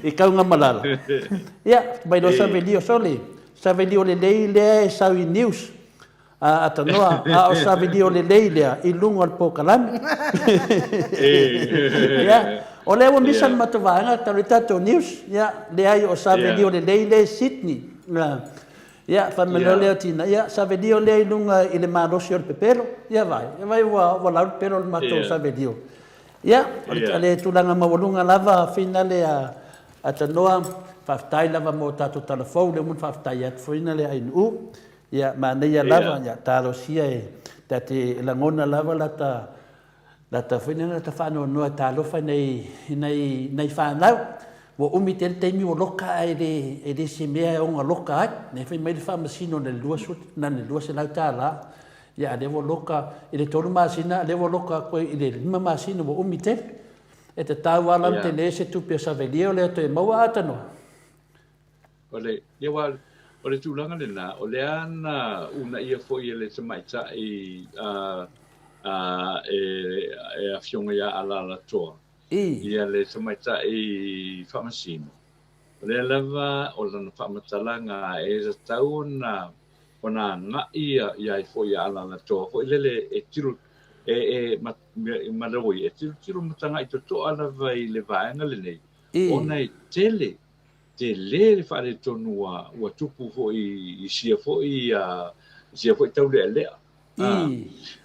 i Kaugamalala. Ia, mai loa Savelio, sole, Savelio lelei lea e sau i news a Atanoa, a o Savelio lelei lea i luga o le polokalame. Ia, o lea ua misa le matou vaega talu ai tatou news, ia, leai o Savelio lelei lea i Sydney. Ia, fai mai loa lea o Tina, ia, Savelio lea i luga i le malosi o le pepelo. Ia vaai, ia vaai ua, ua lau le pepelo o le matou Savelio. Ia, o le, o le tulaga maualuga lava finale a, a Tanoa, faafetai lava mo tatou tala fou, lea ua uma ona faafetai atu foi na le Ainu'u. Ia, manaia lava, ia, talosia e, ta te lagona lava lata, Lata foi lea lata faanoanoa e talofa i nai, i nai, nai fanau. Ua umi tele taimi ua loka ae le, e le se mea e ona loka ai. Lea fai mai le faamasino na le na le $200. Ia a lea ua loka i le tolu masina, a lea ua loka atu ai i le lima masina ua umi tele. E tatau lava la ona tele se tupe a Savelia o lea toe maua a tanoa. O le, ia aua o le tulaga lena, o lea na uunaia foi e le tamaitai a, a, e, e afioga ia Alalatoa, ia le tamaitai faamasino. O lea lava o lana faamatalaga e tatau ona, ona agai ia, ia ai foi ia Alalatoa foi lele e tilo, e, e, ma, ma e tilotilo ma tagai totoa lava i le vaega lenei, ona e tele tele le faaletonu ua ua tupu foi i sia foi sia foi taulealea.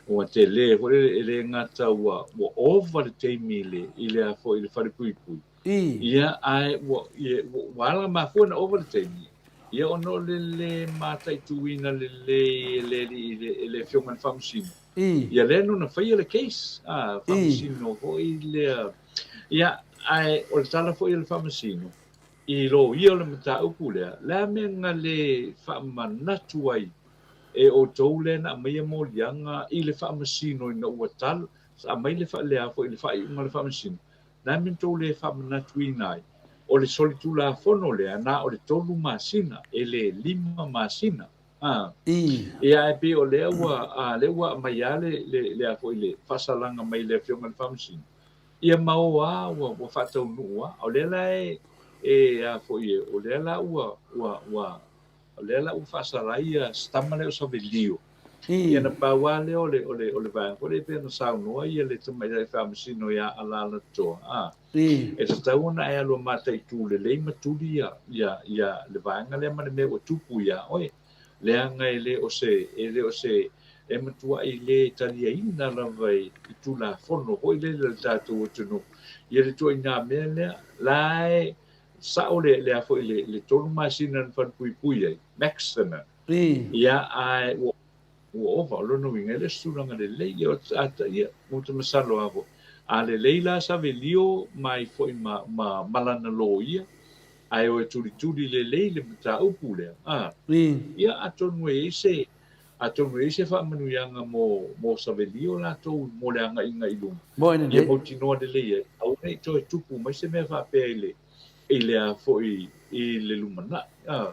Ua tele foi lele e le gata ua ua ova le taimi i le i le a foi i le falepuipui. Ia ae ua ia ua ala mafua ona ova le taimi ia ona o le le mataituina lelei e le alii e le afioga i le Faamasino. Ia lea na ona faia le case a Faamasino foi lea. Ia ae o le tala foi a le Faamasino i loia o le mataupu lea, le a mea na le faamanatu ai e outou lea na aumaia moliaga i le faamasino ina ua tal, aumai le, le a foi le faaiuga a le faamasino, le a mea na tou le faamanatuina ai? O le solitulafono lea, na o le tolu masina, e le lima masina. A. Ia, ae pei o lea ua, a, lea ua aumai lava le, le, le a foi le faasalaga mai le Afioga i le Faamasino, ia ma o lava ua, ua faataunuu lava. O lea la e, e a foi e, o lea la ua, ua, ua, o lea la ua faasala ai ia si tama lea o Savelio. Ia na pau lava lea o le, o le, o le vaega foi lea e pei ona saunoa ia le Tamaitai Faamasino ia Alalatoa, a, e tatau ona e alu e mataitu lelei ma tuli ia, ia, ia le vaega lea ma le mea ua tupu iā oe. Leaga e le o se, e le o se, e matuai le taliaina lava i, i Tulafono foi lele a le tatou atunuu ia le ituaiga mea lea. La e sao le, le a foi le, le tolu masina na falepuipui ai, maximum. Ia, ae ua, ua ova, o lona uiga, e le o se tulaga lelei. Ia, a, ia, ou te masalo lava foi, a lelei la Savelio mai foi ma, ma, ma lana loia, ae o e tulituli lelei le mataupu lea, a, ia, atonu e i ai se, atonu e i ai se faamanuiaga mo, mo Savelio latou mo le agaiga i luma, ia mautinoa lelei ai, aua ne i toe tupu mai se mea faapea i le, i le a foi, i le lumanai, a.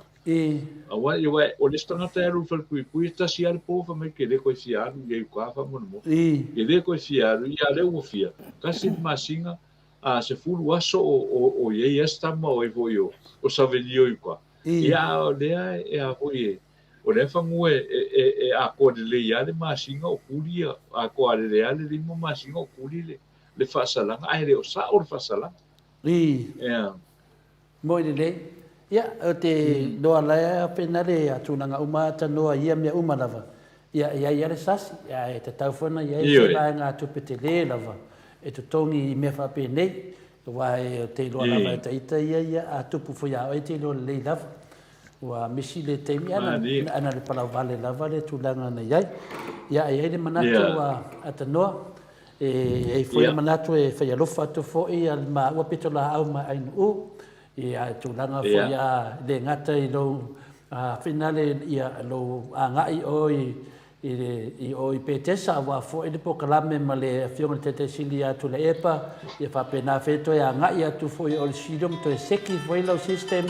Aua, ia, aua o le isi tagata e alu i le falepuipui, e tasi lava le po fai mai, ke le koe fia alu i ai uka faamolemole. Ke le koe fia alu, ia a lea ua fia, tasi le masina, a 10 aso o, o, o i ai lava si tama o ai foi o, o Savelio i uka. Ia, a o lea e a foi e, o lea fanua e, e, e, e atoa lelei lava le masina o tuli ia, atoa lelei lava le 5 masina o tuli le, le faasalaga, ae le o sao le faasalaga. Ia. Moi lelei. Ia, o te noa lae pena le tulaga uma tanoa ia mea uma lava. Ia, e iai lava le sasi, ae tatau foi ona iai se vaega tupe tele lava e totogi i mea faapenei, aua e te iloa lava e ita ia ia a tupu foi ia oe e te iloa lelei lava. Ua misi le taimi, ae na o le palauvale lava le tulaga na iai. Ia, e iai le manatu a tanoa, E i ai foi le manatu e fai alofa atu foi a le maua pitolaau ma Ainuu ia tulaga foi a le gata i lou finale ia lou agai oe i le i o i Petesa aua foi le polokalame ma le Afioga i le Taitai Sili ia Tuilaepa ia faapena foi toe agai atu foi o le Silo ma toe seki foi lau system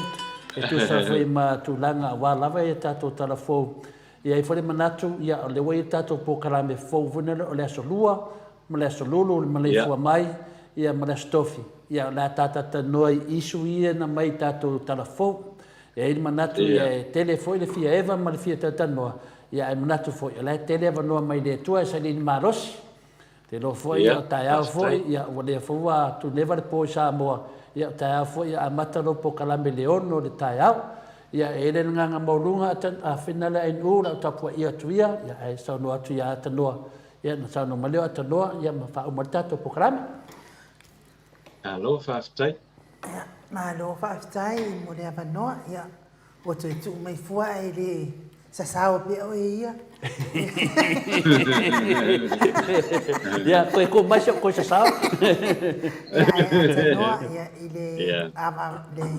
e tusa foi ma tulaga aua lava ia tatou tala fou. E i ai foi le manatu, ia, o lea ua i ai le tatou polokalame fou foi lea o le Aso Lua ma le Aso Lulu, le maleifua mai, ia, ma le Aso Tofi. Ia, o le a tatou talanoa i issue ia na aumai i tatou tala fou. E i ai le manatu, ia, e tele foi le fia eva ma le fia talatalanoa, ia, ae manatu foi, o la e tele avanoa mai le Atua e sailiili malosi. Te iloa foi, o taeao foi, ia, ua lea foi ua tuneva le po i Samoa, ia, o taeao foi ia amata lou polokalame i le 6 o le taeao. Ia, e i ai le agaga maualuga a Fina le ANU, o lau tapuaia atu ia, ia, ae saunoa atu ia Atanoa, ia, ona saunoa mai lea o Atanoa, ia, ma faauma ai le tatou polokalame. Malo faafetai. Ia, malo faafetai mo le avanoa. Ia, ua toe tuu mai fua ae le sasao pea oe ia. Ia, toe tuu mai si ou toe sasao. Ia, ae Atanoa, ia, i le, ava, le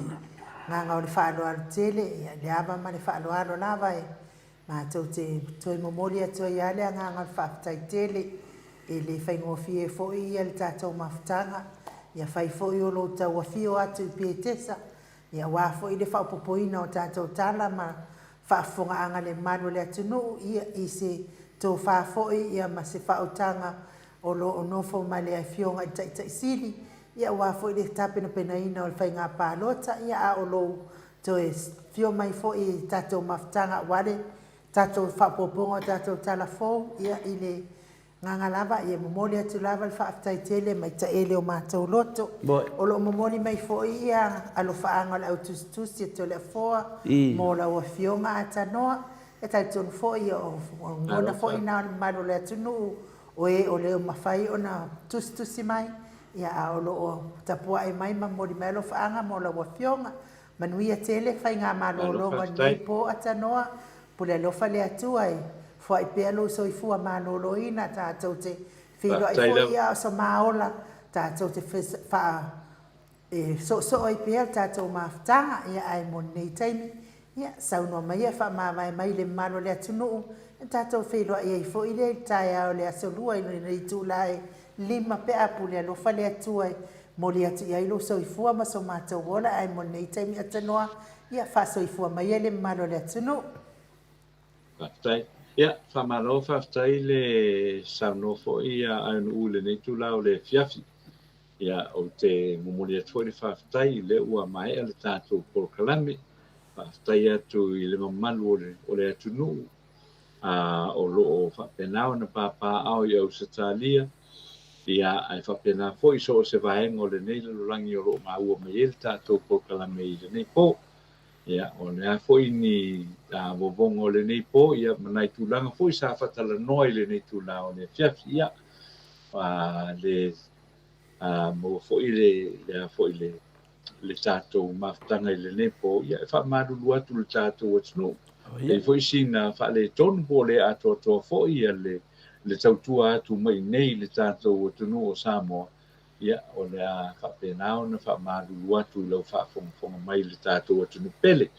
agaga o le faaaloalo tele, ia, le ava ma le faaaloalo lava e Matou te toe momoli atu ai lava le agaga o le faafetai tele, e le faigofie foi ia le tatou mafutaga, ia fai foi o lou tau afio atu i Petesa, ia aua foi le faaopoopoina o tatou tala ma faafofogaaga le mamalu o le atunuu, ia i se tofa foi ia ma se faautaga o lo o nofo ma le Afioga i le Taitai Sili, ia aua foi le tapenapenaina o le faiga palota, ia a o lou Toe afio mai foi i tatou mafutaga aua le tatou faaopoopoga o tatou tala fou, ia i le agaga lava ia momoli atu lava le faafetai tele mai taele o matou loto. O lo o momoli mai foi ia alofaaga o le au tusitusi a Toleafoa mo lau afioga Atanoa. E talitonu foi o lagona foi na o le mamalu o le atunuu o e o le mafai ona tusitusi mai Ia, a o lo o tapuai mai ma momoli mai alofaaga mo lau Afioga. Manuia tele faigamalologa o lenei po Atanoa. Pule alofa le Atua e foai pea lou soifua maloloina tatou te feiloai foi a o so maola tatou te faa e soosoo ai pea le tatou mafutaga. Ia, ae mo lenei taimi, Ia, saunoa mai e faamavae mai le mamalu o le atunuu, e tatou feiloai ai foi lea i le taeao o le Aso Lua i lenei itula e 5 pe a pule alofa le Atua e Momoli atu i ai lou soifua ma so matou ola ae mo lenei taimi atanoa, ia faasoifua maia le mamalu o le atunuu. Faafetai. Ia, faamalo faafetai le saunoa foi ia Aenu'u i lenei itula o le afiafi. Ia, ou te momoli atu foi le faafetai o lea ua maea le tatou polokalame. Faafetai atu i le mamalu o le, o le atunuu a, o lo o faapena ona papaaao i Ausetalia, ia, ae faapena foi so o se vaega o lenei lalolagi o lo o maua mai ai le tatou polokalame i lenei po. Ia, o le a foi ni vovoga o lenei po, ia, ma nai tulaga foi sa faatalanoa i lenei itula o le afiafi, ia, a le a maua foi le, le a foi le, le tatou mafutaga i lenei po, ia, e faamalulu atu i le tatou atunuu. Oh, yeah. E foi sina faaletonu po o le atoatoa foi ia le, le tautua atu mai nei i le tatou atunuu o Samoa, Ia, o le a faapena ona faamalulu atu i lau faafogafoga mai i le tatou atunuu pele.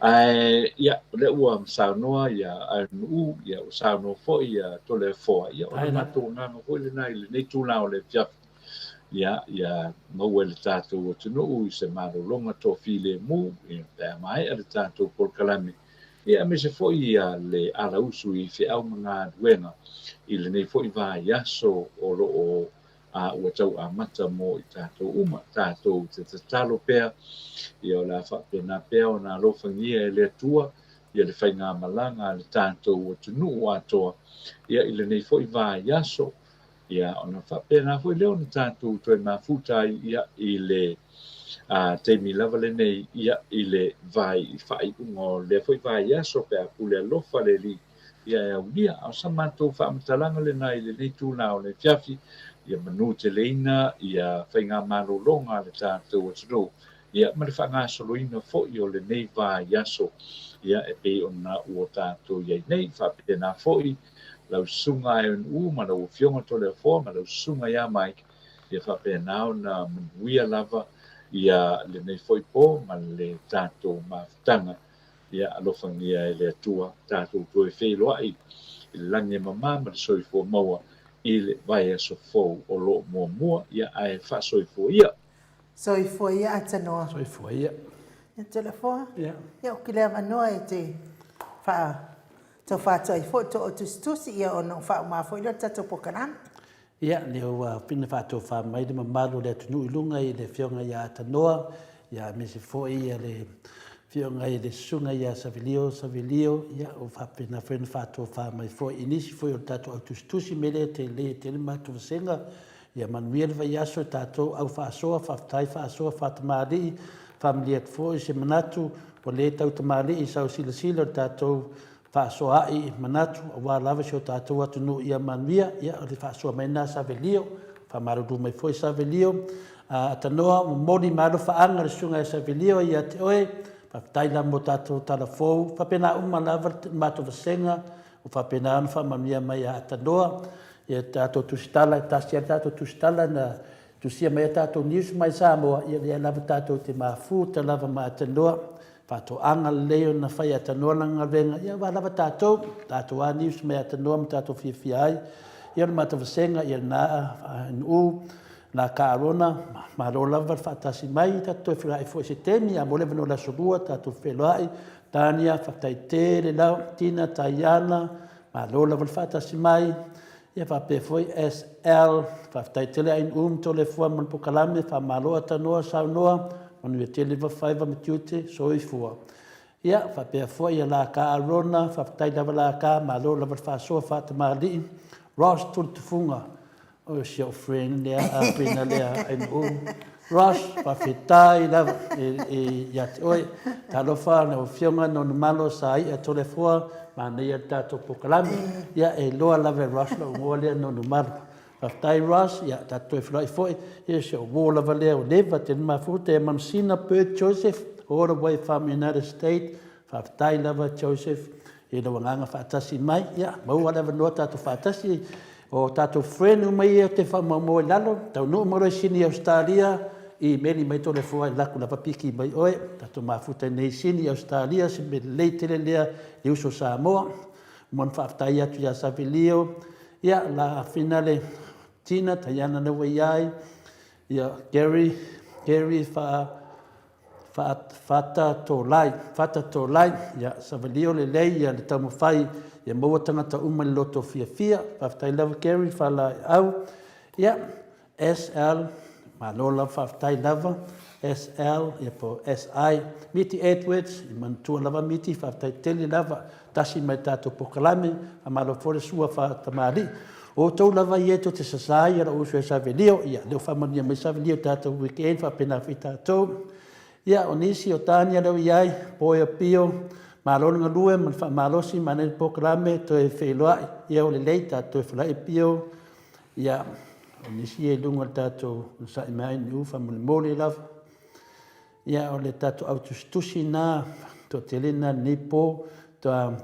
Ae, ia, o lea ua saunoa ia Aenu'u, ia, ua saunoa foi ia Toleafoa, ia, o le matou agaga foi lena i lenei itula o le afiafi. Ia, ia maua e le tatou atunuu i se malologa toafilemu, ia, pe a maea le tatou polokalame, ia, aemaise foi ia le alausu i feau ma galuega i lenei foi vaiaso o lo o a ua tau amata mo i tatou uma. Tatou te tatalo pea, ia o le a faapena pea ona alofagia e le Atua ia le faigamalaga a le tatou atunuu atoa, ia i lenei foi vaiaso, ia ona faapena foi lea ona tatou toe mafuta ai ia i le a, taimi lava lenei ia i le vai faaiuga o lea foi vaiaso pe a pule alofa le Alii ia e aulia. A o sa matou faamatalaga lena i lenei itula o le afiafi, ia manuteleina ia faigamalologa a le tatou atunuu, ia ma le faagasoloina foi o lenei vaiaso, ia e pei ona ua tatou i ai nei. Faapena foi lau Susuga Aeonuu ma lau Afioga Toleafoa ma lau Susuga ia Mike, ia faapena ona manuia lava ia lenei foi po ma le tatou mafutaga. Ia alofagia e le Atua tatou toe feiloai i le lagi e mama ma le soifua maua i le vaiaso fou o lo o muamua, ia ae faasoifua ia. Soifua ia Atanoa. Soifua ia. Ia Toleafoa. Ia. Ia o kile avanoa e te faa tau faatoai foi to o tusitusi ia ona o faauma foi lea o le tatou polokalame. Ia, lea ua pina faatofa mai le mamalu o le atunuu i luga i le Afioga ia Atanoa, ia aemaise foi ia le Afioga i le Susuga ia Savelio Savelio, ia ua faapena foi ona faatofa mai foi i nisi foi o le tatou au tusitusi me lea tele e tele matou vasega. Ia manuia le vaiaso e tatou au faasoa, faafetai faasoa faatamalii, faamalie atu foi se manatu ua le tau tamalii i sau silasila o le tatou Faasoaai manatu aua lava si o tatou atunuu ia manuia, ia o le faasoa mai lena Savelio, faamalulu mai foi Savelio, Atanoa momoli ma alofaaga le susuga ia Savelio ia te oe, faafetai lava mo tatou tala fou, faapena uma lava le matou vasega ua faapena ona faamanuia mai ia Atanoa, ia tatou tusitala, e tasi lava le tatou tusitala na tusia mai a tatou news mai Samoa, ia lea lava tatou te mafuta lava ma Atanoa, Faatoaga lelei ona fai e Atanoa lana galuega, ia aua lava tatou, tatou a news mai Atanoa ma tatou fiafia ai. Ia o le matou vasega, ia lena NU, la ka Arona, malo lava le faatasi mai, tatou toe feiloai foi i se taimi, a maua le avanoa i le aso Lua, tatou feiloai. Tania, faafetai tele lava, Tina, Taiana, malo lava le faatasi mai. Ia faapea foi SL, faafetai tele Ain Um Toleafoa mo le pokalame, faamalo Atanoa saunoa, manuia tele va faiva ma tiute, soifua. Ia faapea foi ia la ka Arona, faafetai lava la ka, malo lava le faasoa faatamalii, Ross Tulitufunga, o si ou friend lea, Aprina lea Ain Um, Ross, faafetai lava ia te oe. Talofa lau Afioga Nonumalo Saia Toleafoa, manaia le tatou polokalame. Ia, e iloa lava e Ross lou igoa lea Nonumalo. Faafetai Ross, ia tatou toe feiloai foi. Ia, si ou uo lava lea ua leva tele mafuta ia Manusina Bert Joseph, all the way from United States. Faafetai lava Joseph i lou agaga faatasi mai. Ia, maua le avanoa tatou faatasi. O tatou friend uma ia ou te faamaumau i lalo, taunuu mai loa i Sini Ausetalia, imeli mai Toleafoa e laku lava piki mai oe, tatou mafuta i nei Sini Ausetalia, se mea lelei tele lea i uso Samoa. Uma ona faafetai atu ia Savelio, ia la afina le Tina, Taiana lea ua i ai, Ia, Gary, Gary Faa, Faa, Fata Tolai, Fata Tolai, ia, savalio lelei ia le taumafai ia maua tagata uma i le loto fiafia. Faafetai lava Gary Faalaeau. Ia, SL, malo lava, faafetai lava. SL, ia po o SI. Miti Edwards, i manatua lava Miti, faafetai tele lava. Tasi mai tatou polokalame, faamalo foi le sua faatamalii. O outou lava ia tou te sasa ia lou uso ia Savelio, ia lea ua faamanuia mai Savelio i tatou weekend faapena foi tatou. Ia o nisi o Tania lea ua i ai, Poe Pio, malo le galue ma le faamalosi manaia le polokalame toe feiloai, ia ua lelei tatou toe feiloai Pio. Ia o nisi ia i luga o le tatou onosai mai NU faamolemole lava. Ia o le tatou au tusitusi na, toatele na lenei po,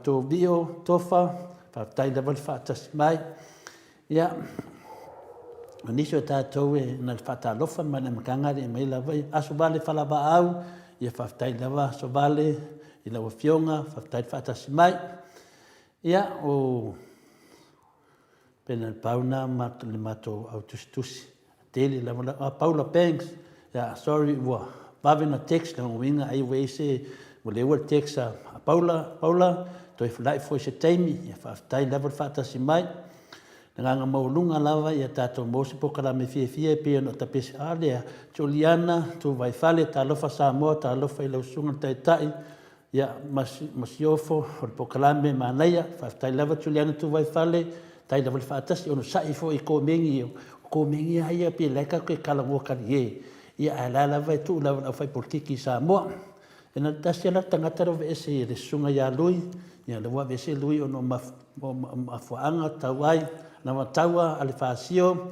Tovio, Tofa, faafetai lava le faatasi mai. Ia, o nisi o tatou e na le faatalofa mai le amataga e mai lava i Aso Vale Falavaau, ia faafetai lava Aso Vale i lau Afioga, faafetai le faatasi mai. Ia, o Pei na pau na le matou au tusitusi. Tele lava la, ah, Paula Banks, yeah, sorry ua vave na text lona uiga ai ua i ai se, ua leua le text a Paula, Paula, toe fulai foi se taimi, ia faafetai lava le faatasi mai. Le agaga maualuga lava ia tatou maua se polokalame fiafia e pei ona tapesi, a lea, Juliana Tuvaifale, talofa Samoa, talofa i lau susuga i le Taitai, Ia, ma Masiofo, o le polokalame manaia. Faafetai lava Juliana Tuvaifale, faafetai lava le faatasi, onosai foi i komeni, o komeni lava ia pei o la e tatou te talanoa talie, ia ae la lava e tuu lava i le aufaipolitiki i Samoa. E na o le tasi lava la tagata lea ua aveese i le susuga ia Lui, ia lea ua aveese Lui ona o mafuaaga tau ai, taua a le FASIO,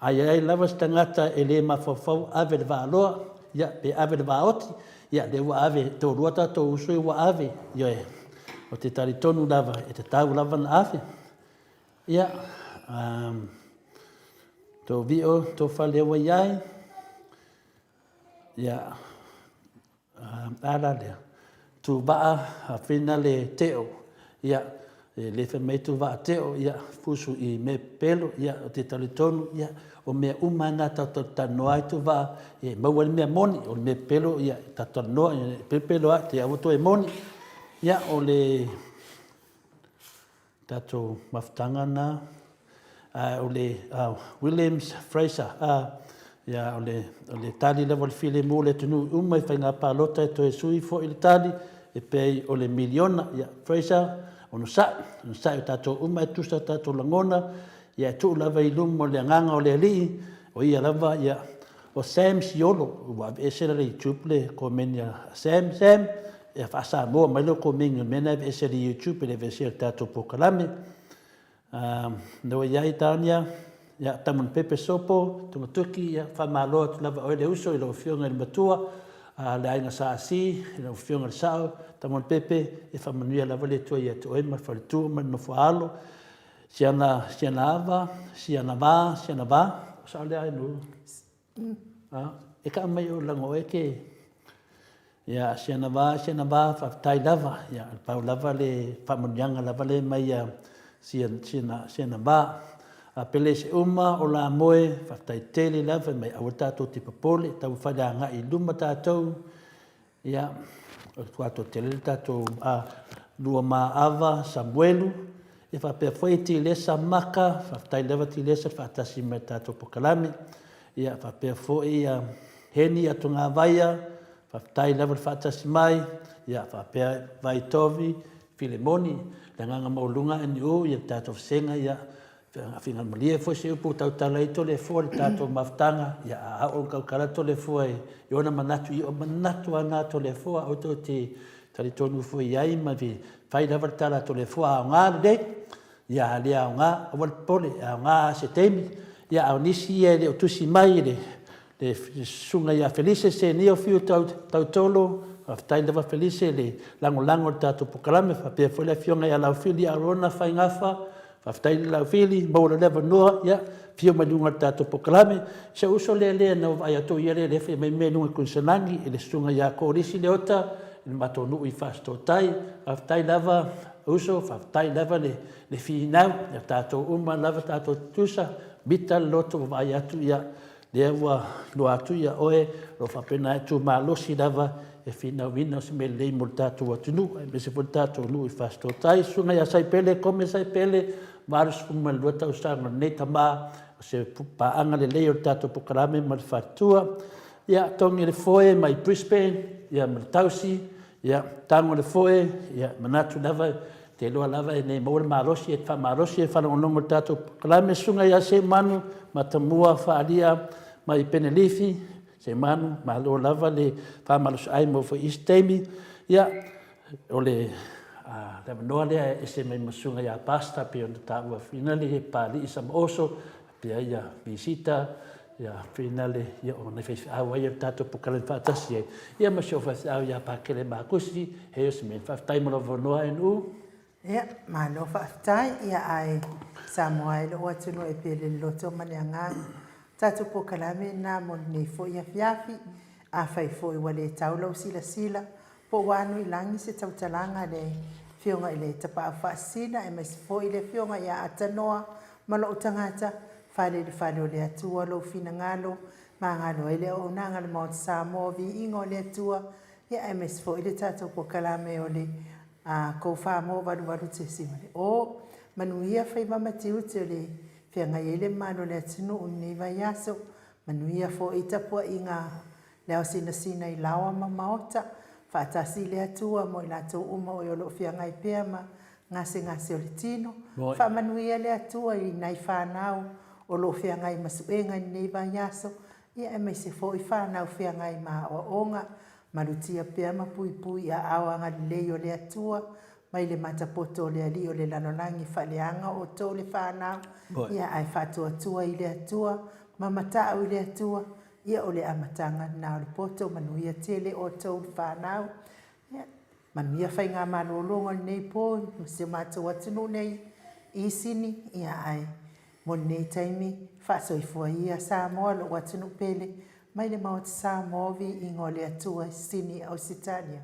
A i ai lava se tagata e le mafaufau ave le vaaloa, ia, pe ave le vaoti, ia, lea ua ave, e toalua tatou uso ia ua ave, ioe, ou te talitonu lava e tatau lava ona ave. Ia, um, tou vio, tou fale ua i ai, ia, A la lea, Tuvaa Afina le Teo, ia, e le fai mai Tuvaa Teo, ia, fusu i mea pepelo, ia, ou te talitonu, ia, o mea uma lava na tatou te talanoa ai Tuvaa, ia, e maua ai le mea moni, o le mea pepelo, ia, tatou talanoa, ia, e pepelo lava, te aua toe moni. Ia, o le Tatou mafutaga na, a o le Williams Fraser, a, ia, o le, o le tali lava o le filemu o le atunuu uma i faiga palota e toe sui foi le tali e pei o le miliona. Ia, Fraser, onosai, onosai o tatou uma e tusa tatou lagona, ia e tuu lava i luma o le agaga o le Alii, o ia lava, ia, O Sam Siolo, ua aveese la le YouTube le komeni a Sam, Sam, ia faa-Samoa mai lou komeni o le mea lena e aveese le YouTube e le aveesea le tatou polokalame. Lea ua i ai Tania, ia Tamunepepe Sopo, Togatoki, ia faamalo atu lava oe le uso i lau Afioga i le Matua, a le Aiga Sa Asi, i lau Afioga i le Sao, Tamunepepe, ia faamanuia lava le Atua ia te oe ma le faletua ma le nofoaalo. Siana, siana ava, siana va, siana va. O sao lea ai nu. A, e ka mai o lango e ke. Ia, siana va, siana va, faafetai lava. Ia, pau lava le faamanuiaga lava le mai ia siana, siana, siana va. A pele se uma o la moe, faafetai tele lava mai aua tatou te popole, taumafai le agai i luma tatou. Ia, o le matua tele le tatou Luamaava Samuelu, ia faapea foi Tilesa Maka, faafetai lava Tilesa le faatasi mai le tatou polokalame. Ia faapea foi Heni Atogavaia, faafetai lava le faatasi mai. Ia faapea Vaitovi Filemoni, le agaga maualuga NU, ia le tatou vasega, ia Fingal malie foi se upu tautala ai Toleafoa i le tatou mafutaga, ia a ao ona tautala Toleafoa i ona manatu, ia o manatu lava na a Toleafoa, aua tou te talitonu foi i ai ma fai lava le tala a Toleafoa, a aoga lelei, ia a le aoga, aua le popole, e aoga lava se taimi. Ia a o nisi ia e le o tusi mai i le le Susuga ia Felise Senio Fiu Tautolo, faafetai lava Felise le lagolago i le tatou polokalame, faapea foi le Afioga ia Laufili Arona Faigafa, faafetai le Laufili, maua loa le avanoa, ia, afio mai luga o le tatou polokalame. Si ou uso lea lea na ou vaai atu o ia lea lea e fai mai mea i luga i Koiniselani, i le Susuga ia Kolisi Leota, i le matou nuu i Fasitootai, faafetai lava uso, faafetai lava le finau, ia tatou uma lava tatou tutusa, mita le loto ua vaai atu, ia, Lea ua iloa atu ia oe, o lo o faapena e tumalosi lava e finauina o se mea lelei mo le tatou atunuu, aemaise foi le tatou nuu i Fasitotai. Susuga ia Saipele Kome Saipele, 82 tausaga o lenei tama, o se paaga lelei o le tatou polokalame ma le faletua. Ia, Togi le Foe mai Brisbane, ia ma le tausi, ia, Tago le Foe, ia, manatu lava, te iloa lava e le maua le malosi e faamalosi e faalogologo i le tatou polokalame. Susuga ia Seumanu Matamua Faalia mai Penelifi, Seumanu, malo lava le faamalosiai mo foi isi taimi. Ia, o le avanoa lea e ese mai ma Susuga ia Pastor pei ona taua finale Papalii Samaoso, pea ia visita, ia finale, ia o nai faifeau ai o le tatou polokalame faatasi ai, ia ma si ou faifeau ia Pakele Makusi, he o se mea. Faafetai mo lou avanoa NU. Ia, malo faafetai. Ia, ae Samoa e lou atunuu e pele le loto ma le agaga. Tatou polokalame lena mo lenei foi afiafi. Afai foi ua le tau lau silasila, po ua anu i lagi se tautalaga a le Afioga i le Tapaau Faasisina aemaise foi le Afioga ia Atanoa ma lou tagata, fale i le fale o le Atua lou finagalo, magalo ai le auaunaga a le Maota Samoa, viiga o le Atua, ia aemaise foi le tatou polokalame o le a kou Samoa 88.0. Manuia faiva ma tiute o le feagai ai le mamalu o le atunuu i lenei vaiaso. Manuia foi tapuaiga le ao sinasina i laoa ma maota, faatasi le Atua mo i latou uma o e o lo o feagai pea ma gasegase o le tino. Faamanuia le Atua i nai fanau o lo o feagai ma suega i lenei vaiaso, ia aemaise foi fanau feagai ma aoaoga. Malutia pea ma puipui i aao agalelei o le Atua mai le matapoto o le Alii o le lalolagi faaleaga outou le fanau, ia ae faatuatua i le Atua ma matau i le Atua, Ia o le amataga lena o le poto, manuia tele outou le fanau. Ia, manuia faigamalologa o lenei po ma si o matou atunuu nei i Sini, ia ae mo lenei taimi, faasoifua ia Samoa lou atunuu pele, mai le Maota Samoa, viiga o le Atua i Sini, Ausetalia.